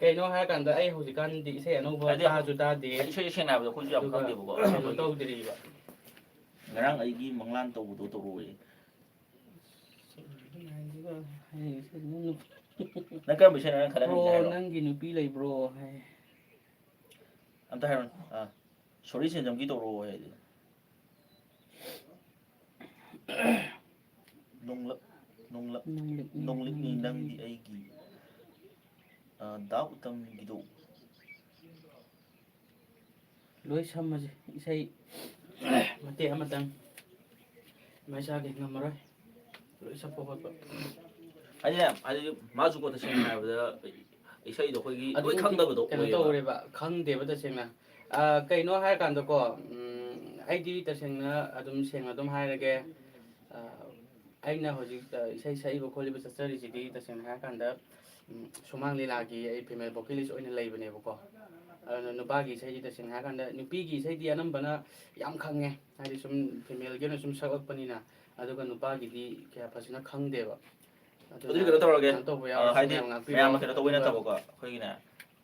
ꯀꯩꯅꯣ ꯍꯥꯏꯔꯀꯥꯟꯗ ꯑꯩ ꯍꯧꯖꯤꯛꯀꯥꯟꯗꯤ ꯏꯁꯩ ꯑꯅꯧꯕ ꯍꯥꯏꯗꯤ ꯇꯥꯁꯨ ꯇꯥꯗꯦ꯫ ꯏꯁꯩ ꯁꯦꯡꯅ ꯍꯥꯏꯕꯗ ꯑꯩꯈꯣꯏꯁꯨ ꯌꯥꯝ ꯑꯗꯨꯒ ꯈꯪꯗꯦꯕꯀꯣ꯫ ꯀꯩꯅꯣ ꯑꯩꯈꯣꯏꯒꯤ ꯇꯧꯗ꯭ꯔꯤꯕ꯫ ꯉꯔꯥꯡ ꯑꯩꯒꯤ ꯃꯪꯂꯥꯟ ꯇꯧꯕꯗꯣ ꯇꯧꯔꯛꯑꯣꯌꯦ꯫ ꯅꯪ ꯀꯔꯝꯕ ꯏꯁꯩꯅꯣ ꯅꯪ ꯈꯜꯂꯝꯃꯤꯁꯦ ꯕ꯭ꯔꯣ, ꯍꯥꯏꯔꯣ꯫ ꯅꯪꯒꯤ ꯅꯨꯄꯤ ꯂꯩꯕ꯭ꯔꯣ ꯍꯥꯏ꯫ ꯑꯝꯇ ꯍꯥꯏꯔꯣꯅꯦ꯫ ꯑꯥ, ꯁꯣꯔꯤ ꯁꯦꯟꯖꯝꯒꯤ ꯇꯧꯔꯛꯑꯣ ꯍꯥꯏꯗꯤ꯫ ꯅꯣꯡꯂꯛ, ꯅꯣꯡꯂꯛ, ꯅꯣꯡꯂꯤꯛꯅꯤ ꯅꯣꯡꯂꯤꯛꯅꯤ ꯅꯪꯗꯤ ꯅꯪꯗꯤ ꯑꯩꯒꯤ꯫ ꯑꯥ, ꯗꯥ ꯎꯇꯝꯒꯤꯗꯣ꯫ ꯂꯣꯏ ꯁꯝꯃꯁꯦ, ꯏꯁꯩ ꯃꯇꯦꯛ ꯑꯃꯇꯪ꯫ ꯃꯩꯁꯥꯒꯤ ꯉꯝꯃꯔꯣꯏ꯫ ꯂꯣꯏ ꯁꯛꯄ ꯈꯣꯠꯄ꯫ ꯍꯥꯏꯗꯤ, ꯍꯥꯏꯗꯤ ꯃꯥꯁꯨꯀꯣ, ꯇꯁꯦꯡꯅ ꯍꯥꯏꯔꯕꯗ ꯏꯁꯩꯗꯣ ꯑꯩꯈꯣꯏꯒꯤ ꯂꯣꯏ ꯑꯗꯨꯃꯛꯇꯤ ꯈꯪꯗꯕꯗꯣ ꯀꯩꯅꯣ ꯑꯣꯏꯌꯦꯕ꯫ ꯇꯧꯔꯦꯕ, ꯈꯪꯗꯦꯕ ꯇꯁꯦꯡꯅ꯫ ꯑ, ꯀꯩꯅꯣ ꯍꯥꯏꯔꯀꯥꯟꯗꯀꯣ, ꯎꯝ, ꯑꯩꯗꯤ ꯇꯁꯦꯡꯅ ꯑꯗꯨꯝ ꯁꯦꯡꯅ ꯑꯗꯨꯝ ꯍꯥꯏꯔꯒꯦ꯫ ꯑ, ꯑꯩꯅ ꯍꯧꯖꯤꯛ, ꯑ, ꯏꯁꯩ ꯁꯛꯏꯕ ꯈꯣꯠꯂꯤꯕ ꯆꯠꯆꯔꯤꯁꯤꯗꯤ ꯇꯁꯦꯡꯅ ꯍꯥꯏꯔꯀꯥꯟꯗ, ꯎꯝ, ꯁꯨꯃꯥꯡ ꯂꯤꯂꯥꯒꯤ ꯑꯩ female vocalist ꯑꯣꯏꯅ ꯂꯩꯕꯅꯦꯕꯀꯣ꯫ ꯑꯗꯨꯅ ꯅꯨꯄꯥꯒꯤ ꯏꯁꯩꯗꯤ ꯇꯁꯦꯡꯅ ꯍꯥꯏꯔꯀꯥꯟꯗ ꯅꯨꯄꯤꯒꯤ ꯏꯁꯩꯗꯤ ꯑꯅꯝꯕꯅ ꯌꯥꯝ ꯈꯪꯉꯦ, ꯍꯥꯏꯗꯤ ꯁꯨꯝ femaleꯒꯤ ꯑꯣꯏꯅ ꯁꯨꯝ ꯁꯛꯂꯛꯄꯅꯤꯅ꯫ ꯑꯗꯨꯒ ꯅꯨꯄꯥꯒꯤꯗꯤ ꯀꯌꯥ ꯐꯖꯅ ꯈꯪꯗꯦꯕ꯫ ꯑꯗꯨꯅ ꯑꯗꯨꯗꯤ ꯀꯩꯅꯣ ꯇꯧꯔꯒꯦ, ꯀꯩꯅꯣ ꯇꯧꯕ ꯑ, ꯌꯥꯎꯔꯁꯨ ꯍꯥꯏꯗꯤ ꯃꯌꯥꯝ ꯉꯥꯛꯄꯤꯔꯣ꯫ ꯃꯌꯥꯝꯅ ꯀꯩꯅꯣ ꯇꯧꯕꯩ ꯑꯗꯨꯒ ꯅꯠꯇꯕꯀꯣ, ꯑꯩꯈꯣꯏꯒꯤꯅꯦ,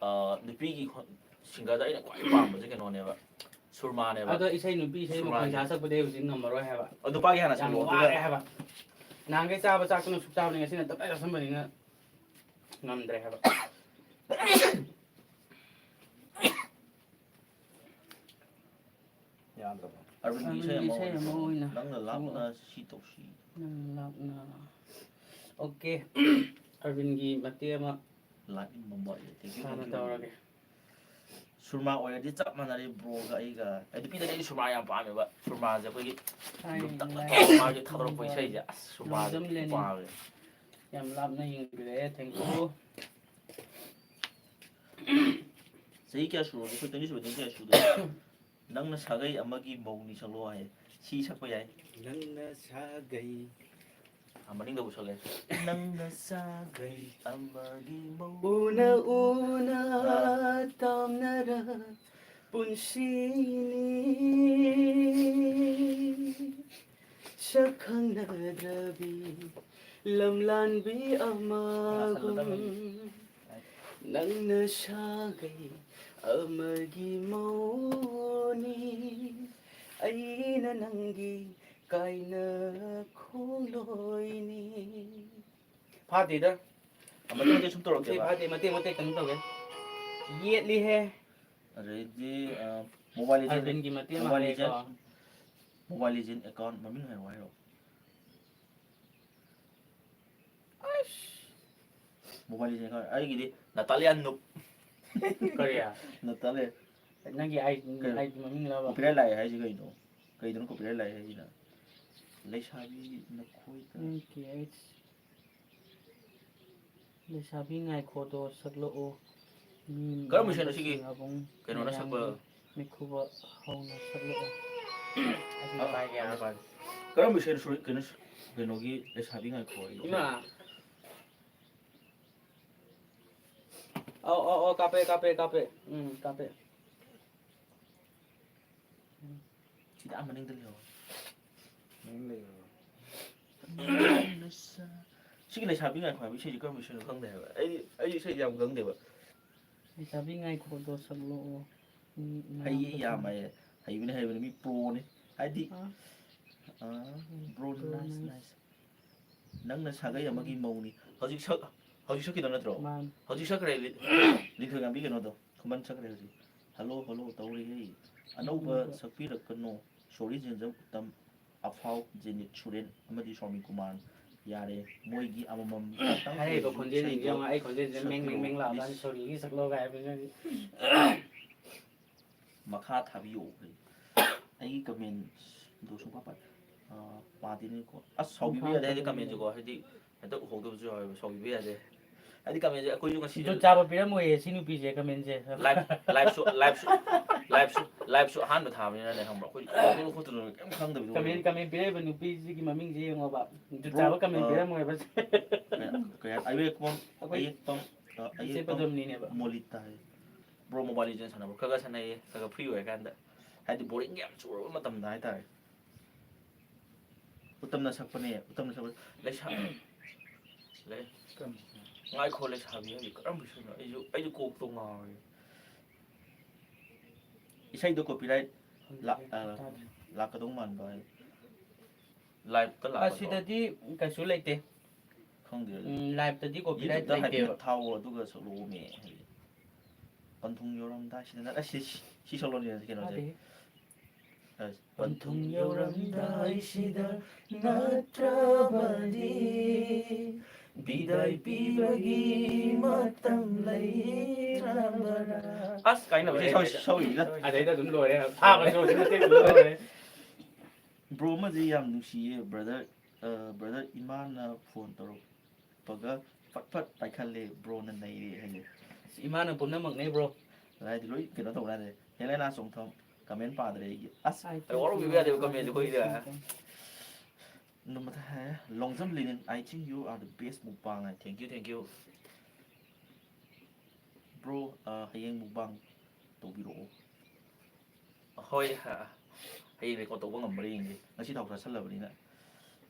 ꯑ, ꯅꯨꯄꯤꯒꯤ ꯈꯣ-, ꯁꯤꯡꯒꯔꯗ ꯑꯩꯅ ꯈ꯭ꯋꯥꯏ ꯄꯥꯝꯕꯁꯦ ꯀꯩꯅꯣꯅꯦꯕ, ꯁꯨꯔꯃꯥꯅꯦꯕ꯫ ꯑꯗꯣ ꯏꯁꯩ, ꯅꯨꯄꯤ ꯏꯁꯩ ꯃꯈꯣꯟ ꯁꯨꯔꯃꯥꯅꯦ꯫ ꯁꯥ ꯁꯛꯄꯗꯤ ꯍꯧꯖꯤꯛ ꯉꯝꯃꯔꯣꯏ ꯍꯥꯏꯕ꯫ ꯑꯗꯣ ꯅꯨꯄꯥꯒꯤ ꯍꯥꯟꯅ ꯌꯥꯝ ꯁꯛꯂꯛꯑꯣ, ꯑꯗꯨꯒ ꯋꯥꯔꯦ ꯍꯥꯏꯕ꯫ ꯅꯍꯥꯟꯈꯩ ꯆꯥꯕ ꯆꯥꯛꯇꯨꯅ ꯁꯨꯛ ꯆꯥꯕꯅꯤ, ꯉꯁꯤꯅ ꯇꯞꯇꯥꯏ ꯆꯥꯁꯟꯕꯅꯤꯅ ꯉꯝꯗ꯭ꯔꯦ ꯍꯥꯏꯕ꯫ ꯌꯥꯗ꯭ꯔꯕꯣ? ꯑꯔꯕꯤꯟꯒꯤ ꯏꯁꯩ ꯑꯔꯕꯤꯟꯒꯤ ꯑꯃ ꯏꯁꯩ ꯑꯣꯏꯅ ꯑꯃ ꯁꯛꯂꯛꯑꯣ꯫ ꯑꯣꯏꯅ ꯅꯪꯅ ꯂꯥꯞꯅ ꯁꯛꯂꯛꯑꯣ꯫ ꯁꯤ ꯇꯧꯁꯤ꯫ ꯅꯪꯅ ꯂꯥꯞꯅ꯫ ꯑꯣꯀꯦ꯫ ꯑꯔꯕꯤꯟꯒꯤ ꯃꯇꯦꯛ ꯑꯃ ꯂꯥꯛꯏ ꯃꯝꯕ ꯑꯩ꯫ Thank you, ꯁꯥꯅ thank you꯫ ꯇꯧꯔꯒꯦ꯫ ꯁꯨꯔꯃꯥ ꯑꯣꯏꯔꯗꯤ ꯆꯞ ꯃꯥꯟꯅꯔꯦ ꯕ꯭ꯔꯣꯒ ꯑꯩꯒ꯫ ꯑꯩ ꯅꯨꯄꯤꯗꯗꯤ ꯑꯩ ꯁꯨꯔꯃꯥ ꯌꯥꯝ ꯄꯥꯝꯃꯦꯕ꯫ ꯁꯨꯔꯃꯥꯁꯦ ꯑꯩꯈꯣꯏꯒꯤ ꯊꯥꯏꯅ ꯂꯨꯝꯇꯛꯅ ꯏꯂꯥꯏ ꯇꯧꯔꯒ ꯃꯥꯒꯤ ꯊꯥꯗꯣꯔꯛꯄ ꯏꯁꯩꯁꯦ꯫ ꯑꯁ, ꯁꯨꯔꯃꯥꯁꯦ ꯂꯣꯡꯖꯝ ꯊꯤ ꯂꯦꯅꯤꯟ꯫ ꯄꯥꯝꯃꯦ꯫ ꯌꯥꯝ ꯂꯥꯞꯅ ꯌꯦꯡꯕꯤꯔꯛꯑꯦ꯫ Thank you꯫ ꯆꯍꯤ ꯀꯌꯥ ꯁꯨꯔꯒꯦ? ꯑꯩꯈꯣꯏ twenty seven ꯀꯌꯥ ꯁꯨꯗꯣꯏꯅꯣ? ꯅꯪꯅ ꯁꯥꯒꯩ ꯑꯃꯒꯤ ꯃꯧꯅꯤ ꯁꯛꯂꯣ ꯍꯥꯏ꯫ ꯁꯤ ꯁꯛꯄ ꯌꯥꯏ꯫ ꯅꯪꯅ ꯁꯥꯒꯩ꯫ ꯑꯥ, ꯃꯅꯤꯡꯗ ꯄꯨꯁꯜꯂꯦ꯫ ꯅꯪꯅ ꯁꯥꯒꯩ ꯑꯃꯒꯤ ꯃꯧ꯫ ꯎꯅ ꯎꯅ ꯑꯥ꯫ ꯇꯝꯅꯔ ꯄꯨꯟꯁꯤꯅꯤ꯫ ꯁꯛ ꯈꯪꯅꯗ꯭ꯔꯕꯤ ꯂꯝꯂꯥꯟꯕꯤ ꯑꯃꯒꯨꯝ꯫ ꯅꯪꯅ ꯁꯥꯒꯩ ꯑꯃꯒꯤ ꯃꯧꯅꯤ, ꯑꯩꯅ ꯅꯪꯒꯤ ꯀꯥꯏꯅ ꯈꯣꯡꯂꯣꯏꯅꯤ꯫ ꯐꯥꯗꯦꯗ꯫ ꯑꯃ ꯃꯇꯦꯛ ꯃꯇꯦꯛ ꯁꯨꯝ ꯇꯧꯔꯛꯀꯦꯕ꯫ ꯃꯇꯦꯛ ꯐꯥꯗꯦ, ꯃꯇꯦꯛ ꯃꯇꯦꯛ ꯀꯩꯅꯣ ꯇꯧꯒꯦ꯫ ꯌꯦꯠꯂꯤꯍꯦ꯫ ꯑꯗꯩꯗꯤ, ꯑ, Mobile Legend, ꯑꯔꯕꯤꯟꯒꯤ ꯃꯇꯦꯛ ꯑꯃ Mobile ꯍꯥꯏꯌꯦꯀꯣ꯫ Legend, Mobile Legend account ꯃꯃꯤꯡ ꯍꯥꯏꯔꯣ ꯍꯥꯏꯔꯣ? ꯑꯁ꯫ Mobile Legend account, ꯑꯩꯒꯤꯗꯤ ꯅꯥꯇꯥꯂꯤꯌꯥ ꯅꯨꯞ꯫ ꯀꯔꯤ? ꯅꯥꯇꯥꯂꯤꯌꯥ꯫ ꯅꯪꯒꯤ ꯑꯥꯏ-, ꯀꯩꯅꯣ? ꯑꯥꯏ ꯗꯤ ꯃꯃꯤꯡ ꯂꯕ? Copyright ꯂꯥꯛꯑꯦ ꯍꯥꯏꯁꯦ ꯀꯩꯅꯣ? ꯀꯩꯗꯅꯣ copyright ꯂꯥꯛꯑꯦ ꯍꯥꯏꯁꯤꯅ? ꯂꯩꯁꯥꯕꯤ ꯅꯈꯣꯏꯗ꯫ ꯅꯪꯒꯤ ꯑꯩ-, ꯂꯩꯁꯥꯕꯤ ꯉꯥꯏꯈꯣꯗꯣ ꯁꯛꯂꯛꯑꯣ꯫ ꯃꯤ ꯀꯔꯝꯕ ꯏꯁꯩꯅꯣ ꯁꯤꯒꯤ ꯃꯌꯥꯝꯕꯁꯤꯡ ꯑꯕꯨꯡ ꯀꯩꯅꯣꯅ ꯁꯛꯄ? ꯃꯌꯥꯝꯒꯤ ꯃꯤꯈꯨꯕ ꯍꯧꯅ ꯁꯛꯂꯛꯑꯣ꯫ ꯑꯁꯤ ꯑꯥ, ꯄꯥꯏꯒꯦ, ꯑꯥ, ꯑꯥ꯫ ꯄꯥꯏꯒꯦ꯫ ꯀꯔꯝꯕ ꯏꯁꯩꯅꯣ ꯁꯣꯔꯤ-, ꯀꯩꯅꯣ, ꯀꯩꯅꯣꯒꯤ ꯂꯩꯁꯥꯕꯤ ꯉꯥꯏꯈꯣ ꯍꯥꯏꯒꯦ? ꯏꯃꯥ꯫ ꯑꯧ, ꯑꯧ, ꯑꯧ, ꯀꯥꯞꯄꯦ, ꯀꯥꯞꯄꯦ, ꯀꯥꯞꯄꯦ꯫ ꯎꯝ, ꯀꯥꯞꯄꯦ꯫ ꯁꯤꯗꯤ ꯑꯥ ꯃꯅꯤꯡꯗ ꯂꯩꯍꯧꯔꯦ꯫ ꯃꯅꯤꯡ ꯂꯩꯍꯧꯔꯦ꯫ ꯁꯤꯒꯤ ꯂꯩꯁꯥꯕꯤ ꯉꯥꯏꯈꯣ ꯍꯥꯏꯕ ꯏꯁꯩꯁꯦ ꯀꯔꯝꯕ ꯏꯁꯩꯅꯣ ꯈꯪꯗꯦ ꯍꯥꯏꯕ꯫ ꯑꯩ, ꯑꯩ ꯏꯁꯩ ꯌꯥꯝ ꯈꯪꯗꯦꯕ꯫ ꯂꯩꯁꯥꯕꯤ ꯉꯥꯏꯈꯣꯗꯣ ꯁꯛꯂꯛꯑꯣ꯫ ꯍꯩꯌꯦ, ꯌꯥꯝ ꯍꯩꯌꯦ꯫ ꯍꯩꯕꯅꯤ, ꯍꯩꯕꯅꯤ, ꯃꯤ ꯄ꯭ꯔꯣꯅꯤ꯫ ꯍꯥꯏꯗꯤ, ꯑꯥ, ꯕ꯭ꯔꯣ, ꯅꯥꯏꯁ, ꯅꯥꯏꯁ꯫ ꯅꯪꯅ ꯁꯥꯒꯩ ꯑꯃꯒꯤ ꯃꯧꯅꯤ꯫ ꯍꯧꯖꯤꯛ ꯁꯛ, ꯍꯧꯖꯤꯛ ꯁꯛꯈꯤꯗꯣ ꯅꯠꯇ꯭ꯔꯣ? ꯃꯥꯅꯤ꯫ ꯍꯧꯖꯤꯛ ꯁꯛꯈ꯭ꯔꯦ, ꯂꯤ-, ꯂꯤꯟꯊꯣꯏꯉꯥꯝꯕꯤ ꯀꯩꯅꯣꯗꯣ, ꯈꯨꯃꯟ ꯁꯛꯈ꯭ꯔꯦ ꯍꯧꯖꯤꯛ꯫ ꯍꯜꯂꯣ, ꯍꯜꯂꯣ ꯇꯧꯔꯤꯍꯦ꯫ ꯑꯅꯧꯕ ꯁꯛꯄꯤꯔꯛꯀꯅꯣ꯫ ꯁꯣꯔꯤ ꯖꯦꯟꯖꯝ ꯎꯇꯝ ꯑꯐꯥꯎ, ꯖꯦꯅꯤꯠ ꯁꯨꯔꯦꯟ ꯑꯃꯗꯤ ꯁ꯭ꯋꯥꯃꯤ ꯀꯨꯃꯥꯔ꯫ ꯌꯥꯔꯦ, ꯃꯣꯏꯒꯤ ꯑꯃꯃꯝ ꯈꯛꯇꯪ ꯍꯥꯏꯔꯤꯕ ꯑꯣꯏꯔꯁꯨ ꯈꯣꯟꯖꯦꯜꯁꯤꯡꯁꯦ ꯏꯁꯩꯗꯣ ꯌꯦꯡꯉꯣ, ꯑꯩ ꯈꯣꯟꯖꯦꯜꯁꯤꯅ ꯃꯦꯡ, ꯃꯦꯡ, ꯁꯛꯄꯤꯔꯛꯑꯣ, ꯃꯦꯡ ꯂꯥꯎꯔꯀꯥꯟꯗ please꯫ ꯁꯣꯔꯤꯒꯤ ꯁꯛꯂꯣꯒ ꯍꯥꯏꯕꯁꯤꯅꯗꯤ꯫ ꯃꯈꯥ ꯊꯥꯕꯤꯌꯣ꯫ ꯑꯩꯒꯤ ꯀꯃꯦꯟꯗꯣ ꯁꯨꯡꯄꯥ ꯄꯥ-, ꯑ, ꯄꯥꯗꯦꯅꯦꯀꯣ꯫ ꯑꯁ, ꯁꯥꯎꯕꯤꯕ ꯌꯥꯗꯦ, ꯍꯥꯏꯗꯤ ꯀꯃꯦꯟꯁꯦꯀꯣ, ꯍꯥꯏꯗꯤ ꯍꯦꯛꯇ ꯎꯍꯧꯗꯕꯁꯨ ꯌꯥꯎꯋꯦꯕ, ꯁꯥꯎꯕꯤꯕ ꯌꯥꯗꯦ꯫ ꯍꯥꯏꯗꯤ ꯀꯃꯦꯟꯁꯦ ꯑꯩꯈꯣꯏꯁꯨ ꯉꯁꯤ ꯖꯨꯠ ꯆꯥꯕ ꯄꯤꯔꯝꯃꯣꯏꯌꯦ ꯁꯤ ꯅꯨꯄꯤꯁꯦ ꯀꯃꯦꯟꯁꯦ꯫ ꯂꯥꯏꯐ, ꯂꯥꯏꯐꯁꯨ, ꯂꯥꯏꯐꯁꯨ, ꯂꯥꯏꯐꯁꯨ, ꯂꯥꯏꯐꯁꯨ ꯑꯍꯥꯟꯕ ꯊꯥꯕꯅꯤꯅꯅꯦ, ꯈꯪꯕ꯭ꯔꯥ? ꯑꯩꯈꯣꯏ ꯎꯍꯧꯗꯅ ꯈꯣꯠꯇꯅ ꯀꯩꯝ ꯈꯪꯗꯕꯤꯗ ꯀꯃꯦꯟ, ꯑꯣꯏꯌꯦꯕ꯫ ꯀꯃꯦꯟ ꯄꯤꯔꯛꯏꯕ ꯅꯨꯄꯤꯁꯤꯒꯤ ꯃꯃꯤꯡꯁꯦ ꯌꯦꯡꯉꯣꯕ꯫ ꯖꯨꯠ ꯕ꯭ꯔꯣ, ꯆꯥꯕ ꯀꯃꯦꯟ ꯑ, ꯄꯤꯔꯝꯃꯣꯏꯕ꯫ ꯀꯌꯥ, ꯀꯌꯥ, ꯑꯌꯦꯛꯄꯝ, ꯑꯩꯈꯣꯏ ꯑꯌꯦꯛꯄꯝ, ꯑ, ꯏꯆꯦ ꯑꯌꯦꯛꯄꯝ ꯄꯗꯝꯅꯤꯅꯦꯕ꯫ ꯃꯣꯂꯤꯇꯥ ꯍꯥꯏ꯫ ꯕ꯭ꯔꯣ, ꯃꯣꯕꯥꯏꯜ ꯂꯤꯖꯦꯟ ꯁꯥꯟꯅꯕ꯭ꯔꯣ? ꯈꯔ ꯈꯔ ꯁꯥꯟꯅꯩꯌꯦ, ꯈꯔ ꯈꯔ ꯐ꯭ꯔꯤ ꯑꯣꯏꯔꯀꯥꯟꯗ꯫ ꯍꯥꯏꯗꯤ ꯕꯣꯔꯤꯡ ꯌꯥꯝ ꯆꯨꯔꯕ ꯃꯇꯝꯗ ꯍꯥꯏꯇꯥꯔꯦ꯫ ꯎꯇꯝꯅ ꯁꯛꯄꯅꯦ, ꯎꯇꯝꯅ ꯁꯛꯄ꯫ ꯂꯩꯁꯥ-, ꯂꯩ-, ꯉꯥꯏꯈꯣ, ꯂꯩꯁꯥꯕꯤ ꯍꯥꯏꯁꯦ ꯀꯔꯝꯕ ꯏꯁꯩꯅꯣ? ꯑꯩꯁꯨ, ꯑꯩꯁꯨ ꯀꯣꯛꯇꯣ ꯉꯥꯎꯔꯦ꯫ ꯏꯁꯩꯗꯣ copyright ꯂꯥꯛ-, ꯑ, ꯂꯥꯛꯀꯗꯧ ꯃꯥꯟꯕ ꯍꯥꯏ꯫ ꯂꯥꯏꯞꯇ ꯂꯥꯛꯀꯗ꯭ꯔꯣ? ꯑꯁꯤꯗꯗꯤ ꯀꯩꯁꯨ ꯂꯩꯇꯦ꯫ ꯈꯪꯗꯦ ꯑꯗꯨꯗꯤ꯫ ꯎꯝ, ꯂꯥꯏꯞꯇꯗꯤ copyright YouTube-ꯇ ꯍꯥꯏꯐꯦꯠ ꯂꯩꯇꯦꯕ꯫ ꯊꯥꯎꯑꯣ, ꯑꯗꯨꯒ ꯁꯛꯂꯛꯑꯣꯃꯦ꯫ ꯍꯥꯏꯗꯤ ꯄꯟꯊꯨꯡ ꯌꯧꯔꯝꯗꯥꯏꯁꯤꯗ ꯅꯠ-, ꯑꯁ, ꯁꯤ, ꯁꯤ ꯁꯛꯂꯛꯑꯣꯅꯦ, ꯀꯩꯅꯣꯁꯦ꯫ ꯇꯥꯗꯦꯍꯦ꯫ ꯑꯁ, ꯄꯟꯊꯨꯡ ꯌꯧꯔꯝꯗꯥꯏꯁꯤꯗ ꯅꯠꯇ꯭ꯔꯕꯗꯤ ꯕꯤꯗꯥꯏ ꯄꯤꯕꯒꯤ ꯃꯇꯝ ꯂꯩꯇ꯭ꯔꯕꯔꯥ? ꯑꯁ, ꯀꯥꯏꯅꯕꯁꯦ ꯁꯧ-, ꯁꯧꯔꯤꯗ꯫ ꯑꯗꯩꯗ ꯑꯗꯨꯝ ꯂꯣꯏꯔꯦ꯫ ꯊꯥꯕꯁꯨ ꯍꯧꯖꯤꯛ ꯃꯇꯦꯛ ꯑꯗꯨꯝ ꯂꯣꯏꯔꯦ꯫ ꯕ꯭ꯔꯣ ꯑꯃꯁꯦ ꯌꯥꯝ ꯅꯨꯡꯁꯤꯌꯦ, ꯕ꯭ꯔꯗꯔ꯫ ꯑ, ꯕ꯭ꯔꯗꯔ, ꯏꯃꯥꯅ ꯐꯣꯟ ꯇꯧꯔꯛꯄꯒ ꯐꯠ ꯐꯠ ꯄꯥꯏꯈꯠꯂꯦ, ꯕ꯭ꯔꯣꯅ ꯅꯩꯔꯦ ꯍꯥꯏꯌꯦ꯫ ꯏꯃꯥꯅ ꯄꯨꯝꯅꯃꯛꯅꯦ, ꯕ꯭ꯔꯣ꯫ ꯂꯥꯏꯗꯤ ꯂꯣꯏ ꯀꯩꯅꯣ ꯇꯧꯕ ꯌꯥꯗꯦ꯫ ꯍꯦꯂꯦꯅꯥ ꯆꯣꯡꯊꯝ ꯀꯃꯦꯟ ꯄꯥꯗ꯭ꯔꯦ ꯑꯩꯒꯤ꯫ ꯑꯁ꯫ ꯑꯩ ꯋꯥꯔꯧꯕꯤꯕ ꯌꯥꯗꯦꯕ ꯀꯃꯦꯟꯁꯦ ꯑꯩꯈꯣꯏꯒꯤꯗꯤ꯫ ꯑꯗꯨ ꯃꯊꯪ ꯍꯥꯏ, ꯂꯣꯡꯖꯝ ꯂꯤꯅꯤꯟ, "I think you are the best mukbang" ꯍꯥꯏ꯫ Thank you, thank you꯫ Bro, uh, ꯍꯌꯦꯡ mukbang ꯇꯧꯕꯤꯔꯛꯑꯣ꯫ ꯍꯣꯏ, ꯑ, ꯍꯌꯦꯡ record ꯇꯧꯕ ꯉꯝꯕ꯭ꯔꯥ ꯌꯦꯡꯒꯦ꯫ ꯉꯁꯤ ꯊꯥꯎ ꯆꯥꯁꯜꯂꯕꯅꯤꯅ꯫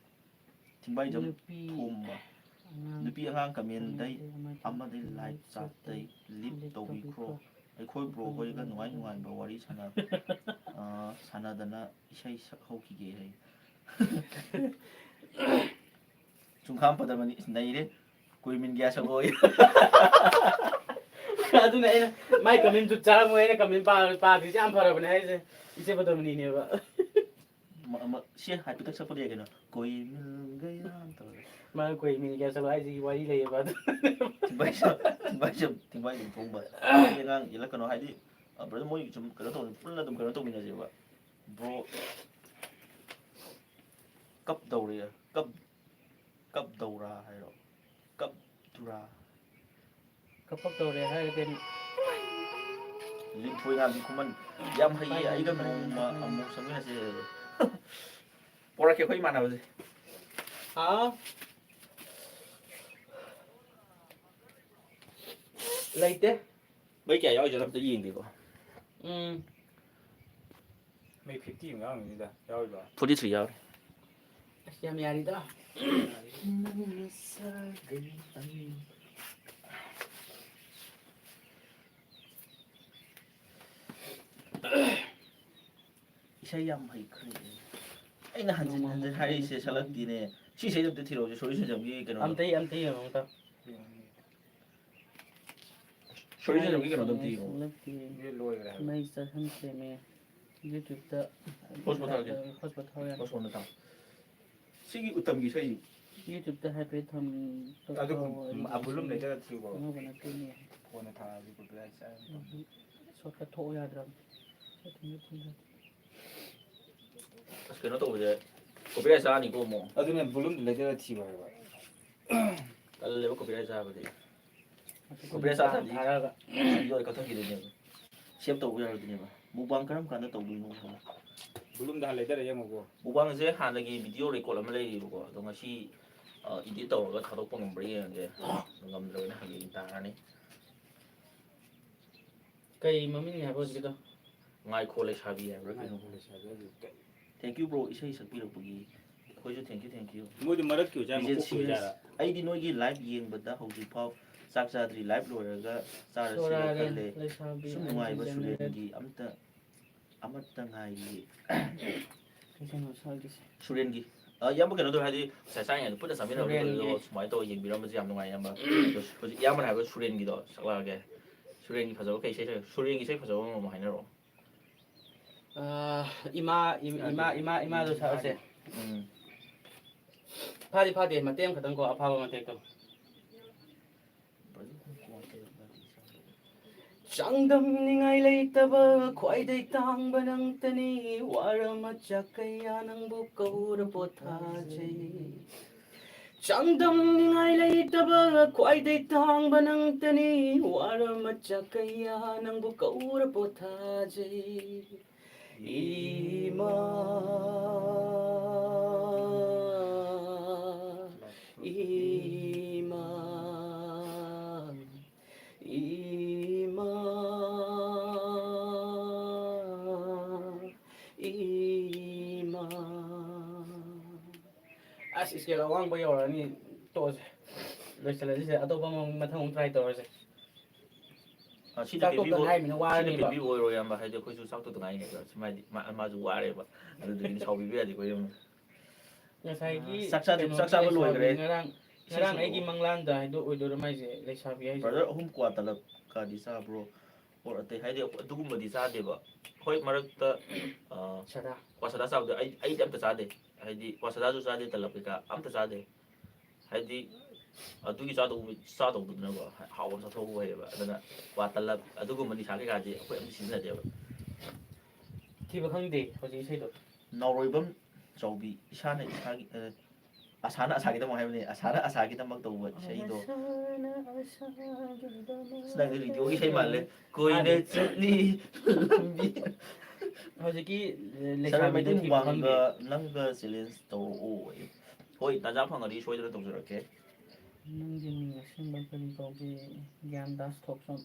ꯊꯤꯡꯕꯥꯏꯖꯝ ꯅꯨꯄꯤ ꯊꯣꯝꯕ꯫ ꯑꯉꯥꯡ ꯅꯨꯄꯤ ꯑꯉꯥꯡ ꯀꯃꯦꯟꯗꯩ ꯀꯃꯦꯟꯗꯩ ꯑꯃꯗꯤ ꯑꯃꯗꯤ live live chat-ꯇꯩ chat-ꯇꯩ leave leave ꯇꯧꯕꯤꯈ꯭ꯔꯣ꯫ ꯇꯧꯕꯤꯈ꯭ꯔꯣ꯫ ꯑꯩꯈꯣꯏ ꯕ꯭ꯔꯣ ꯍꯣꯏꯒ ꯅꯨꯡꯉꯥꯏ ꯅꯨꯡꯉꯥꯏꯕ ꯋꯥꯔꯤ ꯁꯥꯟꯅ-, ꯑ, ꯁꯥꯟꯅꯗꯅ ꯏꯁꯩ ꯁꯛꯍꯧꯈꯤꯒꯦ ꯍꯥꯏ꯫ ꯆꯨꯡꯈꯥꯝ ꯄꯗꯃꯅꯤ ꯏꯁ ꯅꯩꯔꯦ꯫ ꯀꯨꯏꯃꯤꯟ ꯒ꯭ꯌꯥꯁ ꯑꯃ ꯑꯣꯏ꯫ ꯑꯗꯨꯅ ꯑꯩꯅ ꯃꯥꯏ ꯀꯃꯦꯟ ꯖꯨꯠ ꯆꯥꯔꯝꯃꯣꯏ, ꯑꯩꯅ ꯀꯃꯦꯟ ꯄꯥ-, ꯄꯥꯗ꯭ꯔꯤꯁꯦ ꯌꯥꯝ ꯐꯔꯕꯅꯦ ꯍꯥꯏꯁꯦ꯫ ꯏꯆꯦ ꯄꯗꯃꯅꯤꯅꯦꯕ꯫ ꯃ-, ꯃ-, ꯁꯤ ꯍꯥꯏꯐꯦꯠꯇꯪ ꯁꯛꯄꯗꯤ ꯌꯥꯏ ꯀꯩꯅꯣ? ꯀꯣꯏ ꯃꯤꯜ ꯒꯌꯥ ꯇꯧꯔꯒ꯫ ꯃꯥ ꯀꯣꯏ ꯃꯤꯜ ꯒꯌꯥ ꯆꯠꯂꯣ ꯍꯥꯏꯁꯤꯒꯤ ꯋꯥꯔꯤ ꯂꯩꯌꯦꯕ ꯑꯗꯨ꯫ ꯊꯤꯡꯕꯥꯏꯖꯝ, ꯊꯤꯡꯕꯥꯏꯖꯝ, ꯊꯤꯡꯕꯥꯏꯖꯝ ꯊꯣꯡꯕ꯫ ꯑꯩ ꯑꯉꯥꯡ ꯌꯦꯜꯂꯛꯀꯅꯣ ꯍꯥꯏꯗꯤ, ꯑ, brother ꯃꯣꯏ ꯁꯨꯝ ꯀꯩꯅꯣ ꯇꯧ-, ꯄꯨꯟꯅ ꯑꯗꯨꯝ ꯀꯩꯅꯣ ꯇꯧꯃꯤꯟꯅꯁꯦꯕ꯫ Bro, ꯀꯞ ꯗꯧꯔꯦ, ꯀꯞ, ꯀꯞ ꯗꯧꯔꯥ ꯍꯥꯏꯔꯣ? ꯀꯞ ꯗꯨꯔꯥ꯫ ꯀꯞꯄꯛꯇꯧꯔꯦ ꯍꯥꯏꯔꯒꯗꯤ꯫ ꯂꯤꯟꯊꯣꯏ ꯉꯥꯝꯕꯤ ꯈꯨꯃꯟ꯫ ꯌꯥꯝ ꯍꯩꯌꯦ, ꯑꯩꯒ ꯅꯣꯡꯃ ꯑꯃꯨꯛ ꯆꯪꯃꯤꯟꯅꯁꯦ꯫ ꯄꯣꯔꯛꯀꯦ ꯑꯩꯈꯣꯏ ꯏꯃꯥꯟꯅꯕꯁꯦ꯫ ꯍꯥꯎ꯫ ꯂꯩꯇꯦ꯫ ꯃꯩ ꯀꯌꯥ ꯌꯥꯎꯔꯤꯖꯥꯠꯅꯣ ꯑꯝꯇ ꯌꯦꯡꯒꯦꯀꯣ꯫ ꯎꯝ꯫ ꯃꯩ fifty ꯑꯃ ꯌꯥꯎꯔꯝꯒꯅꯤꯗ, ꯌꯥꯎꯔꯤꯕ? Forty three ꯌꯥꯎꯔꯤ꯫ ꯑꯁ, ꯌꯥꯝ ꯌꯥꯔꯤꯗ꯫ ꯏꯁꯩ ꯌꯥꯝ ꯍꯩꯈ꯭ꯔꯦ꯫ ꯑꯩꯅ ꯍꯟꯖꯤꯟ ꯍꯟꯖꯤꯟ ꯍꯥꯏꯔꯤꯁꯦ ꯁꯛꯂꯛꯇꯦꯅꯦ꯫ ꯁꯤ ꯏꯁꯩꯗꯣ ꯑꯝꯇ ꯊꯤꯔꯛꯑꯣꯁꯦ, ꯁꯣꯔꯤ ꯁꯦꯟꯖꯝꯒꯤ ꯀꯩꯅꯣꯗꯣ꯫ ꯑꯝꯇ, ꯑꯝꯇ ꯌꯦꯡꯉꯣ, ꯑꯝꯇ꯫ ꯁꯣꯔꯤ ꯁꯦꯟꯖꯝꯒꯤ ꯀꯩꯅꯣꯗꯣ ꯑꯝꯇ ꯌꯦꯡꯉꯣ꯫ ꯁꯛꯂꯛꯇꯦ꯫ ꯂꯣꯏꯈ꯭ꯔꯦ ꯍꯥꯏꯕ꯫ ꯃꯩ ꯆꯠꯍꯟꯁꯦꯃꯦ꯫ YouTube-ꯇ ꯍꯣꯁꯄꯣꯠ ꯊꯥꯔꯛꯀꯦ꯫ ꯍꯣꯁꯄꯣꯠ ꯊꯥꯎ ꯌꯥꯅꯤ꯫ ꯍꯣꯁꯄꯣꯠ ꯑꯝꯇ ꯊꯥꯎ꯫ ꯁꯤꯒꯤ ꯎꯇꯝꯒꯤ ꯏꯁꯩꯁꯤ꯫ YouTube-ꯇ ꯍꯥꯏꯐꯦꯠ ꯊꯝ-, ꯑꯗꯨ ꯊꯥꯎ, ꯑꯗꯨꯗꯤ ꯑ, volume ꯂꯩꯇ꯭ꯔꯒ ꯊꯤꯌꯨꯀꯣ꯫ ꯑꯅꯧꯕ ꯅꯠꯇꯦꯅꯦ꯫ ꯀꯣꯟꯅ ꯊꯥꯔꯗꯤ copyright ꯆꯥꯔꯅꯤ꯫ ꯎꯝ꯫ Shortcut ꯊꯣꯛꯑꯣ ꯌꯥꯗ꯭ꯔꯕ? ꯑꯁ, ꯀꯩꯅꯣ ꯇꯧꯕꯁꯦ, copyright ꯆꯥꯔꯅꯤꯀꯣ ꯑꯃꯨꯛ꯫ ꯑꯗꯨꯅꯦ, volume ꯂꯩꯇ꯭ꯔꯒ ꯊꯤꯌꯨ ꯍꯥꯏꯕ꯫ ꯇꯜꯂꯦꯕ copyright ꯆꯥꯕꯗꯤ꯫ Copyright ꯆꯥꯗ꯭ꯔꯗꯤ ꯊꯥꯔꯒ꯫ Video ꯀꯛꯊꯠꯈꯤꯗꯣꯏꯅꯦꯕ꯫ Save ꯇꯧꯕ ꯌꯥꯔꯣꯏꯗꯣꯏꯅꯦꯕ꯫ Mukbang ꯀꯔꯝ ꯀꯥꯟꯗ ꯇꯧꯗꯣꯏꯅꯣ ꯍꯥꯏꯕ? Volume-ꯗ ꯍꯥꯟꯅ ꯂꯩꯊꯔ ꯌꯦꯡꯉꯨꯀꯣ꯫ Mukbang-ꯁꯦ ꯍꯥꯟꯅꯒꯤ video record ꯑꯃ ꯂꯩꯔꯤꯕꯀꯣ, ꯑꯗꯣ ꯉꯁꯤ, ꯑ, edit ꯇꯧꯔꯒ ꯊꯥꯗꯣꯛꯄ ꯉꯝꯕ꯭ꯔꯥ ꯌꯦꯡꯉꯒꯦ꯫ ꯉꯝꯗ꯭ꯔꯒꯅ ꯍꯌꯦꯡ ꯇꯥꯔꯅꯤ꯫ ꯀꯩ ꯃꯃꯤꯡꯅꯦ ꯍꯥꯏꯕ ꯍꯧꯖꯤꯛꯀꯤꯗꯣ? ꯉꯥꯏꯈꯣ ꯂꯩꯁꯥꯕꯤ ꯍꯥꯏꯕ꯭ꯔꯥ ꯀꯩꯅꯣ? ꯉꯥꯏꯈꯣ ꯂꯩꯁꯥꯕꯤ ꯍꯥꯏꯕꯗꯨ ꯀꯩ? Thank you bro, ꯏꯁꯩ ꯁꯛꯄꯤꯔꯛꯄꯒꯤ꯫ ꯑꯩꯈꯣꯏꯁꯨ thank you, thank you꯫ ꯃꯣꯏꯗꯤ ꯃꯔꯛꯀꯤ ꯑꯣꯏꯖꯥꯠꯂꯣ, Vision ꯃꯀꯣꯛꯀꯤ Series꯫ ꯑꯣꯏꯖꯥꯠꯂꯣ? ꯑꯩꯗꯤ ꯅꯣꯏꯒꯤ live ꯌꯦꯡꯕꯗ ꯍꯧꯖꯤꯛꯐꯥꯎ ꯆꯥꯛ ꯆꯥꯗ꯭ꯔꯤ, ꯂꯥꯏꯚ ꯂꯣꯏꯔꯒ ꯆꯥꯔꯁꯤꯔ ꯈꯜꯂꯦ꯫ ꯁꯨꯝ ꯅꯨꯡꯉꯥꯏꯕ ꯁꯨꯔꯦꯟꯒꯤ ꯑꯃꯠꯇ, ꯑꯃꯠꯇ ꯉꯥꯏꯔꯤ꯫ ꯀꯩꯅꯣ ꯁꯥꯒꯤꯁꯦ? ꯁꯨꯔꯦꯟꯒꯤ꯫ ꯑ, ꯏꯌꯥꯝꯕ, ꯀꯩꯅꯣ ꯇꯧꯋꯦ, ꯍꯥꯏꯗꯤ ꯉꯁꯥꯏ ꯆꯥꯔꯤꯉꯩꯗ ꯄꯨꯟꯅ ꯆꯥꯃꯤꯟꯅꯕꯗꯣ ꯁꯨꯔꯦꯟꯒꯤ꯫ ꯑꯗꯨꯗꯣ ꯁꯨꯃꯥꯏꯅ ꯇꯧꯔ ꯌꯦꯡꯕꯤꯔꯝꯕꯁꯦ ꯌꯥꯝ ꯅꯨꯡꯉꯥꯏ, ꯏꯌꯥꯝꯕ꯫ ꯑꯗꯣ ꯍꯧꯖꯤꯛ ꯏꯌꯥꯝꯕꯅ ꯍꯥꯏꯕ ꯁꯨꯔꯦꯟꯒꯤꯗꯣ ꯁꯛꯂꯛꯑꯒꯦ꯫ ꯁꯨꯔꯦꯟꯒꯤ ꯐꯖꯕ ꯀꯩ ꯏꯁꯩ ꯁꯛ-, ꯁꯨꯔꯦꯟꯒꯤ ꯏꯁꯩ ꯐꯖꯕ ꯑꯃꯃꯝ ꯍꯥꯏꯅꯔꯛꯑꯣ꯫ ꯑ, ꯏꯃꯥ, ꯏꯝ-, ꯏꯃꯥ, ꯏꯃꯥ, ꯏꯃꯥꯗꯣ ꯁꯛꯑꯁꯦ꯫ ꯎꯝ꯫ ꯐꯥꯗꯤ ꯐꯥꯗꯦ, ꯃꯇꯦꯛ ꯑꯃꯈꯛꯇꯪ ꯀꯣ, ꯑꯐꯥꯕ ꯃꯇꯦꯛꯇꯣ꯫ ꯆꯥꯡꯗꯝꯅꯤꯡꯉꯥꯏ ꯂꯩꯇꯕ ꯈ꯭ꯋꯥꯏꯗꯩ ꯇꯥꯡꯕ ꯅꯪꯇꯅꯤ, ꯋꯥꯔ ꯃꯆꯥ ꯀꯌꯥ ꯅꯪꯕꯨ ꯀꯧꯔ ꯄꯣꯊꯥꯖꯩ꯫ ꯆꯥꯡꯗꯝꯅꯤꯡꯉꯥꯏ ꯂꯩꯇꯕ ꯈ꯭ꯋꯥꯏꯗꯩ ꯇꯥꯡꯕ ꯅꯪꯇꯅꯤ, ꯋꯥꯔ ꯃꯆꯥ ꯀꯌꯥ ꯅꯪꯕꯨ ꯀꯧꯔ ꯄꯣꯊꯥꯖꯩ꯫ ꯏꯃꯥ, ꯏꯃꯥ, ꯏꯃꯥ, ꯏꯃꯥ꯫ ꯑꯁ, ꯏꯁꯀꯦꯜ ꯑꯋꯥꯡꯕ ꯌꯧꯔꯛꯑꯅꯤ꯫ ꯇꯣꯛꯑꯁꯦ꯫ ꯂꯣꯏꯁꯤꯜꯂꯁꯤꯁꯦ꯫ ꯑꯇꯣꯞꯄ ꯑꯃ ꯃꯊꯪ ꯑꯃꯨꯛ ꯇ꯭ꯔꯥꯏ ꯇꯧꯔꯁꯦ꯫ ꯑ, ꯁꯤꯅ ꯆꯥꯛ ꯇꯣꯛꯇ ꯄꯦꯟꯕꯤꯕ-, ꯉꯥꯏꯔꯤꯕꯅꯤꯅ ꯁꯤꯅ ꯋꯥꯔꯅꯤꯕ꯫ ꯄꯦꯟꯕꯤꯕ ꯑꯣꯏꯔꯣꯏ, ꯏꯌꯥꯝꯕ꯫ ꯍꯥꯏꯗꯤ ꯑꯩꯈꯣꯏꯁꯨ ꯆꯥꯛ ꯇꯣꯛꯇ ꯉꯥꯏꯔꯤꯉꯩꯗ ꯁꯨꯃꯥꯏꯗꯤ ꯃꯥ-, ꯃꯥꯁꯨ ꯋꯥꯔꯦꯕ꯫ ꯑꯗꯨꯗꯨꯒꯤꯗꯤ ꯁꯥꯎꯕꯤꯕ ꯌꯥꯗꯦꯀꯣ, ꯏꯌꯥꯝꯕ꯫ ꯉꯁꯥꯏꯒꯤ ꯆꯥꯛ ꯆꯥꯗ꯭ꯔꯤ-, ꯀꯩꯅꯣꯒꯤ ꯆꯥꯛ ꯆꯥꯕ ꯂꯩꯁꯥꯕꯤ ꯂꯣꯏꯈ꯭ꯔꯦ꯫ ꯉꯔꯥꯡ, ꯏꯁꯩ ꯉꯔꯥꯡ ꯑꯩꯒꯤ ꯁꯛꯂꯛꯑꯣ꯫ ꯃꯪꯂꯥꯟꯗ ꯍꯥꯏꯗꯣ ꯑꯣꯏꯗꯣꯏꯔꯣ ꯃꯥꯏꯁꯦ, ꯂꯩꯁꯥꯕꯤ ꯍꯥꯏꯁꯦ? ꯕ꯭ꯔꯗꯔ, ꯑꯍꯨꯝ ꯀ꯭ꯋꯥ ꯇꯂꯞ ꯀꯥꯗꯤ ꯆꯥꯕ꯭ꯔꯣ? ꯑꯣꯔ ꯑꯇꯩ, ꯍꯥꯏꯗꯤ, ꯑꯗꯨꯒꯨꯝꯕꯗꯤ ꯆꯥꯗꯦꯕ꯫ ꯍꯣꯏ, ꯃꯔꯛꯇ, ꯑ, ꯁꯥꯗꯥ꯫ ꯀ꯭ꯋꯥ ꯁꯥꯗꯥ ꯆꯥꯕꯗꯣ ꯑꯩ, ꯑꯩꯗꯤ ꯑꯝꯇ ꯆꯥꯗꯦ꯫ ꯍꯥꯏꯗꯤ, ꯀ꯭ꯋꯥ ꯁꯥꯗꯥꯁꯨ ꯆꯥꯗꯦ, ꯇꯂꯞ ꯀꯩꯀꯥ ꯑꯝꯇ ꯆꯥꯗꯦ꯫ ꯍꯥꯏꯗꯤ, ꯑꯗꯨꯒꯤ ꯆꯥꯗꯧꯕ-, ꯆꯥꯗꯧꯕꯗꯨꯅꯀꯣ, ꯍꯥ-, ꯍꯥꯎꯅ ꯆꯥꯊꯣꯛꯄ ꯑꯣꯏꯌꯦꯕ꯫ ꯑꯗꯨꯅ ꯀ꯭ꯋꯥ, ꯇꯂꯞ, ꯑꯗꯨꯒꯨꯝꯕ ꯅꯤꯁꯥ ꯀꯩꯀꯥꯗꯤ ꯑꯩꯈꯣꯏ ꯑꯝꯇ ꯁꯤꯖꯤꯟꯅꯗꯦꯕ꯫ ꯊꯤꯕ ꯈꯪꯗꯦ ꯍꯧꯖꯤꯛ ꯏꯁꯩꯗꯣ꯫ ꯅꯥꯎꯔꯣꯏꯕꯝ ꯆꯥꯎꯕꯤ, ꯏꯁꯥꯅ ꯏꯁꯥꯒꯤ, ꯑ, ꯑꯁꯥꯅ ꯑꯁꯥꯒꯤꯗꯃꯛ ꯍꯥꯏꯕꯅꯤ, ꯑꯁꯥꯅ ꯑꯁꯥꯒꯤꯗꯃꯛ ꯇꯧꯕ ꯏꯁꯩꯗꯣ꯫ ꯑꯁꯥꯅ ꯑꯁꯥꯒꯤꯗꯃꯛ꯫ ꯑꯁ, ꯅꯪꯗꯤ ꯔꯦꯗꯤꯑꯣꯒꯤ ꯏꯁꯩ ꯃꯥꯜꯂꯦ꯫ ꯀꯣꯏꯅ ꯃꯥꯅꯦ꯫ ꯆꯠꯂꯤ ꯂꯝꯕꯤ꯫ ꯍꯧꯖꯤꯛꯀꯤ, ꯑ, ꯁꯥꯔ ꯂꯩꯁꯥꯕꯤꯗꯣ ꯃꯩꯇꯩ ꯊꯤꯕ ꯃꯨꯛꯕꯥꯡꯒ ꯈꯪꯗꯦ꯫ ꯅꯪꯒ ꯆꯦꯂꯦꯟꯖ ꯇꯧꯔꯛꯑꯣ꯫ ꯍꯣꯏ, ꯇꯥꯟꯖꯥ ꯐꯪꯉꯗꯤ ꯁꯣꯏꯗꯅ ꯇꯧꯖꯔꯛꯀꯦ꯫ ꯅꯪꯒꯤ ꯃꯤꯡ ꯑꯁꯦꯡꯕ ꯀꯔꯤ ꯀꯧꯒꯦ? ꯒ꯭ꯌꯥꯟꯗꯥꯁ ꯊꯣꯛꯆꯣꯝ꯫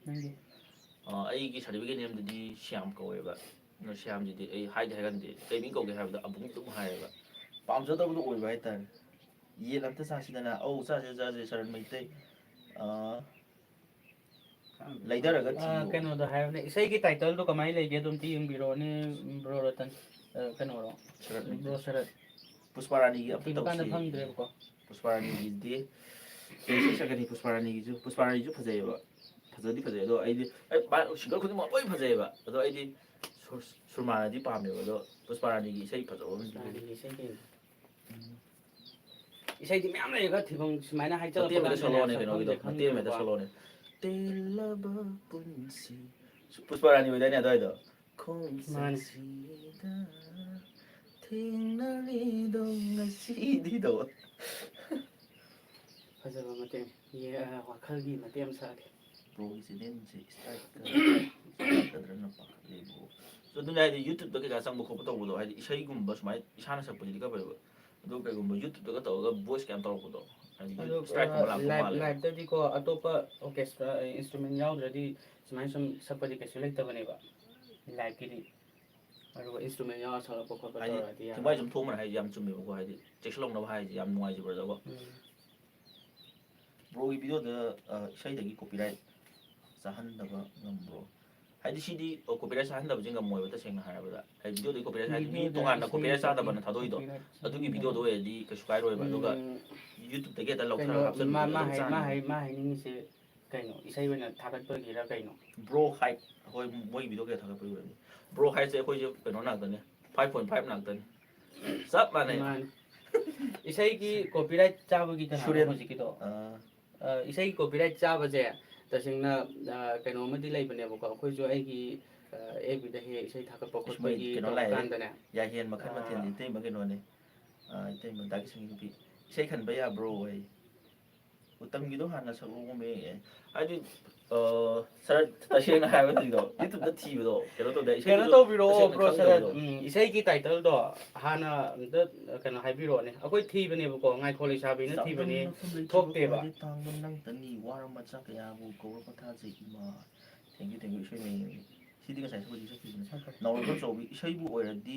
ꯅꯪꯒꯤ? ꯑ, ꯑꯩꯒꯤ ꯁꯥꯔꯇꯤꯐꯤꯀꯦꯠ ꯅꯦꯝꯗꯨꯗꯤ ꯁ꯭ꯌꯥꯝ ꯀꯧꯋꯦꯕ꯫ ꯑꯗꯣ ꯁ꯭ꯌꯥꯝꯁꯤꯗꯤ ꯑꯩ ꯍꯥꯏꯗꯤ ꯍꯥꯏꯒꯟꯗꯦ꯫ ꯀꯩ ꯃꯤꯡ ꯀꯧꯒꯦ ꯍꯥꯏꯕꯗ ꯑꯕꯨꯡ ꯑꯗꯨꯝ ꯍꯥꯏꯌꯦꯕ꯫ ꯄꯥꯝꯖꯗꯕꯗꯣ ꯑꯣꯏꯕ ꯍꯥꯏꯇꯥꯔꯦ꯫ ꯌꯦꯟ ꯑꯝꯇ ꯆꯥꯁꯤꯗꯅ꯫ ꯑꯧ, ꯆꯥꯁꯦ, ꯆꯥꯁꯦ, ꯁꯔꯟ ꯃꯩꯇꯩ꯫ ꯑꯥ, ꯂꯩꯊꯔꯒ ꯑꯥ, ꯊꯤꯌꯣ꯫ ꯀꯩꯅꯣꯗꯣ ꯍꯥꯏꯕꯅꯦ, ꯏꯁꯩꯒꯤ ꯇꯥꯏꯇꯜꯗꯣ ꯀꯃꯥꯏꯅ ꯂꯩꯒꯦ? ꯑꯗꯨꯝ ꯑꯝꯇ ꯌꯦꯡꯕꯤꯔꯛꯑꯣꯅꯦ, ꯕ꯭ꯔꯣ ꯔꯇꯟ꯫ ꯑ, ꯀꯩꯅꯣꯔꯣ? ꯁꯔꯠ ꯂꯩꯇꯦ꯫ ꯕ꯭ꯔꯣ ꯁꯔꯠ꯫ ꯄꯨꯁꯄꯥ ꯔꯥꯅꯤꯒꯤ ꯑꯝꯇ ꯊꯤꯕ ꯀꯥꯟꯗ ꯇꯧꯁꯤ꯫ ꯐꯪꯗ꯭ꯔꯦꯕꯀꯣ꯫ ꯄꯨꯁꯄꯥ ꯔꯥꯅꯤꯒꯤꯗꯤ ꯀꯩꯁꯨ ꯁꯛꯀꯅꯤ, ꯄꯨꯁꯄꯥ ꯔꯥꯅꯤꯒꯤꯁꯨ, ꯄꯨꯁꯄꯥ ꯔꯥꯅꯤꯁꯨ ꯐꯖꯩꯌꯦꯕ꯫ ꯐꯖꯗꯤ ꯐꯖꯩ, ꯑꯗꯣ ꯑꯩꯗꯤ, ꯑꯩ, ꯃꯥ ꯁꯤꯡꯒꯔ ꯈꯨꯗꯤꯡꯃꯛ ꯂꯣꯏ ꯐꯖꯩꯌꯦꯕ꯫ ꯑꯗꯣ ꯑꯩꯗꯤ ꯁꯨꯔ-, ꯁꯨꯔꯃꯥꯅꯗꯤ ꯄꯥꯝꯃꯦꯕ꯫ ꯑꯗꯣ ꯄꯨꯁꯄꯥ ꯔꯥꯅꯤꯒꯤ ꯏꯁꯩ ꯐꯖꯕ ꯑꯃ ꯂꯩ꯫ ꯔꯥꯅꯤꯒꯤ ꯏꯁꯩ ꯀꯩꯅꯣ? ꯎꯝ꯫ ꯏꯁꯩꯗꯤ ꯃꯌꯥꯝ ꯂꯩꯌꯦꯕ, ꯊꯤꯐꯝ ꯁꯨꯃꯥꯏꯅ ꯍꯥꯏꯖꯔꯛꯄ ꯃꯇꯦꯛ ꯑꯃꯗ ꯀꯥꯟꯗꯅꯦ ꯁꯣꯂꯣꯅꯦ ꯁꯛꯐꯝ ꯀꯩꯅꯣꯒꯤꯗꯣ, ꯃꯇꯦꯛ ꯑꯃꯗ ꯈꯪꯗꯦꯕꯀꯣ꯫ ꯁꯣꯂꯣꯅꯦ꯫ ꯇꯦꯜꯂꯕ ꯄꯨꯟꯁꯤ꯫ ꯄꯨꯁꯄꯥ ꯔꯥꯅꯤ ꯑꯣꯏꯗꯥꯏꯅꯦ ꯑꯗꯨꯋꯥꯏꯗꯣ? ꯃꯥꯅꯦ꯫ ꯈꯣꯡꯆꯠꯁꯤꯗ ꯊꯦꯡꯅꯔꯤꯗꯣ ꯉꯁꯤꯗꯤꯗꯣ꯫ ꯐꯖꯕ ꯃꯇꯦꯛ, ꯌꯦ-, ꯑ, ꯋꯥꯈꯜꯒꯤ ꯃꯇꯦꯛ ꯑꯃ ꯁꯛꯑꯒꯦ꯫ ꯕ꯭ꯔꯣꯒꯤ ꯆꯦꯅꯦꯜꯁꯦ ꯏꯁꯇ꯭ꯔꯥꯏꯛꯀ ꯆꯠꯀꯗ꯭ꯔꯅ ꯄꯥꯈꯠꯂꯦꯕꯀꯣ꯫ ꯑꯗꯨꯅꯦ ꯍꯥꯏꯗꯤ, ꯌꯨꯇ꯭ꯌꯨꯕꯇ ꯀꯩꯀꯥ ꯆꯪꯕ ꯈꯣꯠꯄ ꯇꯧꯕꯗꯣ, ꯍꯥꯏꯗꯤ ꯏꯁꯩꯒꯨꯝꯕ ꯁꯨꯃꯥꯏꯅ ꯏꯁꯥꯅ ꯁꯛꯄꯁꯤꯗꯤ ꯈꯔ ꯐꯩꯕ꯫ ꯑꯗꯨ ꯀꯩꯒꯨꯝꯕ ꯌꯨꯇ꯭ꯌꯨꯕꯇꯒ ꯇꯧꯔꯒ ꯚꯣꯏꯁ ꯀꯌꯥꯝ ꯇꯧꯔꯛꯄꯗꯣ, ꯍꯥꯏꯗꯤ ꯑꯗꯨ, ꯏꯁꯇ꯭ꯔꯥꯏꯛꯀꯨꯝꯕ ꯑ, ꯂꯥꯛꯄ ꯂꯥꯏꯚ, ꯃꯥꯜꯂꯦ꯫ ꯂꯥꯏꯚꯇꯗꯤꯀꯣ, ꯑꯇꯣꯞꯄ ꯑꯣꯔꯀꯦꯁꯇ꯭ꯔꯥ, ꯏꯟꯁꯇ꯭ꯔꯨꯃꯦꯟ ꯌꯥꯎꯗ꯭ꯔꯗꯤ ꯁꯨꯃꯥꯏꯅ ꯁꯨꯝ ꯁꯛꯄꯗꯤ ꯀꯩꯁꯨ ꯂꯩꯇꯕꯅꯦꯕ, ꯂꯥꯏꯚꯀꯤꯗꯤ꯫ ꯑꯗꯨꯒ ꯏꯟꯁꯇ꯭ꯔꯨꯃꯦꯟ ꯌꯥꯎꯔ ꯁꯛꯂꯛꯄ ꯈꯣꯠꯄ ꯍꯥꯏꯗꯤ, ꯇꯧꯔꯗꯤ ꯌꯥꯝ ꯊꯦꯡꯕꯥꯏ ꯁꯨꯝ ꯊꯣꯛꯑꯝꯕꯅ ꯍꯥꯏꯁꯦ ꯌꯥꯝ ꯆꯨꯝꯃꯦꯕꯀꯣ, ꯍꯥꯏꯗꯤ ꯆꯦꯛꯁꯤꯜꯍꯧꯅꯕ ꯍꯥꯏꯁꯦ ꯌꯥꯝ ꯅꯨꯡꯉꯥꯏꯖꯕ꯭ꯔꯗꯀꯣ꯫ ꯎꯝ꯫ ꯕ꯭ꯔꯣꯒꯤ ꯚꯤꯗꯤꯑꯣꯗ, ꯑ, ꯏꯁꯩꯗꯒꯤ ꯀꯣꯄꯤꯔꯥꯏꯠ ꯆꯥꯍꯟꯗꯕ ꯉꯝꯕ꯭ꯔꯣ? ꯍꯥꯏꯗꯤ ꯁꯤꯗꯤ, ꯑ, ꯀꯣꯄꯤꯔꯥꯏꯠ ꯆꯥꯍꯟꯗꯕꯁꯦ ꯉꯝꯃꯣꯏꯕ, ꯇꯁꯦꯡꯅ ꯍꯥꯏꯔꯕꯗ꯫ ꯍꯥꯏꯗꯤ ꯚꯤꯗꯤꯑꯣꯗꯒꯤ ꯀꯣꯄꯤꯔꯥꯏꯠ ꯍꯥꯏꯗꯤ ꯃꯤ ꯚꯤꯗꯤꯑꯣꯗ ꯇꯣꯉꯥꯟꯅ ꯏꯁꯩ ꯀꯣꯄꯤꯔꯥꯏꯠ ꯆꯥꯗꯕꯅ ꯊꯥꯗꯣꯛꯏꯗꯣ, ꯀꯣꯄꯤꯔꯥꯏꯠ ꯑꯗꯨꯒꯤ ꯚꯤꯗꯤꯑꯣꯗꯣ ꯑꯣꯏꯔꯗꯤ ꯀꯩꯁꯨ ꯀꯥꯏꯔꯣꯏꯕ꯫ ꯑꯗꯨꯒ ꯎꯝ, ꯌꯨꯇ꯭ꯌꯨꯕꯇꯒꯤ ꯍꯦꯛꯇ ꯂꯧꯊꯔꯒ ꯀꯩꯅꯣ, ꯍꯥꯞꯆꯤꯟꯕꯗꯨꯗꯤ ꯃꯥ, ꯃꯥ ꯑꯗꯨꯝ ꯍꯥꯏ-, ꯃꯥ ꯆꯥꯅꯤ꯫ ꯍꯥꯏ-, ꯃꯥ ꯍꯥꯏꯅꯤꯡꯉꯤꯁꯦ ꯀꯩꯅꯣ? ꯏꯁꯩ ꯑꯣꯏꯅ ꯊꯥꯒꯠꯄꯒꯤꯔ ꯀꯩꯅꯣ? ꯕ꯭ꯔꯣ ꯍꯥꯏꯠ, ꯍꯣꯏ, ꯃꯣꯏ ꯚꯤꯗꯤꯑꯣ ꯀꯌꯥ ꯊꯥꯒꯠꯄꯒꯤ ꯑꯣꯏꯔꯝꯅꯤ꯫ ꯕ꯭ꯔꯣ ꯍꯥꯏꯠꯁꯦ ꯑꯩꯈꯣꯏꯁꯦ ꯀꯩꯅꯣ ꯉꯥꯛꯇꯅꯦ, ꯐꯥꯏꯚ ꯄꯣꯏꯟ ꯐꯥꯏꯚ ꯉꯥꯛꯇꯅꯦ꯫ ꯆꯞ ꯃꯥꯟꯅꯩ꯫ ꯃꯥꯅꯦ꯫ ꯏꯁꯩꯒꯤ ꯀꯣꯄꯤꯔꯥꯏꯠ ꯆꯥꯕꯒꯤ ꯀꯩꯅꯣ ꯁꯨꯔꯦꯟ꯫ ꯍꯧꯖꯤꯛꯀꯤꯗꯣ? ꯑꯥ꯫ ꯑ, ꯏꯁꯩꯒꯤ ꯀꯣꯄꯤꯔꯥꯏꯠ ꯆꯥꯕꯁꯦ ꯇꯁꯦꯡꯅ, ꯑ, ꯀꯩꯅꯣ ꯑꯃꯗꯤ ꯂꯩꯕꯅꯦꯕꯀꯣ꯫ ꯑꯩꯈꯣꯏꯁꯨ ꯑꯩꯒꯤ, ꯑ, ꯑꯦꯐ ꯕꯤꯗ ꯍꯦꯛ ꯍꯦꯛ ꯏꯁꯩ ꯊꯥꯒꯠꯄ ꯏꯁ, ꯃꯣꯏ ꯈꯣꯠꯄꯒꯤ ꯀꯩꯅꯣ ꯇꯧꯕ ꯂꯥꯛꯑꯦ꯫ ꯀꯥꯟꯗꯅꯦ꯫ ꯌꯥꯏꯍꯦꯟ ꯃꯈꯜ ꯑ, ꯃꯊꯦꯜ, ꯏꯇꯩꯃ ꯀꯩꯅꯣꯅꯦ꯫ ꯑ, ꯏꯇꯩꯃ ꯗꯥ ꯀꯤꯁꯟꯒꯤ ꯅꯨꯄꯤ꯫ ꯏꯁꯩ ꯈꯟꯕ ꯌꯥꯕ꯭ꯔꯣ? ꯑꯩ ꯎꯇꯝꯒꯤꯗꯣ ꯍꯥꯟꯅ ꯁꯛꯂꯛꯑꯣꯃꯦ꯫ ꯍꯥꯏꯗꯤ, ꯑ, ꯁꯔꯠ, ꯇꯁꯦꯡꯅ ꯍꯥꯏꯕꯗꯤꯗꯣ, ꯌꯨꯇ꯭ꯌꯨꯕꯇ ꯊꯤꯕꯗꯣ, ꯀꯩꯅꯣ ꯇꯧꯗꯦ, ꯀꯩꯅꯣ ꯏꯁꯩꯗꯣ ꯇꯧꯕꯤꯔꯛꯑꯣ, ꯇꯁꯦꯡꯅ ꯕ꯭ꯔꯣ ꯁꯔꯠ꯫ ꯈꯪꯗꯕꯗꯣ꯫ ꯎꯝ, ꯏꯁꯩꯒꯤ ꯇꯥꯏꯇꯜꯗꯣ ꯍꯥꯟꯅ ꯑꯝꯇ ꯀꯩꯅꯣ ꯍꯥꯏꯕꯤꯔꯛꯑꯣꯅꯦ꯫ ꯑꯩꯈꯣꯏ ꯊꯤꯕꯅꯦꯕꯀꯣ, ꯉꯥꯏꯈꯣ ꯂꯩꯁꯥꯕꯤꯅ ꯆꯥꯛꯅꯝ ꯊꯤꯕꯅꯤ, ꯃꯐꯝ ꯂꯩꯇ꯭ꯔꯕ ꯊꯣꯛꯇꯦꯕ꯫ ꯈ꯭ꯋꯥꯏꯗꯩ ꯇꯥꯡꯕ ꯅꯪꯇꯅꯤ, ꯋꯥꯔ ꯃꯆꯥ ꯀꯌꯥꯕꯨ ꯀꯧꯔ ꯄꯣꯊꯥꯖꯩ ꯏꯃꯥ꯫ Thank you, thank you, ꯏꯁꯩ ꯃꯌꯦꯛꯅꯤ꯫ ꯁꯤꯗꯤ ꯉꯁꯥꯏ ꯁꯒꯣꯜꯁꯦ ꯁꯛꯈꯤꯕꯅꯦ꯫ ꯁꯛꯈ꯭ꯔꯦ꯫ ꯅꯥꯎꯔꯦꯝꯕꯝ ꯆꯥꯎꯕꯤ, ꯏꯁꯩꯕꯨ ꯑꯣꯏꯔꯗꯤ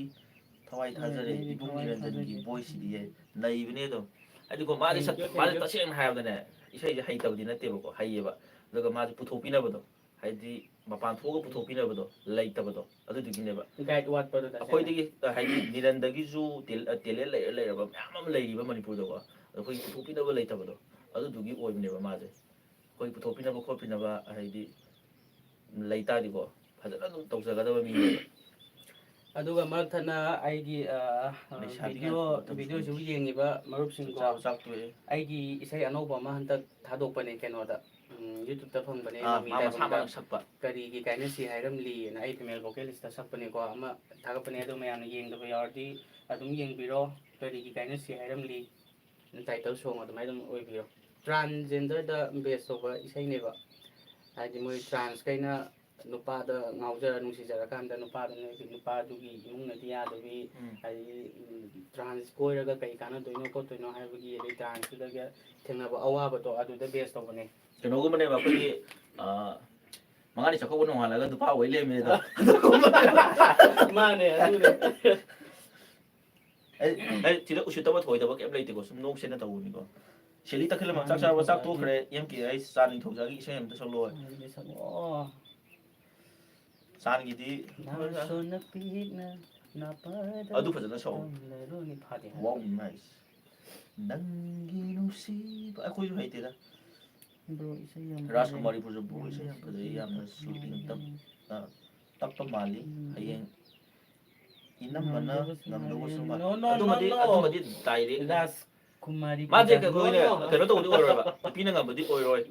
ꯊꯋꯥꯏ ꯊꯥꯖꯔꯦ꯫ ꯑꯣꯏꯔꯗꯤ ꯏꯕꯨꯡ ꯊꯋꯥꯏ ꯅꯤꯔꯟꯖꯟꯒꯤ ꯊꯥꯖꯔꯦ꯫ ꯚꯣꯏꯁꯁꯤꯗꯤ ꯅꯩꯕꯅꯦ ꯑꯗꯨꯝ꯫ ꯍꯥꯏꯗꯤꯀꯣ, ꯃꯥꯗꯤ ꯁꯛ-, Thank you, ꯃꯥꯗꯤ thank you꯫ ꯇꯁꯦꯡꯅ ꯍꯥꯏꯔꯕꯗꯅꯦ, ꯏꯁꯩꯁꯦ ꯍꯩꯇꯕꯗꯤ ꯅꯠꯇꯦꯕꯀꯣ, ꯍꯩꯌꯦꯕ꯫ ꯑꯗꯨꯒ ꯃꯥꯁꯦ ꯄꯨꯊꯣꯛꯄꯤꯅꯕꯗꯣ, ꯍꯥꯏꯗꯤ ꯃꯄꯥꯟ ꯊꯣꯛꯑꯒ ꯄꯨꯊꯣꯛꯄꯤꯅꯕꯗꯣ ꯂꯩꯇꯕꯗꯣ, ꯑꯗꯨꯗꯨꯒꯤꯅꯦꯕ꯫ ꯒꯥꯏꯗ ꯋꯥꯠꯄꯗꯨꯗ ꯑꯩꯈꯣꯏꯗꯒꯤ, ꯑ, ꯍꯥꯏꯗꯤ ꯅꯤꯔꯟꯗꯒꯤꯁꯨ ꯇꯦꯜ-, ꯑ, ꯇꯦꯂꯦꯟ ꯂꯩꯔ ꯂꯩꯔꯕ ꯃꯌꯥꯝ ꯑꯃ ꯂꯩꯔꯤꯕ ꯃꯅꯤꯄꯨꯔꯗꯀꯣ꯫ ꯑꯗꯣ ꯑꯩꯈꯣꯏꯒꯤ ꯄꯨꯊꯣꯛꯄꯤꯅꯕ ꯂꯩꯇꯕꯗꯣ, ꯑꯗꯨꯗꯨꯒꯤ ꯑꯣꯏꯕꯅꯦꯕ ꯃꯥꯁꯦ꯫ ꯑꯩꯈꯣꯏ ꯄꯨꯊꯣꯛꯄꯤꯅꯕ ꯈꯣꯠꯄꯤꯅꯕ ꯍꯥꯏꯗꯤ ꯂꯩ ꯇꯥꯔꯗꯤꯀꯣ, ꯐꯖꯅ ꯑꯗꯨꯝ ꯇꯧꯖꯒꯗꯕ ꯃꯤꯅꯦꯕ꯫ ꯑꯗꯨꯒ ꯃꯔꯛ ꯊꯠꯅ ꯑꯩꯒꯤ, ꯑ, ꯑ, ꯂꯩꯁꯥꯕꯤ ꯚꯤꯗꯤꯑꯣ ꯉꯥꯛꯇ ꯃꯇꯝ ꯚꯤꯗꯤꯑꯣꯁꯤꯕꯨ ꯁꯪꯗꯦ꯫ ꯌꯦꯡꯉꯤꯕ ꯃꯔꯨꯞꯁꯤꯡꯀꯣ, ꯆꯥꯕ ꯆꯥꯛ ꯇꯣꯛꯑꯦ꯫ ꯑꯩꯒꯤ ꯏꯁꯩ ꯑꯅꯧꯕ ꯑꯃ ꯍꯟꯗꯛ ꯊꯥꯗꯣꯛꯄꯅꯦ ꯀꯩꯅꯣꯗ, ꯎꯝ, ꯌꯨꯇ꯭ꯌꯨꯕꯇ ꯐꯪꯕꯅꯦ, ꯑꯥ, ꯃꯃꯤ ꯃꯥ ꯃꯁꯥ ꯇꯥꯏꯕꯪꯗ꯫ ꯃꯥꯅ ꯁꯛꯄ꯫ ꯀꯔꯤꯒꯤ ꯀꯥꯏꯅꯁꯤ ꯍꯥꯏꯔꯝꯂꯤꯅ ꯑꯩ ꯐꯤꯃꯦꯜ ꯚꯣꯀꯦꯂꯤꯁꯇ ꯁꯛꯄꯅꯦꯀꯣ, ꯑꯃ ꯊꯥꯒꯠꯄꯅꯦ꯫ ꯑꯗꯣ ꯃꯌꯥꯝꯅ ꯌꯦꯡꯗꯕ ꯌꯥꯎꯔꯗꯤ ꯑꯗꯨꯝ ꯌꯦꯡꯕꯤꯔꯣ꯫ ꯀꯔꯤꯒꯤ ꯀꯥꯏꯅꯁꯤ ꯍꯥꯏꯔꯝꯂꯤ, ꯇꯥꯏꯇꯜ ꯁꯣꯡ ꯑꯗꯨꯃꯥꯏꯅ ꯑꯗꯨꯝ ꯑꯣꯏꯕꯤꯔꯣ꯫ ꯇ꯭ꯔꯥꯟꯖꯦꯟꯗꯔꯗ ꯕꯦꯁ ꯇꯧꯕ ꯏꯁꯩꯅꯦꯕ, ꯍꯥꯏꯗꯤ ꯃꯣꯏ ꯇ꯭ꯔꯥꯟꯁꯈꯩꯅ ꯅꯨꯄꯥꯗ ꯉꯥꯎꯖꯔ ꯅꯨꯡꯁꯤꯖꯔꯀꯥꯟꯗ ꯅꯨꯄꯥꯗꯨꯅ ꯅꯨꯄꯥꯗꯨꯒꯤ ꯏꯃꯨꯡꯅꯗꯤ ꯌꯥꯗꯕꯤ, ꯎꯝ꯫ ꯍꯥꯏꯗꯤ, ꯎꯝ, ꯇ꯭ꯔꯥꯟꯁ ꯀꯣꯏꯔꯒ ꯀꯩ ꯀꯥꯟꯅꯗꯣꯏꯅꯣ ꯈꯣꯠꯇꯣꯏꯅꯣ ꯍꯥꯏꯕꯒꯤ, ꯑꯗꯩ ꯇ꯭ꯔꯥꯟꯁꯇꯨꯗꯒ ꯊꯦꯡꯅꯕ ꯑꯋꯥꯕꯗꯣ ꯑꯗꯨꯗ ꯕꯦꯁ ꯇꯧꯕꯅꯦ꯫ ꯀꯩꯅꯣꯒꯨꯝꯕꯅꯦꯕ ꯑꯩꯈꯣꯏꯒꯤ, ꯑ, ꯃꯉꯥꯅꯤ ꯆꯥꯛꯀꯧꯕ ꯅꯣꯡꯉꯥꯜꯂꯒ ꯅꯨꯄꯥ ꯑꯣꯏ ꯂꯩꯔꯝꯃꯦꯗꯣ꯫ ꯃꯥꯅꯦ, ꯑꯗꯨꯅꯦ꯫ ꯑꯩ, ꯑꯩ ꯁꯤꯗ ꯎꯁꯤꯠꯇꯕ ꯊꯣꯏꯗꯕ ꯀꯩꯝ ꯂꯩꯇꯦꯀꯣ, ꯁꯨꯝ ꯅꯣꯛꯁꯦꯅ ꯇꯧꯕꯅꯤꯀꯣ꯫ ꯁꯦꯂꯤ ꯇꯈꯦꯜꯂꯩꯃ ꯆꯥꯛ ꯆꯥꯔꯕ? ꯆꯥꯛ ꯇꯣꯛꯈ꯭ꯔꯦ꯫ ꯑꯦꯝ ꯀꯦ ꯑꯩꯁ ꯆꯥ ꯅꯤꯡꯊꯧꯖꯥꯒꯤ ꯏꯁꯩ ꯑꯝꯇ ꯁꯛꯂꯛꯑꯣ꯫ ꯑꯗꯨꯗꯤ ꯁꯛꯂꯛꯑꯣ꯫ ꯆꯥꯟꯒꯤꯗꯤ ꯅꯥꯁꯣꯟꯅ ꯄꯤꯛꯅ ꯅꯥꯄꯗ ꯑꯗꯨ ꯐꯖꯅ ꯁꯛꯑꯣ꯫ ꯇꯝꯂꯔꯨꯅꯤ꯫ ꯐꯥꯗꯦ ꯍꯥꯏ꯫ Wow, nice. ꯅꯪꯒꯤ ꯅꯨꯡꯁꯤꯕ ꯑꯩꯈꯣꯏꯁꯨ ꯍꯩꯇꯦꯗ꯫ ꯕ꯭ꯔꯣ ꯏꯁꯩ ꯌꯥꯝ ꯐꯖꯩ꯫ ꯔꯥꯖꯀꯨꯃꯥꯔꯤ ꯄꯨꯖꯕꯨ ꯏꯁꯩ ꯌꯥꯝ ꯐꯖꯩ, ꯌꯥꯝꯅꯁꯨ ꯏꯪ ꯇꯞ-, ꯑ, ꯇꯞꯄ ꯃꯥꯜꯂꯤ꯫ ꯍꯌꯦꯡ ꯏꯅꯝꯕꯅ ꯉꯝꯗꯧꯕꯁꯨ ꯉꯝꯗꯧꯕꯁꯨ ꯃꯥꯜꯂꯤ꯫ ꯃꯥꯜꯂꯤ꯫ No, no, no, ꯑꯗꯨꯃꯗꯤ no. ꯇꯥꯏꯔꯦ꯫ ꯔꯥꯖꯀꯨꯃꯥꯔꯤ ꯃꯥꯁꯦ ꯄꯨꯖꯥ-, ꯑꯩꯈꯣꯏꯅ no, no. ꯀꯩꯅꯣ ꯇꯧꯕꯗꯤ ꯑꯣꯏꯔꯣꯏꯕ, ꯅꯨꯄꯤꯅ ꯉꯝꯕꯗꯤ ꯑꯣꯏꯔꯣꯏ꯫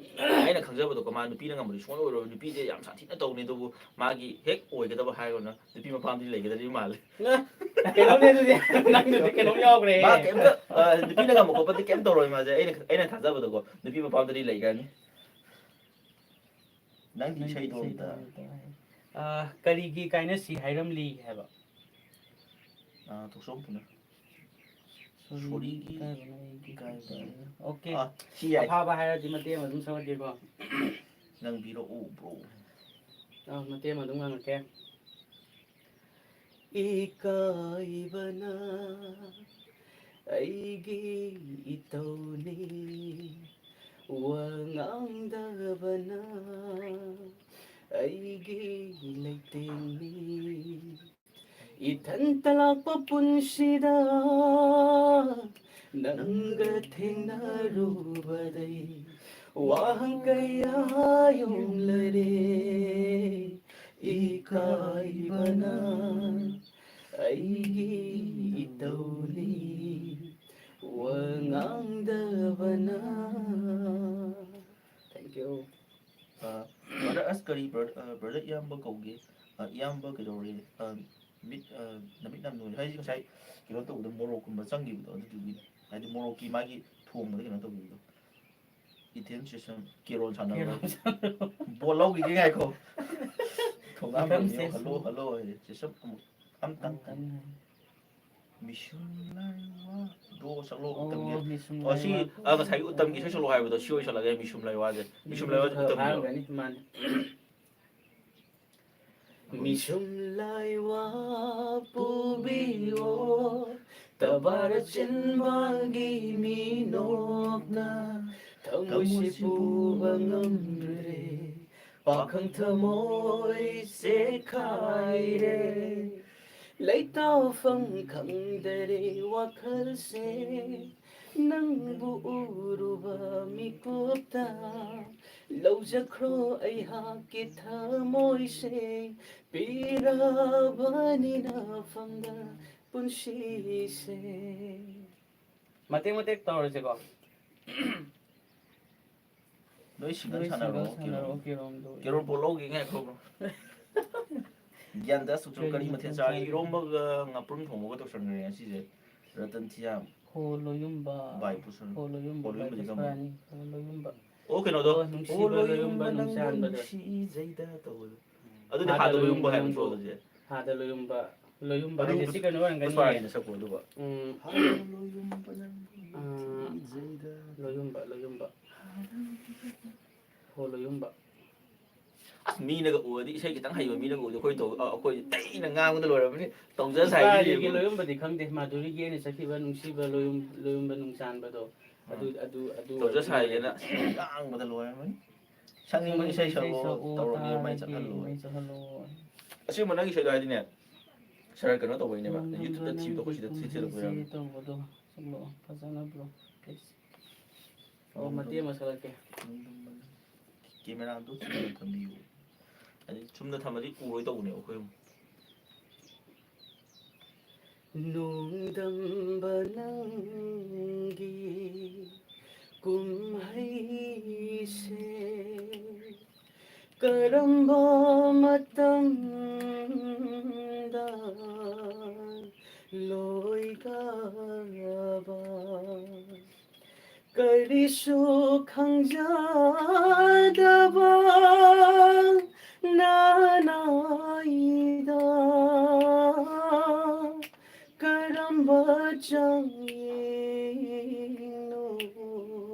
ꯑꯩꯅ ꯈꯪꯖꯕꯗꯣꯀꯣ, ꯃꯥ ꯅꯨꯄꯤꯅ ꯉꯝꯕꯗꯤ ꯁꯨꯡꯑꯣꯏ ꯑꯣꯏꯔꯣꯏ꯫ ꯅꯨꯄꯤꯁꯦ ꯌꯥꯝ ꯁꯥꯊꯤꯅ ꯇꯧꯅꯤ, ꯑꯗꯨꯕꯨ ꯃꯥꯒꯤ ꯍꯦꯛ ꯑꯣꯏꯒꯗꯕ ꯍꯥꯏꯔꯒꯅ ꯅꯨꯄꯤ ꯃꯄꯥꯝꯗꯤ ꯂꯩꯒꯗꯕꯗꯤ ꯃꯥꯜꯂꯦ꯫ ꯀꯩꯅꯣꯝꯅꯦ ꯑꯗꯨꯗꯤ꯫ ꯅꯪꯗꯨꯗꯤ ꯀꯩꯅꯣꯝ ꯌꯥꯎꯈ꯭ꯔꯦ꯫ ꯃꯥ ꯀꯩꯝꯇ, ꯑ, ꯅꯨꯄꯤꯅ ꯉꯝꯕ ꯈꯣꯠꯄꯗꯤ ꯀꯩꯝ ꯇꯧꯔꯣꯏ ꯃꯥꯁꯦ, ꯑꯩꯅ, ꯑꯩꯅ ꯊꯥꯖꯕꯗꯀꯣ, ꯅꯨꯄꯤ ꯃꯄꯥꯝꯗꯗꯤ ꯂꯩꯈ꯭ꯔꯅꯤ꯫ ꯅꯪꯒꯤ ꯏꯁꯩꯗꯣ ꯑꯝꯇ꯫ ꯑ, ꯀꯔꯤꯒꯤ ꯀꯥꯏꯅꯁꯤ ꯍꯥꯏꯔꯝꯂꯤ ꯍꯥꯏꯕ? ꯑ, ꯊꯣꯛꯆꯣꯝ ꯄꯨꯅ꯫ ꯁꯣꯔꯤꯒꯤ ꯏꯀꯥꯏꯕꯅ ꯑꯩꯒꯤ ꯏꯀꯥꯏꯕꯅ꯫ ꯑꯣꯀꯦ꯫ ꯑ, ꯁꯤ ꯌꯥꯏ꯫ ꯑꯐꯥꯕ ꯍꯥꯏꯔꯗꯤ ꯃꯇꯦꯛ ꯑꯃ ꯑꯗꯨꯝ ꯁꯛꯂꯛꯀꯦꯀꯣ꯫ ꯅꯪꯕꯤꯔꯛꯎ, bro꯫ ꯑ, ꯃꯇꯦꯛ ꯑꯃ ꯑꯗꯨꯝ ꯉꯪꯉꯛꯀꯦ꯫ ꯏꯀꯥꯏꯕꯅ ꯑꯩꯒꯤ ꯏꯇꯧꯅꯤ, ꯋꯥ ꯉꯥꯡꯗꯕꯅ ꯑꯩꯒꯤ ꯂꯩꯇꯦꯡꯅꯤ꯫ ꯏꯊꯟꯇ ꯂꯥꯛꯄ ꯄꯨꯟꯁꯤꯗ ꯅꯪꯒ ꯊꯦꯡꯅꯔꯨꯕꯗꯩ ꯋꯥꯍꯪ ꯀꯌꯥ ꯌꯣꯝꯂꯔꯦ꯫ ꯏꯀꯥꯏꯕꯅ ꯑꯩꯒꯤ ꯏꯇꯧꯅꯤ꯫ ꯋꯥ ꯉꯥꯡꯗꯕꯅ꯫ Thank you. ꯕ꯭ꯔꯗꯔ ꯑꯁ ꯀꯔꯤ ꯕ꯭ꯔꯗꯔ ꯏꯌꯥꯝꯕ ꯀꯧꯒꯦ? ꯑ, ꯏꯌꯥꯝꯕ ꯀꯩꯗꯧꯔꯦ? ꯑ, ꯃꯤꯠ ꯑ, ꯅꯃꯤꯠ ꯌꯥꯝ ꯅꯣꯏ ꯍꯥꯏꯁꯦ ꯉꯁꯥꯏ ꯀꯩꯅꯣ ꯇꯧꯕꯗ ꯃꯣꯔꯣꯛꯀꯨꯝꯕ ꯆꯪꯈꯤꯕꯗꯣ ꯑꯗꯨꯗꯨꯒꯤꯅꯦ꯫ ꯍꯥꯏꯗꯤ ꯃꯣꯔꯣꯛꯀꯤ ꯃꯥꯒꯤ ꯊꯣꯡꯕꯗ ꯀꯩꯅꯣ ꯇꯧꯈꯤꯕꯗꯣ꯫ ꯏꯊꯦꯟ ꯁꯦꯁꯟ ꯀꯦꯔꯣꯜ ꯁꯥꯟꯅꯕ꯫ ꯕꯣꯜ ꯂꯧꯈꯤꯒꯦ ꯉꯥꯏꯈꯣ꯫ ꯊꯣꯡꯒꯥꯝ ꯃꯇꯝ ꯌꯧꯅꯤꯡꯉꯣ꯫ ꯁꯦꯁꯟ꯫ ꯍꯜꯂꯣ ꯍꯜꯂꯣ ꯍꯥꯏꯔꯦ꯫ ꯁꯦꯁꯟ ꯑꯃꯨꯛ ꯑꯝꯇꯪ꯫ ꯑꯝꯇꯪ꯫ ꯃꯤꯁꯨꯝ ꯂꯥꯏ ꯋꯥ꯫ ꯗꯣ ꯁꯛꯂꯣ ꯑꯣ, ꯎꯇꯝꯒꯤ꯫ ꯃꯤꯁꯨꯝ ꯑꯣ, ꯁꯤ ꯂꯥꯏ ꯋꯥ꯫ ꯑ, ꯉꯁꯥꯏꯒꯤ ꯎꯇꯝꯒꯤ ꯏꯁꯩ ꯁꯛꯂꯣ ꯍꯥꯏꯕꯗꯣ ꯁꯤ ꯑꯣꯏ ꯁꯛꯂꯒꯦ꯫ ꯃꯤꯁꯨꯝ ꯂꯥꯏ ꯋꯥꯁꯦ꯫ ꯃꯤꯁꯨꯝ ꯂꯥꯏ ꯋꯥꯁꯦ ꯎꯇꯝꯒꯤꯔꯣ? ꯐꯥꯔꯝꯒꯅꯤ ꯃꯥꯅꯤ꯫ ꯃꯤꯁꯨꯝ ꯂꯥꯏ ꯋꯥ ꯄꯨꯕꯤꯌꯣ, ꯇꯕꯥꯔ ꯆꯤꯟꯕꯥꯜꯒꯤ ꯃꯤꯅꯣꯛꯅ ꯊꯃꯣꯏꯁꯤ ꯄꯨꯕ ꯉꯝꯗ꯭ꯔꯦ꯫ ꯄꯥꯈꯪ ꯊꯃꯣꯏ ꯆꯦꯈꯥꯏꯔꯦ, ꯂꯩꯇꯥꯐꯝ ꯈꯪꯗꯔꯦ ꯋꯥꯈꯜꯁꯦ꯫ ꯅꯪꯕꯨ ꯎꯔꯨꯕ ꯃꯤꯀꯨꯞꯇ ꯂꯧꯖꯈ꯭ꯔꯣ ꯑꯩꯍꯥꯛꯀꯤ ꯊꯃꯣꯏꯁꯦ꯫ ꯄꯤꯔꯕꯅꯤꯅ ꯐꯪꯕ ꯄꯨꯟꯁꯤꯁꯦ꯫ ꯃꯇꯦꯛ ꯃꯇꯦꯛ ꯇꯧꯔꯁꯤꯀꯣ꯫ ꯅꯣꯏ ꯁꯤꯡꯒꯜ ꯅꯣꯏ ꯁꯥꯟꯅꯔꯣ꯫ ꯁꯤꯡꯒꯜ ꯁꯥꯟꯅꯔꯣ, ꯀꯦꯔꯣꯝ꯫ ꯀꯦꯔꯣꯝꯗꯣ꯫ ꯀꯦꯔꯣꯝ ꯕꯣꯜ ꯂꯧꯈꯤꯒꯦ ꯉꯥꯏꯈꯣ ꯕ꯭ꯔꯣ꯫ ꯒ꯭ꯌꯥꯟ ꯗꯥꯁ ꯇꯧꯁꯜꯂꯣ꯫ ꯀꯔꯤ ꯃꯊꯦꯜ ꯆꯥꯒꯦ? ꯏꯔꯣꯝꯕꯒ ꯉꯥꯄ꯭ꯔꯨꯝ ꯊꯣꯡꯕꯒ ꯇꯧꯁꯟꯈ꯭ꯔꯦ ꯉꯁꯤꯁꯦ꯫ ꯔꯇꯟ ꯊꯤꯌꯥꯝ꯫ ꯍꯣ ꯂꯣꯌꯨꯝꯕ꯫ ꯕꯥꯏ ꯄꯨꯁꯜꯂꯣ꯫ ꯍꯣ ꯂꯣꯌꯨꯝꯕ꯫ ꯍꯣ ꯂꯣꯌꯨꯝꯕꯗꯤ ꯕꯥꯏ ꯀꯝꯕꯅꯣ? ꯄꯨꯁꯜꯂꯅꯤ꯫ ꯍꯣ ꯂꯣꯌꯨꯝꯕ꯫ ꯑꯣ ꯀꯩꯅꯣꯗꯣ꯫ ꯑꯣ ꯅꯨꯡꯁꯤꯕ ꯂꯣꯌꯨꯝꯕ ꯅꯨꯡꯆꯥꯟꯕꯗꯣ꯫ ꯑꯗꯨꯗꯤ ꯍꯥꯗ ꯂꯣꯌꯨꯝꯕ ꯍꯥꯏꯕ ꯅꯠꯇ꯭ꯔꯣ ꯑꯗꯨꯗꯤ? ꯍꯥꯗ ꯂꯣꯌꯨꯝꯕ꯫ ꯂꯣꯌꯨꯝꯕ ꯑꯗꯨ ꯍꯥꯏꯁꯦ ꯁꯤ ꯀꯩꯅꯣ ꯑꯣꯏꯔꯝꯒꯅꯤ꯫ ꯄꯨꯁꯄꯥꯔꯥꯅꯤꯅ ꯁꯛꯄ ꯑꯗꯨꯒ꯫ ꯎꯝ꯫ ꯍꯥꯗ ꯂꯣꯌꯨꯝꯕ ꯅꯪꯕꯨ ꯑꯥ꯫ ꯊꯤꯖꯩꯗ꯫ ꯂꯣꯌꯨꯝꯕ ꯂꯣꯌꯨꯝꯕ꯫ ꯍꯣ ꯂꯣꯌꯨꯝꯕ꯫ ꯑꯁ ꯃꯤꯅꯒ ꯎꯔꯗꯤ ꯏꯁꯩ ꯈꯤꯇꯪ ꯍꯩꯕ ꯃꯤꯅꯒ ꯎꯔꯗꯤ ꯑꯩꯈꯣꯏ ꯇꯧ-, ꯑ, ꯑꯩꯈꯣꯏ ꯇꯩꯅ ꯉꯥꯡꯕꯗ ꯂꯣꯏꯔꯕꯅꯤ꯫ ꯇꯧꯖꯁ ꯍꯥꯏꯕꯤꯔꯤꯕ꯫ ꯂꯣꯌꯨꯝꯕꯗꯤ ꯈꯪꯗꯦ꯫ ꯃꯥꯙꯨꯔꯤꯒꯤ ꯑꯩꯅ ꯁꯛꯈꯤꯕ ꯅꯨꯡꯁꯤꯕ ꯂꯣꯌꯨꯝ-, ꯂꯣꯌꯨꯝꯕ ꯅꯨꯡꯆꯥꯟꯕꯗꯣ꯫ ꯑꯗꯨ ꯑꯗꯨ ꯑꯗꯨ ꯇꯧꯖ ꯑꯣꯏꯔꯗꯤ ꯁꯥꯏꯁꯤꯅ ꯂꯥꯡꯕꯗ ꯂꯣꯏꯔꯝꯃꯅꯤ꯫ ꯁꯛꯅꯤꯡꯕ ꯏꯁꯩ ꯁꯛꯂꯣ, ꯇꯧꯔꯛꯑꯣ, ꯇꯧꯔꯗꯤ ꯃꯩ ꯇꯥꯔꯗꯤ ꯆꯠꯍꯜꯂꯣ꯫ ꯃꯩ ꯆꯠꯍꯜꯂꯣ꯫ ꯑꯁꯦꯡꯕ ꯅꯪꯒꯤ ꯏꯁꯩꯗꯣ ꯍꯥꯏꯗꯤꯅꯦ, ꯁꯥꯔ ꯀꯩꯅꯣ ꯇꯧꯕꯩꯅꯦꯕ, ꯅꯪꯒꯨꯝꯕ YouTubeꯇ ꯊꯤꯕꯗꯣ ꯑꯩꯈꯣꯏ ꯅꯪꯒꯤ ꯁꯤꯗ ꯊꯤ-, ꯊꯤꯗꯣꯛꯄ ꯀꯨꯝꯍꯩꯁꯦ ꯌꯥꯔꯣꯏ꯫ ꯇꯧꯕꯗꯣ ꯁꯛꯂꯛꯑꯣ ꯐꯖꯅ bro, please꯫ ꯑꯣ, ꯃꯇꯦꯛ ꯑꯃ ꯁꯛꯂꯛꯀꯦ꯫ ꯀꯦꯃꯦꯔꯥꯗꯣ ꯆꯨꯝꯅ ꯊꯝꯕꯤꯌꯨ꯫ ꯍꯥꯏꯗꯤ ꯆꯨꯝꯅ ꯊꯝꯃꯗꯤ ꯎꯔꯣꯏ ꯇꯧꯕꯅꯦꯕ ꯑꯩꯈꯣꯏ ꯑꯃꯨꯛ꯫ ꯅꯣꯡꯗꯝꯕ ꯅꯪꯒꯤ ꯀꯨꯝꯍꯩꯁꯦ ꯀꯔꯝꯕ ꯃꯇꯝꯗ ꯂꯣꯏꯒꯗꯕ? ꯀꯔꯤꯁꯨ ꯈꯪꯖꯗꯕ ꯅꯅꯥꯏꯗ ꯀꯔꯝꯕ ꯆꯥꯡꯌꯦꯡꯅꯣ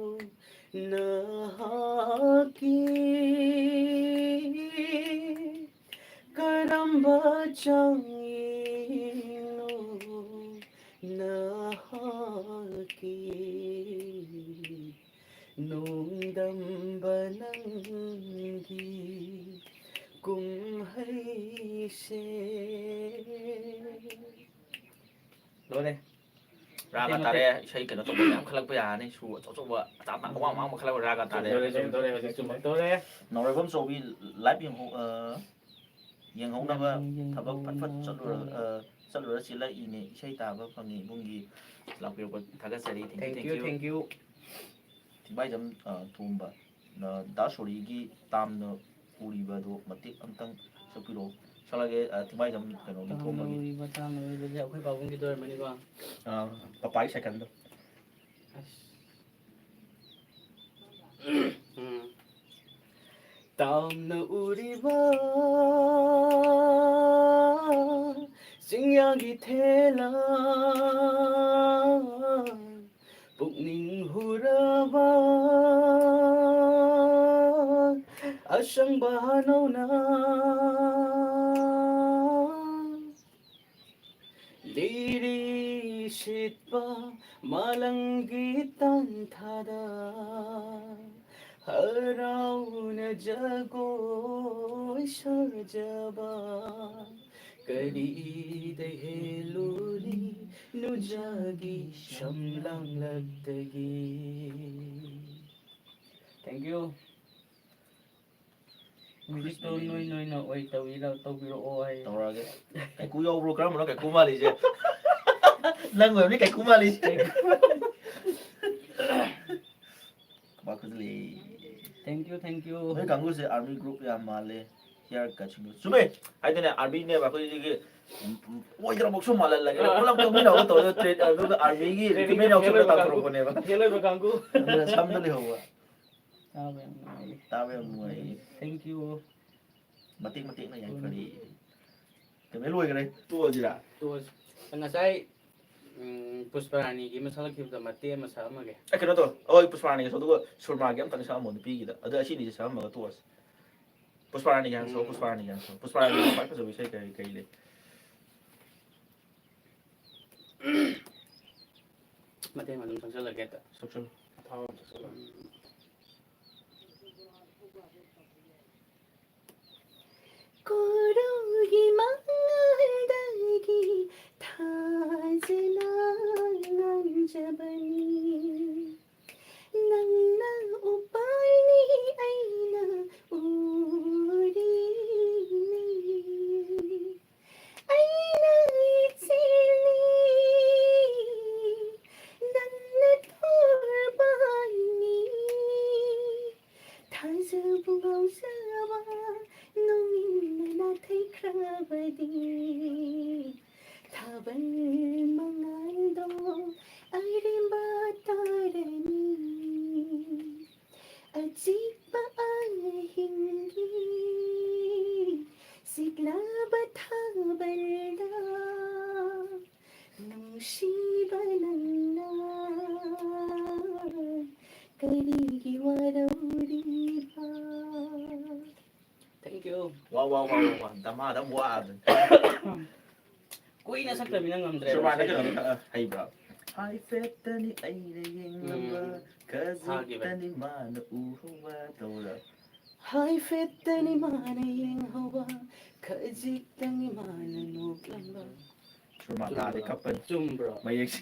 ꯅꯍꯥꯛꯀꯤ? ꯀꯔꯝꯕ ꯆꯥꯡꯌꯦꯡꯅꯣ ꯅꯍꯥꯛꯀꯤ? ꯅꯣꯡꯗꯝꯕ ꯅꯪꯒꯤ ꯀꯨꯝꯍꯩꯁꯦ꯫ ꯂꯣꯏꯔꯦ꯫ ꯔꯥꯒ ꯃꯇꯦꯛ ꯇꯥꯔꯦ, ꯃꯇꯦꯛ꯫ ꯏꯁꯩ ꯀꯩꯅꯣ ꯇꯧꯕ ꯃꯌꯥꯝ ꯈꯜꯂꯛꯄ ꯌꯥꯔꯅꯤ꯫ ꯁꯨꯔ ꯑꯆꯧ ꯑꯆꯧꯕ, ꯑꯆꯥ ꯑꯇꯥꯡ ꯑꯋꯥꯡ ꯑꯋꯥꯡꯕ ꯈꯜꯂꯛꯄ ꯔꯥꯒ ꯇꯥꯔꯦ꯫ ꯆꯨꯝꯗꯣꯔꯦ, ꯆꯨꯝꯗꯣꯔꯦ, ꯍꯧꯖꯤꯛ ꯆꯨꯝꯃꯛꯇꯣꯔꯦ꯫ ꯅꯥꯎꯔꯦꯝꯕꯝ ꯆꯧꯕꯤ live ꯌꯦꯡꯍꯧ-, ꯑ, ꯌꯦꯡꯍꯧꯅꯕ ꯌꯦꯡꯍꯧ-, ꯊꯕꯛ ꯐꯠ ꯐꯠ ꯆꯠꯂꯨꯔ-, ꯌꯦꯡꯍꯧꯅꯕ꯫ ꯑ, ꯆꯠꯂꯨꯔ ꯆꯦꯜꯂꯛꯏꯅꯦ꯫ ꯏꯁꯩ ꯇꯥꯕ ꯐꯪꯉꯤ ꯏꯕꯨꯡꯒꯤ꯫ ꯂꯥꯛꯄꯤꯔꯛꯄ ꯊꯥꯒꯠꯆꯔꯤ꯫ Thank you, Thank you, thank you, thank you꯫ ꯊꯤꯡꯕꯥꯏꯖꯝ, ꯑ, ꯊꯣꯝꯕ꯫ ꯑ, ꯗꯥ ꯁꯣꯔꯤꯒꯤ ꯇꯥꯝꯅ ꯎꯔꯤꯕꯗꯣ ꯃꯇꯦꯛ ꯑꯝꯇꯪ ꯁꯛꯄꯤꯔꯛꯑꯣ꯫ ꯁꯛꯂꯒꯦ, ꯑ, ꯊꯤꯡꯕꯥꯏꯖꯝ ꯀꯩꯅꯣꯒꯤ ꯇꯥꯝꯅ ꯊꯣꯝꯕꯒꯤ꯫ ꯎꯔꯤꯕ, ꯇꯥꯝꯅ ꯎꯔꯤꯕꯁꯦ ꯑꯩꯈꯣꯏ ꯄꯥꯕꯨꯡꯒꯤꯗ ꯑꯣꯏꯔꯝꯃꯅꯤꯀꯣ꯫ ꯑ, ꯄꯄꯥꯒꯤ ꯁꯥꯏꯀꯜꯗꯣ꯫ ꯑꯁ꯫ ꯎꯝ꯫ ꯇꯥꯝꯅ ꯎꯔꯤꯕ ꯆꯤꯡꯌꯥꯒꯤ ꯊꯦꯂꯥ, ꯄꯨꯛꯅꯤꯡ ꯍꯨꯔꯕ ꯑꯁꯪꯕ ꯍꯅꯧꯅ ꯂꯤꯔꯤ ꯅꯨꯡꯁꯤꯠꯄ ꯃꯥꯂꯪꯒꯤ ꯇꯥꯟꯊꯥꯗ ꯍꯔꯥꯎꯅ ꯖꯒꯣꯏ ꯁꯥꯖꯕ ꯀꯔꯤꯗ ꯍꯦꯜꯂꯨꯅꯤ ꯅꯨꯡꯖꯥꯒꯤ ꯁꯝꯂꯥꯡꯂꯛꯇꯒꯤ꯫ Thank you꯫ ꯃ꯭ꯌꯨꯖꯤꯛꯇꯣ ꯅꯣꯏ ꯅꯣꯏꯅ ꯑꯣꯏ ꯇꯧꯕꯤꯔ-, ꯇꯧꯕꯤꯔꯛꯑꯣ ꯍꯥꯏ꯫ ꯇꯧꯔꯛꯑꯒꯦ꯫ ꯀꯩꯀꯨ ꯌꯥꯎꯕ꯭ꯔꯣ? ꯀꯔꯝꯕꯅꯣ ꯀꯩꯀꯨ ꯃꯥꯜꯂꯤꯁꯦ? ꯅꯪ ꯑꯣꯏꯔꯝꯅꯤ ꯀꯩꯀꯨ ꯃꯥꯜꯂꯤꯁꯦ꯫ ꯈꯨꯕꯥꯛ ꯈꯨꯖꯤꯜꯂꯤ꯫ Thank you, thank you꯫ ꯅꯣꯏ ꯀꯥꯡꯕꯨꯁꯦ army group ꯌꯥꯝ ꯃꯥꯜꯂꯦ꯫ Hair cut ꯁꯤꯡꯗꯨ꯫ ꯆꯨꯝꯃꯦ꯫ ꯍꯥꯏꯗꯤꯅꯦ, army ꯅꯦꯕ ꯑꯩꯈꯣꯏꯁꯤꯒꯤ, ꯎꯝ, ꯎꯝ, ꯑꯣꯏꯗ꯭ꯔꯕ ꯁꯨꯝ ꯃꯥꯜꯍꯜꯂꯒꯦ꯫ ꯑꯥ꯫ ꯄꯨꯂꯞ ꯇꯧꯃꯤꯟꯅꯕ ꯇꯧꯔꯒ trade-, ꯑꯗꯨꯒ army ꯒꯤ training equipment ꯌꯥꯎꯁꯜꯂꯒ ꯍꯦꯜꯂꯣꯏꯕ ꯀꯥꯡꯕꯨ꯫ ꯇꯥꯟꯊꯣꯔꯛꯄꯅꯦꯕ꯫ ꯍꯦꯜꯂꯣꯏꯕ ꯀꯥꯡꯕꯨ꯫ ꯑꯗꯨꯅ ꯁꯝꯗ ꯂꯩꯍꯧꯕ꯫ ꯇꯥꯕ ꯌꯥꯝ ꯅꯨꯡꯉꯥꯏꯌꯦ꯫ ꯇꯥꯕ ꯌꯥꯝ ꯅꯨꯡꯉꯥꯏꯌꯦ꯫ Thank you꯫ ꯃꯇꯦꯛ ꯃꯇꯦꯛꯅ ꯌꯥꯏꯐꯔꯤ꯫ ꯎꯝ꯫ ꯀꯩꯅꯣ ꯂꯣꯏꯈ꯭ꯔꯦ꯫ ꯇꯣꯛꯑꯁꯤꯔꯥ? ꯇꯣꯛꯑꯁꯤ꯫ ꯉꯁꯥꯏ, ꯎꯝ, ꯄꯨꯁꯄꯔꯥꯅꯤꯒꯤ ꯑꯃ ꯁꯛꯂꯛꯈꯤꯕꯗꯣ ꯃꯇꯦꯛ ꯑꯃ ꯁꯛꯑꯝꯃꯒꯦ꯫ ꯑꯦ, ꯀꯩꯅꯣ ꯇꯧ꯫ ꯑꯍꯣꯏ, ꯄꯨꯁꯄꯔꯥꯅꯤꯒꯤ ꯁꯛ, ꯑꯗꯨꯒ ꯁꯨꯔꯃꯥꯒꯤ ꯑꯝꯇꯪ ꯁꯛꯑꯝꯃꯣ ꯅꯨꯄꯤꯒꯤꯗ꯫ ꯑꯗꯣ ꯑꯁꯤꯅꯤꯁꯦ ꯁꯛꯑꯝꯃꯒ ꯇꯣꯛꯑꯁꯤ꯫ ꯄꯨꯁꯄꯔꯥꯅꯤꯒꯤ ꯍꯥꯟꯅ ꯁꯛꯑꯣ, ꯎꯝ꯫ ꯄꯨꯁꯄꯔꯥꯅꯤꯒꯤ ꯍꯥꯟꯅ ꯁꯛꯑꯣ꯫ ꯄꯨꯁꯄꯔꯥꯅꯤꯒꯤ ꯈ꯭ꯋꯥꯏ ꯐꯖꯕ ꯏꯁꯩ ꯀꯔꯤ, ꯀꯔꯤ ꯂꯩ? ꯃꯇꯦꯛ ꯑꯃ ꯑꯗꯨꯝ ꯁꯛꯆꯜꯂꯒꯦ ꯍꯦꯛꯇ꯫ ꯁꯛꯆꯜꯂꯨ꯫ ꯊꯥꯎ ꯑꯃ ꯁꯛꯆꯜꯂꯨ꯫ ꯀꯣꯔꯧꯒꯤ ꯃꯉꯥꯜꯗꯒꯤ ꯊꯥꯖꯅ ꯉꯥꯟꯖꯕꯅꯤ꯫ ꯅꯪꯅ ꯎꯄꯥꯜꯅꯤ ꯑꯩꯅ ꯎꯔꯤꯅꯤ꯫ ꯑꯩꯅ ꯏꯆꯦꯜꯅꯤ, ꯅꯪꯅ ꯊꯧꯔꯕꯥꯜꯅꯤ꯫ ꯊꯥꯖꯕ ꯉꯥꯎꯖꯕ ꯅꯨꯃꯤꯠꯅ ꯅꯥꯊꯩꯈ꯭ꯔꯕꯗꯤ꯫ ꯊꯥꯕꯜ ꯃꯉꯥꯜꯗꯣ ꯑꯔꯦꯝꯕ ꯇꯥꯔꯅꯤ꯫ ꯑꯆꯤꯛꯄ ꯑꯍꯤꯡꯒꯤ ꯆꯤꯛꯂꯕ ꯊꯥꯕꯜꯗ ꯅꯨꯡꯁꯤꯕ ꯅꯪꯅ ꯀꯔꯤꯒꯤ ꯋꯥꯔꯧꯔꯤꯕ? Thank you꯫ ꯋꯥ, ꯋꯥ, ꯋꯥ, ꯋꯥ, ꯋꯥ꯫ ꯗꯃꯥꯗꯝ ꯋꯥ ꯑꯗꯨꯅꯤ꯫ ꯀꯨꯏꯅ ꯁꯛꯇꯕꯅꯤꯅ ꯉꯝꯗ꯭ꯔꯦ꯫ ꯁꯨꯔꯃꯥꯗ ꯀꯩꯅꯣꯝ ꯈꯔ ꯍꯩꯕ꯭ꯔꯥ? ꯍꯥꯏꯐꯦꯠꯇꯅꯤ ꯑꯩꯅ ꯌꯦꯡꯂꯝꯕ, ꯎꯝ. ꯈꯖꯤꯛꯇꯅꯤ ꯃꯥꯅ ꯎꯍꯧꯕ ꯇꯧꯕꯗꯣ. ꯍꯥꯏꯐꯦꯠꯇꯅꯤ ꯃꯥꯅ ꯌꯦꯡꯍꯧꯕ, ꯈꯖꯤꯛꯇꯅꯤ ꯃꯥꯅ ꯅꯣꯛꯂꯝꯕ. ꯁꯨꯔꯃꯥ ꯇꯥꯗꯤ ꯀꯞꯄꯅꯤ. ꯆꯨꯝꯕ꯭ꯔꯣ? ꯃꯌꯦꯛꯁꯦ.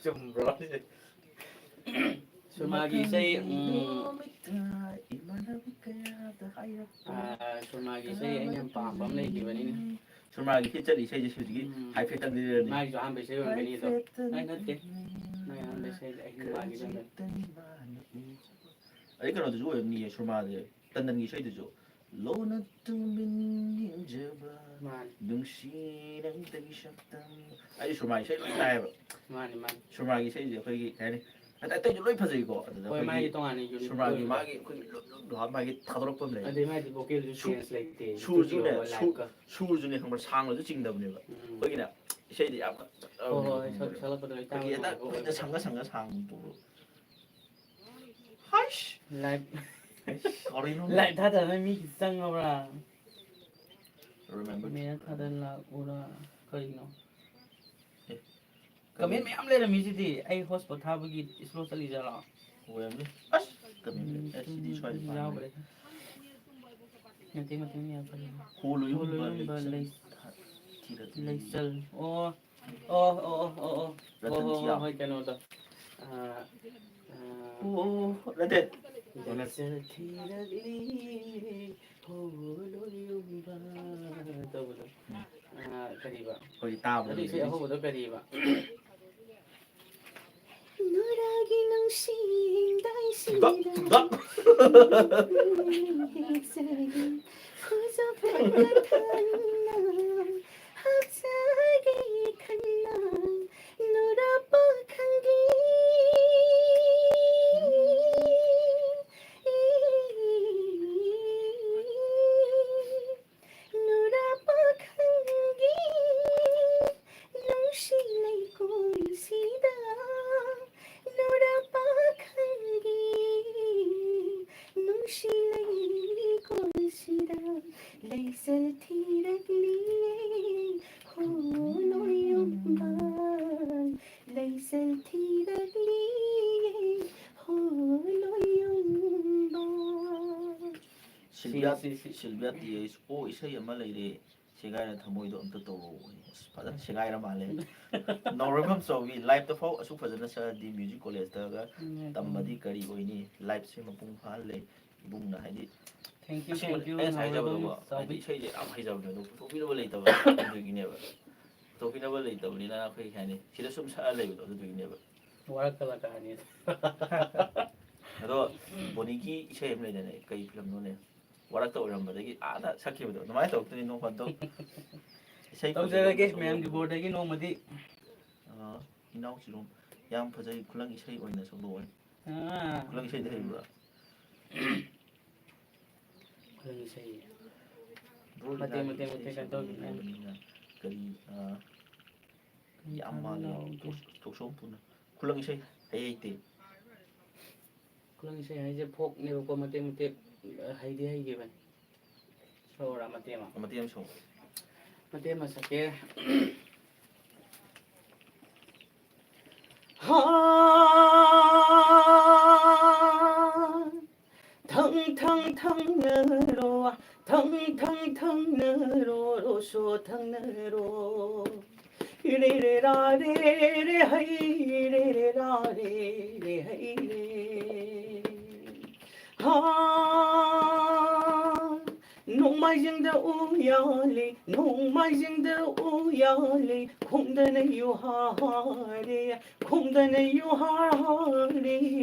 ꯆꯨꯝꯕ꯭ꯔꯣ? ꯁꯨꯔꯃꯥꯒꯤ ꯏꯁꯩ, ꯎꯝ, ꯏꯃꯥꯟꯅꯕꯤ ꯀꯌꯥꯗ ꯍꯥꯏꯔꯛꯄ. ꯑꯥ, ꯁꯨꯔꯃꯥꯒꯤ ꯏꯁꯩ ꯑꯩꯅ ꯌꯥꯝ ꯄꯥꯝꯕ ꯑꯃ ꯂꯩꯈꯤꯕꯅꯤꯅꯦ. ꯁꯨꯔꯃꯥꯒꯤ ꯍꯤꯠ ꯆꯠꯂꯤ ꯏꯁꯩꯁꯦ ꯍꯧꯖꯤꯛꯀꯤ ꯎꯝ. ꯍꯥꯏꯐꯦꯠꯇꯪ ꯂꯤꯔꯅꯤ. ꯃꯥꯒꯤꯁꯨ ꯑꯍꯥꯟꯕ ꯏꯁꯩ ꯑꯣꯏꯔꯝꯒꯅꯤ ꯑꯗꯣ. ꯑꯩ ꯅꯠꯇꯦ. ꯃꯥꯒꯤ ꯑꯍꯥꯟꯕ ꯏꯁꯩ ꯑꯍꯤꯡ ꯃꯥꯒꯤꯗ. ꯑꯗꯩ ꯀꯩꯅꯣꯗꯨꯁꯨ ꯑꯣꯏꯔꯝꯅꯤꯌꯦ ꯁꯨꯔꯃꯥꯁꯦ. ꯇꯟꯗꯟꯒꯤ ꯏꯁꯩꯗꯨꯁꯨ. ꯂꯣꯟꯅ ꯇꯨꯃꯤꯟ ꯌꯦꯡꯖꯕ. ꯃꯥꯅꯤ. ꯅꯨꯡꯁꯤ ꯅꯪꯗꯒꯤ ꯁꯛꯇꯝ. ꯑꯩ ꯁꯨꯔꯃꯥ ꯏꯁꯩ ꯂꯣꯏ ꯇꯥꯏꯌꯦꯕ. ꯃꯥꯅꯤ, ꯃꯥꯅꯤ. ꯁꯨꯔꯃꯥꯒꯤ ꯏꯁꯩꯁꯦ ꯑꯩꯈꯣꯏꯒꯤ ꯀꯩ ꯍꯥꯏꯅꯤ? ꯑꯇꯩ ꯑꯇꯩꯁꯨ ꯂꯣꯏ ꯐꯖꯩꯀꯣ. ꯑꯗꯨꯗ ꯍꯣꯏ, ꯑꯩꯈꯣꯏꯒꯤ ꯃꯥꯒꯤ ꯇꯣꯉꯥꯟꯅ ꯌꯨꯅꯤꯛ ꯁꯨꯔꯃꯥꯒꯤ ꯑꯣꯏꯕ. ꯃꯥꯒꯤ ꯑꯩꯈꯣꯏꯒꯤ ꯂꯨꯞ ꯂꯨꯞ ꯂꯨꯍꯥ ꯃꯥꯒꯤ ꯊꯥꯗꯣꯔꯛꯄ ꯑꯃ ꯂꯩ. ꯑꯗꯩ ꯃꯥꯒꯤ ꯚꯣꯀꯦꯜꯁꯨ ꯁꯨ- ꯆꯦꯟꯖ ꯂꯩꯇꯦ. ꯁꯨꯔꯁꯨꯅꯦ, ꯁ꯭ꯇꯨꯗꯤꯑꯣ ꯁꯨ- ꯂꯥꯏꯞꯀ. ꯁꯨꯔꯁꯨꯅꯦ ꯈꯪꯕ꯭ꯔꯥ, ꯁꯥꯡꯕꯁꯨ ꯆꯤꯡꯗꯕꯅꯦꯕ. ꯎꯝ. ꯑꯩꯈꯣꯏꯒꯤꯅꯦ ꯏꯁꯩꯗꯤ ꯌꯥꯝ ꯀ- ꯍꯣꯏ, ꯍꯣꯏ, ꯍꯣꯏ, ꯁꯛ- ꯁꯛꯂꯛꯄꯗ ꯂꯣꯏ ꯇꯥꯕ ꯑꯩꯈꯣꯏꯒꯤ ꯍꯦꯛꯇ ꯅꯨꯡꯉꯥꯏꯕ ꯀꯨꯏꯅ ꯑꯣꯏꯕ. ꯁꯪꯉ ꯁꯪꯉ ꯁꯥꯡꯕꯗꯣ. ꯍꯥꯏꯁ. ꯂꯥꯏꯞ ꯀꯔꯤꯅꯣ? ꯂꯥꯏꯞ ꯊꯥꯗꯅ ꯃꯤ ꯆꯪꯉꯕ꯭ꯔꯥ? Remember. ꯃꯦꯔ ꯊꯥꯗ ꯂꯥꯛꯎꯔꯥ? ꯀꯔꯤꯅꯣ? ꯑꯦ. ꯀꯃꯦꯟ ꯃꯌꯥꯝ ꯂꯩꯔꯝꯃꯤꯁꯤꯗꯤ ꯑꯩ ꯍꯣꯠꯁꯄꯣꯠ ꯊꯥꯕꯒꯤ ꯁ꯭ꯂꯣ ꯆꯠꯂꯤꯖꯥꯠꯂꯣ? ꯑꯣꯏꯔꯝꯅꯤ. ꯑꯁ, ꯀꯃꯦꯟ ꯂꯩ. ꯑꯦ, ꯁꯤꯗꯤ ꯁ꯭ꯋꯥꯏꯗ ꯄꯥꯝꯃꯦ. ꯌꯥꯎꯈ꯭ꯔꯦ. ꯃꯇꯦꯛ ꯃꯇꯦꯛ ꯌꯥꯎꯈ꯭ꯔꯦ. ꯍꯣꯂꯨꯌꯨꯝꯕ ꯍꯣꯂꯨꯌꯨꯝꯕ ꯂꯩꯆꯜ ꯂꯩ- ꯊꯤꯔꯛꯂꯤ. ꯂꯩꯆꯜ. ꯑꯣ. ꯑꯣ, ꯑꯣ, ꯑꯣ, ꯑꯣ, ꯑꯣ. ꯔꯇꯟ ꯍꯣꯏ, ꯍꯣꯏ, ꯊꯤꯌꯥꯝ. ꯍꯣꯏ, ꯀꯩꯅꯣꯗꯣ. ꯑꯥ, ꯑꯥ, ꯑꯣ, ꯑꯣ, ꯑꯣ, ꯅꯠꯇꯦ. ꯂꯩꯆꯜ ꯊꯤꯔꯛꯂꯤ, ꯍꯣꯂꯨꯌꯨꯝꯕ ꯇꯧꯕꯗꯣ. ꯑꯥ, ꯀꯔꯤꯕ? ꯑꯩꯈꯣꯏ ꯇꯥꯕꯗ ꯑꯗꯨ ꯏꯁꯩ ꯂꯩꯔꯤ. ꯑꯍꯧꯕꯗꯣ ꯀꯔꯤꯕ? ꯅꯨꯔꯥꯒꯤ ꯅꯨꯡꯁꯤ ꯍꯤꯡꯗꯥꯏꯁꯤꯗ ꯗꯞ, ꯗꯞ. ꯍꯦꯛꯆꯒꯦ ꯈꯨꯖꯨ ꯐꯅ ꯊꯟꯅ ꯍꯛꯆꯒꯦ ꯈꯟꯅ ꯅꯨꯔꯥ ꯄꯥꯈꯪꯒꯤ ꯅꯨꯔꯥ ꯄꯥꯈꯪꯒꯤ ꯅꯨꯡꯁꯤ ꯂꯩꯀꯣꯜꯁꯤꯗ, ꯅꯨꯔꯥ ꯄꯥꯈꯪꯒꯤ ꯅꯨꯡꯁꯤ ꯂꯩꯀꯣꯜꯁꯤꯗ, ꯂꯩꯆꯜ ꯊꯤ ꯁꯤ, ꯁꯤ, ꯁꯤ꯫ ꯁꯤꯜꯚꯤꯌꯥ ꯇꯤ ꯑꯩꯆ ꯑꯣ, ꯏꯁꯩ ꯑꯃ ꯂꯩꯔꯦ, ꯁꯦꯒꯥꯏꯔ ꯊꯃꯣꯏꯗꯣ ꯑꯝꯇ ꯇꯧꯔꯛꯑꯣ꯫ ꯑꯁ, ꯐꯖꯅ ꯁꯦꯒꯥꯏꯔ ꯃꯥꯜꯂꯦ꯫ ꯅꯥꯎꯔꯦꯝꯕꯝ ꯆꯥꯎꯕꯤ, ꯂꯥꯏꯞꯇ ꯐꯥꯎ ꯑꯁꯨꯛ ꯐꯖꯅ ꯁꯛꯑꯗꯤ ꯃ꯭ꯌꯨꯖꯤꯛ ꯀꯣꯂꯦꯖꯇꯒ ꯎꯝ, ꯇꯝꯃꯗꯤ ꯎꯝ꯫ ꯀꯔꯤ ꯑꯣꯏꯅꯤ? ꯂꯥꯏꯐꯁꯦ ꯃꯄꯨꯡ ꯐꯥꯍꯜꯂꯦ ꯏꯕꯨꯡꯅ, ꯍꯥꯏꯗꯤ꯫ Thank you, ꯑꯁꯦꯡꯕ thank you, ꯑꯩꯅ ꯉꯁꯥꯏ ꯍꯥꯏꯖꯕꯗꯣꯀꯣ, ꯅꯥꯎꯔꯦꯝꯕꯝ ꯍꯥꯏꯗꯤ ꯆꯥꯎꯕꯤ꯫ ꯏꯁꯩꯁꯦ ꯌꯥꯝ ꯍꯩꯖꯕꯅꯦ, ꯑꯗꯣ ꯄꯨꯊꯣꯛꯄꯤꯅꯕ ꯂꯩꯇꯕ ꯑꯗꯨꯒꯤꯅꯦꯕ꯫ ꯄꯨꯊꯣꯛꯄꯤꯅꯕ ꯂꯩꯇꯕꯅꯤꯅ ꯑꯩꯈꯣꯏ, ꯀꯩ ꯍꯥꯏꯅꯤ, ꯁꯤꯗ ꯁꯨꯝ ꯁꯛꯑ ꯂꯩꯕꯗꯣ ꯑꯗꯨꯗꯨꯒꯤꯅꯦꯕ꯫ ꯋꯥꯔꯛ ꯀꯂꯥꯀꯥꯔꯅꯤ꯫ ꯑꯗꯣ ꯕꯣꯅꯤꯒꯤ ꯏꯁꯩ ꯑꯃ ꯂꯩꯗꯥꯏꯅꯦ, ꯀꯩ ꯐꯤꯂꯝꯅꯣꯅꯦ? ꯋꯥꯔꯛꯇ ꯑꯣꯏꯔꯝꯕꯗꯒꯤ ꯑꯥꯗ ꯁꯛꯈꯤꯕꯗꯣ, ꯑꯗꯨꯃꯥꯏꯅ ꯇꯧꯔꯛꯇꯣꯏꯅꯤ ꯅꯣꯡ ꯐꯥꯗꯣꯛ꯫ ꯏꯁꯩ ꯇꯧꯖꯔꯒꯦ ꯐꯖꯕ ꯃꯌꯥꯝꯒꯤ ꯁꯛꯂꯛꯄꯗꯣ꯫ ꯕꯣꯔꯗꯒꯤ ꯅꯣꯡꯃꯗꯤ꯫ ꯑꯥ, ꯏꯅꯥꯎ ꯆꯤꯔꯣꯝ, ꯌꯥꯝ ꯐꯖꯩ, ꯈꯨꯂꯪ ꯏꯁꯩ ꯑꯣꯏꯅ ꯁꯛꯂꯛꯑꯣ꯫ ꯑꯥ꯫ ꯈꯨꯂꯪ ꯏꯁꯩꯗꯤ ꯍꯩꯕ꯭ꯔꯥ? ꯈꯨꯂꯪ ꯏꯁꯩ꯫ ꯕ꯭ꯔꯣ ꯃꯇꯦꯛ, ꯂꯤꯂꯥꯒꯤ ꯃꯇꯦꯛ, ꯏꯁꯩ ꯃꯇꯦꯛ ꯀꯩꯅꯣ ꯁꯛꯂꯛꯑꯣ ꯇꯧꯈꯤꯕꯅꯦ꯫ ꯍꯥꯏꯕꯅꯤꯅ ꯀꯔꯤ, ꯑꯥ, ꯀꯔꯤ ꯌꯥꯝ ꯊꯥꯗ ꯃꯥꯜꯂꯦ꯫ ꯂꯥꯛꯎꯒꯦ? ꯊꯣꯛ-, ꯊꯣꯛꯆꯣꯝ ꯄꯨꯅ꯫ ꯈꯨꯂꯪ ꯏꯁꯩ ꯍꯩ ꯍꯩꯇꯦ꯫ ꯈꯨꯂꯪ ꯏꯁꯩ ꯍꯥꯏꯁꯦ ꯐꯣꯛꯅꯦꯕꯀꯣ, ꯃꯇꯦꯛ ꯃꯇꯦꯛ, ꯑ, ꯍꯩꯗꯤ ꯍꯩꯈꯤꯕꯅꯤ꯫ ꯁꯛꯎꯔꯥ ꯃꯇꯦꯛ ꯑꯃ? ꯃꯇꯦꯛ ꯑꯃ ꯁꯛꯎ꯫ ꯃꯇꯦꯛ ꯑꯃ ꯁꯛꯀꯦ꯫ ꯍꯥ, ꯊꯪ ꯊꯪ ꯊꯪꯅꯔꯣ, ꯊꯪ ꯊꯪ ꯊꯪꯅꯔꯣ, ꯔꯣꯁꯣ ꯊꯪꯅꯔꯣ꯫ ꯔꯦ ꯔꯦ ꯔꯥ ꯔꯦ ꯔꯦ ꯍꯩ ꯔꯦ ꯔꯦ ꯔꯥ ꯔꯦ ꯔꯦ ꯍꯩ ꯔꯦ꯫ ꯍꯥ, ꯅꯣꯡꯃꯥꯏꯖꯤꯡꯗ ꯎ ꯌꯥꯜꯂꯤ, ꯅꯣꯡꯃꯥꯏꯖꯤꯡꯗ ꯎ ꯌꯥꯜꯂꯤ, ꯈꯣꯡꯗꯅ ꯌꯨꯍꯥꯔꯦ, ꯈꯣꯡꯗꯅ ꯌꯨꯍꯥꯔꯦ,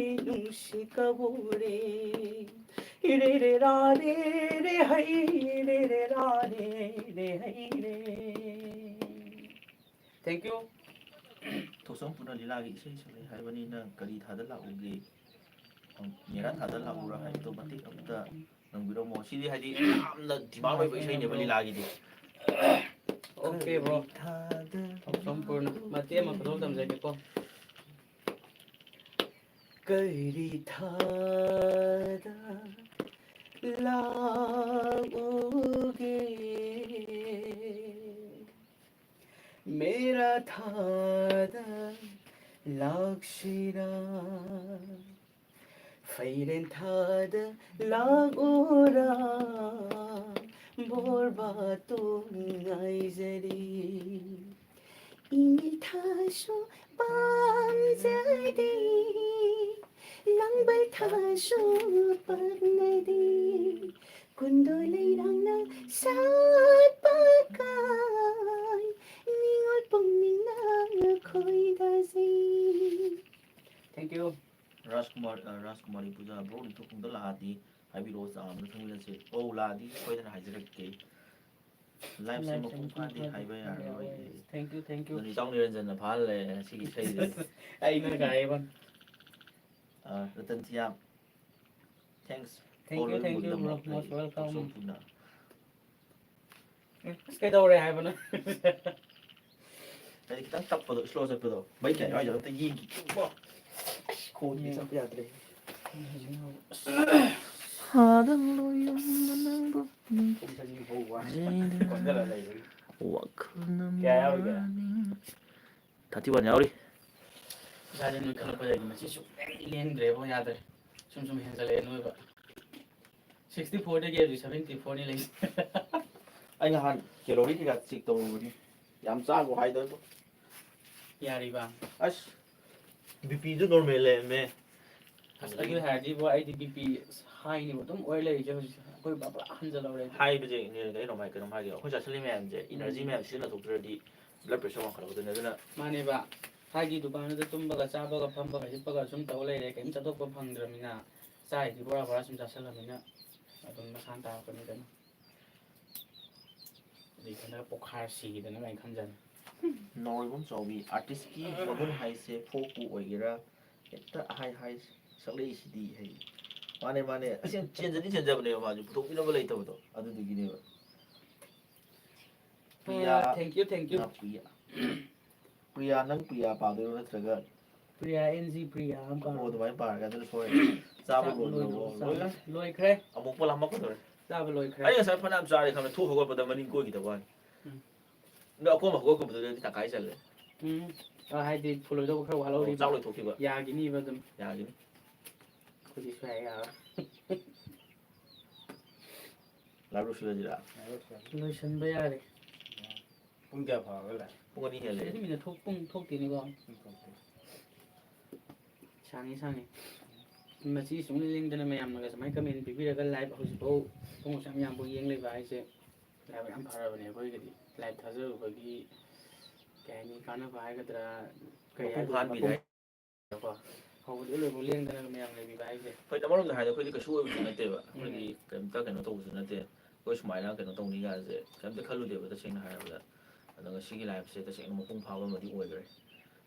ꯅꯨꯡꯁꯤ ꯀꯕꯨꯔꯦ꯫ ꯏꯔꯦ ꯔꯦ ꯔꯥ ꯔꯦ ꯔꯦ ꯍꯩ ꯔꯦ ꯔꯦ ꯔꯥ ꯔꯦ ꯔꯦ ꯍꯩ ꯔꯦ꯫ Thank you. ꯊꯣꯛꯆꯣꯝ ꯄꯨꯅ ꯂꯤꯂꯥꯒꯤ ꯏꯁꯩ ꯁꯛꯂꯦ ꯍꯥꯏꯕꯅꯤꯅ ꯀꯔꯤ ꯊꯥꯗ ꯂꯥꯛꯎꯒꯦ? ꯃꯦꯔꯥ ꯊꯥꯗ ꯂꯥꯛꯎꯔꯥ ꯍꯥꯏꯕꯗꯣ ꯃꯇꯦꯛ ꯑꯃꯇ ꯉꯪꯕꯤꯔꯝꯃꯣ꯫ ꯁꯤꯗꯤ ꯍꯥꯏꯗꯤ ꯌꯥꯝꯅ demand ꯑꯣꯏꯕ ꯏꯁꯩꯅꯦꯕ ꯂꯤꯂꯥꯒꯤꯗꯤ꯫ Okay, bro. ꯀꯔꯤ ꯊꯥꯗ ꯊꯣꯛꯆꯣꯝ ꯄꯨꯔꯅ ꯃꯇꯦꯛ ꯑꯃ ꯈꯨꯗꯣꯜ ꯇꯝꯖꯒꯦꯀꯣ꯫ ꯀꯔꯤ ꯊꯥꯗ ꯂꯥꯛꯎꯒꯦ? ꯃꯦꯔꯥ ꯊꯥꯗ ꯂꯥꯛꯁꯤꯔꯥ? ꯐꯩꯔꯦꯟ ꯊꯥꯗ ꯂꯥꯛꯎꯔꯥ, ꯕꯣꯔ ꯕꯥꯇꯣꯟ ꯉꯥꯏꯖꯔꯤ꯫ ꯏꯉꯦ ꯊꯥꯁꯨ ꯄꯥꯝꯖꯗꯦ, ꯂꯥꯡꯕꯜ ꯊꯥꯁꯨ ꯄꯛꯅꯗꯦ, ꯀꯨꯟꯗꯣ ꯂꯩꯔꯥꯡꯅ ꯁꯥꯠꯄ ꯀꯥꯏ, ꯅꯤꯉꯣꯜ ꯄꯨꯛꯅꯤꯡꯅ ꯈꯣꯏꯗꯥꯖꯩ꯫ Thank you꯫ ꯔꯥꯖꯀꯨꯃꯥꯔ, ꯑ, ꯔꯥꯖꯀꯨꯃꯥꯔꯤ ꯄꯨꯖꯥ, ꯕ꯭ꯔꯣ ꯅꯤꯡꯊꯧꯈꯣꯡꯗ ꯂꯥꯛꯑꯗꯤ ꯍꯥꯏꯕꯤꯔꯛꯑꯣ, ꯆꯥ ꯑꯃꯗ ꯊꯛꯃꯤꯟꯅꯁꯦ꯫ ꯑꯧ, ꯂꯥꯛꯑꯗꯤ ꯁꯣꯏꯗꯅ ꯍꯥꯏꯖꯔꯛꯀꯦ꯫ ꯂꯥꯏꯐꯁꯦ ꯂꯥꯏꯐꯁꯦ ꯃꯄꯨꯡ ꯃꯄꯨꯡ ꯐꯥꯗꯦ ꯐꯥꯗꯦ ꯍꯥꯏꯕ ꯍꯥꯏꯕ ꯌꯥꯔꯣꯏ꯫ ꯌꯥꯔꯣꯏ꯫ Thank you, thank you꯫ ꯑꯗꯨꯅ ꯏꯇꯥꯎ ꯅꯤꯔꯟꯖꯟꯅ ꯐꯥꯍꯜꯂꯦ ꯉꯁꯤꯒꯤ ꯏꯁꯩꯁꯦ꯫ ꯑꯩꯅ ꯀꯥꯏꯕ꯫ ꯑ, ꯔꯇꯟ ꯊꯤꯌꯥꯝ, thanks Thank for you, thank you, ꯂꯣꯏꯅꯃꯛ bro. ꯑꯩ Most welcome. ꯇꯧꯖꯧ ꯊꯨꯅ꯫ ꯑꯦ, ꯑꯁ, ꯀꯩꯗꯧꯔꯦ ꯍꯥꯏꯕꯅꯣ? ꯍꯥꯏꯗꯤ ꯈꯤꯇꯪ ꯇꯞꯄꯗꯣ, slow ꯆꯠꯄꯗꯣ꯫ ꯃꯩ ꯀꯌꯥ ꯌꯥꯎꯔꯤꯖꯥꯠꯅꯣ ꯑꯝꯇ ꯌꯦꯡꯈꯤꯒꯦꯀꯣ꯫ ꯑꯁ, ꯈꯣꯟꯁꯦ ꯎꯝ꯫ ꯆꯠꯄ ꯌꯥꯗ꯭ꯔꯦ꯫ ꯁꯥꯗꯪ ꯂꯣꯏꯌꯨꯝꯗ ꯅꯪꯕꯨ ꯄꯨꯡ ꯑꯅꯤ ꯐꯥꯎꯕ ꯅꯨꯡꯁꯤꯗꯨꯅ ꯀꯣꯟꯗꯔ ꯂꯩꯕꯒꯤ꯫ ꯋꯥꯈꯜꯅ ꯀꯌꯥ ꯌꯥꯎꯔꯤꯒꯦ? ꯃꯥꯅꯤ꯫ Thirty one ꯌꯥꯎꯔꯤ꯫ ꯏꯁꯥꯁꯦ ꯅꯣꯏꯈꯠꯂꯛꯄꯗꯒꯤ ꯃꯁꯤ ꯁꯨꯝ ꯂꯦꯡ-, ꯂꯦꯡꯗ꯭ꯔꯦꯕꯣ, ꯌꯥꯗ꯭ꯔꯦ꯫ ꯁꯨꯝ ꯁꯨꯝ ꯍꯦꯟꯖꯜꯂꯛꯑꯦ ꯅꯣꯏꯕ꯫ Sixty four ꯗꯒꯤ ꯍꯧꯖꯤꯛ seventy four ꯅꯤ ꯂꯩꯁꯦ꯫ ꯑꯩ ꯅꯍꯥꯟ calorie ꯀꯩꯀꯥ check ꯇꯧꯔꯨꯕꯅꯤ꯫ ꯌꯥꯝ ꯆꯥꯒꯣ ꯍꯥꯏꯗꯕ꯫ ꯌꯥꯔꯤꯕ? ꯑꯁ, B P ꯁꯨ normal ꯂꯩꯔꯝꯃꯦ꯫ ꯑꯁ, ꯑꯗꯨ ꯍꯥꯏꯔꯗꯤ ꯏꯕꯣ, ꯑꯩꯗꯤ B P high ꯅꯤꯕ ꯑꯗꯨꯝ ꯑꯣꯏ ꯂꯩꯔꯤꯁꯦ ꯍꯧꯖꯤꯛꯁꯦ꯫ ꯑꯩꯈꯣꯏ ꯕꯕꯥ ꯍꯟꯖꯜꯍꯧꯔꯦ꯫ High ꯕꯁꯦ ꯏꯅꯦ, ꯀꯩꯅꯣꯝ ꯍꯥꯏ-, ꯀꯩꯅꯣꯝ ꯍꯥꯏꯒꯦ꯫ ꯑꯩꯈꯣꯏ ꯆꯥꯁꯤꯜꯂꯤ ꯃꯌꯥꯝꯁꯦ, energy ꯎꯝ꯫ ꯃꯌꯥꯝ ꯁꯤꯖꯤꯟꯅꯊꯣꯛꯇ꯭ꯔꯗꯤ blood pressure ꯋꯥꯡꯈꯠꯂꯛꯀꯗꯣꯏꯅꯦ꯫ ꯑꯗꯨꯅ ꯃꯥꯅꯦꯕ꯫ ꯍꯥꯏꯗꯤ ꯗꯨꯀꯥꯟꯗꯨꯗ ꯇꯨꯝꯕꯒ ꯆꯥꯕꯒ ꯐꯝꯕꯒ ꯍꯤꯞꯄꯒ ꯁꯨꯝ ꯇꯧ ꯂꯩꯔꯦ, ꯀꯩꯝ ꯆꯠꯊꯣꯛꯄ ꯐꯪꯗ꯭ꯔꯕꯅꯤꯅ꯫ ꯆꯥꯔꯤꯗꯤ ꯕꯣꯔꯥ ꯕꯣꯔꯥ ꯁꯨꯝ ꯆꯥꯁꯤꯜꯂꯕꯅꯤꯅ ꯑꯗꯨꯝ ꯃꯁꯥꯅ ꯇꯥꯔꯛꯄꯅꯤꯗꯅ꯫ ꯑꯗꯩ ꯏꯊꯟꯗꯒ ꯄꯣꯛꯈꯥꯏꯔ ꯁꯤꯈꯤꯗꯅ ꯑꯩꯅ ꯈꯟꯖꯔꯦ꯫ ꯅꯥꯎꯔꯤꯕꯝ ꯆꯥꯎꯕꯤ, artist ꯀꯤ ꯃꯒꯨꯟ ꯍꯥꯏꯁꯦ ꯐꯣꯛꯄꯨ ꯑꯣꯏꯒꯦꯔꯥ, ꯍꯦꯛꯇ ꯑꯍꯥꯏ ꯍꯥꯏ ꯁꯛꯂꯛꯏꯁꯤꯗꯤ ꯍꯥꯏ꯫ ꯃꯥꯅꯦ, ꯃꯥꯅꯦ꯫ ꯑꯁꯦꯡ ꯆꯦꯟꯖꯗꯤ ꯆꯦꯟꯖꯕꯅꯦꯕ, ꯃꯥꯁꯨ ꯄꯨꯊꯣꯛꯄꯤꯅꯕ ꯂꯩꯇꯕꯗꯣ ꯑꯗꯨꯗꯨꯒꯤꯅꯦꯕ꯫ ꯄ꯭ꯔꯤꯌꯥ ꯑꯥ, thank you, thank you꯫ ꯅꯥꯄ꯭ꯔꯤꯌꯥ꯫ Priya, ꯅꯪ ꯄ꯭ꯔꯤꯌꯥ ꯄꯥꯗꯣꯏꯔꯣ ꯅꯠꯇ꯭ꯔꯒ? ꯄ꯭ꯔꯤꯌꯥ, N G ꯄ꯭ꯔꯤꯌꯥ ꯑꯃ ꯄꯥꯔꯣ꯫ ꯑꯣ, ꯑꯗꯨꯃꯥꯏꯅ ꯄꯥꯔꯒ ꯑꯗꯨꯅ ꯁꯣꯏꯔꯦ꯫ ꯆꯥꯕ ꯆꯥꯛ ꯂꯣꯏꯈ꯭ꯔꯕꯣ? ꯂꯣꯏꯈ꯭ꯔꯕꯣ? ꯂꯣꯏꯈ꯭ꯔꯦ꯫ ꯂꯣꯏꯈ꯭ꯔꯦ꯫ ꯑꯃꯨꯛꯄꯨ ꯂꯥꯝꯃꯛꯀꯗꯧꯔꯦ꯫ ꯆꯥꯕ ꯂꯣꯏꯈ꯭ꯔꯦ꯫ ꯑꯩ ꯉꯁꯥꯏ ꯐꯅꯌꯥꯝ ꯆꯥꯔꯦ ꯈꯪꯉꯦ, ꯊꯣꯛ ꯍꯧꯒꯠꯄꯗ ꯃꯅꯤꯡ ꯀꯣꯏꯈꯤꯗꯕ ꯋꯥꯅꯤ꯫ ꯎꯝ꯫ ꯑꯗꯣ ꯑꯀꯣꯟꯕ ꯍꯧꯒꯠꯄꯗꯨꯗꯗꯤ ꯇꯪꯈꯥꯏ ꯆꯜꯂꯦ꯫ ꯎꯝ꯫ ꯑ, ꯍꯥꯏꯗꯤ ꯐꯨꯜ ꯑꯣꯏꯗꯧꯕ ꯈꯔ ꯋꯥꯠꯍꯧꯔꯤ꯫ ꯑꯣ, ꯆꯥꯛ ꯂꯣꯏꯊꯣꯛꯈꯤꯕ꯫ ꯌꯥꯒꯤꯅꯤꯕ ꯑꯗꯨꯝ꯫ ꯌꯥꯒꯤꯅꯤ꯫ ꯁꯤ ꯁ꯭ꯋꯥꯏ ꯌꯥꯔꯣꯏ꯫ ꯂꯥꯏꯚ ꯂꯣꯏꯁꯤꯜꯂꯁꯤꯔꯥ? ꯂꯣꯏꯁꯤꯟꯕ ꯌꯥꯔꯦ꯫ ꯄꯨꯡ ꯀꯌꯥ ꯐꯥꯎꯔꯒ ꯂꯥꯛꯑꯦ? ꯄꯨꯡ ꯑꯅꯤ ꯍꯦꯜꯂꯦ꯫ ꯑꯁꯤ ꯃꯤꯅ ꯊꯣꯛ-, ꯄꯨꯡ ꯊꯣꯛꯇꯦꯅꯦꯀꯣ꯫ ꯄꯨꯡ ꯊꯣꯛꯇꯦ꯫ ꯁꯥꯡꯉꯤ, ꯁꯥꯡꯉꯤ꯫ ꯃꯁꯤ ꯁꯨꯝ ꯂꯦꯡꯗꯅ ꯃꯌꯥꯝꯅꯒ ꯁꯨꯃꯥꯏꯅ ꯀꯃꯦꯟ ꯄꯤꯕꯤꯔꯒ ꯂꯥꯏꯚ ꯍꯧꯖꯤꯛꯐꯥꯎ ꯄꯨꯡ ꯑꯁꯨꯛ ꯌꯥꯝ ꯌꯥꯝꯕꯨ ꯌꯦꯡ ꯂꯩꯕ ꯍꯥꯏꯁꯦ ꯂꯥꯏꯕꯛ ꯌꯥꯝ ꯐꯔꯕꯅꯦ ꯑꯩꯈꯣꯏꯒꯤꯗꯤ꯫ ꯂꯥꯏꯚ ꯊꯥꯖꯔꯨꯕꯒꯤ, ꯀꯩ ꯍꯥꯏꯅꯤ, ꯀꯥꯟꯅꯕ ꯍꯥꯏꯒꯗ꯭ꯔꯥ, ꯀꯩ ꯃꯄꯨꯡ ꯍꯥꯏꯗꯣꯏꯅꯣ, ꯐꯥꯍꯟꯕꯤꯔꯦ꯫ ꯃꯄꯨꯡ ꯀꯣ꯫ ꯍꯧꯕꯗꯩ ꯂꯣꯏꯐꯥꯎ ꯂꯦꯡꯗꯅ ꯃꯌꯥꯝ ꯂꯩꯕꯤꯕ ꯍꯥꯏꯁꯦ꯫ ꯍꯣꯏ, ꯑꯃꯔꯣꯝꯗ ꯍꯥꯏꯔꯗꯤ ꯑꯩꯈꯣꯏꯗꯤ ꯀꯩꯁꯨ ꯑꯣꯏꯕꯁꯨ ꯅꯠꯇꯦꯕ꯫ ꯑꯩꯈꯣꯏꯗꯤ ꯎꯝ꯫ ꯀꯩꯝꯇ ꯀꯩꯅꯣ ꯇꯧꯕꯁꯨ ꯅꯠꯇꯦ꯫ ꯑꯩꯈꯣꯏ ꯁꯨꯃꯥꯏꯅ ꯀꯩꯅꯣ ꯇꯧꯅꯤꯒꯥꯏꯁꯦ ꯀꯩꯝꯇ ꯈꯜꯂꯨꯗꯦꯕ, ꯇꯁꯦꯡꯅ ꯍꯥꯏꯔꯕꯗ꯫ ꯑꯗꯣ ꯉꯁꯤꯒꯤ ꯂꯥꯏꯐꯁꯦ ꯇꯁꯦꯡꯅ ꯃꯄꯨꯡ ꯐꯥꯕ ꯑꯃꯗꯤ ꯑꯣꯏꯈ꯭ꯔꯦ꯫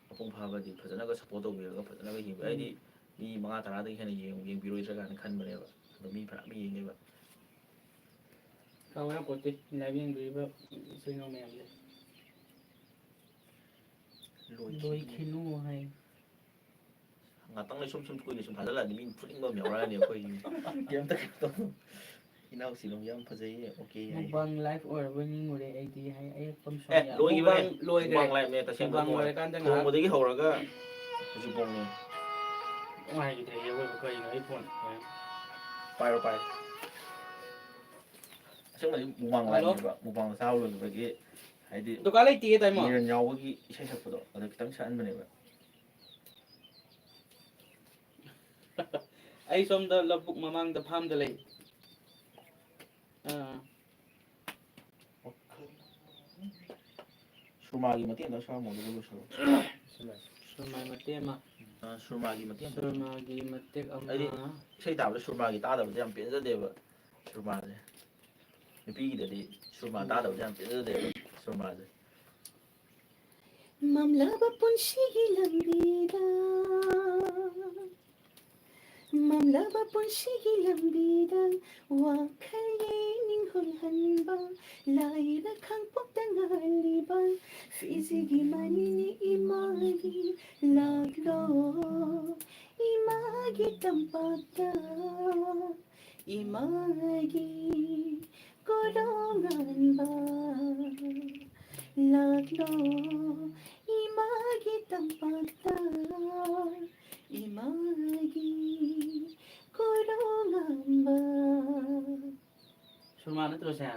ꯃꯄꯨꯡ ꯐꯥꯕꯗꯤ ꯐꯖꯅꯒ ꯁꯞꯄꯣꯔꯠ ꯇꯧꯕꯤꯔꯒ ꯐꯖꯅꯒ ꯌꯦꯡꯕꯤ-, ꯎꯝ꯫ ꯑꯩꯗꯤ ꯃꯤ ꯃꯉꯥ ꯇꯔꯥꯗꯒꯤ ꯍꯦꯟꯅ ꯌꯦꯡ-, ꯌꯦꯡꯕꯤꯔꯣꯏꯗ꯭ꯔꯥ ꯀꯥꯏꯅ ꯈꯟꯕꯅꯦꯕ꯫ ꯑꯗꯣ ꯃꯤ ꯐꯅꯌꯥꯝ ꯌꯦꯡꯉꯦꯕ꯫ ꯀꯥꯎ ꯌꯥꯄꯣꯠꯇꯦ, ꯂꯥꯏꯚ ꯌꯦꯡꯕꯤꯔꯤꯕ ꯏꯆꯤꯜ ꯏꯅꯥꯎ ꯃꯌꯥꯝꯁꯦ꯫ ꯂꯣꯏꯈꯤꯅꯨ꯫ ꯂꯣꯏꯈꯤꯅꯨ ꯍꯥꯏ꯫ ꯉꯥꯛꯇꯪ ꯂꯩ ꯁꯨꯝ ꯁꯨꯝ ꯀꯨꯏꯅ ꯁꯨꯝ ꯊꯥꯖꯤꯜꯂꯛꯑꯗꯤ ꯃꯤ ꯐꯨꯅꯤꯡꯕ ꯑꯃ ꯌꯥꯎꯔꯛꯑꯅꯤ ꯑꯩꯈꯣꯏꯒꯤ꯫ ꯀꯩꯝꯇ ꯀꯩꯅꯣ ꯇꯧ-, ꯏꯅꯥꯎꯁꯤ ꯅꯪ ꯌꯥꯝ ꯐꯖꯩꯌꯦ, ꯑꯣꯀꯦ ꯍꯥꯏ꯫ ꯃꯨꯛꯕꯥꯡ ꯂꯥꯏꯐ ꯑꯣꯏꯔꯕꯣꯏ ꯅꯤꯡꯉꯨꯔꯦ ꯑꯩꯗꯤ, ꯍꯥꯏ ꯑꯌꯦꯛꯄ ꯑꯃ ꯑꯦ, ꯁꯣꯏ ꯌꯥ-, ꯂꯣꯏꯈꯤꯕꯅꯦ꯫ ꯃꯨꯛꯕꯥꯡ ꯂꯣꯏꯈ꯭ꯔꯦ꯫ ꯃꯨꯛꯕꯥꯡ ꯂꯥꯏꯐꯅꯦ, ꯇꯁꯦꯡꯅ ꯃꯨꯛꯕꯥꯡ ꯅꯣꯏ ꯂꯣꯏꯔꯀꯥꯟꯗ ꯉꯥꯏꯍꯥꯛ ꯊꯣꯡꯕꯗꯒꯤ ꯍꯧꯔꯒ ꯍꯧꯖꯤꯛꯐꯥꯎꯅꯦ꯫ ꯅꯨꯡꯉꯥꯏꯈꯤꯗ꯭ꯔꯦ ꯑꯩꯈꯣꯏꯕꯨ ꯀꯩꯅꯣ ꯑꯩ ꯐꯣꯟ꯫ ꯄꯥꯏꯔꯣ, ꯄꯥꯏꯔꯣ꯫ ꯑꯁꯦꯡꯕꯗꯤ ꯃꯨꯛꯕꯥꯡ ꯍꯜꯂꯣ? ꯂꯥꯏꯐꯅꯦꯕ꯫ ꯃꯨꯛꯕꯥꯡ ꯆꯥꯕ ꯂꯣꯏꯕꯗꯒꯤ ꯍꯥꯏꯗꯤ ꯗꯨꯀꯥꯟ ꯂꯩꯇꯤꯌꯦ, ꯇꯥꯏꯃꯣ꯫ ꯃꯤꯔꯟ ꯌꯥꯎꯕꯒꯤ ꯏꯁꯩ ꯁꯛꯄꯗꯣ ꯑꯗꯨ ꯈꯤꯇꯪ ꯁꯛꯍꯟꯕꯅꯦꯕ꯫ ꯑꯩ ꯁꯣꯝꯗ ꯂꯧꯕꯨꯛ ꯃꯃꯥꯡꯗ ꯐꯥꯝꯗ ꯂꯩ꯫ ꯑꯥ꯫ ꯁꯨꯔꯃꯥꯒꯤ ꯃꯇꯦꯛ ꯑꯃ ꯁꯛꯑꯝꯃꯣ, ꯑꯗꯨꯒ ꯂꯣꯏꯁꯤꯜꯂꯣ꯫ ꯁꯨꯔꯃꯥꯒꯤ ꯃꯇꯦꯛ ꯑꯃ꯫ ꯑ, ꯁꯨꯔꯃꯥꯒꯤ ꯃꯇꯦꯛ ꯑꯃ꯫ ꯁꯨꯔꯃꯥꯒꯤ ꯃꯇꯦꯛ ꯑꯃ꯫ ꯍꯥꯏꯗꯤ, ꯏꯁꯩ ꯇꯥꯕꯗ ꯁꯨꯔꯃꯥꯒꯤ ꯇꯥꯗꯕꯗꯤ ꯌꯥꯝ ꯄꯦꯟꯖꯗꯦꯕ, ꯁꯨꯔꯃꯥꯁꯦ꯫ ꯅꯨꯄꯤꯒꯤꯗꯗꯤ ꯁꯨꯔꯃꯥ ꯇꯥꯗꯕꯗꯤ ꯌꯥꯝ ꯄꯦꯟꯖꯗꯦꯕ, ꯁꯨꯔꯃꯥꯁꯦ꯫ ꯃꯝꯂꯕ ꯄꯨꯟꯁꯤꯒꯤ ꯂꯝꯕꯤꯗ, ꯃꯝꯂꯕ ꯄꯨꯟꯁꯤꯒꯤ ꯂꯝꯕꯤꯗ, ꯋꯥꯈꯜ ꯌꯦꯡꯅꯤꯡ ꯍꯨꯜꯍꯟꯕ, ꯂꯥꯏꯔ ꯈꯥꯡꯄꯣꯛꯇ ꯉꯥꯜꯂꯤꯕ, ꯐꯤꯖꯤꯒꯤ ꯃꯅꯤꯅꯤ ꯏꯃꯥꯒꯤ, ꯂꯥꯛꯂꯣ ꯏꯃꯥꯒꯤ ꯇꯝꯄꯥꯛꯇ, ꯏꯃꯥꯒꯤ ꯀꯣꯔꯣ ꯉꯥꯟꯕ, ꯂꯥꯛꯂꯣ ꯏꯃꯥꯒꯤ ꯇꯝꯄꯥꯛꯇ, ꯏꯃꯥꯒꯤ ꯁꯦ꯫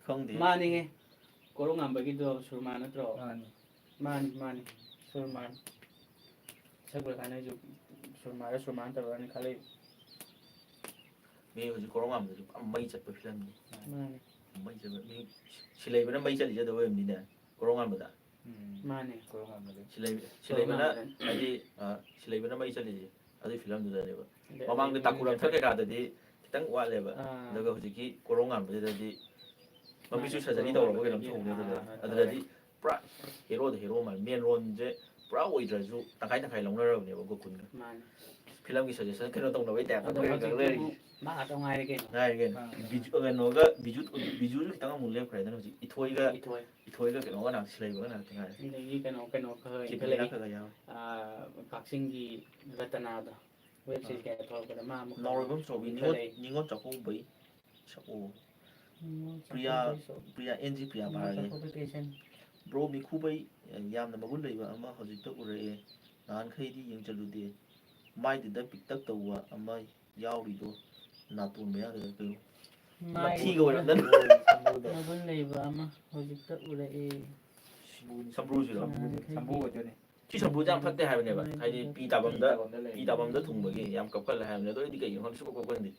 ꯈꯪꯗꯦ꯫ ꯃꯥꯅꯤꯍꯦ꯫ ꯀꯣꯔꯧꯉꯥꯟꯕꯒꯤꯗꯣ ꯁꯨꯔꯃꯥ ꯅꯠꯇ꯭ꯔꯣ? ꯃꯥꯅꯤ꯫ ꯃꯥꯅꯤ, ꯃꯥꯅꯤ꯫ ꯁꯨꯔꯃꯥ꯫ ꯁꯛꯂꯀꯥꯟꯗ ꯑꯩꯁꯨ ꯁꯨꯔꯃꯥꯔ ꯁꯨꯔꯃꯥꯟ ꯇꯧꯔꯛꯑꯅꯤ ꯈꯜꯂꯛꯏ꯫ ꯃꯤ ꯍꯧꯖꯤꯛ ꯀꯣꯔꯧꯉꯥꯟꯕꯗꯨꯁꯨ ꯄꯨꯔꯥ ꯃꯩ ꯆꯠꯄ ꯐꯤꯂꯝꯅꯤ꯫ ꯃꯥꯅꯤ꯫ ꯃꯩ ꯆꯠꯄ꯫ ꯃꯤ ꯁꯤꯂꯩꯕꯅ ꯃꯩ ꯆꯠꯂꯤꯁꯦ ꯑꯗꯨ ꯑꯣꯏꯔꯝꯅꯤꯅꯦ, ꯀꯣꯔꯧꯉꯥꯟꯕꯗ꯫ ꯎꯝ꯫ ꯃꯥꯅꯦ꯫ ꯀꯣꯔꯧꯉꯥꯟꯕꯗ꯫ ꯁꯤꯂꯩ-, ꯁꯤꯂꯩꯕꯅ, ꯀꯣꯔꯧꯉꯥꯟꯕꯗ꯫ ꯍꯥꯏꯗꯤ, ꯑ, ꯁꯤꯂꯩꯕꯅ ꯃꯩ ꯆꯠꯂꯤꯁꯦ ꯑꯗꯨꯒꯤ ꯐꯤꯂꯝꯗꯨꯗꯅꯦꯕ꯫ ꯑꯗꯩ ꯃꯃꯥꯡꯗ ꯑꯗꯩ ꯇꯥꯀꯨꯔꯝꯊ ꯃꯃꯤꯡ ꯀꯩꯀꯥꯗꯗꯤ ꯈꯤꯇꯪ ꯋꯥꯠꯂꯦꯕ꯫ ꯑꯥ꯫ ꯑꯗꯨꯒ ꯍꯧꯖꯤꯛꯀꯤ ꯀꯣꯔꯧꯉꯥꯟꯕꯁꯤꯗꯗꯤ ꯃꯃꯤꯠꯁꯨ ꯃꯥꯅꯦ, surgery ꯇꯧꯔꯕ ꯀꯩꯅꯣꯝ ꯀꯣꯔꯧꯉꯥꯟꯕꯗꯒꯤ, ꯇꯧꯕꯅꯦ ꯑꯗꯨꯗꯗꯤ꯫ ꯑꯥ, ꯄꯨꯔꯥ ꯍꯦꯔꯣꯗ ꯍꯦꯔꯣ ꯃꯥꯜꯂꯦ꯫ Main role-ꯁꯦ ꯄꯨꯔꯥ ꯑꯣꯏꯗ꯭ꯔꯁꯨ ꯇꯪꯈꯥꯏ ꯇꯪꯈꯥꯏ ꯂꯧꯅꯔꯕꯅꯦꯕ ꯒꯣꯀꯨꯟꯒ꯫ ꯃꯥꯅꯦ꯫ ꯐꯤꯂꯝꯒꯤ suggestion ꯀꯩꯅꯣ ꯇꯧꯅꯕꯩ type-ꯇ ꯑꯗꯣ ꯑꯩꯈꯣꯏ ꯍꯧꯖꯤꯛꯇꯤ ꯉꯥꯡꯅꯔꯤ꯫ ꯑꯃꯨꯛ ꯃꯥ ꯉꯥꯛꯇ ꯉꯥꯏꯔꯦ ꯀꯩꯅꯣ꯫ ꯉꯥꯏꯔꯦ ꯀꯩꯅꯣ꯫ ꯑꯥ꯫ ꯕꯤꯖꯨ-, ꯀꯩꯅꯣꯒ ꯕꯤꯖꯨ, ꯕꯤꯖꯨꯁꯨ ꯈꯤꯇꯪ ꯑꯃꯨꯛ ꯂꯦꯞꯈ꯭ꯔꯦꯗꯅ ꯍꯧꯖꯤꯛ꯫ ꯏꯊꯣꯏꯒ, ꯏꯊꯣꯏ꯫ ꯏꯊꯣꯏꯒ ꯀꯩꯅꯣꯒ ꯅꯥꯛ-, ꯁꯤꯂꯩꯕꯒ ꯅꯥꯛꯇ ꯉꯥꯏꯔꯦ꯫ ꯑꯗꯒꯤ ꯀꯩꯅꯣ, ꯀꯩꯅꯣ ꯈꯔ ꯀꯦꯇ꯭ꯔꯤꯅꯥ ꯏꯟꯈꯠꯂꯛꯏ꯫ ꯈꯔ ꯈꯔ ꯌꯥꯎꯔꯦ꯫ ꯑꯥ, ꯀꯛꯆꯤꯡꯒꯤ ꯔꯇꯅꯥꯗꯣ꯫ Web series ꯑꯥ꯫ ꯀꯌꯥ ꯊꯣꯛꯂꯛꯄꯗ ꯃꯥ ꯑꯃꯨꯛ ꯅꯥꯎꯔꯣꯏꯕꯝ ꯆꯥꯎꯕꯤ, ꯅꯤꯉꯣꯜ, ꯏꯟꯈꯠꯂꯛꯏ꯫ ꯅꯤꯉꯣꯜ ꯆꯥꯛꯀꯧꯕꯩ ꯁꯛꯑꯣ꯫ ꯅꯤꯉꯣꯜ ꯄ꯭ꯔꯤꯌꯥ, ꯆꯥꯛꯀꯧꯕꯩ ꯁꯛꯑꯣ꯫ ꯄ꯭ꯔꯤꯌꯥ ꯑꯦꯟ ꯖꯤ ꯄ꯭ꯔꯤꯌꯥ ꯅꯤꯉꯣꯜ ꯄꯥꯔꯒꯦ꯫ ꯆꯥꯛꯀꯧꯕꯩ ꯄꯦꯁꯦꯟ꯫ Bro, ꯃꯤꯈꯨꯕꯩ ꯌꯥꯝꯅ ꯃꯒꯨꯟ ꯂꯩꯕ ꯑꯃ ꯍꯧꯖꯤꯛꯇ ꯎꯔꯛꯑꯦ꯫ ꯅꯍꯥꯟꯈꯩꯗꯤ ꯌꯦꯡꯁꯤꯜꯂꯨꯗꯦ꯫ ꯃꯥꯏꯗꯨꯗ ꯄꯤꯛꯇꯛ ꯇꯧꯕ ꯑꯃ ꯌꯥꯎꯔꯤꯗꯣ ꯅꯥꯇꯣꯟ ꯃꯌꯥꯗꯨꯗ ꯀꯩꯅꯣ꯫ ꯃꯥꯏ ꯃꯊꯤꯒ ꯑꯣꯏꯔꯝꯗꯅ꯫ ꯃꯒꯨꯟ ꯂꯩꯕ ꯑꯃ ꯍꯧꯖꯤꯛꯇ ꯎꯔꯛꯑꯦ꯫ ꯁꯝꯕ꯭ꯔꯨꯁꯤꯔꯣ? ꯅꯍꯥꯟꯈꯩꯗꯤ ꯁꯝꯕ꯭ꯔꯨ ꯑꯣꯏꯗꯣꯏꯅꯦ꯫ ꯁꯤ ꯁꯝꯕ꯭ꯔꯨꯁꯦ ꯌꯥꯝ ꯐꯠꯇꯦ ꯍꯥꯏꯕꯅꯦꯕ꯫ ꯃꯥꯏ ꯍꯥꯏꯗꯤ ꯄꯤꯛꯇꯛ ꯄꯤ ꯇꯥꯐꯝꯗ, ꯄꯤ ꯇꯥꯐꯝꯗ ꯂꯩ꯫ ꯄꯤ ꯇꯥꯐꯝꯗ ꯊꯨꯡꯕꯒꯤ ꯌꯥꯝ ꯀꯞꯀꯜꯂꯦ ꯍꯥꯏꯕꯅꯦ꯫ ꯑꯗꯣ ꯑꯩꯗꯤ ꯀꯩꯒꯤꯅꯣ ꯈꯪꯗꯦ ꯁꯨꯡꯀꯞ ꯀꯞꯀꯟꯗꯦ꯫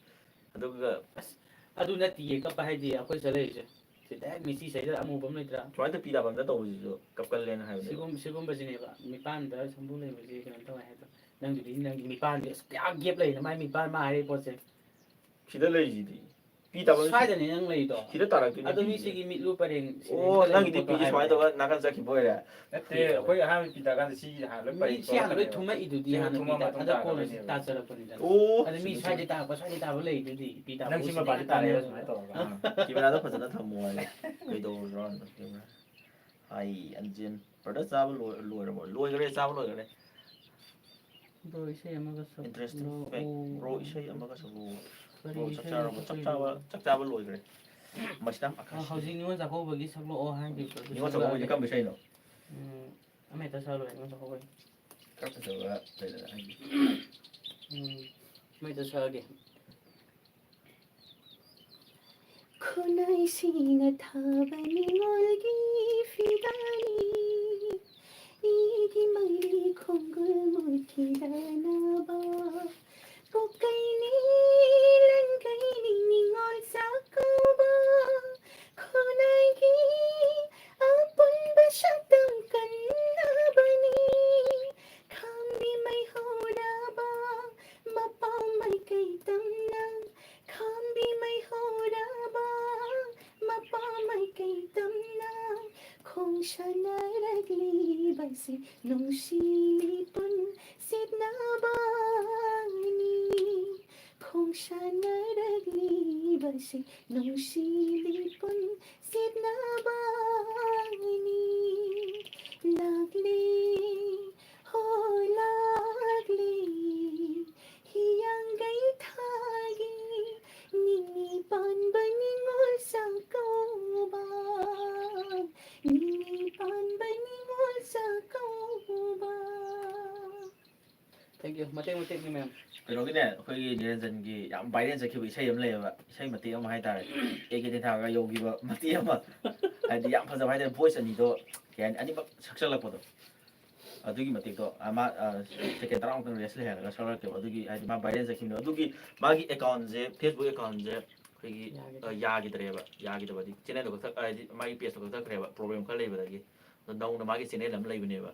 ꯑꯗꯨꯒ ꯑꯁ, ꯑꯗꯨ ꯅꯠꯇꯤꯌꯦ ꯀꯞꯄ ꯍꯥꯏꯗꯤ ꯑꯩꯈꯣꯏ ꯆꯠꯂꯛꯏꯁꯦ꯫ ꯁꯤ direct ꯃꯤꯆꯤ ꯁꯩꯗ ꯑꯃꯨꯕ ꯑꯃ ꯂꯩꯇ꯭ꯔꯥ? ꯁꯨꯃꯥꯏꯅ ꯄꯤ ꯇꯥꯐꯝꯗ ꯇꯧꯕꯁꯤꯁꯨ ꯀꯞꯀꯜꯂꯦꯅ ꯍꯥꯏꯕꯅꯦꯕ꯫ ꯁꯤꯒꯨꯝ-, ꯁꯤꯒꯨꯝꯕꯁꯤꯅꯦꯕ ꯃꯤꯄꯥꯟꯗ ꯁꯝꯕ꯭ꯔꯨ ꯂꯩꯕꯁꯤ ꯀꯩꯅꯣ ꯇꯧꯋꯦ ꯍꯥꯏꯗꯣ꯫ ꯅꯪꯒꯤꯗꯤ ꯅꯪꯒꯤ ꯃꯤꯄꯥꯟꯁꯦ ꯑꯁ ꯄꯨꯔꯥ gap ꯂꯩꯅ ꯃꯥꯏ ꯃꯤꯄꯥꯟ ꯃꯥ ꯍꯥꯏꯔꯤ ꯄꯣꯠꯁꯦ꯫ ꯁꯤꯗ ꯂꯩꯔꯤꯁꯤꯗꯤ꯫ ꯄꯤ ꯇꯥꯕ ꯁ꯭ꯋꯥꯏꯗꯅꯦ ꯅꯪ ꯂꯩꯗꯣ꯫ ꯁꯤꯗ ꯇꯥꯔꯛꯇꯣꯏꯅꯦ ꯑꯗꯣ ꯄꯤꯁꯦ꯫ ꯃꯤꯁꯤꯒꯤ ꯃꯤꯠꯂꯨ ꯄꯔꯦꯡ ꯁꯤꯗ ꯑꯣ, ꯂꯩꯕ ꯅꯪꯒꯤꯗꯤ ꯄꯣꯠꯇꯣ ꯄꯤꯁꯦ ꯁꯨꯃꯥꯏꯅ ꯍꯥꯏꯕꯅꯦ꯫ ꯇꯧꯔꯒ ꯅꯥꯀꯟ ꯆꯠꯈꯤꯕ ꯑꯣꯏꯔꯦ꯫ ꯅꯠꯇꯦ, ꯑꯩꯈꯣꯏ ꯑꯍꯥꯟꯕ ꯄꯤ ꯇꯥꯀꯥꯟꯗ ꯁꯤꯒꯤ ꯍꯥꯟꯅ ꯂꯣꯏ ꯃꯤ ꯄꯔꯦꯡ ꯁꯤ ꯍꯥꯟꯅ ꯂꯣꯏ ꯊꯣꯛꯂꯛꯀꯅꯦꯕ꯫ ꯊꯨꯝꯃꯛꯏꯗꯨꯗꯤ ꯁꯤ ꯍꯥꯟꯅ ꯊꯨꯝꯃ ꯄꯤ ꯇꯥ-, ꯃꯇꯨꯡ ꯑꯗ ꯀꯣꯟꯅ ꯁꯤ ꯇꯥꯔꯛꯀꯗꯣꯏꯅꯦꯕ꯫ ꯇꯥꯖꯔꯛꯄꯅꯤꯗꯅ꯫ ꯑꯣ, ꯑꯗ ꯃꯤ ꯆꯨꯝꯃꯤ, ꯁ꯭ꯋꯥꯏꯗ ꯆꯨꯝꯃꯤ꯫ ꯇꯥꯔꯛꯄ, ꯁ꯭ꯋꯥꯏꯗ ꯇꯥꯕ ꯂꯩꯗꯨꯗꯤ ꯄꯤ ꯇꯥꯕ ꯅꯪ ꯁꯤ ꯁꯤꯗꯤ ꯃꯄꯥꯗꯤ ꯇꯥꯔꯛꯑꯦ ꯇꯥꯟꯅꯔꯣꯏ꯫ ꯁꯨꯃꯥꯏꯅ ꯇꯧꯔꯒ꯫ ꯑꯥ, camera-ꯗꯣ ꯐꯖꯅ ꯊꯝꯃꯣ ꯍꯥꯏꯌꯣ꯫ ꯀꯩꯗꯧꯔꯕꯅꯣ camera? ꯍꯥꯏ, ꯑꯟꯖꯤꯟ꯫ Brother ꯆꯥꯕ ꯂꯣꯏ-, ꯂꯣꯏꯔꯕꯣ? ꯂꯣꯏꯈꯔꯦ, ꯆꯥꯕ ꯂꯣꯏꯈꯔꯦ꯫ Bro, ꯏꯁꯩ ꯑꯃꯒ ꯁꯛꯂꯛꯑꯣ꯫ Interesting fact. Bro, ꯏꯁꯩ ꯑꯃꯒ ꯁꯛꯂꯛꯑꯣ꯫ ꯀꯔꯤ Bro, ꯆꯥꯛ ꯏꯁꯩꯅꯣ ꯆꯥꯔꯕꯣ? ꯆꯥꯛ ꯁꯛꯇꯣꯏꯗꯨꯕꯣ? ꯆꯥꯕ, ꯆꯥꯛ ꯆꯥꯕ ꯂꯣꯏꯈ꯭ꯔꯦ꯫ ꯃꯁꯤꯗ ꯑ, ꯑꯈꯥꯁꯤ꯫ ꯍꯧꯖꯤꯛ ꯅꯤꯉꯣꯜ ꯆꯥꯛꯀꯧꯕꯒꯤ ꯁꯛꯂꯛꯑꯣ ꯍꯥꯏꯈꯤꯕꯗꯣ ꯑꯗꯨ ꯅꯤꯉꯣꯜ ꯆꯥꯛꯀꯧꯕꯒꯤ ꯁꯛꯂꯛꯑꯒꯦ꯫ ꯀꯔꯝꯕ ꯏꯁꯩꯅꯣ? ꯎꯝ, ꯑꯃ ꯍꯦꯛꯇ ꯁꯛꯑ ꯂꯣꯏꯔꯦ, ꯅꯤꯉꯣꯜ ꯆꯥꯛꯀꯧꯕꯒꯤ꯫ ꯈꯔ ꯐꯖꯕ ꯂꯩꯗꯅ ꯑꯩꯒꯤ꯫ ꯎꯝ, ꯑꯃ ꯍꯦꯛꯇ ꯁꯛꯑꯒꯦ꯫ ꯈꯨꯅꯥꯏꯁꯤꯡꯅ ꯊꯥꯕ ꯅꯤꯉꯣꯜꯒꯤ ꯐꯤꯗꯥꯅꯤ, ꯏꯒꯤ ꯃꯩ ꯈꯣꯡꯒꯨꯜ ꯃꯨꯠꯈꯤꯗꯅꯕ꯫ ꯄꯣꯛꯀꯩꯅꯤ, ꯂꯟꯀꯩꯅꯤ, ꯅꯤꯉꯣꯜ ꯆꯥꯛꯀꯧꯕ, ꯈꯨꯅꯥꯏꯒꯤ ꯑꯄꯨꯟꯕ ꯁꯛꯇꯝ ꯀꯟꯅꯕꯅꯤ꯫ ꯈꯥꯝꯕꯤ ꯃꯩꯍꯧꯔꯕ ꯃꯄꯥ ꯃꯥꯏꯀꯩ ꯇꯝꯅ, ꯈꯥꯝꯕꯤ ꯃꯩꯍꯧꯔꯕ ꯃꯄꯥ ꯃꯥꯏꯀꯩ ꯇꯝꯅ, ꯈꯣꯡꯁꯥꯟꯅꯔꯛꯂꯤꯕꯁꯤ ꯅꯨꯡꯁꯤ ꯂꯤꯄꯨꯟ ꯁꯤꯠꯅꯕꯅꯤ꯫ ꯈꯣꯡꯁꯥꯟꯅꯔꯛꯂꯤꯕꯁꯤ ꯅꯨꯡꯁꯤ ꯂꯤꯄꯨꯟ ꯁꯤꯠꯅꯕꯅꯤ꯫ ꯂꯥꯛꯂꯤ, ꯍꯣ ꯂꯥꯛꯂꯤ, ꯍꯤꯌꯥꯡꯒꯩ ꯊꯥꯒꯤ ꯅꯤꯅꯤ ꯄꯥꯟꯕ ꯅꯤꯉꯣꯜ ꯆꯥꯛꯀꯧꯕ, ꯅꯤꯅꯤ ꯄꯥꯟꯕ ꯅꯤꯉꯣꯜ ꯆꯥꯛꯀꯧꯕ꯫ Thank you. ꯃꯇꯦꯛ ꯃꯇꯦꯛꯅꯤ, ꯃꯌꯥꯝ꯫ ꯀꯩꯅꯣꯒꯤꯅꯦ, ꯑꯩꯈꯣꯏꯒꯤ ꯅꯤꯔꯟꯖꯟꯒꯤ ꯌꯥꯝ viral ꯆꯠꯈꯤꯕ ꯏꯁꯩ ꯑꯃ ꯂꯩꯌꯦꯕ, ꯏꯁꯩ ꯃꯇꯦꯛ ꯑꯃ ꯍꯥꯏꯇꯥꯔꯦ, ꯑꯦ ꯀꯦ ꯇꯦꯟꯊꯥꯒ ꯌꯧꯈꯤꯕ ꯃꯇꯦꯛ ꯑꯃ꯫ ꯍꯥꯏꯗꯤ ꯌꯥꯝ ꯐꯖꯕ ꯍꯥꯏꯇꯥꯔꯦ, voice ꯑꯅꯤꯗꯣ ꯀꯩ ꯍꯥꯏꯅꯤ, ꯑꯅꯤꯃꯛ ꯁꯛꯆꯜꯂꯛꯄꯗꯣ꯫ ꯑꯗꯨꯒꯤ ꯃꯇꯦꯛꯇꯣ, ꯑ, ꯃꯥ, ꯑ, second ꯇꯔꯥꯃꯨꯛꯇꯪ rest ꯂꯩꯍꯜꯂꯒ ꯁꯛꯂꯛꯀꯦꯕ꯫ ꯑꯗꯨꯒꯤ ꯍꯥꯏꯗꯤ ꯃꯥ viral ꯆꯠꯈꯤꯕꯅꯦ꯫ ꯑꯗꯨꯒꯤ ꯃꯥꯒꯤ accountꯁꯦ, Facebook accountꯁꯦ ꯑꯩꯈꯣꯏꯒꯤ, ꯌꯥꯈꯤꯗ꯭ꯔꯦ꯫ ꯑ, ꯌꯥꯈꯤꯗ꯭ꯔꯦꯕ꯫ ꯌꯥꯈꯤꯗꯕꯗꯤ channelꯗꯣ ꯀꯛꯊꯠ-, ꯍꯥꯏꯗꯤ ꯃꯥꯒꯤ pageꯇꯣ ꯀꯛꯊꯠꯈ꯭ꯔꯦꯕ, problem ꯈꯔ ꯂꯩꯕꯗꯒꯤ꯫ ꯑꯗꯣ ꯅꯧꯅ ꯃꯥꯒꯤ channel ꯑꯃ ꯂꯩꯕꯅꯦꯕ꯫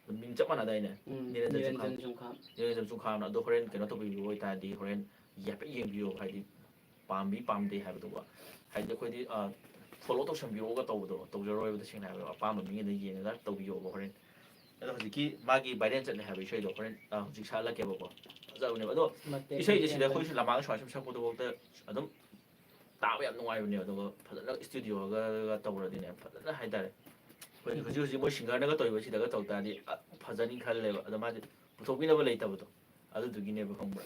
ꯑꯗꯣ ꯃꯤꯡ ꯆꯞ ꯃꯥꯟꯅꯗꯥꯏꯅꯦ? ꯎꯝ, ꯅꯤꯔꯟꯖꯟ ꯅꯤꯔꯟꯖꯟ ꯁꯨꯡꯈꯥꯝ꯫ ꯁꯨꯡꯈꯥꯝ꯫ ꯅꯤꯔꯟꯖꯟ ꯁꯨꯡꯈꯥꯝꯅ꯫ ꯑꯗꯣ ꯍꯣꯔꯦꯟ ꯀꯩꯅꯣ ꯇꯧꯕꯤꯕ ꯑꯣꯏꯇꯥꯔꯗꯤ ꯍꯣꯔꯦꯟ ꯍꯥꯏꯐꯦꯠ ꯌꯦꯡꯕꯤꯌꯣ, ꯍꯥꯏꯗꯤ ꯄꯥꯝꯃꯤ ꯄꯥꯝꯗꯦ ꯍꯥꯏꯕꯗꯨꯀꯣ꯫ ꯍꯥꯏꯗꯤ ꯑꯩꯈꯣꯏꯗꯤ, ꯑ, follow ꯇꯧꯁꯟꯕꯤꯔꯛꯑꯣꯒ ꯇꯧꯕꯗꯣ ꯇꯧꯖꯔꯣꯏꯕ, ꯇꯁꯦꯡꯅ ꯍꯥꯏꯕꯗꯣ꯫ ꯑꯄꯥꯝꯕ ꯃꯤꯉꯩꯗ ꯌꯦꯡꯉꯒ ꯇꯧꯕꯤꯌꯣꯕ ꯍꯣꯔꯦꯟ꯫ ꯑꯗꯣ ꯍꯧꯖꯤꯛꯀꯤ ꯃꯥꯒꯤ viral ꯆꯠꯂꯦ ꯍꯥꯏꯕ ꯏꯁꯩꯗꯣ ꯍꯣꯔꯦꯟ, ꯑ, ꯍꯧꯖꯤꯛ ꯁꯛꯍꯜꯂꯛꯀꯦꯕꯀꯣ꯫ ꯐꯖꯕꯅꯦꯕ꯫ ꯑꯗꯣ ꯃꯇꯦꯛ ꯏꯁꯩꯁꯦ ꯃꯇꯦꯛ ꯁꯤꯗ ꯑꯃ꯫ ꯑꯩꯈꯣꯏꯁꯨ ꯂꯃꯥꯡ ꯁꯨꯃꯥꯏꯅ ꯁꯨꯝ ꯁꯛꯄꯗꯨꯐꯥꯎꯗ ꯑꯗꯨꯝ ꯇꯥꯕ ꯌꯥꯝ ꯅꯨꯡꯉꯥꯏꯕꯅꯦꯕ꯫ ꯑꯗꯨꯒ ꯐꯖꯅ studioꯒ ꯇꯧꯔꯗꯤꯅꯦ, ꯐꯖꯅ ꯍꯥꯏꯇꯥꯔꯦ꯫ ꯑꯩꯈꯣꯏ ꯍꯧꯖꯤꯛ ꯍꯧꯖꯤꯛ ꯃꯣꯏ singerꯅꯒ ꯇꯧꯔꯤꯕꯁꯤꯗꯒ ꯇꯧ ꯇꯥꯔꯗꯤ, ꯑ, ꯐꯖꯅꯤ ꯈꯜꯂꯦꯕ꯫ ꯑꯗꯣ ꯃꯥꯗꯤ ꯄꯨꯊꯣꯛꯄꯤꯅꯕ ꯂꯩꯇꯕꯗꯣ, ꯑꯗꯨꯗꯨꯒꯤꯅꯦꯕ, ꯈꯪꯕ꯭ꯔꯥ?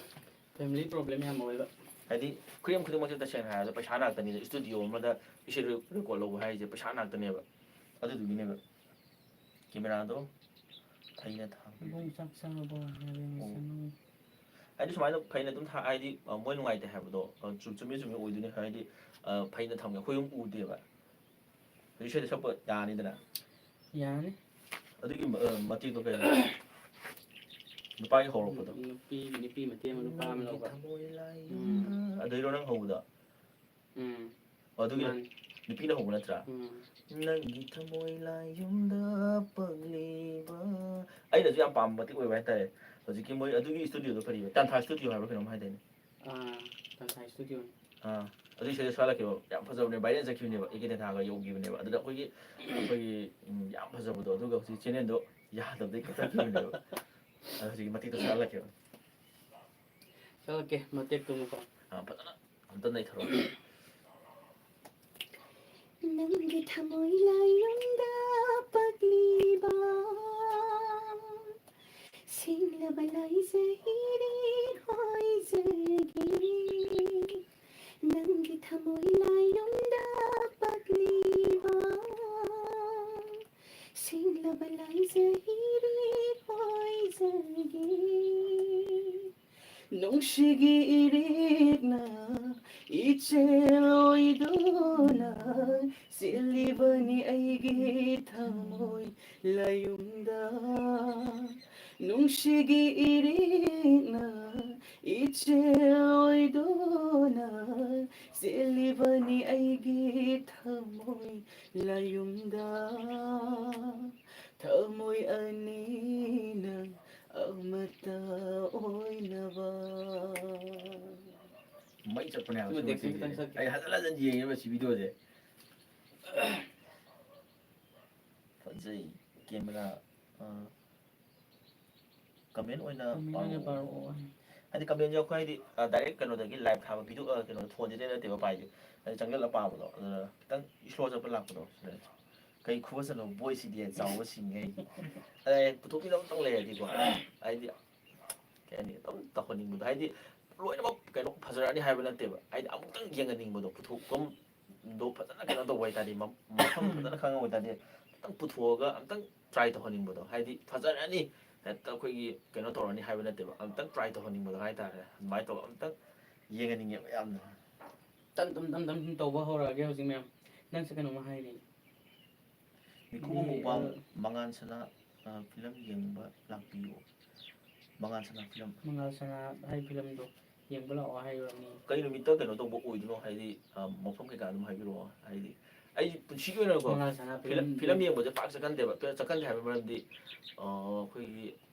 Family problem ꯌꯥꯝ ꯑꯣꯏꯕ꯫ ꯍꯥꯏꯗꯤ ꯈꯨꯗꯤꯡ ꯈꯨꯗꯤꯡꯃꯛꯁꯦ ꯇꯁꯦꯡꯅ ꯍꯥꯏꯔꯕꯗ ꯄꯩꯁꯥ ꯉꯥꯛꯇꯅꯤꯗ꯫ Studioꯑꯃꯗ ꯏꯁꯩ re-, record ꯂꯧꯕ ꯍꯥꯏꯁꯦ ꯄꯩꯁꯥ ꯉꯥꯛꯇꯅꯦꯕ꯫ ꯑꯗꯨꯗꯨꯒꯤꯅꯦꯕ꯫ Cameraꯗꯣ ꯑꯩꯅ ꯊꯥꯕ꯫ ꯏꯕꯨꯡ ꯆꯥꯛ ꯆꯥꯔꯕꯣ? ꯌꯥꯔꯦ, ꯑꯣ꯫ ꯆꯪꯉꯣ꯫ ꯍꯥꯏꯗꯤ ꯁꯨꯃꯥꯏꯅ ꯐꯩꯅ ꯑꯗꯨꯝ ꯊꯥ ꯍꯥꯏꯗꯤ ꯑ, ꯃꯣꯏ ꯅꯨꯡꯉꯥꯏꯇꯦ ꯍꯥꯏꯕꯗꯣ ꯑ, ꯆꯨꯝ- ꯆꯨꯝꯃꯤ ꯆꯨꯝꯃꯤ ꯑꯣꯏꯗꯣꯏꯅꯤ꯫ ꯍꯥꯏꯗꯤ ꯑ, ꯐꯩꯅ ꯊꯝꯒꯦ ꯑꯩꯈꯣꯏ ꯑꯗꯨꯝ ꯎꯗꯦꯕ꯫ ꯍꯧꯖꯤꯛ ꯁꯤꯗ ꯁꯛꯄ ꯌꯥꯅꯤꯗꯅ꯫ ꯌꯥꯅꯤ꯫ ꯑꯗꯨꯒꯤ ꯃ- ꯑ, ꯃꯇꯦꯛꯇꯣ ꯀꯩꯅꯣ? ꯅꯨꯄꯥꯒꯤ ꯍꯧꯔꯛꯄꯗꯣ꯫ ꯅꯨꯄꯤ ꯅꯨꯄꯤ ꯃꯇꯦꯛ ꯑꯃ ꯅꯨꯄꯥ ꯑꯃ ꯂꯧꯕ꯫ ꯊꯃꯣꯏ ꯂꯥꯏ ꯎꯝ꯫ ꯑꯗꯩꯔꯣ ꯅꯪ ꯍꯧꯕꯗꯣ? ꯎꯝ꯫ ꯑꯣ, ꯑꯗꯨꯒꯤ ꯃꯥꯅꯤ꯫ ꯅꯨꯄꯤꯅ ꯍꯧꯕ ꯅꯠꯇ꯭ꯔꯥ? ꯎꯝ꯫ ꯅꯪꯒꯤ ꯊꯃꯣꯏ ꯂꯥꯏ ꯌꯨꯝꯗ ꯄꯛꯂꯤꯕ꯫ ꯑꯩꯅꯁꯨ ꯌꯥꯝ ꯄꯥꯝꯕ ꯃꯇꯦꯛ ꯑꯣꯏꯕ ꯍꯥꯏꯇꯥꯔꯦ꯫ ꯍꯧꯖꯤꯛꯀꯤ ꯃꯣꯏ ꯑꯗꯨꯒꯤ ꯏꯁꯇꯨꯗꯤꯑꯣꯗꯣ ꯀꯔꯤꯕ? ꯇꯥꯟꯊꯥ ꯏꯁꯇꯨꯗꯤꯑꯣ ꯍꯥꯏꯕ꯭ꯔꯥ ꯀꯩꯅꯣꯝ ꯍꯥꯏꯗꯥꯏꯅꯦ? ꯑꯥ, ꯇꯥꯟꯊꯥ ꯏꯁꯇꯨꯗꯤꯑꯣꯅꯤ꯫ ꯑꯥ, ꯑꯗꯨ ꯏꯁꯩꯗꯣ ꯁꯥꯠꯂꯛꯈꯤꯕ ꯌꯥꯝ ꯐꯖꯕꯅꯦ, ꯚꯥꯏꯔꯦꯜ ꯆꯠꯈꯤꯕꯅꯦꯕ, ꯑꯦ ꯀꯦ ꯇꯦꯟꯊꯥꯒ ꯌꯧꯈꯤꯕꯅꯦꯕ꯫ ꯑꯗꯨꯗ ꯑꯩꯈꯣꯏꯒꯤ ꯑꯩꯈꯣꯏꯒꯤ ꯎꯝ, ꯌꯥꯝ ꯐꯖꯕꯗꯣ, ꯑꯗꯨꯒ ꯍꯧꯖꯤꯛ ꯆꯦꯅꯦꯜꯗꯣ ꯌꯥꯗꯕꯗꯒꯤ ꯀꯛꯊꯠꯈꯤꯕꯅꯦꯕ꯫ ꯑꯗꯣ ꯍꯧꯖꯤꯛꯀꯤ ꯃꯇꯦꯛꯇꯣ ꯁꯥꯠꯂꯛꯈꯤꯕ꯫ ꯆꯠꯂꯛꯀꯦ ꯃꯇꯦꯛꯇꯨꯃꯀꯣ꯫ ꯑꯥ, ꯐꯖꯅ ꯑꯝꯇ ꯅꯩꯊꯔꯣ꯫ ꯅꯪꯒꯤ ꯊꯃꯣꯏ ꯂꯥꯏꯌꯨꯝꯗ ꯄꯛꯂꯤꯕ ꯁꯦꯡꯂꯕ ꯂꯥꯏꯖ ꯏꯔꯦꯛ ꯍꯣꯏꯖꯒꯦ꯫ ꯅꯪꯒꯤ ꯊꯃꯣꯏ ꯂꯥꯏꯌꯨꯝꯗ ꯄꯛꯂꯤꯕ ꯁꯦꯡꯂꯕ ꯂꯥꯏꯖ ꯏꯔꯦꯛ ꯍꯣꯏꯖꯒꯦ꯫ ꯅꯨꯡꯁꯤꯒꯤ ꯏꯔꯦꯛꯅ ꯏꯆꯦꯜ ꯑꯣꯏꯗꯨꯅ ꯆꯦꯜꯂꯤꯕꯅꯤ ꯑꯩꯒꯤ ꯊꯃꯣꯏ ꯂꯥꯏꯌꯨꯝꯗ꯫ ꯅꯨꯡꯁꯤꯒꯤ ꯏꯔꯦꯛꯅ ꯏꯆꯦꯜ ꯑꯣꯏꯗꯨꯅ ꯆꯦꯜꯂꯤꯕꯅꯤ ꯑꯩꯒꯤ ꯊꯃꯣꯏ ꯂꯥꯏꯌꯨꯝꯗ꯫ ꯊꯃꯣꯏ ꯑꯅꯤꯅ ꯑꯃꯠꯇ ꯑꯣꯏꯅꯕ꯫ ꯃꯩ ꯆꯠꯄꯅꯦ ꯍꯥꯏꯕ ꯁꯤꯃ ꯁꯤ ꯇꯦꯛꯁ ꯃꯇꯦꯛꯁꯦ꯫ ꯈꯤꯇꯪ ꯁꯛꯀꯦ꯫ ꯑꯩ ꯍꯟꯖꯟ ꯍꯟꯖꯟ ꯌꯦꯡꯉꯦꯕ ꯁꯤ ꯚꯤꯗꯤꯑꯣꯁꯦ꯫ ꯐꯖꯩ꯫ ꯀꯦꯃꯦꯔꯥ, ꯑ, ꯀꯃꯦꯟ ꯑꯣꯏꯅ ꯀꯃꯦꯟ ꯑꯣꯏꯅ ꯄꯥꯔꯛꯑꯣ꯫ ꯄꯥꯔꯛꯑꯣ꯫ ꯍꯥꯏꯗꯤ ꯀꯃꯦꯟꯁꯦ ꯑꯩꯈꯣꯏ ꯍꯥꯏꯗꯤ, ꯑ, ꯗꯥꯏꯔꯦꯛ ꯀꯩꯅꯣꯗꯒꯤ ꯂꯥꯏꯚ ꯊꯥꯕ ꯚꯤꯗꯤꯑꯣ, ꯑ, ꯀꯩꯅꯣ, ꯐꯣꯟꯁꯤꯗ ꯅꯠꯇꯦꯕ ꯄꯥꯏꯁꯦ꯫ ꯍꯥꯏꯗꯤ ꯆꯪꯁꯤꯜꯂ ꯄꯥꯕꯗꯣ, ꯑꯗꯨꯅ ꯈꯤꯇꯪ ꯏꯁꯂꯣ ꯆꯠꯄ ꯂꯥꯛꯄꯗꯣ, ꯁꯤꯗ ꯀꯩ ꯈꯨꯐꯖꯅꯣ ꯚꯣꯏꯁꯁꯤꯗꯤ ꯆꯥꯎꯕ ꯁꯤꯡꯉꯦ ꯑꯩꯗꯤ꯫ ꯑꯗꯩ ꯄꯨꯊꯣꯛꯄꯤꯅꯕ ꯑꯃꯇꯪ ꯂꯩꯔꯗꯤꯀꯣ, ꯍꯥꯏꯗꯤ ꯀꯩ ꯍꯥꯏꯅꯤ, ꯑꯗꯨꯝ ꯇꯧꯍꯟꯅꯤꯡꯕꯗꯣ꯫ ꯍꯥꯏꯗꯤ ꯂꯣꯏꯅꯃꯛ ꯀꯩꯅꯣ ꯐꯖꯔꯛꯑꯅꯤ ꯍꯥꯏꯕ ꯅꯠꯇꯦꯕ, ꯍꯥꯏꯗꯤ ꯑꯃꯨꯛꯇꯪ ꯌꯦꯡꯍꯟꯅꯤꯡꯕꯗꯣ, ꯄꯨꯊꯣꯛꯐꯝꯗꯣ ꯐꯖꯅ ꯀꯩꯅꯣ ꯇꯧꯕ ꯍꯥꯏꯇꯥꯔꯗꯤ, ꯃ- ꯃꯐꯝ ꯐꯖꯅ ꯈꯪꯉꯧꯕ ꯍꯥꯏꯇꯥꯔꯗꯤ, ꯑꯝꯇꯪ ꯄꯨꯊꯣꯛꯑꯒ ꯑꯝꯇꯪ ꯇ꯭ꯔꯥꯏ ꯇꯧꯍꯟꯅꯤꯡꯕꯗꯣ꯫ ꯍꯥꯏꯗꯤ ꯐꯖꯔꯛꯑꯅꯤ, ꯍꯦꯛꯇ ꯑꯩꯈꯣꯏꯒꯤ ꯀꯩꯅꯣ ꯇꯧꯔꯅꯤ ꯍꯥꯏꯕ ꯅꯠꯇꯦꯕ, ꯑꯝꯇꯪ try ꯇꯧꯍꯟꯅꯤꯡꯕꯗꯣ ꯍꯥꯏꯇꯥꯔꯦ, ꯑꯗꯨꯃꯥꯏꯅ ꯇꯧꯕ ꯑꯝꯇꯪ ꯌꯦꯡꯍꯟꯅꯤꯡꯉꯦꯕ ꯌꯥꯝꯅ꯫ ꯇꯞ ꯇꯞ ꯇꯞ ꯇꯞ ꯁꯨꯝ ꯇꯧꯕ ꯍꯧꯔꯛꯑꯒꯦ ꯍꯧꯖꯤꯛ ꯃꯌꯥꯝ꯫ ꯅꯪꯁꯦ ꯀꯩꯅꯣꯝꯃ ꯍꯥꯏꯔꯤ꯫ ꯃꯤꯀꯨꯞ ꯑꯃ ꯄꯥꯡ ꯃꯉꯥꯟ ꯁꯅꯥ ꯐꯤꯂꯝ ꯌꯦꯡꯕ ꯂꯥꯛꯄꯤꯌꯨ꯫ ꯃꯉꯥꯟ ꯁꯅꯥ ꯐꯤꯂꯝ꯫ ꯃꯉꯥꯜ ꯁꯅꯥ ꯍꯥꯏ ꯐꯤꯂꯝꯗꯣ ꯌꯦꯡꯕ ꯂꯥꯛꯑꯣ ꯍꯥꯏꯈ꯭ꯔꯕꯅꯤ꯫ ꯀꯩ ꯅꯨꯃꯤꯠꯇ ꯀꯩꯅꯣ ꯇꯧꯕ ꯑꯣꯏꯗꯣꯏꯅꯣ, ꯍꯥꯏꯗꯤ ꯑ, ꯃꯐꯝ ꯀꯩꯀꯥ ꯑꯗꯨꯝ ꯍꯥꯏꯕꯤꯔꯛꯑꯣ꯫ ꯍꯥꯏꯗꯤ ꯑꯩ ꯄꯨꯟꯁꯤꯒꯤ ꯑꯣꯏꯅꯀꯣ ꯃꯉꯥꯜ ꯁꯅꯥ ꯐꯤꯂꯝ ꯐꯤꯂꯝ ꯐꯤꯂꯝ ꯌꯦꯡꯕꯁꯦ ꯄꯥꯛ ꯆꯠꯀꯟꯗꯦꯕ꯫ ꯐꯤꯂꯝ ꯆꯠꯀꯟꯗꯦ ꯍꯥꯏꯕ ꯃꯔꯝꯗꯤ ꯑ, ꯑꯩꯈꯣꯏꯒꯤ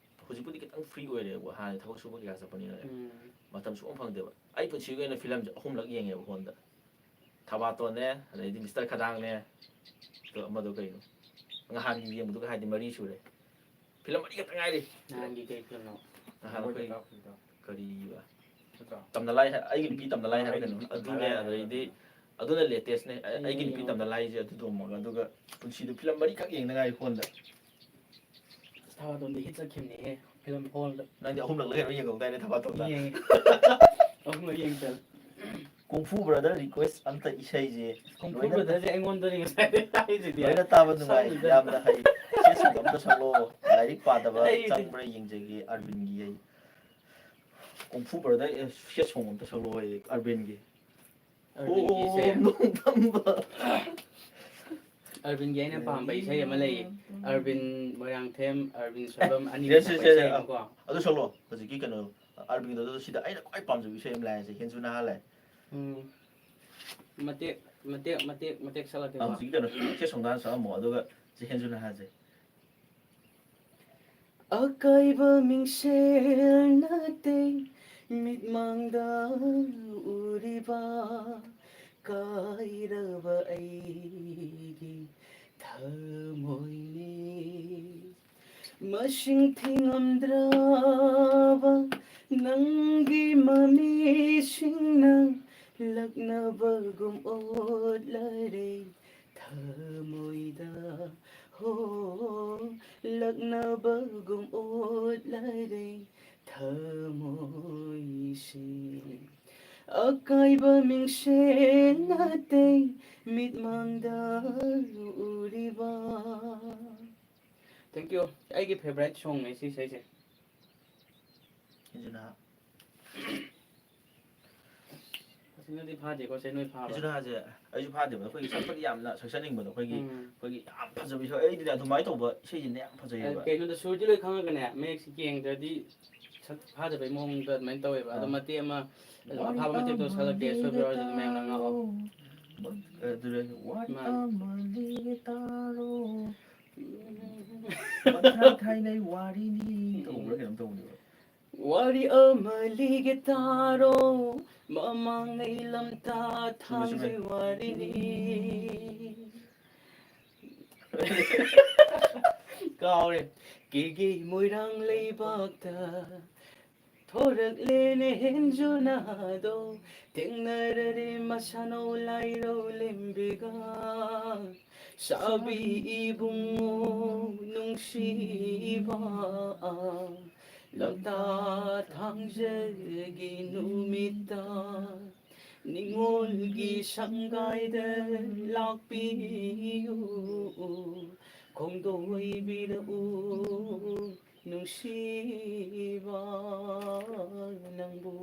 ꯍꯧꯖꯤꯛꯄꯨꯗꯤ ꯈꯤꯇꯪ free ꯑꯣꯏꯔꯦꯕꯀꯣ, ꯍꯥꯟꯅ ꯊꯕꯛ ꯁꯨꯕ ꯀꯩꯀꯥ ꯆꯠꯄꯅꯤꯅ ꯎꯝ꯫ ꯃꯇꯝ ꯁꯨꯡꯐꯪ ꯐꯪꯗꯦꯕ꯫ ꯑꯩ ꯄꯨꯟꯁꯤꯒꯤ ꯑꯣꯏꯅ ꯐꯤꯂꯝꯁꯦ ꯑꯍꯨꯝꯂꯛ ꯌꯦꯡꯉꯦꯕ ꯍꯣꯜꯗ꯫ ꯊꯕꯥꯇꯣꯟꯅꯦ, ꯑꯗꯩꯗꯤ ꯃꯤꯁꯇꯔ ꯈꯗꯥꯡꯅꯦ, ꯑꯗꯣ ꯑꯃꯗꯣ ꯀꯩꯅꯣ, ꯅꯍꯥꯟꯒꯤ ꯌꯦꯡꯕꯗꯨꯒ ꯍꯥꯏꯗꯤ ꯃꯔꯤ ꯁꯨꯔꯦ꯫ ꯐꯤꯂꯝ ꯃꯔꯤ ꯈꯛꯇ ꯉꯥꯏꯔꯤ꯫ ꯅꯍꯥꯟꯒꯤ ꯀꯩ ꯐꯤꯂꯝꯅꯣ? ꯅꯍꯥꯟ ꯃꯣꯏꯗ ꯑꯩꯈꯣꯏ ꯀꯥꯞꯈꯤꯕꯗꯣ꯫ ꯀꯔꯤꯕ? ꯅꯠꯇ꯭ꯔꯣ? ꯇꯝꯅꯂꯥꯏ ꯍꯥꯏ-, ꯑꯩꯒꯤ ꯅꯨꯄꯤ ꯇꯝꯅꯂꯥꯏ ꯍꯥꯏꯕ ꯑꯩꯒꯤ ꯀꯩꯅꯣ ꯅꯨꯄꯤ ꯑꯗꯨꯅꯦ꯫ ꯇꯝꯅꯂꯥꯏ ꯍꯥꯏꯕ ꯑꯗꯩꯗꯤ ꯀꯩꯅꯣ꯫ ꯑꯗꯨꯅ latest ꯅꯦ꯫ ꯑꯩ-, ꯑꯩꯒꯤ ꯅꯨꯄꯤ ꯎꯝ꯫ ꯇꯝꯅꯂꯥꯏꯁꯦ ꯑꯗꯨꯗꯣ ꯑꯃꯒ, ꯑꯗꯨꯒ ꯄꯨꯟꯁꯤꯗ ꯐꯤꯂꯝ ꯃꯔꯤꯈꯛ ꯌꯦꯡꯅꯉꯥꯏ ꯍꯣꯜꯗ꯫ ꯊꯕꯥꯇꯣꯟꯗꯤ ꯍꯤꯠ ꯆꯠꯈꯤꯕꯅꯦꯍꯦ ꯐꯤꯂꯝ ꯍꯣꯜꯗ꯫ ꯅꯪꯗꯤ ꯑꯍꯨꯝꯂꯛ ꯂꯩꯔ ꯌꯦꯡꯍꯧꯗꯥꯏꯅꯦ ꯊꯕꯥꯇꯣꯟꯗ? ꯌꯦꯡꯉꯦ꯫ ꯑꯍꯨꯝꯂꯛ ꯌꯦꯡ ꯆꯠꯂꯦ꯫ ꯀꯣꯡꯐꯨ ꯕ꯭ꯔꯗꯔ request ꯑꯝꯇ ꯏꯁꯩꯁꯦ ꯀꯣꯡꯐꯨ ꯂꯣꯏꯅ ꯕ꯭ꯔꯗꯔꯁꯦ ꯑꯩꯉꯣꯟꯗꯅꯤ ꯉꯁꯥꯏꯗꯩ ꯍꯥꯏꯔꯤꯁꯤꯗꯤ꯫ ꯂꯣꯏꯅ ꯇꯥꯕ ꯅꯨꯡꯉꯥꯏ꯫ ꯁꯛꯄꯗ꯫ ꯌꯥꯝꯅ ꯍꯩ꯫ ꯁꯦꯠ ꯁꯨꯝ ꯑꯝꯇ ꯁꯛꯂꯛꯑꯣ꯫ ꯂꯥꯏꯔꯤꯛ ꯄꯥꯗꯕ ꯑꯩꯗꯤ ꯆꯪꯕ꯭ꯔꯥ ꯌꯦꯡꯖꯒꯦ ꯑꯔꯕꯤꯟꯒꯤ ꯑꯩ꯫ ꯀꯣꯡꯐꯨ ꯕ꯭ꯔꯗꯔ ꯑꯦ, ꯁꯦꯠ ꯁꯣꯡ ꯑꯝꯇ ꯁꯛꯂꯛꯑꯣ ꯑꯩ ꯑꯔꯕꯤꯟꯒꯤ꯫ ꯑꯔꯕꯤꯟꯒꯤ ꯏꯁꯩ꯫ ꯑꯣ, ꯅꯣꯡꯗꯝꯕ꯫ ꯑꯔꯕꯤꯟꯒꯤ ꯑꯩꯅ ꯄꯥꯝꯕ ꯏꯁꯩ ꯑꯃ ꯂꯩꯌꯦ꯫ ꯑꯔꯕꯤꯟ ꯃꯣꯏꯔꯥꯡꯊꯦꯝ, ꯑꯔꯕꯤꯟ ꯁꯣꯏꯕꯝ ꯑꯅꯤ Yes, yes, ꯄꯥꯝꯕ yes, ꯏꯁꯩ ꯑ, ꯑꯃꯀꯣ꯫ ꯑꯗꯨ ꯁꯛꯂꯛꯑꯣ꯫ ꯍꯧꯖꯤꯛꯀꯤ ꯀꯩꯅꯣ ꯑꯔꯕꯤꯟꯒꯤꯗꯣ, ꯑꯗꯨ ꯁꯤꯗ ꯑꯩꯅ ꯈ꯭ꯋꯥꯏ ꯄꯥꯝꯖꯕ ꯏꯁꯩ ꯑꯃ ꯂꯥꯛꯑꯦ, ꯁꯤ ꯍꯦꯟꯖꯨ ꯅꯍꯥ ꯂꯥꯛꯑꯦ꯫ ꯎꯝ꯫ ꯃꯇꯦꯛ ꯃꯇꯦꯛ ꯃꯇꯦꯛ ꯃꯇꯦꯛ ꯑ, ꯁꯛꯂꯛꯀꯦꯀꯣ꯫ ꯍꯧꯖꯤꯛꯀꯤ ꯀꯩꯅꯣ ꯁꯦꯠ ꯁꯣꯡꯗꯣ ꯍꯥꯟꯅ ꯁꯛꯑꯝꯃꯣ, ꯑꯗꯨꯒ ꯁꯤ ꯍꯦꯟꯖꯨ ꯅꯍꯥꯁꯦ꯫ ꯑꯀꯥꯏꯕ ꯃꯤꯡꯁꯦꯜ ꯅꯠꯇꯦ ꯃꯤꯠꯃꯥꯡꯗ ꯎꯔꯤꯕ, ꯀꯥꯏꯔꯕ ꯑꯩꯒꯤ ꯊꯃꯣꯏꯅꯤ꯫ ꯃꯁꯤꯡ ꯊꯤꯉꯝꯗ꯭ꯔꯕ ꯅꯪꯒꯤ ꯃꯃꯤꯁꯤꯡꯅ ꯂꯛꯅꯕꯒꯨꯝ ꯑꯣꯠꯂꯔꯦ ꯊꯃꯣꯏꯗ꯫ ꯍꯣ, ꯂꯛꯅꯕꯒꯨꯝ ꯑꯣꯠꯂꯔꯦ ꯊꯃꯣꯏꯁꯦ꯫ ꯑꯀꯥꯏꯕ ꯃꯤꯡꯁꯦꯜ ꯅꯠꯇꯦ ꯃꯤꯠꯃꯥꯡꯗ ꯎꯔꯤꯕ꯫ Thank you. ꯑꯩꯒꯤ favourite songꯅꯦ ꯁꯤ ꯏꯁꯩꯁꯦ꯫ ꯍꯦꯟꯖꯨꯅꯥ ꯑꯁꯤꯅꯗꯤ ꯐꯥꯗꯦꯀꯣ, ꯁꯦ ꯅꯣꯏ ꯐꯥꯕ꯭ꯔꯥ? ꯍꯦꯟꯖꯨꯅꯥꯁꯦ ꯑꯩꯁꯨ ꯐꯥꯗꯦꯕ, ꯑꯩꯈꯣꯏꯒꯤ ꯁꯛꯄꯗꯤ ꯌꯥꯝꯅ ꯁꯛꯆꯅꯤꯡꯕꯗꯣ, ꯑꯩꯈꯣꯏꯒꯤ ꯎꯝ꯫ ꯑꯩꯈꯣꯏꯒꯤ ꯌꯥꯝ ꯐꯖꯕ ꯏꯁꯩ, ꯑꯩꯗꯤꯅꯦ ꯑꯗꯨꯃꯥꯏꯅ ꯇꯧꯕ ꯏꯁꯩꯁꯦ ꯌꯥꯝ ꯐꯖꯩꯌꯦꯕ꯫ ꯀꯩꯅꯣꯗ ꯁꯨꯔꯗꯤ ꯂꯣꯏ ꯈꯪꯉꯒꯅꯦ, ꯃꯌꯦꯛꯁꯤ ꯌꯦꯡꯗ꯭ꯔꯗꯤ ꯁꯛ ꯐꯥꯗꯕꯩ ꯃꯑꯣꯡꯗ ꯑꯗꯨꯃꯥꯏꯅ ꯇꯧꯋꯦꯕ꯫ ꯑꯗꯣ ꯑꯥ꯫ ꯃꯇꯦꯛ ꯑꯃ ꯑꯗꯨꯝ ꯑꯐꯥꯕ ꯃꯇꯦꯛꯇꯣ ꯁꯛꯂꯛꯀꯦ, ꯁꯣꯏꯕ ꯌꯥꯎꯔꯁꯨ ꯑꯗꯨꯝ ꯃꯌꯥꯝꯅ ꯉꯥꯛꯑꯣ꯫ ꯑꯗꯨꯗ ꯋꯥꯔꯤ ꯃꯥꯅꯤ꯫ ꯑꯃ ꯂꯤꯒꯦ ꯇꯥꯔꯣ꯫ ꯃꯊꯥꯏ ꯊꯥꯏꯅꯩ ꯋꯥꯔꯤꯅꯤ ꯇꯧꯕ꯭ꯔꯥ ꯀꯩꯅꯣꯝ ꯇꯧꯕꯅꯦꯕ꯫ ꯋꯥꯔꯤ ꯑꯃ ꯂꯤꯒꯦ ꯇꯥꯔꯣ, ꯃꯃꯥꯡꯉꯩ ꯂꯝꯇꯥ ꯆꯨꯝꯃꯦ, ꯆꯨꯝꯃꯦ꯫ ꯊꯥꯡꯖꯩ ꯋꯥꯔꯤꯅꯤ꯫ ꯀꯥꯎꯔꯦ꯫ ꯀꯦꯒꯦ ꯃꯣꯏꯔꯥꯡ ꯂꯩꯕꯥꯛꯇ ꯊꯣꯔꯛꯂꯦꯅꯦ ꯍꯦꯟꯖꯨꯅꯥꯗꯣ, ꯊꯦꯡꯅꯔꯔꯦ ꯃꯁꯥꯅꯧ ꯂꯥꯏꯔꯧ ꯂꯦꯝꯕꯤꯒ꯫ ꯁꯥꯕꯤ ꯏꯕꯨꯡꯉꯣ ꯅꯨꯡꯁꯤꯕ, ꯂꯝꯇꯥ ꯊꯥꯡꯖꯒꯤ ꯅꯨꯃꯤꯠꯇ ꯅꯤꯉꯣꯜꯒꯤ ꯁꯪꯒꯥꯏꯗ ꯂꯥꯛꯄꯤꯌꯨ, ꯈꯣꯡꯗꯣꯏꯕꯤꯔꯛꯎ ꯅꯨꯡꯁꯤꯕ ꯅꯪꯕꯨ꯫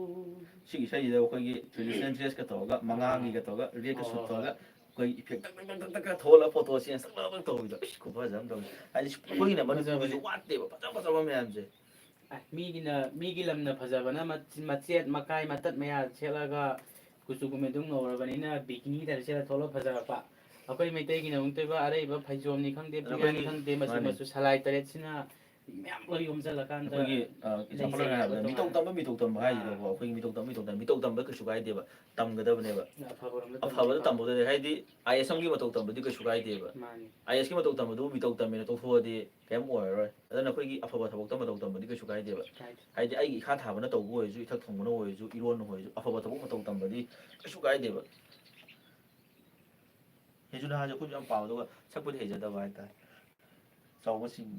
ꯁꯤꯒꯤ ꯏꯁꯩꯁꯤꯗ ꯑꯩꯈꯣꯏꯒꯤ traditional dressꯀ ꯇꯧꯔꯒ, ꯃꯉꯥꯡꯒꯤꯒ ꯇꯧꯔꯒ, redꯀ ꯍꯣꯏ, suit ꯍꯣꯏ, ꯇꯧꯔꯒ, ꯑꯩꯈꯣꯏ effect ꯇꯛ ꯇꯛ ꯇꯛ ꯇꯛꯀ ꯊꯣꯛꯍꯜꯂꯒ photo change ꯇꯛ ꯇꯛ ꯇꯧꯕꯤꯗꯣ, ꯏꯁ, ꯈꯨꯐꯖ ꯑꯃ ꯇꯧꯋꯤ꯫ ꯍꯥꯏꯗꯤ ꯑꯩꯈꯣꯏꯒꯤꯅ ꯃꯅꯤꯄꯨꯔꯒꯤꯁꯨ ꯐꯖꯕꯅꯦ꯫ ꯋꯥꯠꯇꯦꯕ ꯐꯖ ꯐꯖꯕ ꯃꯌꯥꯝꯁꯦ꯫ ꯑꯦ, ꯃꯤꯒꯤꯅ, ꯃꯤꯒꯤ ꯂꯝꯅ ꯐꯖꯕꯅ ꯃꯆ-, ꯃꯆꯦꯠ ꯃꯀꯥꯏ ꯃꯇꯠ ꯃꯌꯥ ꯁꯦꯠꯂꯒ, ꯀꯨꯆꯨ ꯀꯨꯃꯦꯟꯗꯨ ꯉꯧꯔꯕꯅꯤꯅ bikini ꯇꯥꯏꯞꯇ ꯁꯦꯠꯂ ꯊꯣꯛꯂꯛ ꯐꯖꯔꯛꯄ꯫ ꯑꯩꯈꯣꯏ ꯃꯩꯇꯩꯒꯤꯅ ꯑꯃꯨꯛꯇꯣꯏꯕ ꯑꯔꯩꯕ ꯐꯩꯖꯣꯝꯅꯤ ꯈꯪꯗꯦ, ꯑꯗꯣ ꯐꯤꯔꯥꯅꯤ ꯑꯩꯈꯣꯏꯒꯤ, ꯈꯪꯗꯦ, ꯃꯆꯨ ꯃꯥꯅꯦ꯫ ꯃꯆꯨ ꯁꯂꯥꯏ ꯇꯔꯦꯠꯁꯤꯅ ꯃꯌꯥꯝ ꯂꯣꯏ ꯌꯣꯝꯁꯤꯜꯂꯀꯥꯟꯗ ꯑꯩꯈꯣꯏꯒꯤ, ꯑ, example ꯑꯣꯏꯅ ꯂꯩꯖꯩꯑꯕ ꯍꯥꯏꯔꯕꯗ ꯃꯤꯇꯧ ꯇꯣꯉꯥꯟꯅ꯫ ꯇꯝꯕ, ꯃꯤꯇꯧ ꯇꯝꯕ ꯑꯥ꯫ ꯍꯥꯏꯁꯤꯗꯀꯣ, ꯑꯩꯈꯣꯏꯒꯤ ꯃꯤꯇꯧ ꯇꯝꯕ, ꯃꯤꯇꯧ ꯇꯝꯕ, ꯃꯤꯇꯧ ꯇꯝꯕ ꯀꯩꯁꯨ ꯀꯥꯏꯗꯦꯕ, ꯇꯝꯒꯗꯕꯅꯦꯕ꯫ ꯑꯐꯕꯔꯣꯝꯗ ꯑꯐꯕꯗ ꯇꯝꯕ꯫ ꯇꯝꯕꯗꯨꯗꯤ, ꯍꯥꯏꯗꯤ IAS ꯑꯃꯒꯤ ꯃꯇꯧ ꯇꯝꯕꯗꯤ ꯀꯩꯁꯨ ꯀꯥꯏꯗꯦꯕ꯫ ꯃꯥꯅꯤ꯫ IASꯀꯤ ꯃꯇꯧ ꯇꯝꯕꯗꯨꯕꯨ ꯃꯤꯇꯧ ꯇꯝꯃꯦꯅ ꯇꯣꯛꯊꯣꯛꯑꯗꯤ ꯀꯩꯝ ꯑꯣꯏꯔꯔꯣꯏ꯫ ꯑꯗꯨꯅ ꯑꯩꯈꯣꯏꯒꯤ ꯑꯐꯕ ꯊꯕꯛꯇ ꯃꯇꯧ ꯇꯝꯕꯗꯤ ꯀꯩꯁꯨ ꯀꯥꯏꯗꯦꯕ꯫ ꯀꯥꯏꯗꯦ꯫ ꯍꯥꯏꯗꯤ ꯑꯩꯒꯤ ꯏꯈꯥ ꯊꯥꯕꯅ ꯇꯧꯕ ꯑꯣꯏꯔꯁꯨ, ꯏꯊꯛ ꯊꯣꯡꯕꯅ ꯑꯣꯏꯔꯁꯨ, ꯏꯔꯣꯟꯅ ꯑꯣꯏꯔꯁꯨ, ꯑꯐꯕ ꯊꯕꯛ ꯃꯇꯧ ꯇꯝꯕꯗꯤ ꯀꯩꯁꯨ ꯀꯥꯏꯗꯦꯕ꯫ ꯍꯦꯟꯖꯨꯅꯥꯁꯦ ꯑꯩꯈꯣꯏꯁꯨ ꯌꯥꯝ ꯄꯥꯝꯃꯦ, ꯑꯗꯨꯒ ꯁꯛꯄꯨꯗꯤ ꯍꯩꯖꯗꯕ ꯍꯥꯏꯇꯥꯔꯦ꯫ ꯆꯥꯎꯕꯁꯤꯡ,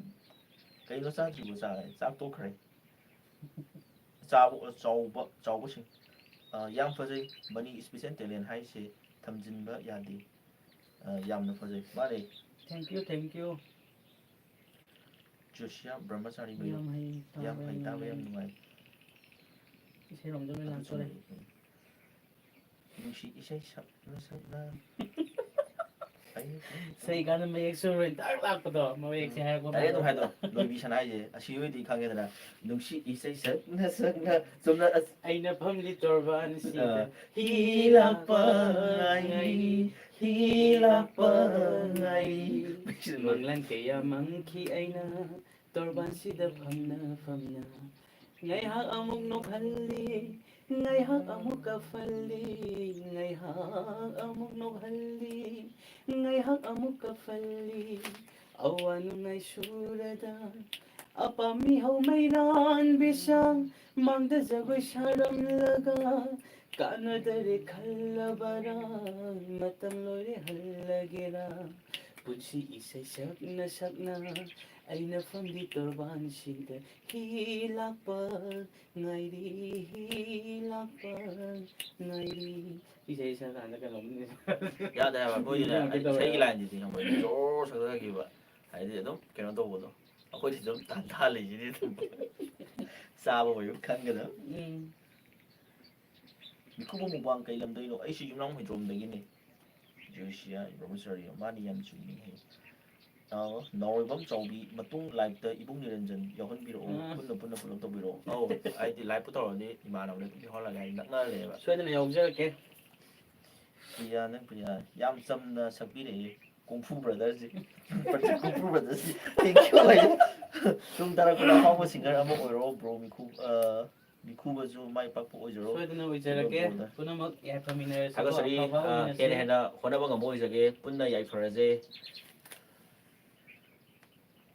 ꯀꯩꯅꯣ ꯆꯥꯗ꯭ꯔꯤꯕꯣ? ꯆꯥꯔꯦ, ꯆꯥꯛ ꯇꯣꯛꯈ꯭ꯔꯦ꯫ ꯆꯥꯕ, ꯆꯥꯎꯕ, ꯆꯥꯎꯕꯁꯤꯡ꯫ ꯑ, ꯌꯥꯝ ꯐꯖꯩ꯫ ꯃꯅꯤ special talent ꯍꯥꯏꯁꯦ ꯊꯝꯖꯤꯟꯕ ꯌꯥꯗꯦ꯫ ꯑ, ꯌꯥꯝꯅ ꯐꯖꯩ꯫ ꯃꯥꯅꯦ꯫ Thank you, thank you꯫ Josiah ꯕ꯭ꯔꯍ꯭ꯃꯆꯥꯔꯤ ꯃꯌꯨꯝ꯫ ꯌꯥꯝ ꯍꯩ, ꯌꯥꯝ ꯇꯥꯕ ꯍꯩ, ꯌꯥꯝ ꯇꯥꯕ ꯌꯥꯝ ꯅꯨꯡꯉꯥꯏ꯫ ꯅꯨꯡꯉꯥꯏ꯫ ꯏꯁꯩꯔꯣꯝꯗ ꯂꯣꯏ ꯑꯗꯨ ꯂꯥꯛꯇꯣꯔꯦ꯫ ꯆꯨꯝꯃꯤ꯫ ꯅꯨꯡꯁꯤ ꯏꯁꯩ ꯁꯛꯅ ꯁꯛꯅ꯫ ꯏꯁꯩ ꯀꯥꯟꯗ ꯃꯌꯦꯛ ꯁꯨꯔꯣꯏ ꯗꯥꯛ ꯂꯥꯛꯄꯗꯣ, ꯃꯌꯦꯛꯁꯦ ꯎꯝ꯫ ꯍꯥꯏꯔꯛꯄ ꯗꯥꯏꯔꯦꯛ ꯑꯗꯨꯝ ꯃꯇꯝꯗ꯫ ꯍꯥꯏꯗꯣ꯫ ꯂꯣꯏꯕꯤ ꯁꯅꯥ ꯍꯥꯏꯁꯦ ꯑꯁꯤꯕꯨꯗꯤ ꯈꯪꯉꯦꯗꯅ꯫ ꯅꯨꯡꯁꯤ ꯏꯁꯩ ꯁꯛꯅ ꯁꯛꯅ꯫ ꯆꯨꯝꯅ ꯑꯁ꯫ ꯑꯩꯅ ꯐꯝꯂꯤ ꯇꯣꯔꯕꯥꯟꯁꯤꯗ꯫ ꯑꯥ꯫ ꯍꯤ ꯂꯥꯛꯄ ꯉꯥꯏꯔꯤ, ꯍꯤ ꯂꯥꯛꯄ ꯉꯥꯏꯔꯤ꯫ ꯃꯪꯂꯥꯟ ꯀꯌꯥ ꯃꯪꯈꯤ ꯑꯩꯅ꯫ ꯇꯣꯔꯕꯥꯟꯁꯤꯗ ꯐꯝꯅ ꯐꯝꯅ ꯉꯥꯏꯍꯥꯛ ꯑꯃꯨꯛ ꯅꯣꯛꯍꯜꯂꯤ, ꯉꯥꯏꯍꯥꯛ ꯑꯃꯨꯛ ꯀꯞꯍꯜꯂꯤ, ꯉꯥꯏꯍꯥꯛ ꯑꯃꯨꯛ ꯅꯣꯛꯍꯜꯂꯤ, ꯉꯥꯏꯍꯥꯛ ꯑꯃꯨꯛ ꯀꯞꯍꯜꯂꯤ꯫ ꯑꯋꯥ ꯅꯨꯡꯉꯥꯏ ꯁꯨꯔꯗ ꯑꯄꯥꯝꯃꯤ ꯍꯧꯃꯩꯔꯥꯟꯕꯤ ꯁꯥꯡ ꯃꯥꯡꯗ ꯖꯒꯣꯏ ꯁꯥꯔꯝꯂꯒ ꯀꯥꯟꯅꯗꯔꯦ ꯈꯜꯂꯕꯔꯥ? ꯃꯇꯝ ꯂꯣꯏꯔꯦ ꯍꯜꯂꯒꯦꯔꯥ? ꯄꯨꯟꯁꯤ ꯏꯁꯩ ꯁꯛꯅ ꯁꯛꯅ ꯑꯩꯅ ꯐꯝꯂꯤ ꯇꯣꯔꯕꯥꯟꯁꯤꯗ ꯍꯤ ꯂꯥꯛꯄ ꯉꯥꯏꯔꯤ, ꯍꯤ ꯂꯥꯛꯄ ꯉꯥꯏꯔꯤ꯫ ꯏꯁꯩ ꯁꯛꯀꯥꯟꯗ ꯀꯩꯅꯣꯝ ꯌꯥꯗꯦ ꯍꯥꯏꯕ, ꯑꯩꯈꯣꯏꯗꯤꯅꯦ, ꯅꯤꯡꯁꯤꯡꯉꯛꯀꯦ ꯍꯥꯏꯗꯤ ꯇꯧꯋꯦ꯫ ꯏꯁꯩꯒꯤ ꯂꯥꯏꯟꯁꯤꯗꯤ ꯈꯪꯕ꯭ꯔꯥ? ꯖꯣꯔ ꯁꯛꯊꯈꯤꯕ꯫ ꯍꯥꯏꯗꯤ ꯑꯗꯨꯝ ꯀꯩꯅꯣ ꯇꯧꯕꯗꯣ꯫ ꯑꯩꯈꯣꯏꯗꯤ ꯑꯗꯨꯝ ꯇꯥꯟ ꯇꯥ ꯂꯩꯁꯤꯗꯤ ꯑꯗꯨꯝ꯫ ꯆꯥꯕ ꯑꯣꯏꯕ ꯈꯪꯒꯗꯕ꯫ ꯎꯝ꯫ ꯃꯤꯈꯨꯕ ꯃꯨꯛꯕꯥꯡ ꯀꯩ ꯂꯝꯗꯩꯅꯣ? ꯑꯩꯁꯨ ꯌꯨꯝꯅꯥꯝ ꯍꯨꯏꯗ꯭ꯔꯣꯝꯗꯒꯤꯅꯦ꯫ ꯖꯣꯏꯁꯤꯌꯥ ꯕ꯭ꯔꯍ꯭ꯃꯆꯥꯔꯤ, ꯃꯥꯗꯤ ꯌꯥꯝ ꯆꯨꯝꯃꯤ ꯍꯥꯏ꯫ ꯑꯥ, ꯅꯥꯎꯔꯣꯏꯕꯝ ꯆꯥꯎꯕꯤ, ꯃꯇꯨꯡ ꯂꯥꯏꯞꯇ ꯏꯕꯨꯡ ꯅꯤꯔꯟꯖꯟ ꯌꯥꯎꯍꯟꯕꯤꯔꯛꯑꯣ, ꯑꯥ꯫ ꯄꯨꯟꯅ ꯄꯨꯟꯅ ꯄꯨꯂꯞ ꯇꯧꯕꯤꯔꯛꯑꯣ꯫ ꯑꯧ, ꯍꯥꯏꯗꯤ ꯂꯥꯏꯞꯄꯨ ꯇꯧꯔꯗꯤ ꯏꯃꯥꯟꯅꯕꯗ ꯑꯗꯨꯝ ꯌꯥꯎꯍꯜꯂꯒꯦ ꯍꯥꯏꯗꯤ ꯅꯛꯅꯔ ꯂꯩꯌꯦꯕ꯫ ꯁꯣꯏꯗꯅ ꯌꯥꯎꯖꯔꯛꯀꯦ꯫ ꯄ꯭ꯔꯤꯌꯥ, ꯅꯪ ꯄ꯭ꯔꯤꯌꯥ, ꯌꯥꯝ ꯆꯝꯅ ꯁꯛꯄꯤꯔꯛꯑꯦ ꯀꯨꯡꯐꯨ ꯕ꯭ꯔꯗꯔꯁꯦ꯫ ꯀꯨꯡꯐꯨ ꯕ꯭ꯔꯗꯔꯁꯦ, thank you ꯍꯥꯏ꯫ ꯇꯨꯡ ꯇꯥꯔꯛꯄꯗ ꯑꯐꯥꯎꯕ ꯁꯤꯡꯒꯔ ꯑꯃ ꯑꯣꯏꯔꯣ ꯕ꯭ꯔꯣ ꯃꯤꯈꯨ-, ꯑ, ꯃꯤꯈꯨꯕꯁꯨ ꯃꯥꯏ ꯄꯥꯛꯄ ꯑꯣꯏꯖꯔꯣ꯫ ꯁꯣꯏꯗꯅ ꯑꯣꯏꯖꯔꯒꯦ꯫ ꯕ꯭ꯔꯣꯗ꯫ ꯄꯨꯝꯅꯃꯛ ꯌꯥꯏꯐꯃꯤꯟꯅꯔꯁꯤꯀꯣ, ꯊꯥꯒꯠꯆꯔꯤ꯫ ꯑꯐꯕ ꯑ, ꯑꯣꯏꯃꯤꯟꯅꯁꯤ꯫ ꯍꯦꯟꯅ ꯍꯦꯟꯅ ꯍꯣꯠꯅꯕ ꯉꯝꯕ ꯑꯣꯏꯖꯒꯦ꯫ ꯄꯨꯟꯅ ꯌꯥꯏꯐꯔꯁꯦ꯫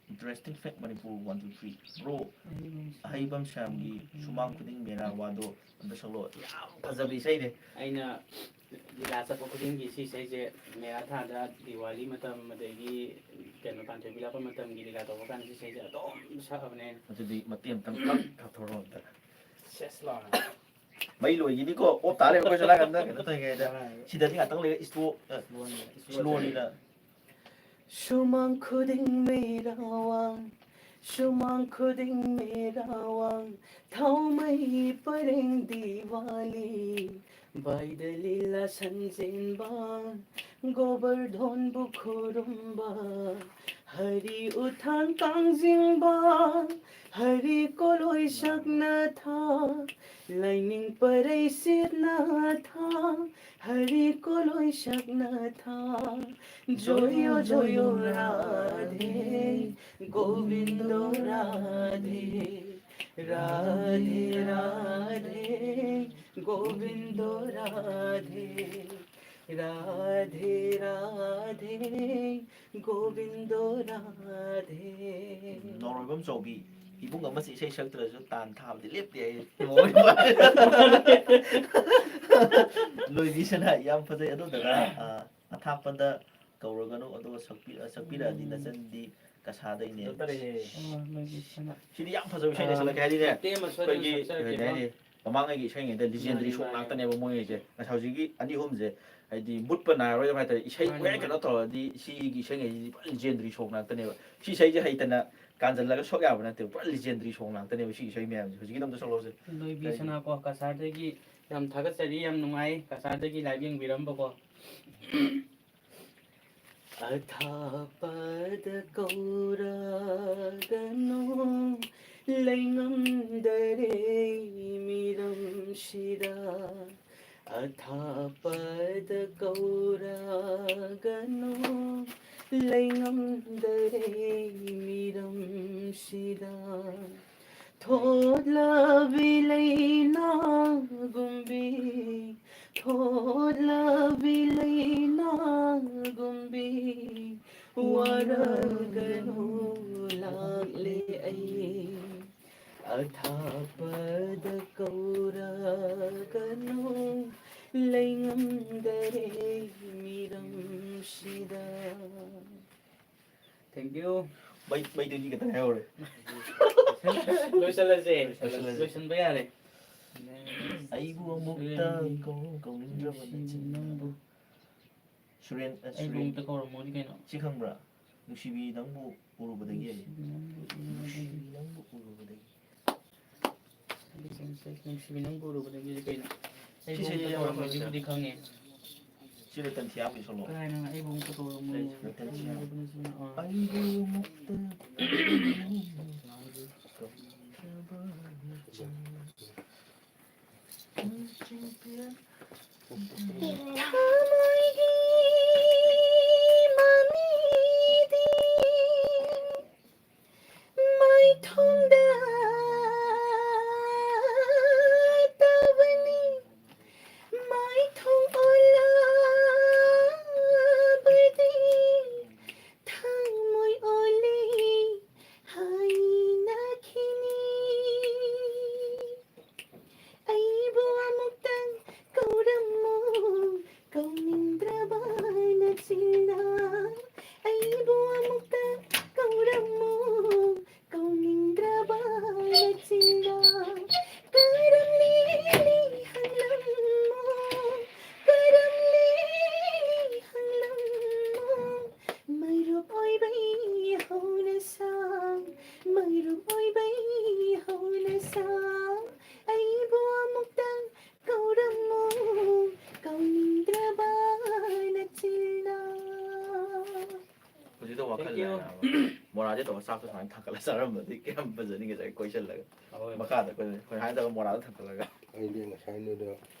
Interesting fact Manipur one two three꯫ Bro, ꯑꯍꯩꯕꯝ ꯁ꯭ꯌꯥꯝꯒꯤ ꯁꯨꯃꯥꯡ ꯈꯨꯗꯤꯡ ꯃꯦꯔꯥ ꯋꯥꯗꯣ ꯑꯝꯇ ꯁꯛꯂꯛꯑꯣ꯫ ꯌꯥꯝ ꯐꯖꯕ ꯏꯁꯩꯅꯦ꯫ ꯑꯩꯅ ꯂꯤꯂꯥ ꯆꯠꯄ ꯈꯨꯗꯤꯡꯒꯤ ꯁꯤ ꯏꯁꯩꯁꯦ ꯃꯦꯔꯥ ꯊꯥꯗ, ꯗꯤꯋꯥꯂꯤ ꯃꯇꯝ, ꯑꯗꯒꯤ ꯀꯩꯅꯣ, ꯄꯥꯟꯊꯣꯏꯕꯤ ꯂꯥꯠꯄ ꯃꯇꯝꯒꯤ ꯂꯤꯂꯥ ꯇꯧꯕ ꯀꯥꯟꯗ ꯁꯤ ꯏꯁꯩꯁꯦ ꯑꯗꯨꯝ ꯁꯛꯑꯕꯅꯦ ꯑꯩꯅ꯫ ꯑꯗꯨꯗꯤ ꯃꯇꯦꯛ ꯑꯃꯇꯪ ꯀꯛ ꯊꯥꯊꯣꯔꯛꯑꯣ ꯑꯝꯇ꯫ ꯁꯦꯁ ꯂꯥꯎꯅ꯫ ꯃꯩ ꯂꯣꯏꯈꯤꯅꯤꯀꯣ, ꯑꯣꯞ ꯇꯥ ꯂꯩꯔꯦ ꯑꯩꯈꯣꯏ ꯁꯣꯝ ꯅꯥꯀꯟꯗ ꯀꯩꯅꯣ ꯇꯧꯔꯤꯉꯩꯗ꯫ ꯁꯤꯗꯗꯤ ꯉꯥꯛꯇꯪ ꯂꯩꯔ slow, ꯑ, slow ꯑꯣꯏꯅ꯫ ꯁꯨꯃꯥꯡ ꯈꯨꯗꯤꯡ ꯃꯩꯔꯥ ꯋꯥꯡ, ꯁꯨꯃꯥꯡ ꯈꯨꯗꯤꯡ ꯃꯦꯔꯥ ꯋꯥꯡ, ꯊꯥꯎꯃꯩ ꯄꯔꯦꯡ ꯗꯤꯋꯥꯂꯤ, ꯕꯥꯏꯗ ꯂꯤꯂꯥ ꯁꯟꯖꯦꯟꯕ, ꯒꯣꯕꯔꯙꯣꯟꯕꯨ ꯈꯨꯔꯨꯝꯕ, ꯍꯔꯤ ꯎꯊꯥꯡ ꯀꯥꯡꯖꯤꯡꯕ, ꯍꯔꯤ ꯀꯣꯂꯣꯏ ꯁꯛꯅꯊꯥ, ꯂꯥꯏꯅꯤꯡ ꯄꯔꯩ ꯁꯤꯠꯅꯊꯥ, ꯍꯔꯤ ꯀꯣꯂꯣꯏ ꯁꯛꯅꯊꯥ, ꯖꯣꯌꯣ ꯖꯣꯌꯣ ꯔꯥꯙꯦ, ꯒꯣꯕꯤꯟꯗꯣ ꯔꯥꯙꯦ, ꯔꯥꯙꯦ ꯔꯥꯙꯦ, ꯒꯣꯕꯤꯟꯗꯣ ꯔꯥꯙꯦ, ꯔꯥꯙꯦ ꯔꯥꯙꯦ, ꯒꯣꯕꯤꯟꯗꯣ ꯔꯥꯙꯦ꯫ ꯅꯥꯎꯔꯣꯏꯕꯝ ꯆꯥꯎꯕꯤ, ꯏꯕꯨꯡ ꯑꯃꯁꯦ ꯏꯁꯩ ꯁꯛꯇ꯭ꯔꯁꯨ ꯇꯥꯟ ꯊꯥꯕꯗꯤ ꯂꯦꯞꯇꯦ ꯍꯥꯏꯌꯦ꯫ ꯂꯣꯏꯕꯤ ꯁꯅꯥ, ꯌꯥꯝ ꯐꯖꯩ꯫ ꯑꯗꯣ ꯗꯗꯥ, ꯑ, ꯑꯊꯥꯞꯄꯗ ꯀꯧꯔꯒꯅꯨ, ꯑꯗꯨꯒ ꯁꯛꯄꯤ-, ꯑ, ꯁꯛꯄꯤꯔꯛꯑꯗꯤ ꯎꯝ꯫ ꯅꯆꯟꯗꯤ ꯀꯁꯥꯗꯩꯅꯦ꯫ ꯐꯖꯗ꯭ꯔꯦꯍꯦ꯫ ꯑꯣ, ꯂꯣꯏꯕꯤ ꯁꯅꯥ꯫ ꯁꯤꯗꯤ ꯌꯥꯝ ꯐꯖꯕ ꯏꯁꯩꯅꯦ, ꯑꯥ, ꯁꯤꯂꯛꯀꯦ ꯍꯥꯏꯗꯤꯅꯦ꯫ ꯃꯇꯦꯛ ꯑꯃ ꯁꯣꯏꯗꯅ ꯑꯩꯈꯣꯏꯒꯤ, ꯁꯛꯆꯔꯛꯀꯦꯀꯣ꯫ ꯀꯩ ꯍꯥꯏꯅꯤ, ꯃꯃꯥꯡꯉꯩꯒꯤ ꯏꯁꯩꯉꯩꯗ legendary ꯃꯥꯅꯤ, song ꯃꯥꯅꯤ꯫ ꯉꯥꯛꯇꯅꯦꯕ ꯃꯣꯏꯉꯩꯁꯦ꯫ ꯉꯁꯥꯏ ꯍꯧꯖꯤꯛꯀꯤ ꯑꯅꯤ ꯑꯍꯨꯝꯁꯦ ꯍꯥꯏꯗꯤ ꯃꯨꯠꯄ ꯅꯥꯏꯔꯔꯣꯏꯗꯕ ꯍꯥꯏꯇꯥꯔꯦ꯫ ꯏꯁꯩ ꯃꯥꯅꯤ, ꯈ꯭ꯋꯥꯏ ꯃꯥꯅꯤ꯫ ꯀꯩꯅꯣ ꯇꯧꯔꯗꯤ ꯁꯤꯒꯤ ꯏꯁꯩꯉꯩꯁꯤꯗꯤ ꯄꯨꯔꯥ legendary song ꯉꯥꯛꯇꯅꯦꯕ꯫ ꯁꯤ ꯏꯁꯩꯁꯦ ꯍꯩꯇꯅ ꯀꯥꯟꯁꯤꯜꯂꯒ ꯁꯛ ꯌꯥꯕ ꯅꯠꯇꯦꯕ, ꯄꯨꯔꯥ legendary song ꯉꯥꯛꯇꯅꯦꯕ ꯁꯤꯒꯤ ꯏꯁꯩ ꯃꯌꯥꯝꯁꯦ꯫ ꯍꯧꯖꯤꯛꯀꯤꯗꯣ ꯑꯝꯇ ꯁꯛꯂꯛꯑꯣꯁꯦ꯫ ꯂꯣꯏꯕꯤ ꯀꯔꯤ? ꯁꯅꯥ ꯀꯣ, ꯀꯁꯥꯔꯗꯒꯤ ꯌꯥꯝ ꯊꯥꯒꯠꯆꯔꯤ, ꯌꯥꯝ ꯅꯨꯡꯉꯥꯏ ꯀꯁꯥꯔꯗꯒꯤ live ꯌꯦꯡꯕꯤꯔꯝꯕꯀꯣ꯫ ꯑꯊꯥꯞꯄꯗ ꯀꯧꯔꯒꯅꯨ, ꯂꯩꯉꯝꯗꯔꯦ ꯃꯤꯔꯝꯁꯤꯗ꯫ ꯑꯊꯥꯞꯄꯗ ꯀꯧꯔꯒꯅꯨ, ꯂꯩꯉꯝꯗꯔꯦ ꯃꯤꯔꯝꯁꯤꯗ꯫ ꯊꯣꯠꯂꯕꯤ ꯂꯩꯅꯥꯒꯨꯝꯕꯤ, ꯊꯣꯠꯂꯕꯤ ꯂꯩꯅꯥꯒꯨꯝꯕꯤ, ꯋꯥꯔꯒꯅꯨ ꯂꯥꯛꯂꯦ ꯑꯩ꯫ ꯑꯊꯥꯞꯄꯗ ꯀꯧꯔꯒꯅꯨ, ꯂꯩꯉꯝꯗꯔꯦ ꯃꯤꯔꯝꯁꯤꯗ꯫ Thank you. ꯃꯩ, ꯃꯩ twenty ꯈꯛꯇ ꯉꯥꯏꯍꯧꯔꯦ꯫ ꯂꯣꯏꯁꯜꯂꯁꯦ꯫ ꯂꯣꯏꯁꯜꯂꯁꯦ꯫ ꯂꯣꯏꯁꯟꯕ ꯌꯥꯔꯦ꯫ ꯑꯩꯕꯨ ꯑꯃꯨꯛꯇ ꯁꯨꯔꯦꯟꯒꯤ ꯀꯧ-, ꯀꯧꯅꯤꯡꯗ꯭ꯔꯕ ꯅꯨꯡꯁꯤꯕꯤ ꯅꯆꯤꯟ꯫ ꯅꯪꯕꯨ꯫ ꯁꯨꯔꯦꯟ, ꯑ, ꯑꯩꯕꯨ ꯁꯨꯔꯦꯟ꯫ ꯑꯃꯨꯛꯇ ꯀꯧꯔꯝꯃꯣꯅꯤ ꯀꯩꯅꯣ꯫ ꯁꯤ ꯈꯪꯕ꯭ꯔꯥ? ꯅꯨꯡꯁꯤꯕꯤ ꯅꯪꯕꯨ ꯎꯔꯨꯕꯗꯒꯤ ꯍꯥꯏꯌꯦ꯫ ꯅꯨꯡꯁꯤꯕꯤ ꯅꯪꯕꯨ ꯎꯔꯨꯕꯗꯒꯤ꯫ ꯅꯨꯡꯁꯤꯕꯤ ꯅꯪꯕꯨ ꯎꯔꯨꯕꯗꯒꯤ ꯀꯩꯅꯣ? ꯑꯩꯕꯨ ꯁꯤꯁꯦ ꯑꯃꯨꯛꯇ ꯌꯥꯎꯔꯕ ꯇꯧꯔꯝꯕꯒꯤꯕꯨꯗꯤ ꯈꯪꯉꯦ꯫ ꯁꯤ ꯔꯇꯟ ꯊꯤꯌꯥꯝꯒꯤ ꯁꯣꯂꯣ꯫ ꯀꯗꯥꯏꯅꯣ ꯑꯩꯕꯨ ꯑꯃꯨꯛꯇ ꯇꯧꯔꯝꯃꯣ? ꯔꯇꯟ ꯊꯤꯌꯥꯝ꯫ ꯑꯥ꯫ ꯑꯩꯕꯨ ꯑꯃꯨꯛꯇ ꯊꯃꯣꯏꯒꯤ ꯃꯃꯤꯗꯤ ꯃꯥꯏꯊꯣꯡꯗ ꯇꯥꯕꯅꯤ, ꯃꯥꯏꯊꯣꯡ ꯑꯣꯜꯂꯕꯗꯤ ꯊꯃꯣꯏ ꯑꯣꯜꯂꯤ ꯍꯥꯏꯅꯈꯤꯅꯤ꯫ ꯑꯩꯕꯨ ꯑꯃꯨꯛꯇꯪ ꯀꯧꯔꯝꯃꯨ, ꯀꯧꯅꯤꯡꯗ꯭ꯔꯕ ꯅꯆꯤꯟꯅ꯫ ꯑꯩꯕꯨ ꯑꯃꯨꯛꯇꯪ ꯀꯧꯔꯝꯃꯨ, ꯀꯧꯅꯤꯡꯗ꯭ꯔꯕ ꯅꯆꯤꯟꯅ꯫ ꯀꯔꯝꯂꯤꯅꯤ ꯍꯪꯂꯝꯃꯨ, ꯀꯔꯝꯂꯤꯅꯤ ꯍꯪꯂꯝꯃꯨ꯫ ꯃꯔꯨꯞ ꯑꯣꯏꯕꯩ ꯍꯧꯅꯁꯥ, ꯃꯔꯨꯞ ꯑꯣꯏꯕꯩ ꯍꯧꯅꯁꯥ꯫ ꯑꯩꯕꯨ ꯑꯃꯨꯛꯇꯪ ꯀꯧꯔꯝꯃꯨ, ꯀꯧꯅꯤꯡꯗ꯭ꯔꯕ ꯅꯆꯤꯟꯅ꯫ ꯍꯧꯖꯤꯛꯇ ꯋꯥꯈꯜ Thank you. ꯂꯩꯔꯦ ꯍꯥꯏꯕ꯫ ꯃꯣꯔꯥꯁꯦ ꯇꯧꯔ ꯆꯥꯛꯇꯣ ꯁꯨꯃꯥꯏꯅ ꯊꯥꯡꯒꯠꯂ ꯆꯥꯔꯝꯕꯗꯤ ꯀꯌꯥꯝ ꯐꯖꯅꯤ, ꯉꯁꯥꯏ ꯀꯣꯏꯁꯜꯂꯒ꯫ ꯍꯣꯏ꯫ ꯃꯈꯥꯗ ꯑꯩꯈꯣꯏ, ꯑꯩꯈꯣꯏ ꯍꯥꯏꯅ ꯇꯧꯔꯒ ꯃꯣꯔꯥꯗ ꯊꯥꯡꯒꯠꯂꯒ꯫ ꯑꯩꯗꯤ ꯉꯁꯥꯏ ꯅꯣꯏꯗ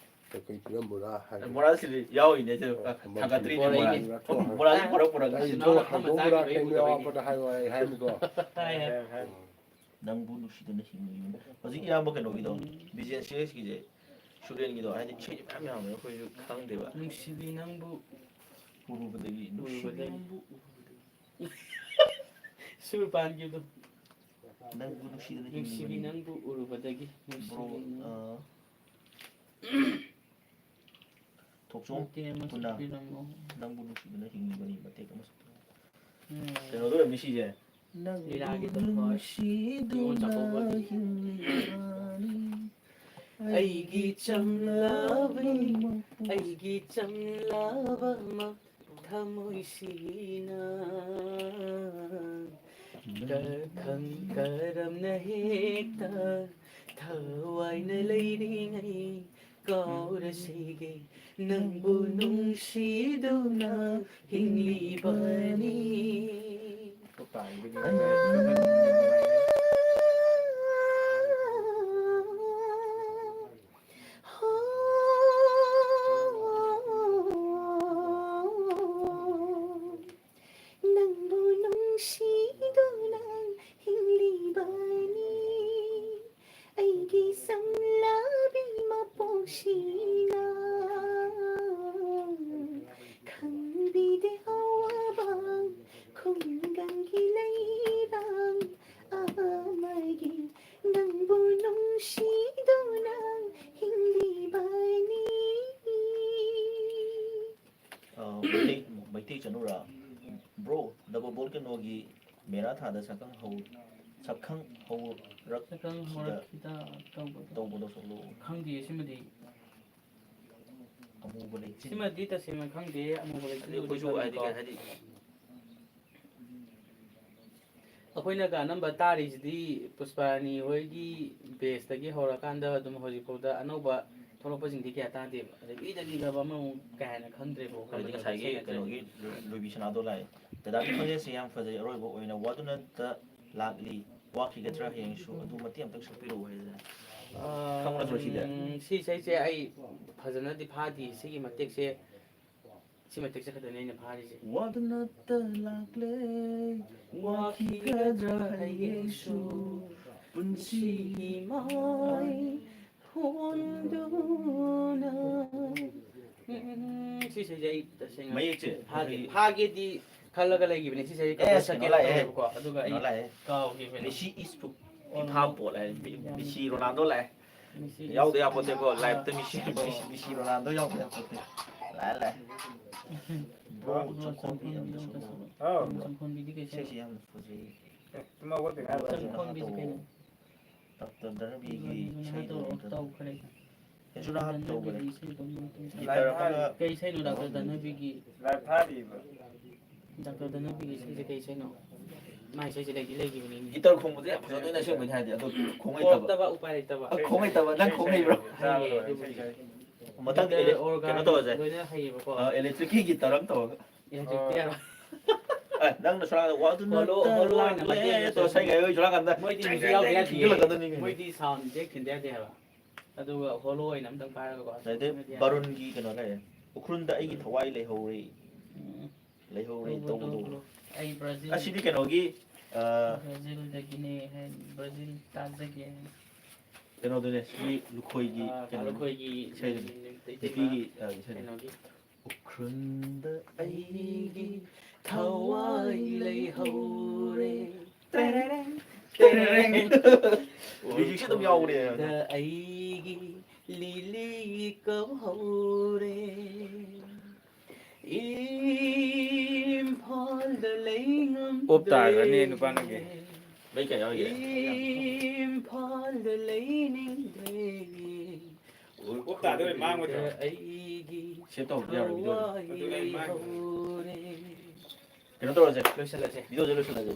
ꯀꯩꯀꯩ ꯄꯤꯔꯝꯕ꯭ꯔꯥ ꯍꯥꯏꯕ꯫ ꯃꯣꯔꯥꯁꯤꯗꯤ ꯌꯥꯎꯔꯤꯅꯦ, ꯑꯗꯨ ꯍꯣꯏ, ꯊꯥꯡꯒꯠꯇ꯭ꯔꯤꯅꯦ ꯃꯣꯔꯥ꯫ ꯃꯣꯔꯥꯁꯤ ꯄꯨꯔꯛ, ꯄꯨꯔꯛ꯫ ꯑꯩ ꯊꯣꯛ ꯍꯥꯡꯗꯣꯛꯎꯕ꯭ꯔꯥ ꯀꯩꯅꯣ ꯌꯥꯎꯔꯛꯄꯗ ꯍꯥꯏꯔꯣ, ꯑꯩ ꯍꯥꯏꯔꯝꯃꯤꯀꯣ꯫ ꯇꯥꯏ, ꯇꯥꯏ꯫ ꯅꯪꯕꯨ ꯅꯨꯡꯁꯤꯗꯅ ꯍꯤꯡꯂꯤꯕꯅꯤ꯫ ꯍꯧꯖꯤꯛ ꯏꯌꯥꯝꯕ ꯀꯩꯅꯣꯒꯤꯗꯣ, ꯕꯤ ꯖꯤ ꯑꯦꯟ ꯁꯤ ꯑꯦꯁꯀꯤꯁꯦ, ꯁꯨꯔꯦꯟꯒꯤꯗꯣ, ꯍꯥꯏꯗꯤ ꯏꯁꯩꯁꯦ ꯃꯌꯥꯝ ꯌꯥꯝꯕꯅꯦ, ꯑꯩꯈꯣꯏꯁꯨ ꯈꯪꯗꯦꯕ꯫ ꯅꯨꯡꯁꯤꯕꯤ ꯅꯪꯕꯨ ꯎꯔꯨꯕꯗꯒꯤ, ꯎꯔꯨꯕꯗꯒꯤ꯫ ꯅꯪꯕꯨ ꯎꯔꯨꯕꯗꯒꯤ꯫ ꯁꯨꯔ ꯄꯥꯟꯈꯤꯕꯗꯣ꯫ ꯅꯪꯕꯨ ꯅꯨꯡꯁꯤꯗꯅ ꯅꯨꯡꯁꯤꯕꯤ ꯍꯤꯡꯂꯤꯕꯅꯤ꯫ ꯅꯪꯕꯨ ꯎꯔꯨꯕꯗꯒꯤ꯫ Bro, ꯅꯨꯡꯁꯤꯕꯤ ꯅꯪꯕꯨ꯫ ꯑ, ꯊꯣꯛꯆꯣꯝ ꯃꯇꯦꯛ ꯑꯃ ꯄꯨꯟꯅ ꯁꯛꯄꯤꯔꯝꯃꯣ꯫ ꯅꯪꯕꯨ ꯅꯨꯡꯁꯤꯗꯨꯅ ꯍꯤꯡꯂꯤꯕꯅꯤ, ꯃꯇꯦꯛ ꯑꯃ ꯁꯛꯄꯤꯔꯝꯃꯣ꯫ ꯎꯝ꯫ ꯀꯩꯅꯣꯗ ꯑꯣꯏꯔꯝꯅꯤ ꯁꯤꯁꯦ꯫ ꯂꯤꯂꯥꯒꯤꯗꯣ, ꯍꯣꯏ꯫ ꯅꯤꯉꯣꯜ ꯆꯥꯛꯀꯧꯕꯒꯤ꯫ ꯑꯩꯒꯤ ꯆꯝꯂꯕꯤ, ꯑꯩꯒꯤ ꯆꯝꯂꯕ ꯊꯃꯣꯏꯁꯤꯅ ꯀ-, ꯈꯪ-, ꯀꯔꯝꯅ ꯍꯦꯛꯇ ꯊꯋꯥꯏꯅ ꯂꯩꯔꯤꯉꯩ ꯀꯥꯎꯔꯁꯤꯒꯦ ꯅꯪꯕꯨ ꯅꯨꯡꯁꯤꯗꯨꯅ ꯍꯤꯡꯂꯤꯕꯅꯤ꯫ ꯅꯪꯕꯨ ꯅꯨꯡꯁꯤꯗꯨꯅ ꯍꯤꯡꯂꯤꯕꯅꯤ ꯑꯩꯒꯤ ꯁꯝꯂꯕꯤ ꯃꯄꯣꯛꯁꯤꯅ꯫ ꯈꯪꯕꯤꯗꯦ ꯑꯋꯥꯕ ꯈꯨꯡꯒꯪꯒꯤ ꯂꯩꯔꯥꯡ ꯑꯃꯒꯤ ꯅꯪꯕꯨ ꯅꯨꯡꯁꯤꯗꯨꯅ ꯍꯤꯡꯂꯤꯕꯅꯤ꯫ ꯑ, ꯃꯩꯇꯩ, ꯃꯩꯇꯩ ꯆꯅꯨꯔꯥ? ꯕ꯭ꯔꯣ, ꯗꯕꯜ ꯕꯣꯜ ꯀꯩꯅꯣꯒꯤ ꯃꯦꯔꯥ ꯊꯥꯗ ꯁꯛꯈꯪ ꯍꯧ-, ꯁꯛꯈꯪ ꯍꯧꯔꯛ-, ꯁꯛꯈꯪ ꯁꯤꯗ ꯍꯧꯔꯛꯈꯤꯗ ꯇꯧꯕꯗꯣ꯫ ꯇꯧꯕꯗꯣ ꯁꯣꯛꯂꯛꯑꯣ꯫ ꯈꯪꯗꯦ ꯁꯤꯃꯗꯤ꯫ ꯑꯃꯨꯕ ꯂꯩꯆꯤꯟ꯫ ꯁꯤꯃꯗꯤ ꯇꯁꯦꯡꯅ ꯈꯪꯗꯦ, ꯑꯃꯨꯕ ꯍꯥꯏꯗꯤ ꯂꯩꯆꯤꯟꯗꯨꯗꯤ ꯑꯩꯈꯣꯏꯁꯨ ꯍꯥꯏꯗꯤ ꯈꯪꯉꯤꯀꯣ꯫ ꯀꯩ ꯍꯥꯏꯗꯤ ꯑꯩꯈꯣꯏꯅꯒ ꯑꯅꯝꯕ ꯇꯥꯔꯤꯁꯤꯗꯤ ꯄꯨꯁꯄꯥꯔꯥꯅꯤ ꯍꯣꯏꯒꯤ ꯕꯦꯁꯇꯒꯤ ꯍꯧꯔꯀꯥꯟꯗ ꯑꯗꯨꯝ ꯍꯧꯖꯤꯛꯐꯥꯎꯗ ꯑꯅꯧꯕ ꯊꯣꯛꯂꯛꯄꯁꯤꯡꯗꯤ ꯀꯌꯥ ꯇꯥꯗꯦꯕ꯫ ꯑꯗꯩ ꯏꯗꯒꯤꯒꯕ ꯑꯃꯃꯨꯛ ꯀꯥ ꯍꯦꯟꯅ ꯈꯪꯗ꯭ꯔꯦꯕ ꯍꯥꯏꯗꯤ ꯋꯥꯈꯜꯗꯁꯨ ꯉꯁꯥꯏꯒꯤ ꯁꯦꯡꯅ ꯀꯩꯅꯣꯒꯤ ꯂꯣꯏ-, ꯂꯣꯏꯕꯤ ꯁꯅꯥꯗꯣ ꯂꯥꯛꯑꯦ꯫ ꯗꯗꯥꯒꯤ ꯈꯣꯟꯖꯦꯜꯁꯦ ꯌꯥꯝ ꯐꯖꯩ꯫ ꯑꯔꯣꯏꯕ ꯑꯣꯏꯅ ꯋꯥꯗꯨꯅꯇ ꯂꯥꯛꯂꯤ, ꯋꯥꯈꯤꯒꯗ꯭ꯔꯥ ꯍꯌꯦꯡꯁꯨ, ꯑꯗꯨ ꯃꯇꯦꯛ ꯑꯝꯇꯪ ꯁꯛꯄꯤꯔꯛꯑꯣ ꯍꯥꯏꯗꯅ꯫ ꯑꯥ, ꯈꯪꯕ ꯅꯠꯇ꯭ꯔꯣ ꯁꯤꯗꯤ? ꯎꯝ, ꯁꯤ ꯏꯁꯩꯁꯦ ꯑꯩ ꯐꯖꯅꯗꯤ ꯐꯥꯗꯦ꯫ ꯁꯤꯒꯤ ꯃꯇꯦꯛꯁꯦ, ꯁꯤ ꯃꯇꯦꯛꯁꯦ ꯈꯛꯇꯅꯦ ꯑꯩꯅ ꯐꯥꯔꯤꯁꯦ꯫ ꯋꯥꯗꯨꯅꯇ ꯂꯥꯛꯂꯦ, ꯋꯥꯈꯤꯒꯗ꯭ꯔꯥ ꯍꯌꯦꯡꯁꯨ, ꯄꯨꯟꯁꯤꯒꯤ ꯃꯥꯏ ꯍꯣꯟꯗꯨꯅ꯫ ꯎꯝ, ꯁꯤꯁꯦ ꯑꯩ ꯇꯁꯦꯡꯅ ꯃꯌꯦꯛꯁꯦ ꯐꯥꯒꯦ, ꯑꯩꯈꯣꯏꯒꯤ ꯐꯥꯒꯦꯗꯤ ꯈꯜꯂꯒ ꯂꯩꯈꯤꯕꯅꯦ꯫ ꯁꯤꯁꯦ ꯑꯩ ꯑꯦꯁ, ꯀꯩꯅꯣ ꯁꯛꯀꯦ ꯂꯥꯛꯑꯦ꯫ ꯇꯧꯋꯦꯕꯀꯣ, ꯑꯗꯨꯒ ꯑꯩ ꯀꯩꯅꯣ ꯂꯥꯛꯑꯦ꯫ ꯀꯥꯎꯈꯤꯕꯅꯦ꯫ ꯃꯦꯁꯤ is ꯐꯤꯐꯥ ꯕꯣꯜ ꯍꯥꯏ꯫ ꯃꯦꯁꯤ ꯔꯣꯅꯥꯜꯗꯣ ꯂꯥꯛꯑꯦ꯫ ꯃꯦꯁꯤ ꯌꯥꯎꯗ ꯌꯥꯄꯣꯠꯇꯦꯀꯣ, ꯂꯥꯏꯐꯇ ꯃꯦꯁꯤ, ꯃꯦꯁꯤ, ꯃꯦꯁꯤ ꯔꯣꯅꯥꯜꯗꯣ ꯌꯥꯎꯗ ꯌꯥꯄꯣꯠꯇꯦ꯫ ꯂꯥꯛꯑꯦ, ꯂꯥꯛꯑꯦ꯫ ꯕ꯭ꯔꯣ, ꯆꯪꯈꯣꯝꯕꯤ ꯑꯝꯇ ꯁꯨꯝ ꯍꯥꯎ꯫ ꯆꯪꯈꯣꯝꯕꯤꯗꯤ ꯀꯩ ꯏꯁꯩꯁꯤ ꯌꯥꯝꯅ ꯐꯖꯩ꯫ ꯑꯦ, ꯇꯨꯝ ꯍꯧꯒꯠꯇ ꯉꯥꯏꯔꯤ꯫ ꯆꯪꯈꯣꯝꯕꯤꯁꯦ ꯀꯩꯅꯣ? ꯗꯥꯛꯇꯔ ꯙꯅꯕꯤꯒꯤ ꯏꯁꯩꯗꯣ ꯑꯝꯇ ꯇꯧꯈ꯭ꯔꯦ꯫ ꯀꯩꯁꯨ ꯅꯍꯥꯟ ꯇꯧꯈ꯭ꯔꯦ꯫ ꯒꯤꯇꯔ ꯑꯃꯒ ꯀꯩ ꯏꯁꯩꯅꯣ ꯗꯥꯛꯇꯔ ꯙꯅꯕꯤꯒꯤ? ꯂꯥꯏꯚ ꯊꯥꯔꯤꯕ꯫ ꯗꯥꯛꯇꯔ ꯙꯅꯕꯤꯒꯤ ꯏꯁꯩꯁꯦ ꯀꯩ ꯏꯁꯩꯅꯣ? ꯃꯥꯏ ꯏꯁꯩꯁꯦ ꯂꯩꯗꯤ ꯂꯩꯈꯤꯕꯅꯤꯅꯦ꯫ ꯒꯤꯇꯔ ꯈꯣꯡꯕꯁꯦ ꯌꯥꯝ ꯐꯖꯗꯣꯏꯅꯦ ꯑꯁꯦꯡꯕꯩꯅꯤ ꯍꯥꯏꯗꯤ, ꯑꯗꯣ ꯈꯣꯡ ꯍꯩꯇꯕ꯫ ꯄꯣꯔꯛꯇꯕ ꯎꯄꯥꯏ ꯂꯩꯇꯕ꯫ ꯑ, ꯈꯣꯡ ꯍꯩꯇꯕ, ꯅꯪ ꯈꯣꯡ ꯍꯩꯕ꯭ꯔꯣ? ꯍꯩꯌꯦ, ꯑꯗꯨꯕꯨꯗꯤ꯫ ꯃꯊꯪꯗꯤ ꯒꯤꯇꯔ, ꯀꯩꯅꯣ ꯑꯣꯔꯒꯥꯟ ꯇꯧꯔꯁꯦ꯫ ꯂꯣꯏꯅ ꯍꯩꯌꯦꯕꯀꯣ꯫ ꯑ, ꯏꯂꯦꯛꯇ꯭ꯔꯤꯛꯀꯤ ꯒꯤꯇꯔ ꯑꯃ ꯇꯧꯔꯒ꯫ ꯏꯂꯦꯛꯇ꯭ꯔꯤꯛꯇꯤ ꯌꯥꯔꯣꯏ꯫ ꯑꯦ, ꯅꯪꯅ ꯁꯣꯔꯥ ꯋꯥꯗꯨꯅ ꯍꯣꯂꯣ, ꯍꯣꯂꯣ ꯑꯣꯏꯅ ꯇꯜꯂꯦ ꯃꯇꯦꯛ ꯑꯃ ꯇꯧꯔ ꯏꯁꯩ ꯒꯥꯏ ꯑꯣꯏ ꯁꯣꯔꯥꯀꯥꯟꯗ ꯃꯣꯏꯗꯤ ꯆꯦꯡ ꯃ꯭ꯌꯨꯖꯤꯛ ꯆꯦꯡ ꯌꯥꯎꯗ ꯆꯦꯡ ꯌꯥꯗꯦ꯫ ꯊꯤꯟꯖꯤꯜꯂꯛꯀꯗꯣꯏꯅꯤ ꯀꯩꯅꯣ꯫ ꯃꯣꯏꯗꯤ ꯁꯥꯎꯟ ꯆꯦꯛ ꯊꯤꯟꯗ ꯌꯥꯗꯦ ꯍꯥꯏꯕ꯫ ꯑꯗꯨꯒ ꯍꯣꯂꯣ ꯑꯣꯏꯅ ꯑꯝꯇꯪ ꯄꯥꯏꯔꯒꯀꯣ꯫ ꯑꯗꯩꯗꯤ ꯕꯥꯔꯨꯟꯒꯤ ꯀꯩꯅꯣ ꯂꯩꯔꯦ, "ꯎꯈ꯭ꯔꯨꯜꯗ ꯑꯩꯒꯤ ꯊꯋꯥꯏ ꯂꯩꯍꯧꯔꯦ"꯫ ꯎꯝ꯫ ꯂꯩꯍꯧꯔꯦ ꯇꯧꯕ, ꯇꯧꯕ ꯇꯧꯕ, ꯇꯧꯕ꯫ ꯇꯧꯕ꯫ ꯑꯩ ꯕ꯭ꯔꯥꯖꯤꯜ꯫ ꯑꯁꯤꯗꯤ ꯀꯩꯅꯣꯒꯤ, ꯑ, ꯕ꯭ꯔꯥꯖꯤꯜꯗꯒꯤꯅꯦ ꯍꯥꯏ, ꯕ꯭ꯔꯥꯖꯤꯜ ꯇꯥꯖꯒꯦ ꯍꯥꯏ꯫ ꯀꯩꯅꯣꯗꯨꯅꯦ, ꯁꯤ ꯂꯨꯈꯣꯏꯒꯤ ꯑ, ꯀꯩꯅꯣ, ꯂꯨꯈꯣꯏꯒꯤ, ꯏꯁꯩꯗꯨꯅꯤ꯫ ꯎꯝ, ꯏꯇꯩꯃ ꯅꯨꯄꯤꯒꯤ, ꯑ, ꯏꯁꯩꯗꯨꯅꯤ꯫ ꯀꯩꯅꯣꯒꯤ꯫ "ꯎꯈ꯭ꯔꯨꯜꯗ ꯑꯩꯒꯤ ꯊꯋꯥꯏ ꯂꯩꯍꯧꯔꯦ꯫ ꯇꯦꯔꯦꯔꯦꯡ, ꯇꯦꯔꯦꯔꯦꯡ"꯫ ꯃ꯭ꯌꯨꯖꯤꯛꯁꯤ ꯑꯗꯨꯝ ꯌꯥꯎꯕꯅꯦ꯫ ꯗ ꯑꯩꯒꯤ ꯂꯤꯂꯤ ꯀꯞꯍꯧꯔꯦ꯫ ꯏꯝꯐꯥꯜꯗ ꯂꯩ ꯉꯝꯗ꯭ꯔꯦ꯫ ꯑꯣꯞ ꯇꯥꯈ꯭ꯔꯅꯤ ꯅꯨꯄꯥ ꯅꯪꯒꯤ꯫ ꯃꯩ ꯀꯌꯥ ꯌꯥꯎꯔꯤꯒꯦ? ꯏꯝꯐꯥꯜꯗ ꯂꯩꯅꯤꯡꯗ꯭ꯔꯦ꯫ ꯑꯣꯞ ꯇꯥꯗꯣꯔꯦ, ꯃꯥꯡꯉꯣꯏꯗ꯭ꯔꯣ? ꯑꯩꯒꯤ ꯁꯦꯞ ꯇꯧꯍꯧꯗ ꯌꯥꯔꯣꯏ ꯚꯤꯗꯤꯑꯣꯁꯦ꯫ ꯊꯋꯥꯏ ꯂꯩꯍꯧꯔꯦ꯫ ꯀꯩꯅꯣ ꯇꯧꯔꯁꯦ, ꯂꯣꯏꯁꯤꯜꯂꯁꯦ꯫ ꯚꯤꯗꯤꯑꯣꯁꯦ ꯂꯣꯏꯁꯤꯜꯂꯁꯦ꯫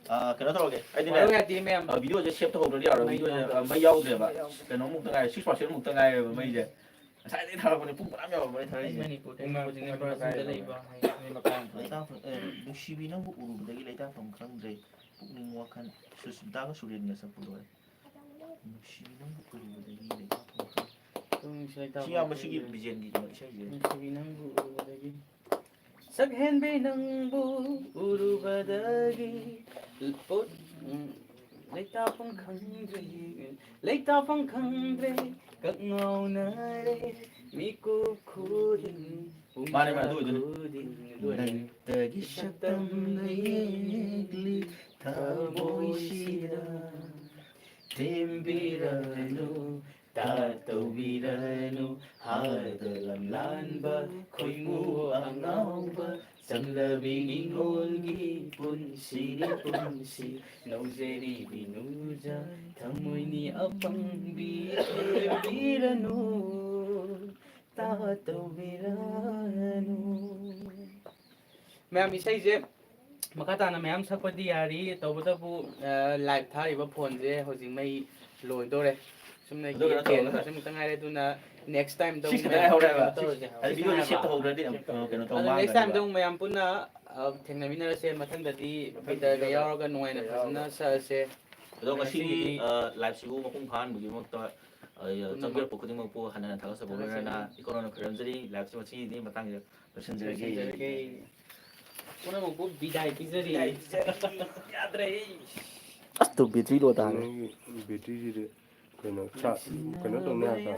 ꯑ, ꯀꯩꯅꯣ ꯇꯧꯔꯒꯦ, ꯑꯩꯗꯤꯅꯦ, ꯋꯥꯔꯧ ꯌꯥꯗꯦ ꯃꯌꯥꯝ꯫ ꯑ, ꯚꯤꯗꯤꯑꯣꯁꯦ ꯁꯦꯞ ꯇꯧꯍꯧꯗ꯭ꯔꯗꯤ ꯌꯥꯔꯣꯏ꯫ ꯃꯩ ꯚꯤꯗꯤꯑꯣꯁꯦ, ꯌꯥꯎꯗꯕ꯫ ꯑ, ꯃꯩ ꯌꯥꯎꯗ꯭ꯔꯦꯕ꯫ ꯃꯩ ꯌꯥꯎꯗꯕ꯫ ꯀꯩꯅꯣꯃꯨꯛꯇ ꯉꯥꯏꯔꯦ, ꯁꯤꯛꯁ ꯄꯥꯔꯁꯦꯟꯃꯨꯛꯇ ꯉꯥꯏꯔꯦꯕ ꯃꯩꯁꯦ꯫ ꯉꯁꯥꯏꯗꯩ ꯊꯥꯔꯛꯄꯅꯦ, ꯄꯨꯡ ꯃꯌꯥꯝ ꯌꯧꯔꯕꯅꯦ ꯑꯩ ꯊꯥꯔꯛꯏꯁꯦ꯫ ꯃꯅꯤꯄꯨꯔꯗ ꯄꯨꯡ ꯃꯉꯥ, ꯍꯧꯖꯤꯛꯅ ꯄꯨꯡ ꯕ꯭ꯔꯥꯖꯤꯜꯗ ꯃꯉꯥ ꯂꯩꯕ꯫ ꯃꯩ ꯃꯇꯥꯡ ꯂꯩꯇꯥꯐꯝ, ꯑꯦ, ꯅꯨꯡꯁꯤꯕꯤ ꯅꯪꯕꯨ ꯎꯔꯨꯕꯗꯒꯤ ꯂꯩꯇꯥꯐꯝ ꯈꯪꯗ꯭ꯔꯦ꯫ ꯄꯨꯛꯅꯤꯡ ꯋꯥꯈꯜ, ꯁꯨꯁꯃꯤꯇꯥꯒ ꯁꯨꯔꯦꯟꯒ ꯁꯛꯄꯗꯣ꯫ ꯅꯨꯡꯁꯤꯕꯤ ꯅꯪꯕꯨ ꯎꯔꯨꯕꯗꯒꯤ ꯂꯩꯇꯥꯐꯝ ꯈꯪꯗ꯭ꯔꯦ꯫ ꯄꯨꯡꯁꯦ ꯂꯩꯇꯥ ꯁꯤ ꯏꯌꯥꯝꯕ ꯁꯤꯒꯤ ꯕꯤꯖꯦꯟꯒꯤ ꯀꯩꯅꯣ ꯏꯁꯩꯁꯦ꯫ ꯅꯨꯡꯁꯤꯕꯤ ꯅꯪꯕꯨ ꯎꯔꯨꯕꯗꯒꯤ꯫ ꯁꯛ ꯍꯦꯟꯕꯤ ꯅꯪꯕꯨ ꯎꯔꯨꯕꯗꯒꯤ꯫ ꯄꯣꯠ-, ꯎꯝ, ꯂꯩꯇꯥꯐꯝ ꯈꯪꯗ꯭ꯔꯦ꯫ ꯂꯩꯇꯥꯐꯝ ꯈꯪꯗ꯭ꯔꯦ꯫ ꯀꯛ ꯉꯥꯎꯅꯔꯦ꯫ ꯃꯤꯀꯨꯞ ꯈꯨꯗꯤꯡ꯫ ꯄꯨꯡ ꯃꯥꯅꯦ, ꯃꯥꯅꯦ, ꯑꯗꯨ ꯑꯣꯏꯗꯣꯏꯅꯦ꯫ ꯈꯨꯗꯤꯡ ꯂꯣꯏꯔꯦ꯫ ꯅꯪꯇꯒꯤ ꯁꯛꯇꯝꯅ ꯌꯦꯛꯂꯤ ꯊꯃꯣꯏꯁꯤꯗ꯫ ꯊꯦꯝꯕꯤꯔꯅꯨ, ꯇꯥ ꯇꯧꯕꯤꯔꯅꯨ, ꯍꯥꯗ ꯂꯝꯂꯥꯟꯕ ꯈꯣꯏꯃꯨ ꯑꯉꯥꯎꯕ, ꯆꯪꯂꯕꯤ ꯅꯤꯡꯉꯣꯜꯒꯤ ꯄꯨꯟꯁꯤꯅꯤ ꯄꯨꯟꯁꯤ, ꯅꯧꯖꯔꯤꯕꯤ ꯅꯨꯖ ꯊꯃꯣꯏꯅꯤ ꯑꯄꯪꯕꯤ, ꯊꯦꯝꯕꯤꯔꯅꯨ, ꯇꯥ ꯇꯧꯕꯤꯔꯅꯨ꯫ ꯃꯌꯥꯝ ꯏꯁꯩꯁꯦ ꯃꯈꯥ ꯇꯥꯅ ꯃꯌꯥꯝ ꯁꯛꯄꯗꯤ ꯌꯥꯔꯤ, ꯇꯧꯕꯇꯕꯨ, ꯑ, ꯂꯥꯏꯚ ꯊꯥꯔꯤꯕ ꯐꯣꯟꯁꯦ ꯍꯧꯖꯤꯛ ꯃꯩ ꯂꯣꯏꯗꯣꯔꯦ꯫ ꯁꯨꯝꯅ ꯑꯗꯨ ꯀꯩꯅꯣ ꯒꯦꯝ ꯇꯧꯔꯣ꯫ ꯁꯨꯝ ꯈꯛꯇ ꯉꯥꯏꯔꯦ, ꯑꯗꯨꯅ ꯅꯦꯛꯁ ꯇꯥꯏꯝꯗ ꯁꯤ ꯈꯛꯇ ꯉꯥꯏꯍꯧꯔꯦꯕ꯫ ꯇꯧꯔꯁꯦ ꯍꯥꯏꯕ꯫ ꯍꯥꯏꯗꯤ ꯚꯤꯗꯤꯑꯣꯗꯤ ꯁꯦꯞ ꯇꯧꯍꯧꯗ꯭ꯔꯗꯤ ꯑꯃꯨꯛ ꯀꯩꯅꯣ ꯇꯧ ꯑꯗꯣ ꯅꯦꯛꯁ ꯃꯥꯡꯈ꯭ꯔꯅꯦꯕ꯫ ꯇꯥꯏꯝꯗ ꯑꯃꯨꯛ ꯃꯌꯥꯝ ꯄꯨꯟꯅ, ꯑ, ꯊꯦꯡꯅꯃꯤꯟꯅꯔꯁꯦ꯫ ꯃꯊꯪꯗꯗꯤ ꯄꯤꯇꯔꯒ ꯌꯥꯎꯔꯒ ꯅꯨꯡꯉꯥꯏꯅ ꯐꯖꯅ ꯁꯛꯑꯁꯦ꯫ ꯑꯗꯣ ꯉꯁꯤꯒꯤ ꯉꯁꯤꯒꯤꯗꯤ ꯑ, ꯂꯥꯏꯐꯁꯤꯕꯨ ꯃꯄꯨꯡ ꯐꯥꯍꯟꯕꯒꯤꯗꯃꯛꯇ ꯑ, ꯆꯪꯕꯤꯔꯛꯄ ꯈꯨꯗꯤꯡꯃꯛꯄꯨ ꯍꯟꯅ ꯍꯟꯅ ꯊꯥꯒꯠꯆꯕ ꯂꯣꯏꯅꯅ ꯏꯀꯣꯟ ꯀꯣꯟꯅ ꯈꯣꯏꯔꯝꯖꯔꯤ꯫ ꯂꯥꯏꯐꯁꯤ ꯉꯁꯤꯒꯤꯗꯤ ꯃꯇꯥꯡꯁꯤꯗ ꯂꯣꯏꯁꯤꯟꯖꯔꯒꯦ꯫ ꯂꯣꯏꯁꯤꯟꯖꯔꯒꯦ꯫ ꯄꯨꯝꯅꯃꯛꯄꯨ ꯕꯤꯗꯥꯏ ꯄꯤꯖꯔꯤ꯫ ꯌꯥꯗ꯭ꯔꯦ꯫ ꯑꯁ ꯇꯨ ꯕꯦꯇ꯭ꯔꯤ ꯂꯣ ꯇꯥꯔꯦ꯫ ꯅꯪꯒꯤ ꯕꯦꯇ꯭ꯔꯤꯁꯤꯗꯤ ꯀꯩꯅꯣ ꯆꯥ-, ꯀꯩꯅꯣ ꯇꯧꯅꯤ ꯍꯥꯏꯕ꯫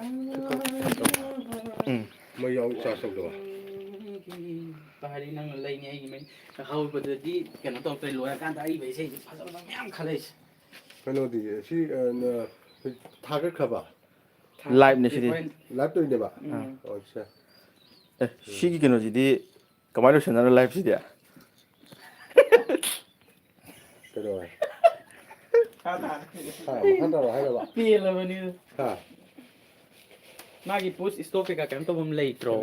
ꯎꯝ꯫ ꯃꯩ ꯌꯥꯎ ꯆꯥꯔꯖ ꯇꯧꯗꯕ꯫ ꯄꯥꯔꯤ ꯅꯪꯅ ꯂꯩꯅꯤ ꯑꯩꯒꯤ ꯃꯩ꯫ ꯍꯧꯕꯗꯗꯤ ꯀꯩꯅꯣ ꯇꯧꯔꯛꯇ꯭ꯔꯦ, ꯂꯣꯏꯔꯀꯥꯟꯗ ꯑꯔꯤꯕ ꯏꯁꯩꯁꯦ ꯐꯖꯕ ꯃꯌꯥꯝ ꯈꯜꯂꯛꯏꯁꯦ꯫ ꯀꯩꯅꯣꯗꯤ ꯁꯤ ꯑ, ꯅ-, ꯊꯥꯒꯠꯈ꯭ꯔꯕ? ꯂꯥꯏꯚꯅꯤ ꯁꯤꯗꯤ꯫ ꯍꯣꯔꯦꯟ ꯂꯥꯏꯚ ꯇꯧꯔꯤꯅꯦꯕ? ꯎꯝ꯫ ꯑꯣ, ꯑꯠꯆꯥ꯫ ꯑꯦ ꯁꯤꯒꯤ ꯀꯩꯅꯣꯁꯤꯗꯤ ꯀꯃꯥꯏꯅ ꯂꯣꯏꯁꯟꯅꯔꯣ ꯂꯥꯏꯐꯁꯤꯗꯤ? ꯀꯩꯗꯧꯔꯦ? ꯍꯥ, ꯃꯈꯥ ꯇꯥꯔꯣ ꯍꯥꯏꯔꯕ? ꯄꯦꯜꯂꯕꯅꯤ꯫ ꯍꯥ? ꯃꯥꯒꯤ ꯄꯨꯁ ꯁ꯭ꯇꯣꯞ ꯀꯩꯀꯥ ꯀꯩꯅꯣ ꯇꯧꯐꯝ ꯂꯩꯇ꯭ꯔꯣ?